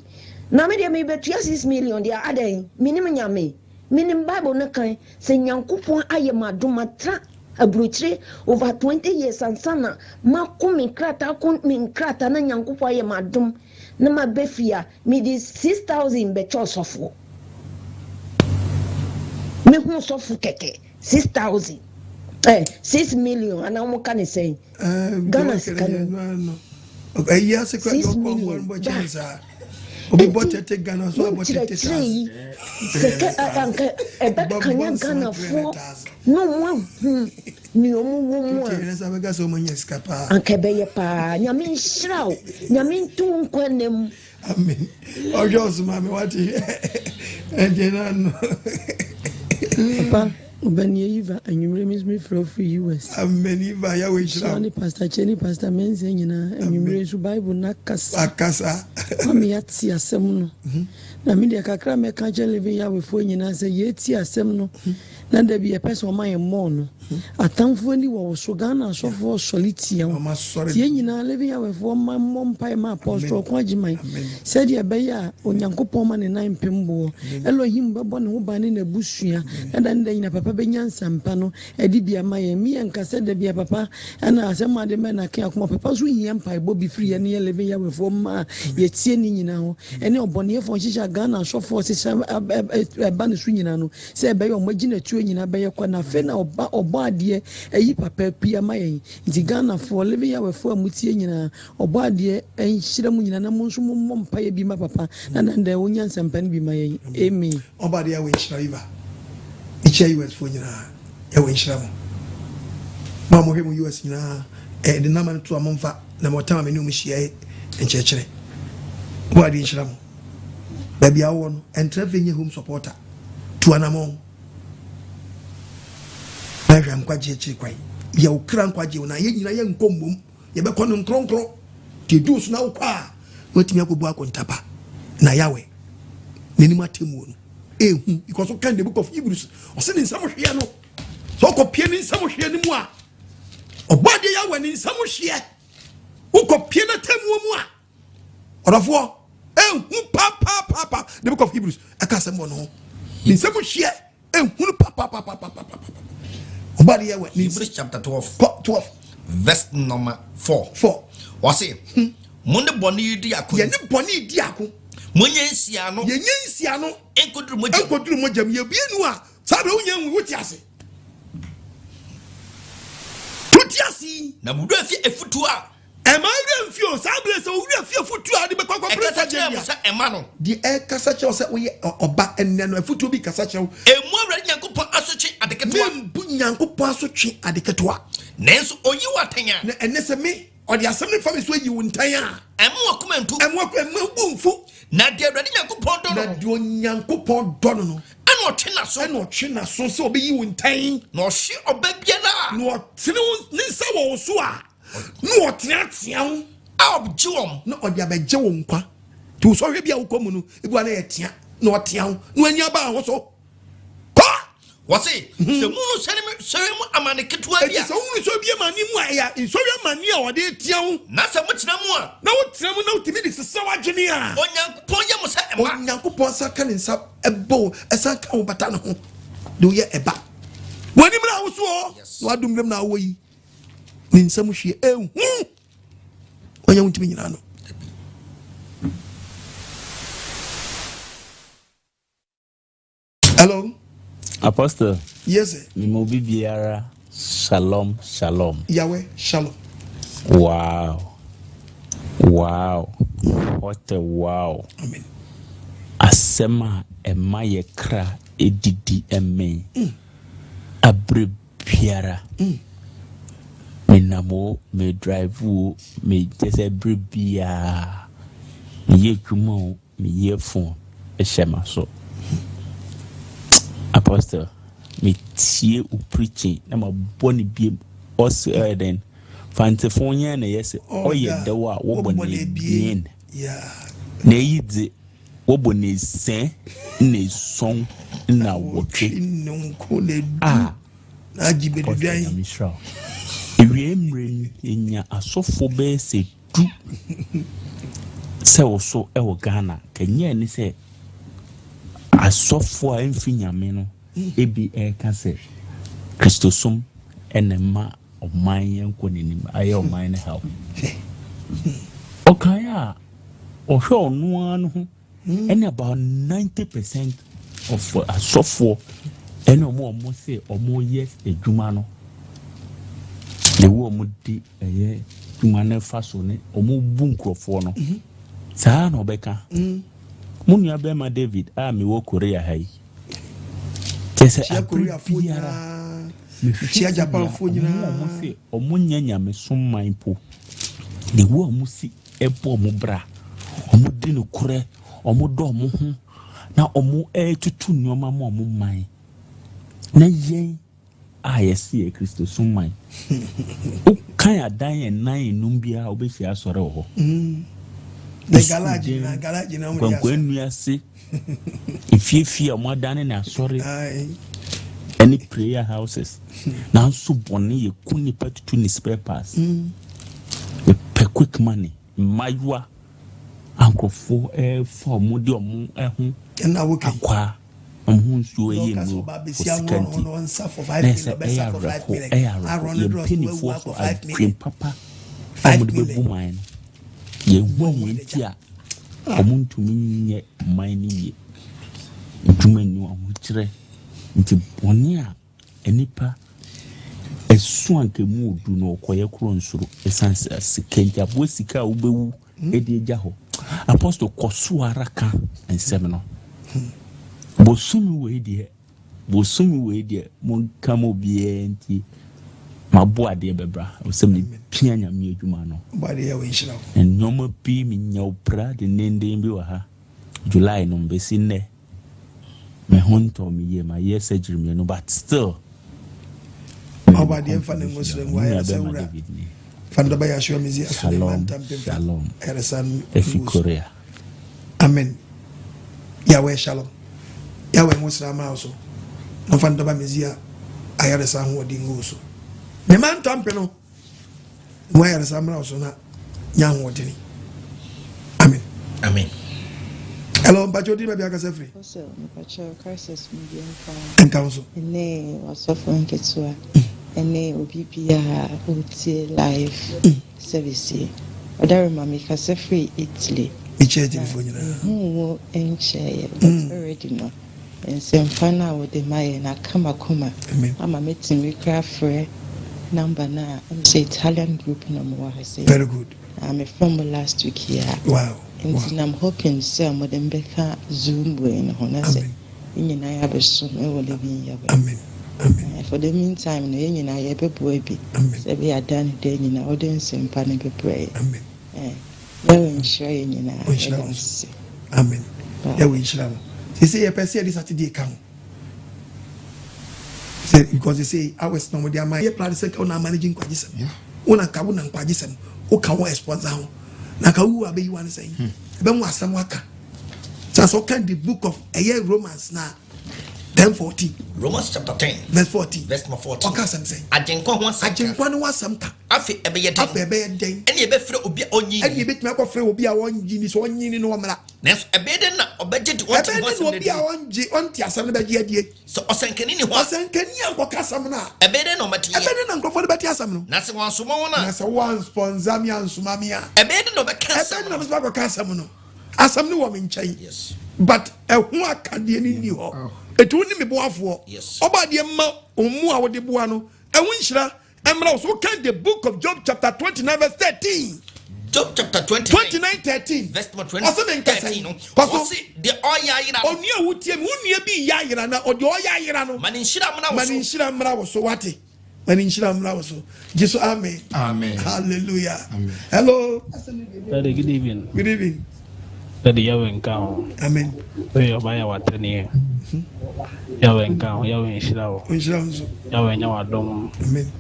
na me deɛ merebɛtua 6 million deɛ adɛn? Menim Nyame. Menim Bible no kan sɛ Nyankopɔn ayɛ me adom matra aburokyire over 20 years ansa na mako me nkrataa ko me nkrataa na Nyankopɔn ayɛ me adom na maba fie a mede 6000 bɛkyɛ ɔsɔfoɔ. Mehu sɔfo kɛkɛ 6000 eh 6 million anaa wɔn ka ne sɛn Ghana sika no. 6 million da. Enti wo nkyerɛkyerɛ yi sɛ kɛ anka ɛbɛkanya Ghanafoɔ na ɔmo ahu nea ɔmo wɔ mu a anka ɛbɛyɛ paa. Nyame nhyira wo. Nyame nto wo nkwa nna mu. Amen. Ɔhwɛ ɔsoma me wate. Ɛgye na no. Papa, Obani Eva, anwummerɛ me nso mefrɛ wo firi US. Amen Eva, Yahweh nhyira wo. ne Pastor Kyɛ ne Pastor Mensah nyinaa, anwummerɛ nso Bible no akasa. Akasa. Mama yɛate asɛm no. Mhm. Na me deɛ kakra mɛka kyerɛ Living Yahwehfoɔ nyinaa sɛ yɛtie asɛm no mhm. Na da bi yɛpɛ sɛ ɔma yɛn mmɔɔ no. Atamfoɔ ani wɔ wo so. Ghana asɔfoɔ sɔre tia wo. Nti yɛn nyinaa Living Yahweh foɔ mma mmɔ mpaeɛ ma Apostle Ɔko Agyeman sɛdeɛ ɛbɛyɛ a Onyankopɔn ma ne nan mpem boɔ. Elohim bɛbɔ ne ho ban ne n'abusua na da ne da nyina papa bɛnya nsɛmpa no adi bi ama yɛn. Me yɛnka sɛ da bia papa ɛna asɛm ade mɛ na ke akoma papa nso hia mpaebɔ bi firi yɛne yɛn Living Yahweh foɔ mma a yɛtie ne nyina ho ɛne ɔbɔneɛfoɔ nhyehyɛ a Ghana asɔfoɔ hyehyɛ ɛba ne so nyina no. Sɛ ɛbɛyɛ ɔmo agyinatuo nyinaa bɛyɛ kwa na afei na ɔba ɔbɔ adeɛ ayi papa pii ama yɛn nti Ghana foɔ living Yahweh foɔ a mo tie nyinaa ɔbɔ adeɛ nhyira mo nyinaa na mo nso mo mmɔ mpaeɛ bi ma papa na dan dan ɔnya nsɛmpa no bi ma yɛn Amen. Ɔbɔ adeɛ Yahweh nhyira Eva mekyia US foɔ nyinaa Yahweh nhyira mo mo a mohwɛ mo US nyinaa eh, de nama no to a momfa na mo tam a me ne ɔmo hyia nkyerɛkyerɛ ɔbɔ adeɛ nhyira mo. Baabi a wowɔ no, ɛntra fie nyɛ home supporter. Tu anamɔn na hwɛ nkwagye akyiri kwan. Yɛ wo kra nkwagye wo na yɛn nyinaa yɛnkɔ mmom. Yɛbɛkɔ no nkronkron. Nti edu so na wokɔ a, woatumi akɔbu akontapa na Yahweh n'anim atemmuo no ehu because wokan the book of Hebrews ɔsɛ ne nsam hweɛ no sɛ wokɔpie ne nsam hweɛ no mu a ɔbɔ adeɛ Yahweh ne nsam hweɛ wokɔpie n'atemmuo mu a Ɔdɔfoɔ, ehu papaapapa. The book of Hebrews ɛka asɛm wɔ ne ho. Ne nsɛm hyeɛ ehunu papaapapapapa. Ɔbɔ adeɛ wɛ. Hebrews chapter 12. Kɔ 12. Verse number 4. 4. Wɔse, hmm. mo ne bɔne yi di ako. Yɛne bɔne yi di ako. Monyɛ nsiano. Yɛnyɛ nsiano. Nkoduru mogya. Nkoduru mogya mu. Yɛbie nu a, saa bɛ wonya nwu wote ase. Wote ase yi. Na mo werɛ fi afutuo a. Ɛmma wo werɛ mfi o, saa bere sɛ wo werɛ fi afotu a wode bɛkɔ akɔpere Ɛkasa kyerɛɛ mo sɛ ɛmma no. Deɛ ɛrekasa kyerɛ wo sɛ woyɛ ɔba ɛnnɛ no, afotuo bi kasa kyerɛ wo. Mmu Awurade Nyankopɔn asotwe ade ketewa. Membu Nyankopɔn asotwe ade ketewa. Nanso ɔyi wo atɛn a. Na ɛnnɛ sɛ me, ɔde asɛm no fa me so ayi wo ntɛn a. Ɛmma w'akoma ntu. Ɛmma w'akoma, ɛmma wo bo mfu. Na deɛ Awurade Nyankopɔn dɔ no no. Na deɛ Onyankopɔn dɔ no no. Ɛna ɔtwe n'aso. Ɛna ɔtwe n'aso sɛ ɔbɛyi wo ntɛn. Na ɔhwe ɔba biara a. Na ɔtene ne nsa wɔ wo so a. Na ɔteatea wo. A ɔgye wɔn. Na ɔde abɛgye wo nkwa. Nti wo sɔhwɛ bi a wokɔ mu no, ebi wa na yɛ tea, na ɔtea wo, na w'ani aba ho so. Kɔ! Wɔse, hmm. sɛ munu sɔhwɛ mu amane ketewa bi a. Eti sɛ wonu sɔhwɛ bi amane mu a, ɛyɛ nsɔhwɛ amane a ɔde tea wo. Na sɛ motena mu a. Na wotena mu na wotumi de sesa w'adwene a. Onyankopɔn yɛ mo sɛ mma. Onyankopɔn san ka ne nsa ɛbɔ wo, ɛsan ka wo bata ne ho, de woyɛ ɛba. W'anim na awosoɔ, na w'adom na awɔ yi. ne nsam hwie ehu ɔnyɛ wontumi nyina no hello apostle yes sir mema obi biara shalom shalom yahweh shalom wow wow what a wow amen asɛm a ɛma yɛ kra edidi ɛmɛn mm. abere biara. Me nam o, me drive o, me kyɛ sɛ bere biara meyɛ adwuma o, me earphone hyɛ m'aso. Apostle, me tie wo preaching na ma bɔ ne biem. Ɔsɛ ɛyɛ dɛn? Fantefo yɛn na yɛ sɛ ɔyɛ dɛw a wɔbɔ no ebien. Na eyi dze Wɔbɔ no esia na esuon na awɔtwe a, Apostle Nyame nhyira wo. Ewiei mmerɛ yi yɛnya asɔfoɔ bɛyɛ sɛ du sɛ wo so wɔ Ghana. Ka nyɛɛ ne sɛ asɔfoɔ a ɛmfi Nyame no ebi ɛreka sɛ Kristosom na ɛma ɔman yɛn kɔ n'anim ayɛ ɔman no haw. Ɔkaeɛ a ɔhwɛ ɔno ara no ho ɛne about 90 percent of asɔfoɔ ɛne ɔmo a ɔmo se ɔmo yɛ adwuma no the way ɔmo di ɛyɛ adwuma no fa so ne ɔmo bu nkurɔfoɔ no saa na ɔbɛka. Mo nua bɛrima David a mewɔ Korea ha yi kyɛ sɛ Kyia abere Koreafoɔ biara nyinaa. mehwɛ Mekyia sɛnea Japanfoɔ ɔmo a ɔmo nyinaa. se ɔmo nyɛ nyamesom man po the way ɔmo si bɔ ɔmo bra, ɔmo di nokorɛ, ɔmo dɔ ɔmo ho. Na wɔn ɛretutu nneɛma ma wɔn man. Na yɛn a yɛse yɛ Kristosom man. Wokan adan ɛnan enum biara a wobɛhyia asɔre wɔ hɔ. Mm. The garage na garage na wɔn de Nkwankwa nnua ase, efiefie a wɔn adane ne asɔre ɛne prayer houses. Nanso bɔne yɛ ku nipa tutu ne spare parts. Mm. Yɛpɛ quick money, mmayewa a nkurɔfoɔ ɛrefa wɔn de wɔn ho akwaa. Wɔn ho nsuo yɛ nnuro wɔ sika nti, na ɛsɛ ɛyɛ awerɛho, ɛyɛ awerɛho. Yɛn mpanimfoɔ so adwene papa a wɔde bɛbu man no, yɛnhu nea nti a wɔntumi nyɛ man no yie. Adwuma nni hɔ, ahokyerɛ nti bɔne a Nnipa, ɛso anka emu odu no ɔkɔyɛ korɔ nsoro ɛsiane sɛ sika nti aboa sika a wobɛwu de agya hɔ. Apostle kɔ so ara ka nsɛm no. Bosome wei deɛ, bosome wei deɛ monka ma obiara nti mabo adeɛ bɛbra sɛ mepia nyame adwuma no. Nneɛma bi menya opira dendenden bi wɔ ha July no bɛsi nnɛ. Me ho ntɔ me yie mayɛ surgery mienu but still. Ɔba deɛ nfa ne ngosrɛ ngu ayaresa wura fa ndɔba yɛ mezi aso ne ma ntam pemfa ayaresa efi Korea. Amen. Yahweh shalom. Yahweh ngosrɛ amra wo so. Na fa ndɔba mezi a ayaresa ahoɔden ngu so. Ne ma ntampe no. Mu ayaresa mmra wo so na nya ahoɔdene. Amen. Amen. Hello, mpakyɛ odi baabi akasa firi. Apostle, mpakyɛ crisis mu bi nka ho. Nka ho so. Ɛne wasɔfo nketewa ɛne obi biara a ɔtie live service yi. Ɔdarima mekasa firi Italy. Mekyia Italyfoɔ nyinaa. Mehuu wo nkyɛeɛ but already no. Nsɛmpa no a wode ma yɛn no aka m'akoma ama mɛtumi koraa afrɛ number no a ɛm sɛ Italian group na ɔmo wɔ ha sei. Very good. Ah, me frɛ mo last week yi a. Wow. Nti na I'm hoping sɛ ɔmo de me bɛka Zoom wei no ho na sɛ yɛn nyinaa yɛabɛsom wɔ Living Yahweh. Amen. Amen. Eh, for the meantime no yɛn nyinaa yɛbɛboa bi. Amen. Sɛ ɛbɛyɛ a da ne da nyinaa wode nsɛmpa no bɛbrɛ yɛn. Amen. Eh. Yahweh nhyira yɛn nyinaa. Ɔnhyira wo nso. Amen. Yahweh nhyira wo. Sese yɛpɛ sɛ yɛde Saturday ka ho. Sɛ because they say hours na wɔde ama yɛ plan sɛ nka wo na manage nkwagye sɛm. Wo na nka wo na nkwagye sɛm. Wo ka wo sponsor ho. Na nka wo abɛyi wa ne sɛn. Ɛbɛn wo asɛm waka. Sɛ sɛ ɔka the book of ɛyɛ Romans na 10 14. Romans chapter 10. Verse 14. Verse number 14. Ɔka asɛm sɛn. Agyenkwa ho asɛm ka. Agyenkwa no ho asɛm ka. Afei ɛbɛyɛ dɛn? Afei ɛbɛyɛ dɛn? Ɛne yɛbɛfrɛ obi a ɔnnye nni. Ɛne yɛbɛtumi akɔfrɛ obi a ɔnnye nni sɛ ɔnnye nni no ɔmmra. Nanso ɛbɛyɛ dɛn na ɔbɛgye de ɔnte ho asɛm no adie? Ɛbɛyɛ dɛn na obi a ɔngye ɔnte asɛm no bɛgye adie? Sɛ ɔsɛnkani nni hɔ a. Ɔsɛnkani ankɔka asɛm no a. Ɛbɛyɛ dɛn na ɔbɛte yɛ? Ɛbɛyɛ dɛn na nkurɔfoɔ no bɛte asɛm no? Na sɛ wɔansoma wɔn a. Na sɛ wɔanspɔnsa me ansoma me a. Ɛbɛyɛ dɛn na ɔbɛka asɛm no? Ɛbɛyɛ dɛn na ɔbɛsoma akɔka asɛm no? Asɛm no wɔ me nkyɛn. But ɛho akadeɛ no nni hɔ. Eti wo ne me boafoɔ. Ɔbɔ adeɛ ma ɔmu a wode boa no. Ɛho nhyira Ɛmmra wo so. Wokan the book of Job chapter 29 verse 13. Job chapter 29. 29 13. Verse number 20. Ɔsɛ me nkasa yi. No. Kɔ so. Ɔse deɛ ɔyɛ ayera no. Onua a wotie me, wo nua bi yɛ ayera na ɔdeɛ ɔyɛ ayera no. Ma ne nhyira mmra wo so. Ma ne nhyira mmra wo so. Wate? Ma ne nhyira mmra wo so. Gye so amen. Amen. Hallelujah. Amen. Hello. Daddy, good evening. Good evening. Daddy, Yahweh nka ho. Amen. Oyɛ ɔba yɛ watɛneɛ. Yahweh nka ho. Yahweh nhyira wo. Nhyira wo nso. Yahweh nyɛ w'adom. Amen.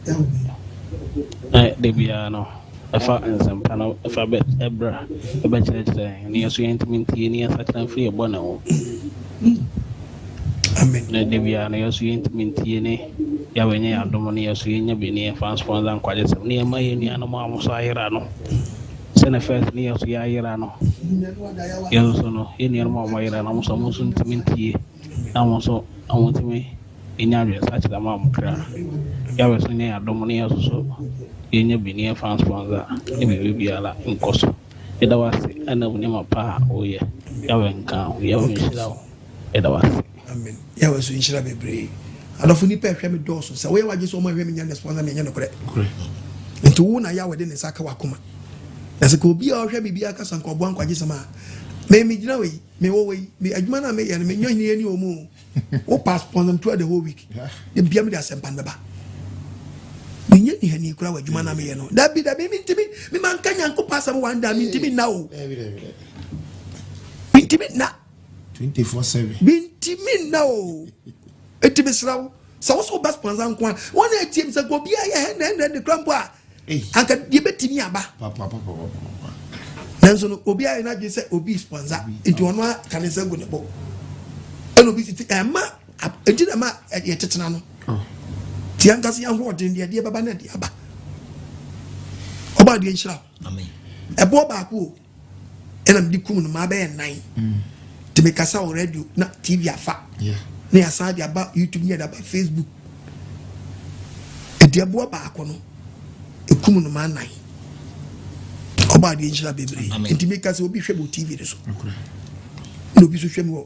Na da biara no, ɛfa nsɛmpa no ɛfa bɛ ɛbra ɛbɛkyerɛkyerɛ ne yɛn so yɛntumi ntie ne yɛnsakyera mfiri yɛn bɔne ho. Amen. Na da biara no yɛn so yɛntumi ntie ne Yahweh nyɛ yɛn adom ne yɛn so yɛnya bi ne yɛmfa nsponsor nkwagyesɛm ne yɛma yɛn nuanom a wɔn so ayera no. Sɛnea first ne yɛn nso yɛayera no, yɛn nso no, yɛn nuanom a wɔayera no, wɔn nso wɔn nso ntumi ntie, na wɔn nso wɔntumi nya adwensakyera ma wɔn kra. Yahweh so nyɛ yɛn adom ne yɛn nso so yɛnya bi ne yɛmfa nsponsor ne biribi biara nkɔ so. Yɛda wo ase ɛna wo nneɛma pa a woyɛ. Yahweh nka ho, Yahweh nhyira wo. Yɛda wo ase. Amen. Yahweh so nhyira bebree. Adɔfo nipa ɛhwɛ me dɔɔso. Sɛ woyɛ w'adwene sɛ wɔn ɛhwɛ me nya ne sponsor me ɛnyɛ nokorɛ. Nti wo na Yahweh de ne nsa aka w'akoma. Na sɛ ka obi a ɔhwɛ biribi akasa nka ɔboa nkwagye sɛm a me me gyina wei me wɔ wei me adwuma no a meyɛ no menyɛ hene ani wɔ mu o. Wo pa sponsor me throughout the whole week. De bia me de asɛmpa no bɛba. Menyɛ nihani kura wɔ adwuma no a meyɛ no. Dabi dabi mentimi me manka Nyankopɔn asɛm one day mentimi nna o. Mentimi nna. 24/7. Mentumi nna o. Enti mesrɛ wo, sɛ wo sɛ wobɛ sponsor nko a, wɔn a ɛtie mi sɛ nka obiara yɛ hɛndɛ hɛndɛ de kura mpo a, anka deɛ bɛtumi aba. Nanso no, obiara yɛ n'adwene sɛ obi sponsor, nti ɔno aka ne nsa gu ne bo. Ɛna obi titi ɛma, enti na ɛma yɛtetena no. Oh. Ti ankasa yɛn ahoɔden deɛ deɛ bɛba na ɛde aba. Ɔba adeɛ nhyira wo. Ɛboɔ baako o. ɛna mede kum no maa bɛyɛ nnan nti mekasa wɔ radio na tv afa na yɛasan de aba youtube ne yɛde aba facebook ɛdi ɛboɔ baako no ɛkum no maa nnan ɔbɔ adeɛ nhyira bebree nti meka sɛ obi hwɛ me wɔ tv no so na obi so hwɛ me wɔ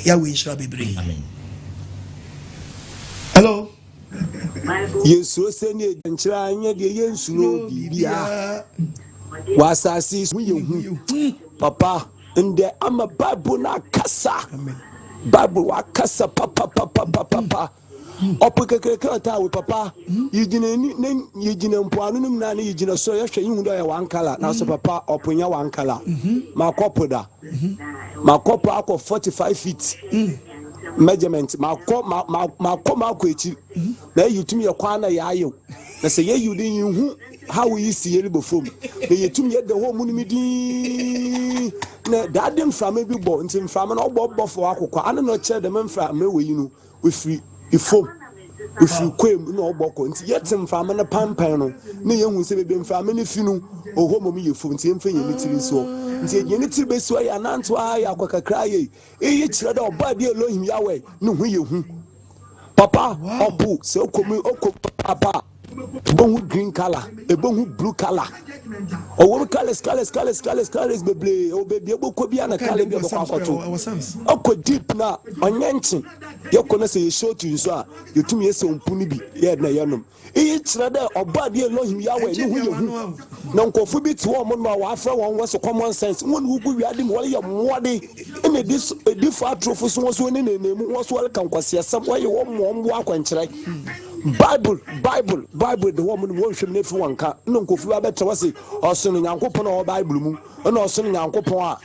yahweh nhyira bebree hello Yɛsuro sɛ ne nkyerɛ anyɛ deɛ yɛnsuro biribiara wɔ asase so yɛ hu papa ndɛ ama bible no akasa bible wakasa papapapapapa ɔpo kekereke ɔtaa we papa yɛgyina ni ne yɛgyina mpoano no mu na ne yɛgyina soro yɛhwɛ yɛhu dɛ ɔyɛ wankala nanso papa ɔpo nyɛ wankala makɔ po da Makɔ po akɔ 45 feet measurement makɔ makɔ makɔ akyiri na eyi tumi yɛ kwan na yɛayɛ na sɛ yɛyi de yi hu how yi si yɛrebɔ fam na yɛtumi yɛ da hɔ mu no mi din na daade mframa bi bɔ nti mframa no ɔbɔ bɔ fo akokɔ ano na ɔkyerɛ dɛm mframa wɔ yi no Ofiri fam, ofiri kwae mu na ɔbɔ kɔ. Nti yɛte mframa no pampan no, na yɛhu sɛ baabi mframa no fi no, ɔhɔ mmom yɛ fam. Nti yɛmfa yɛn tiri nsi hɔ. Nti yɛde yɛn tiri bɛsi hɔ, yɛanantew ara yɛ akɔ kakra yɛ. Eyi kyerɛ dɛ Ɔbɔadeɛ Elohim Yahweh no ho yɛ hu. Papa, ɔpo sɛ ɔkɔ mu, ɔkɔ mu papaapa a, Ebohu green colour, ebohu blue colour. Ɔwɔ mu colours colours colours colours colours bebree. Ɛwɔ beebi ebɔkɔ bi ana colour bi ɛbɛkɔ akɔto. Ɔkɔ deep na ɔnyɛ nkye. Yɛkɔ na sɛ yɛhyɛ otu nso a, yɛtum yɛsɛ mpu no bi yɛ na yɛnom. Iyi kyerɛ dɛ ɔbɔ adeɛ Elohim Yahweh no ho yɛ hu. Na nkorɔfo bi tse hɔ ɔmo nom a wɔafrɛ hɔn hɔ se common sense. Hɔn wogu wiade mu wɔreyɛ mmoade. Nna edifo atorofo so hɔn so wɔnenenee mu, hɔn so wɔreka nkwaseasɛm, wɔyɛ hɔn mmoa akwankyerɛ. Bible, Bible, Bible de wɔn no wɔnhwɛ mu na efi wɔn nka. Nna nkorɔfo bi abɛtena hɔ se ɔson Nyankopɔn a ɔwɔ Bible mu, nna ɔson Nyankopɔn a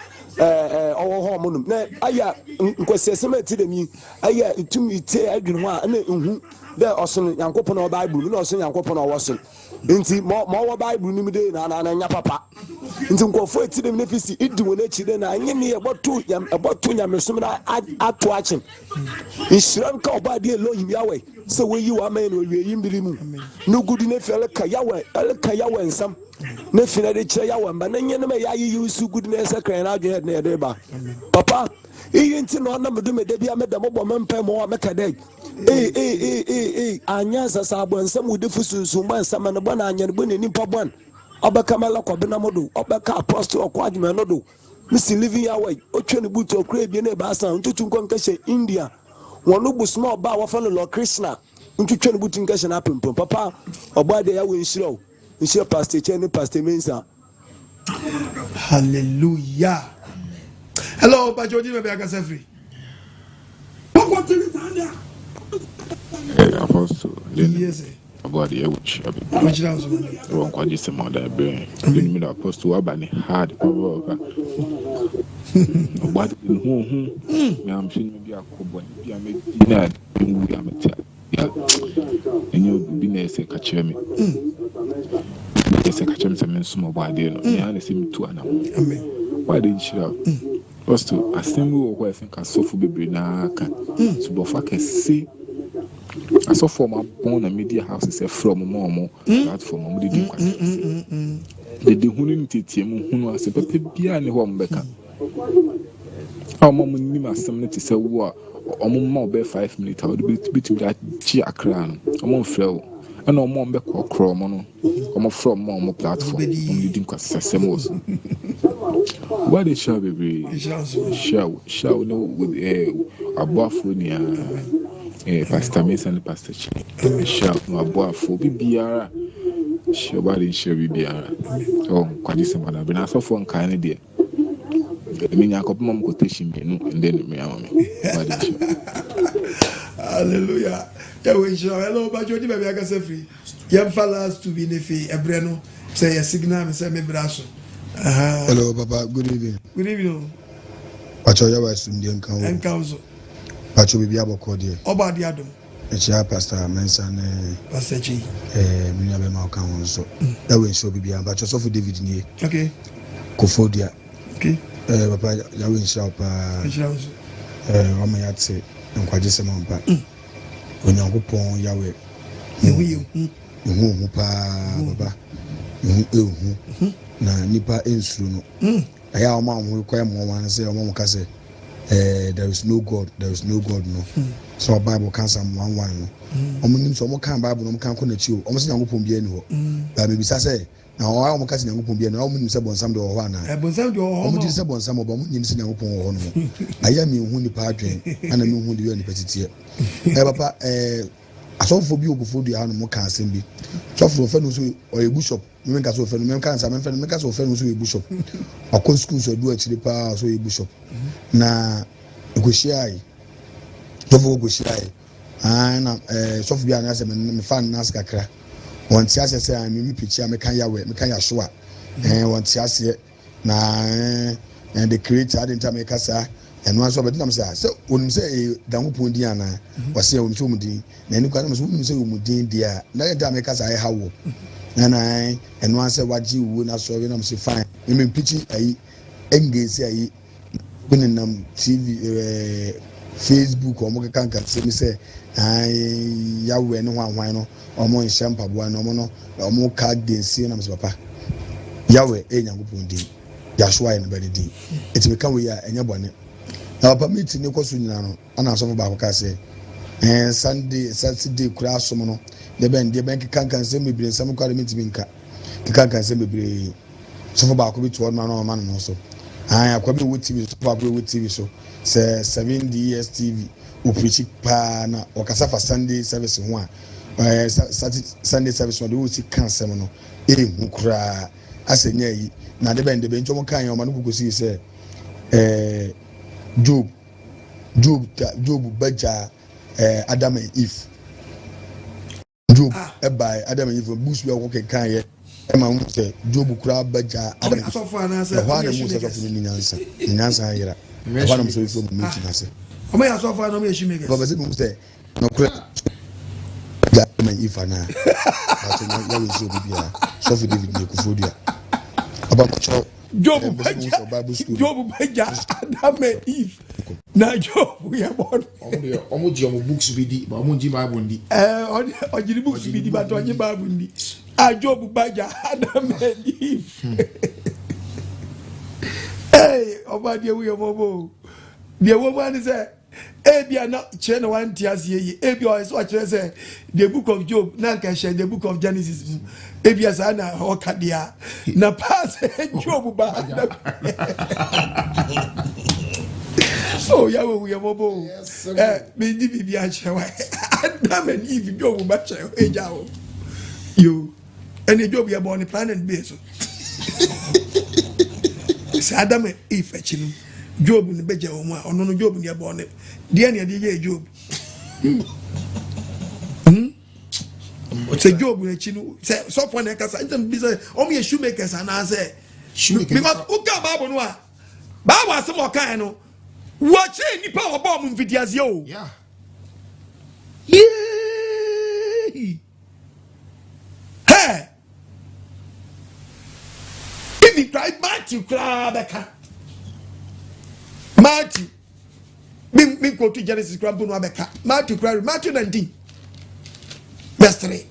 ɛɛ ɔwɔ hɔ ɔmo nom. Na ayɛ nkwasiasɛm a ɛte dɛm yi, ayɛ itum itsie adwen ho a, nna ihu dɛ ɔson Nyankopɔn a ɔwɔ Bible mu, nna ɔson Nyankopɔn a ɔwɔ sor. Ntsi ma ɔwɔ Bible no mu dɛ na na nya papa. Ntsi nkorɔfo a etsi dɛm no fi si idi hɔn ekyir dɛ na nye ne yɛbɔto nyam ɛbɔto nyamesom no ato akyen. Nhyira nka Ɔbɔadeɛ Elohim Yahweh sɛ oeyi wo ama hɛn wɔ ewiei mber mu. No gudu ne fi ɛreka Yahweh ɛreka Yahweh nsɛm ne fi na ɛde kyerɛ Yahweh mba ne nye no ma yɛayeyi so gudu na yɛsakra hɛn adwen yɛde na yɛde ba. Papa, iyi ntsi na ɔnam do me da biara meda mobɔ me mpae ma wo a meka dɛ Ei ei ei ei ei anyɛ nsasa abɔnsam wudifo sunsum bɔn samane bɔn anyɛn bɔn nyimpa bɔn ɔbɛka mɛlɛ kɔbena mo do ɔbɛka apostle ɔkɔ adwuma no do misi living yahweh otwa ne butu ɔkura ebien ebaasa ntutu nkɔ nkɛhyɛ india wɔn no bosom ɔba a wɔfrɛ no lord krishna ntwitwa ne butu nkɛhyɛ n'apempem papa ɔbɔ adeɛ yahweh nhyira o nhyira pastor kyɛn ne pastor mensa. Hallelujah. Hello, Pacho Jimmy Biakasa Free. Hey, Apostle. Yes. About the which wɔ nkwagye sɛm ɔda berɛ ɛnim na apostle waba ne hard pɔpɔpɔ ɔbɔ ade ne ho ho meamhwɛ no bi akɔ bɔne bi a mɛdi na ɛnwu a mete Ya, ɛnyɛ obi na ɛsɛ ka kyerɛ me. Obi na ɛsɛ ka kyerɛ me sɛ mensom Ɔbɔadeɛ no. Me ara na ɛsɛ metu anammɔn. Ɔbɔadeɛ nhyira wo. Apostle, asɛm bi wɔ hɔ a ɛsɛ nka asɔfo bebree no ara ka. Subɔfo akɛse, asɔfo a wɔabɔn na media houses frɛ wɔn ma wɔn platform a wɔde di nkwaseasɛm. Dede hunu ne nteateamu hunu, asɛm papa biara nni hɔ a wɔbɛka. A wɔn a wɔnim asɛm no te sɛ wo a wɔma wo bɛyɛ 5 minutes a wɔde bɛtumi de agye akra no, wɔmfrɛ wo. Ɛna wɔn a wɔbɛkorɔkorɔ wɔn no, wɔfrɛ wɔn ma wɔn platform, wɔn de di nkwasasɛm wɔ so. Wade nhyira wo bebree. Nhyira wo, nhyira wo ne wo ɛɛ aboafoɔ nyinaa. Ɛɛ Pastor Mensah ne Pastor Chi. Nhyira wo ne aboafoɔ bibiara. Nhyira wo, wade nhyira bibiara. Ɛwɔ nkwagye sɛm adabrɛ na asɔfoɔ nkae no deɛ. Emi Nyankopɔn ma mo quotation mienu ndɛ enyimire ama me. Awurade nhyira. Hallelujah. Yɛwɔ nhyira. Hello, Bajo di baabi akasa firi. Yɛmfa last two bi ne fi ɛbrɛ no sɛ yɛ signal me sɛ me bra so. Hello, Papa. Good evening. Good evening. Pacho Yahweh asomdwie nka wo. Ɛnka wo so. Pacho biribi abɔkɔ deɛ. Ɔbɔ adeɛ adom. Mekyia Pastor Mensah ne Pastor Kyei. Eh, me nua bɛma ɔka ho nso. Yahweh nhyira obi biara. Pacho sɔfo David nie. Okay. Kofodua. Okay. Eh, papa Yahweh nhyira wo paa. Nhyira wo nso. Eh, wama yɛate nkwagyesɛm ampa. Onyankopɔn Yahweh. Ne ho yɛ hu. Ne ho hu paa papa. Ne ho ehu. Na nipa nsuro no. Ɛyɛ a wɔn a wɔn kɔ ɛmoa wɔn ano sɛ wɔn a wɔka sɛ eh, there is no God, there is no God no. Sɛ Bible ka Psalm 1:1 no. Wɔn nim sɛ wɔn kan Bible no wɔn kan kɔ n'akyi o. Wɔn sɛ Nyankopɔn biara ni hɔ. Baa mebisa sɛ na wɔn a wɔn ka sɛ Nyankopɔn biara ni hɔ, wɔn nim sɛ bɔnsam deɛ wɔ hɔ anaa? Eh, bɔnsam deɛ wɔ hɔ. Wɔn gye sɛ bɔnsam wɔ hɔ, wɔn nim sɛ Nyankopɔn wɔ hɔ nom. Ayɛ a menhu nipa adwene, ɛna menhu deɛ nipa titiɛ. Eh, papa, eh, asɔfoɔ bi wɔ Koforidua ha nom ka asɛm bi. Sɔfo no wɔfrɛ no nso ɔyɛ bishop. Me menka sɛ ɔfɛ no, menka nsa memfɛ no, menka sɛ ɔfɛ no nso yɛ bishop. Ɔkɔ sukuu nso adu akyire paa ɔsɛ ɔyɛ bishop. Na ɛkɔhyiae, sɔfo kɔhyiae. Ah, na eh, sɔfo bi a na sɛ mefa no n'ase kakra. Wɔnte aseɛ sɛ ah, me me pirikyi a meka Yahweh, meka Yahshua. Eh, wɔnte aseɛ. Na eh, eh, the creator, ade nti a meka saa. Ɛno ara nso ɔbɛde nam sɛ ah, sɛ onim sɛ ɛyɛ Nyankopɔn din anaa? Ɔsɛ onim sɛ ɔmu din. Na ɛno koraa na sɛ wonim sɛ ɔmu din deɛ a, na ɛde a meka saa ɛha wɔ. Ɛna eh, ɛno ara sɛ wagye wuo na asɔre nam sɛ fine. Me me mpikyi ayi, engage ayi. Bi nenam TV, eh, Facebook, wɔn keka nka nsɛm sɛ ae, Yahweh ne hwan hwan no, wɔn nhyɛ mpaboa no, wɔn no, wɔn ka densie nam sɛ papa. Yahweh ɛyɛ Nyankopɔn din, Yahshua yɛ ne ba ne din. Eti meka wei a, ɛnyɛ bɔne. Na papa meeting ne kɔ so nyinaa no, ana asɔfo baako ka sɛ, eh, Sunday, Saturday koraa som no, deɛ bɛn, deɛ bɛn keka nka nsɛm bebree, nsɛm koraa de mentumi nka. Keka nka nsɛm bebree. Sɔfo baako bi to hɔ nom a na ɔma ne ho so. Ae, akoa bi wɔ TV so, sɔfo baako bi wɔ TV so, sɛ 7DSTV, ɔpreachi paa na ɔkasa fa Sunday service ho a, ɛɛ, Saturday, Sunday service ho a, deɛ ɔsi ka asɛm no, ɛnhu koraa, asɛ nyɛ ayi, na ade bɛn de bɛn, nti wɔn kaeɛ, ɔma no kɔkɔsii sɛ, ɛɛ, Job, Job, Job ba gyaa, ɛɛ, Adam and Eve. Job bae, Adam and Eve, books bi a wɔkɔ kenkan yɛ ɛma wohu sɛ Job koraa ba gyaa Adam and Eve. Ɛhɔ ara na muhu sɛ sɔfo no nni nyansa, ne nyansa ayera. Ɛhɔ ara na mesɔre firi wɔn meeting ase. Wɔpɛ sɛ mehu sɛ nokorɛ gyaa Adam and Eve anaa. Bakyɛ nya Yahweh nhyira obi biara. Sɔfo David ne Kufuor Dua. Papa mpakyɛw. Job bɛgya Job bɛgya Adam and Eve na Job yɛ bɔ no. Ɔmo deɛ ɔmo gye ɔmo books bi di but ɔmo ngye bible ndi. Ɛɛ ɔde ɔgye ne books bi di but ɔnye bible ndi. A Job bɛgya Adam and Eve. Ee ɔba deɛ wuyɛ mɔbɔ o deɛ wɔn mu ani sɛ. Ebia na kyerɛ na wante aseɛ yie. Ebia ɔyɛ sɛ ɔkyerɛ sɛ the book of Job na anka ɛhyɛ the book of Genesis mu. Ebia saa na ɔka deɛ a. Na paa sɛ Job ba na Oh, Yahweh hu yɛ mmɔbɔ o. Eh, mendi biribi akyerɛ wa. Adam and Eve Job ba kyerɛ agya o. Yo. Ɛne Job yɛ bɔɔ ne planet bee so. Sɛ Adam and Eve akyi no. Job no bɛgya wɔn a ɔno no Job deɛ bɔne deɛ ne ɛde yɛɛ Job hmm? sɛ Job akyi no sɛ sɔfoɔ na ɛkasa ntam bi sɛ wɔn yɛ shoemakers anaasɛ because woka Bible no a Bible asɛm a ɔkaeɛ no wɔkyerɛ nnipa a wɔbɔɔ wɔn mfitiaseɛ o yee hɛ Even koraa Matthew koraa bɛka. Matthew mi mi nkotu Genesis koraa mpo no abɛka. Matthew koraa Matthew 19 verse 3.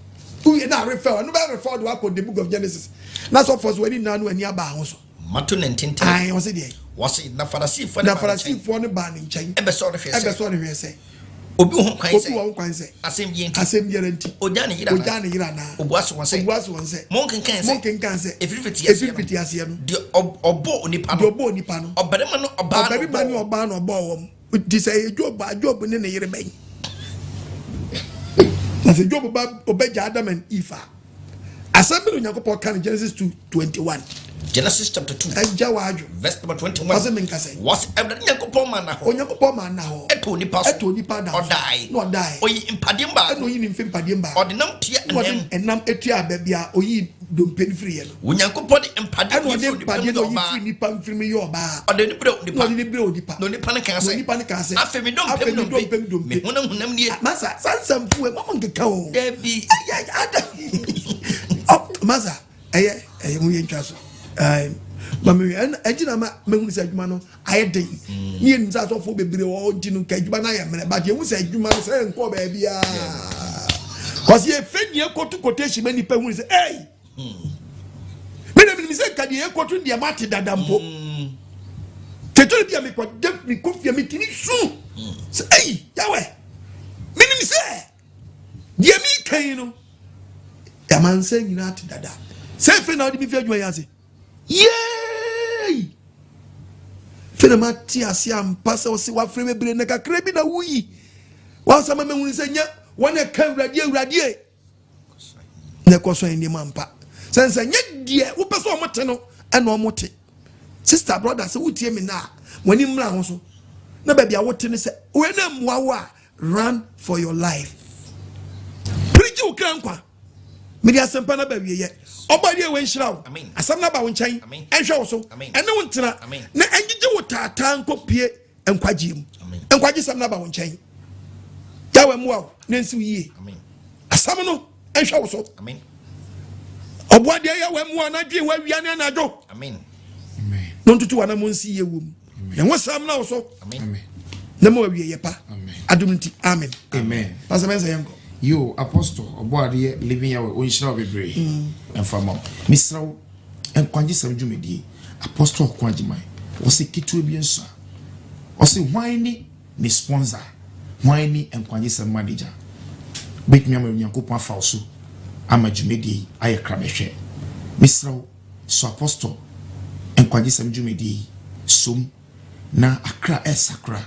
Uye na refer ɔno bɛ refer de wakɔ the book of Genesis. Na sɔfo so wani nyinaa no ani aba ho so. Matthew 19 3. Ayi ɔsi deɛ. Wɔsi na Farisifoɔ no baa ne nkyɛn. Na Farisifoɔ no baa ne nkyɛn. Ɛbɛsɔ ne hwɛ sɛ. Ɛbɛsɔ ne hwɛ sɛ. Obi wɔ ho kwan sɛ. Obi wɔ ho kwan sɛ. Asɛm biara nti. Asɛm biara nti. Ogya ne yere anaa. Ogya ne yere anaa. Obua se wɔn sɛ. Obua se wɔn sɛ. Monkenkan sɛ. Monkenkan sɛ. Efiri fiti aseɛ no. Efiri fiti aseɛ no. Deɛ ɔbɔɔ onipa no. Deɛ ɔbɔɔ onipa no. Ɔbarima ne ɔbaa na ɔbɔɔ. Ɔbarima ne ɔbaa na ɔbɔɔ wɔn. Nti sɛ ɛyɛ Job a, Job ne ne yere bɛn? Na sɛ Job ba ɔbɛgya Adam and Eve a, asɛm bi na Onyankopɔn ka no Genesis 2:21. Genesis chapter 2. Ɛgya w'adwo. Verse number 21. Ɔsɛ menka sɛ. Wɔsi Awurade Nyankopɔn maa na hɔ. Onyankopɔn maa na hɔ. Ɛtɔ onipa so. Ɛtɔ onipa da so. Ɔdae. Na ɔdae. Oyi mpadeɛ baako. Ɛna oyi ne mfe mpadeɛ baako. Ɔde nam tua ɛnam. Ɔde ɛnam etua baabi a oyi dompe no firi yɛ no. Onyankopɔn de mpadeɛ Ɛna ɔde mpadeɛ na oyi firi nipa mfiri mu yɛ ɔbaa. Ɔde ne brɛ onipa. Na ɔde ne brɛ onipa. Na onipa no kaa sɛ. Na onipa no kaa sɛ. Afei me dompe mu dompe. dompe. Me honam honam nie. Masa saa nsɛmfo ɛ mama nkeka o. Dabi. Ɛyɛ ada. Masa ɛyɛ ɛyɛ mu yɛ ntwa so. Ɛɛ ma mi ɛna ɛgyina ma mehunu sɛ adwuma no ayɛ den. Ne yɛ nim sɛ asɔfo bebree wɔ hɔ nti no nka adwuma no ayɛ mmerɛ but yɛhu sɛ adwuma no sɛ nkɔ baabiara. Kɔsi efe nea ekotu quotation ma nipa hunu sɛ ɛy. Me na menim sɛ nka deɛ yɛkɔto deɛ mate dada mpo. Tɛtɔre bi a mekɔ de mekɔ fie metumi su sɛ ei Yahweh menim sɛ deɛ meka yi no amansan nyinaa te dada sɛ afei na wode me fi adwuma yi ase yei afei na mate ase ampa sɛ ɔse wafrɛ bebree na kakra bi na woyi wansa ma mahunu sɛ nyɛ wɔn ɛka awurade awurade na ɛkɔ so anim ampa sɛ nsɛ nyɛ deɛ wopɛ sɛ ɔmo te no ɛna ɔmo te sister brother sɛ wotie me na a wɔn ani mmra ho so na baabi a wote no sɛ wei na mmoa wo a run for your life pirigye wo kra nkwa mede asɛmpa no aba wieyɛ ɔbɔ adeɛ wɔ nhyira wo asɛm no aba wo nkyɛn ɛnhwɛ wo so ɛne wo ntena na ɛngyegye wo taataa nkɔ pie nkwagyeɛ mu nkwagye sɛm no aba wo nkyɛn Yahweh mmoa wo na nsi wo yie asɛm no nhwɛ wo so ɔboa deɛ Yahweh mmoa na dwen wawia ne anadwo na ɔntutu w'anamɔ nsi yie wɔ mu na ho sɛm na wo so na ma wawie yɛ pa adom nti amen. Amen. Pastor Mensa yɛnkɔ. Yo, Apostle, ɔbɔ adeɛ Living Yahweh, ɔnhyira wo bebree. Ɛmfa ma wo. Mesrɛ wo, nkwagyesɛm dwumadie, Apostle Ɔko Agyeman, ɔse ketewa bi nso a, ɔse hwan ne me sponsor, hwan ne nkwagyesɛm manager? Bɛtumi ama Onyankopɔn afa wo so ama dwumadie yi ayɛ krabɛhwɛ. Mesrɛ wo, so Apostle nkwagyesɛm dwumadie yi som na akra ɛsakra.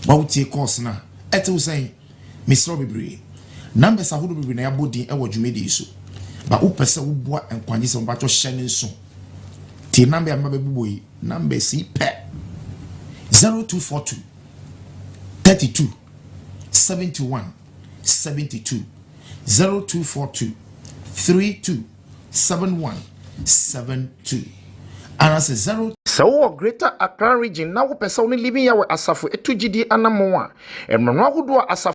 Wa wotie course no a, ɛte wo sɛn? Mesrɛ wo bebree. Numbers ahodoɔ bebree na yɛabɔ din wɔ dwumadie yi so. Ba wopɛ sɛ woboa nkwagyesɛm mpakyɛ hyɛ ne nso. Tie number a meba bɛbobɔ yi, numbers yi pɛ. 0242 32 71 72 0242 32 71 72 anaasɛ 0 Sɛ wowɔ Greater Accra Region na wopɛ sɛ wo ne Living Yahweh Asafo tu gyidie anammɔn a, mmorɔno ahodoɔ a asafo.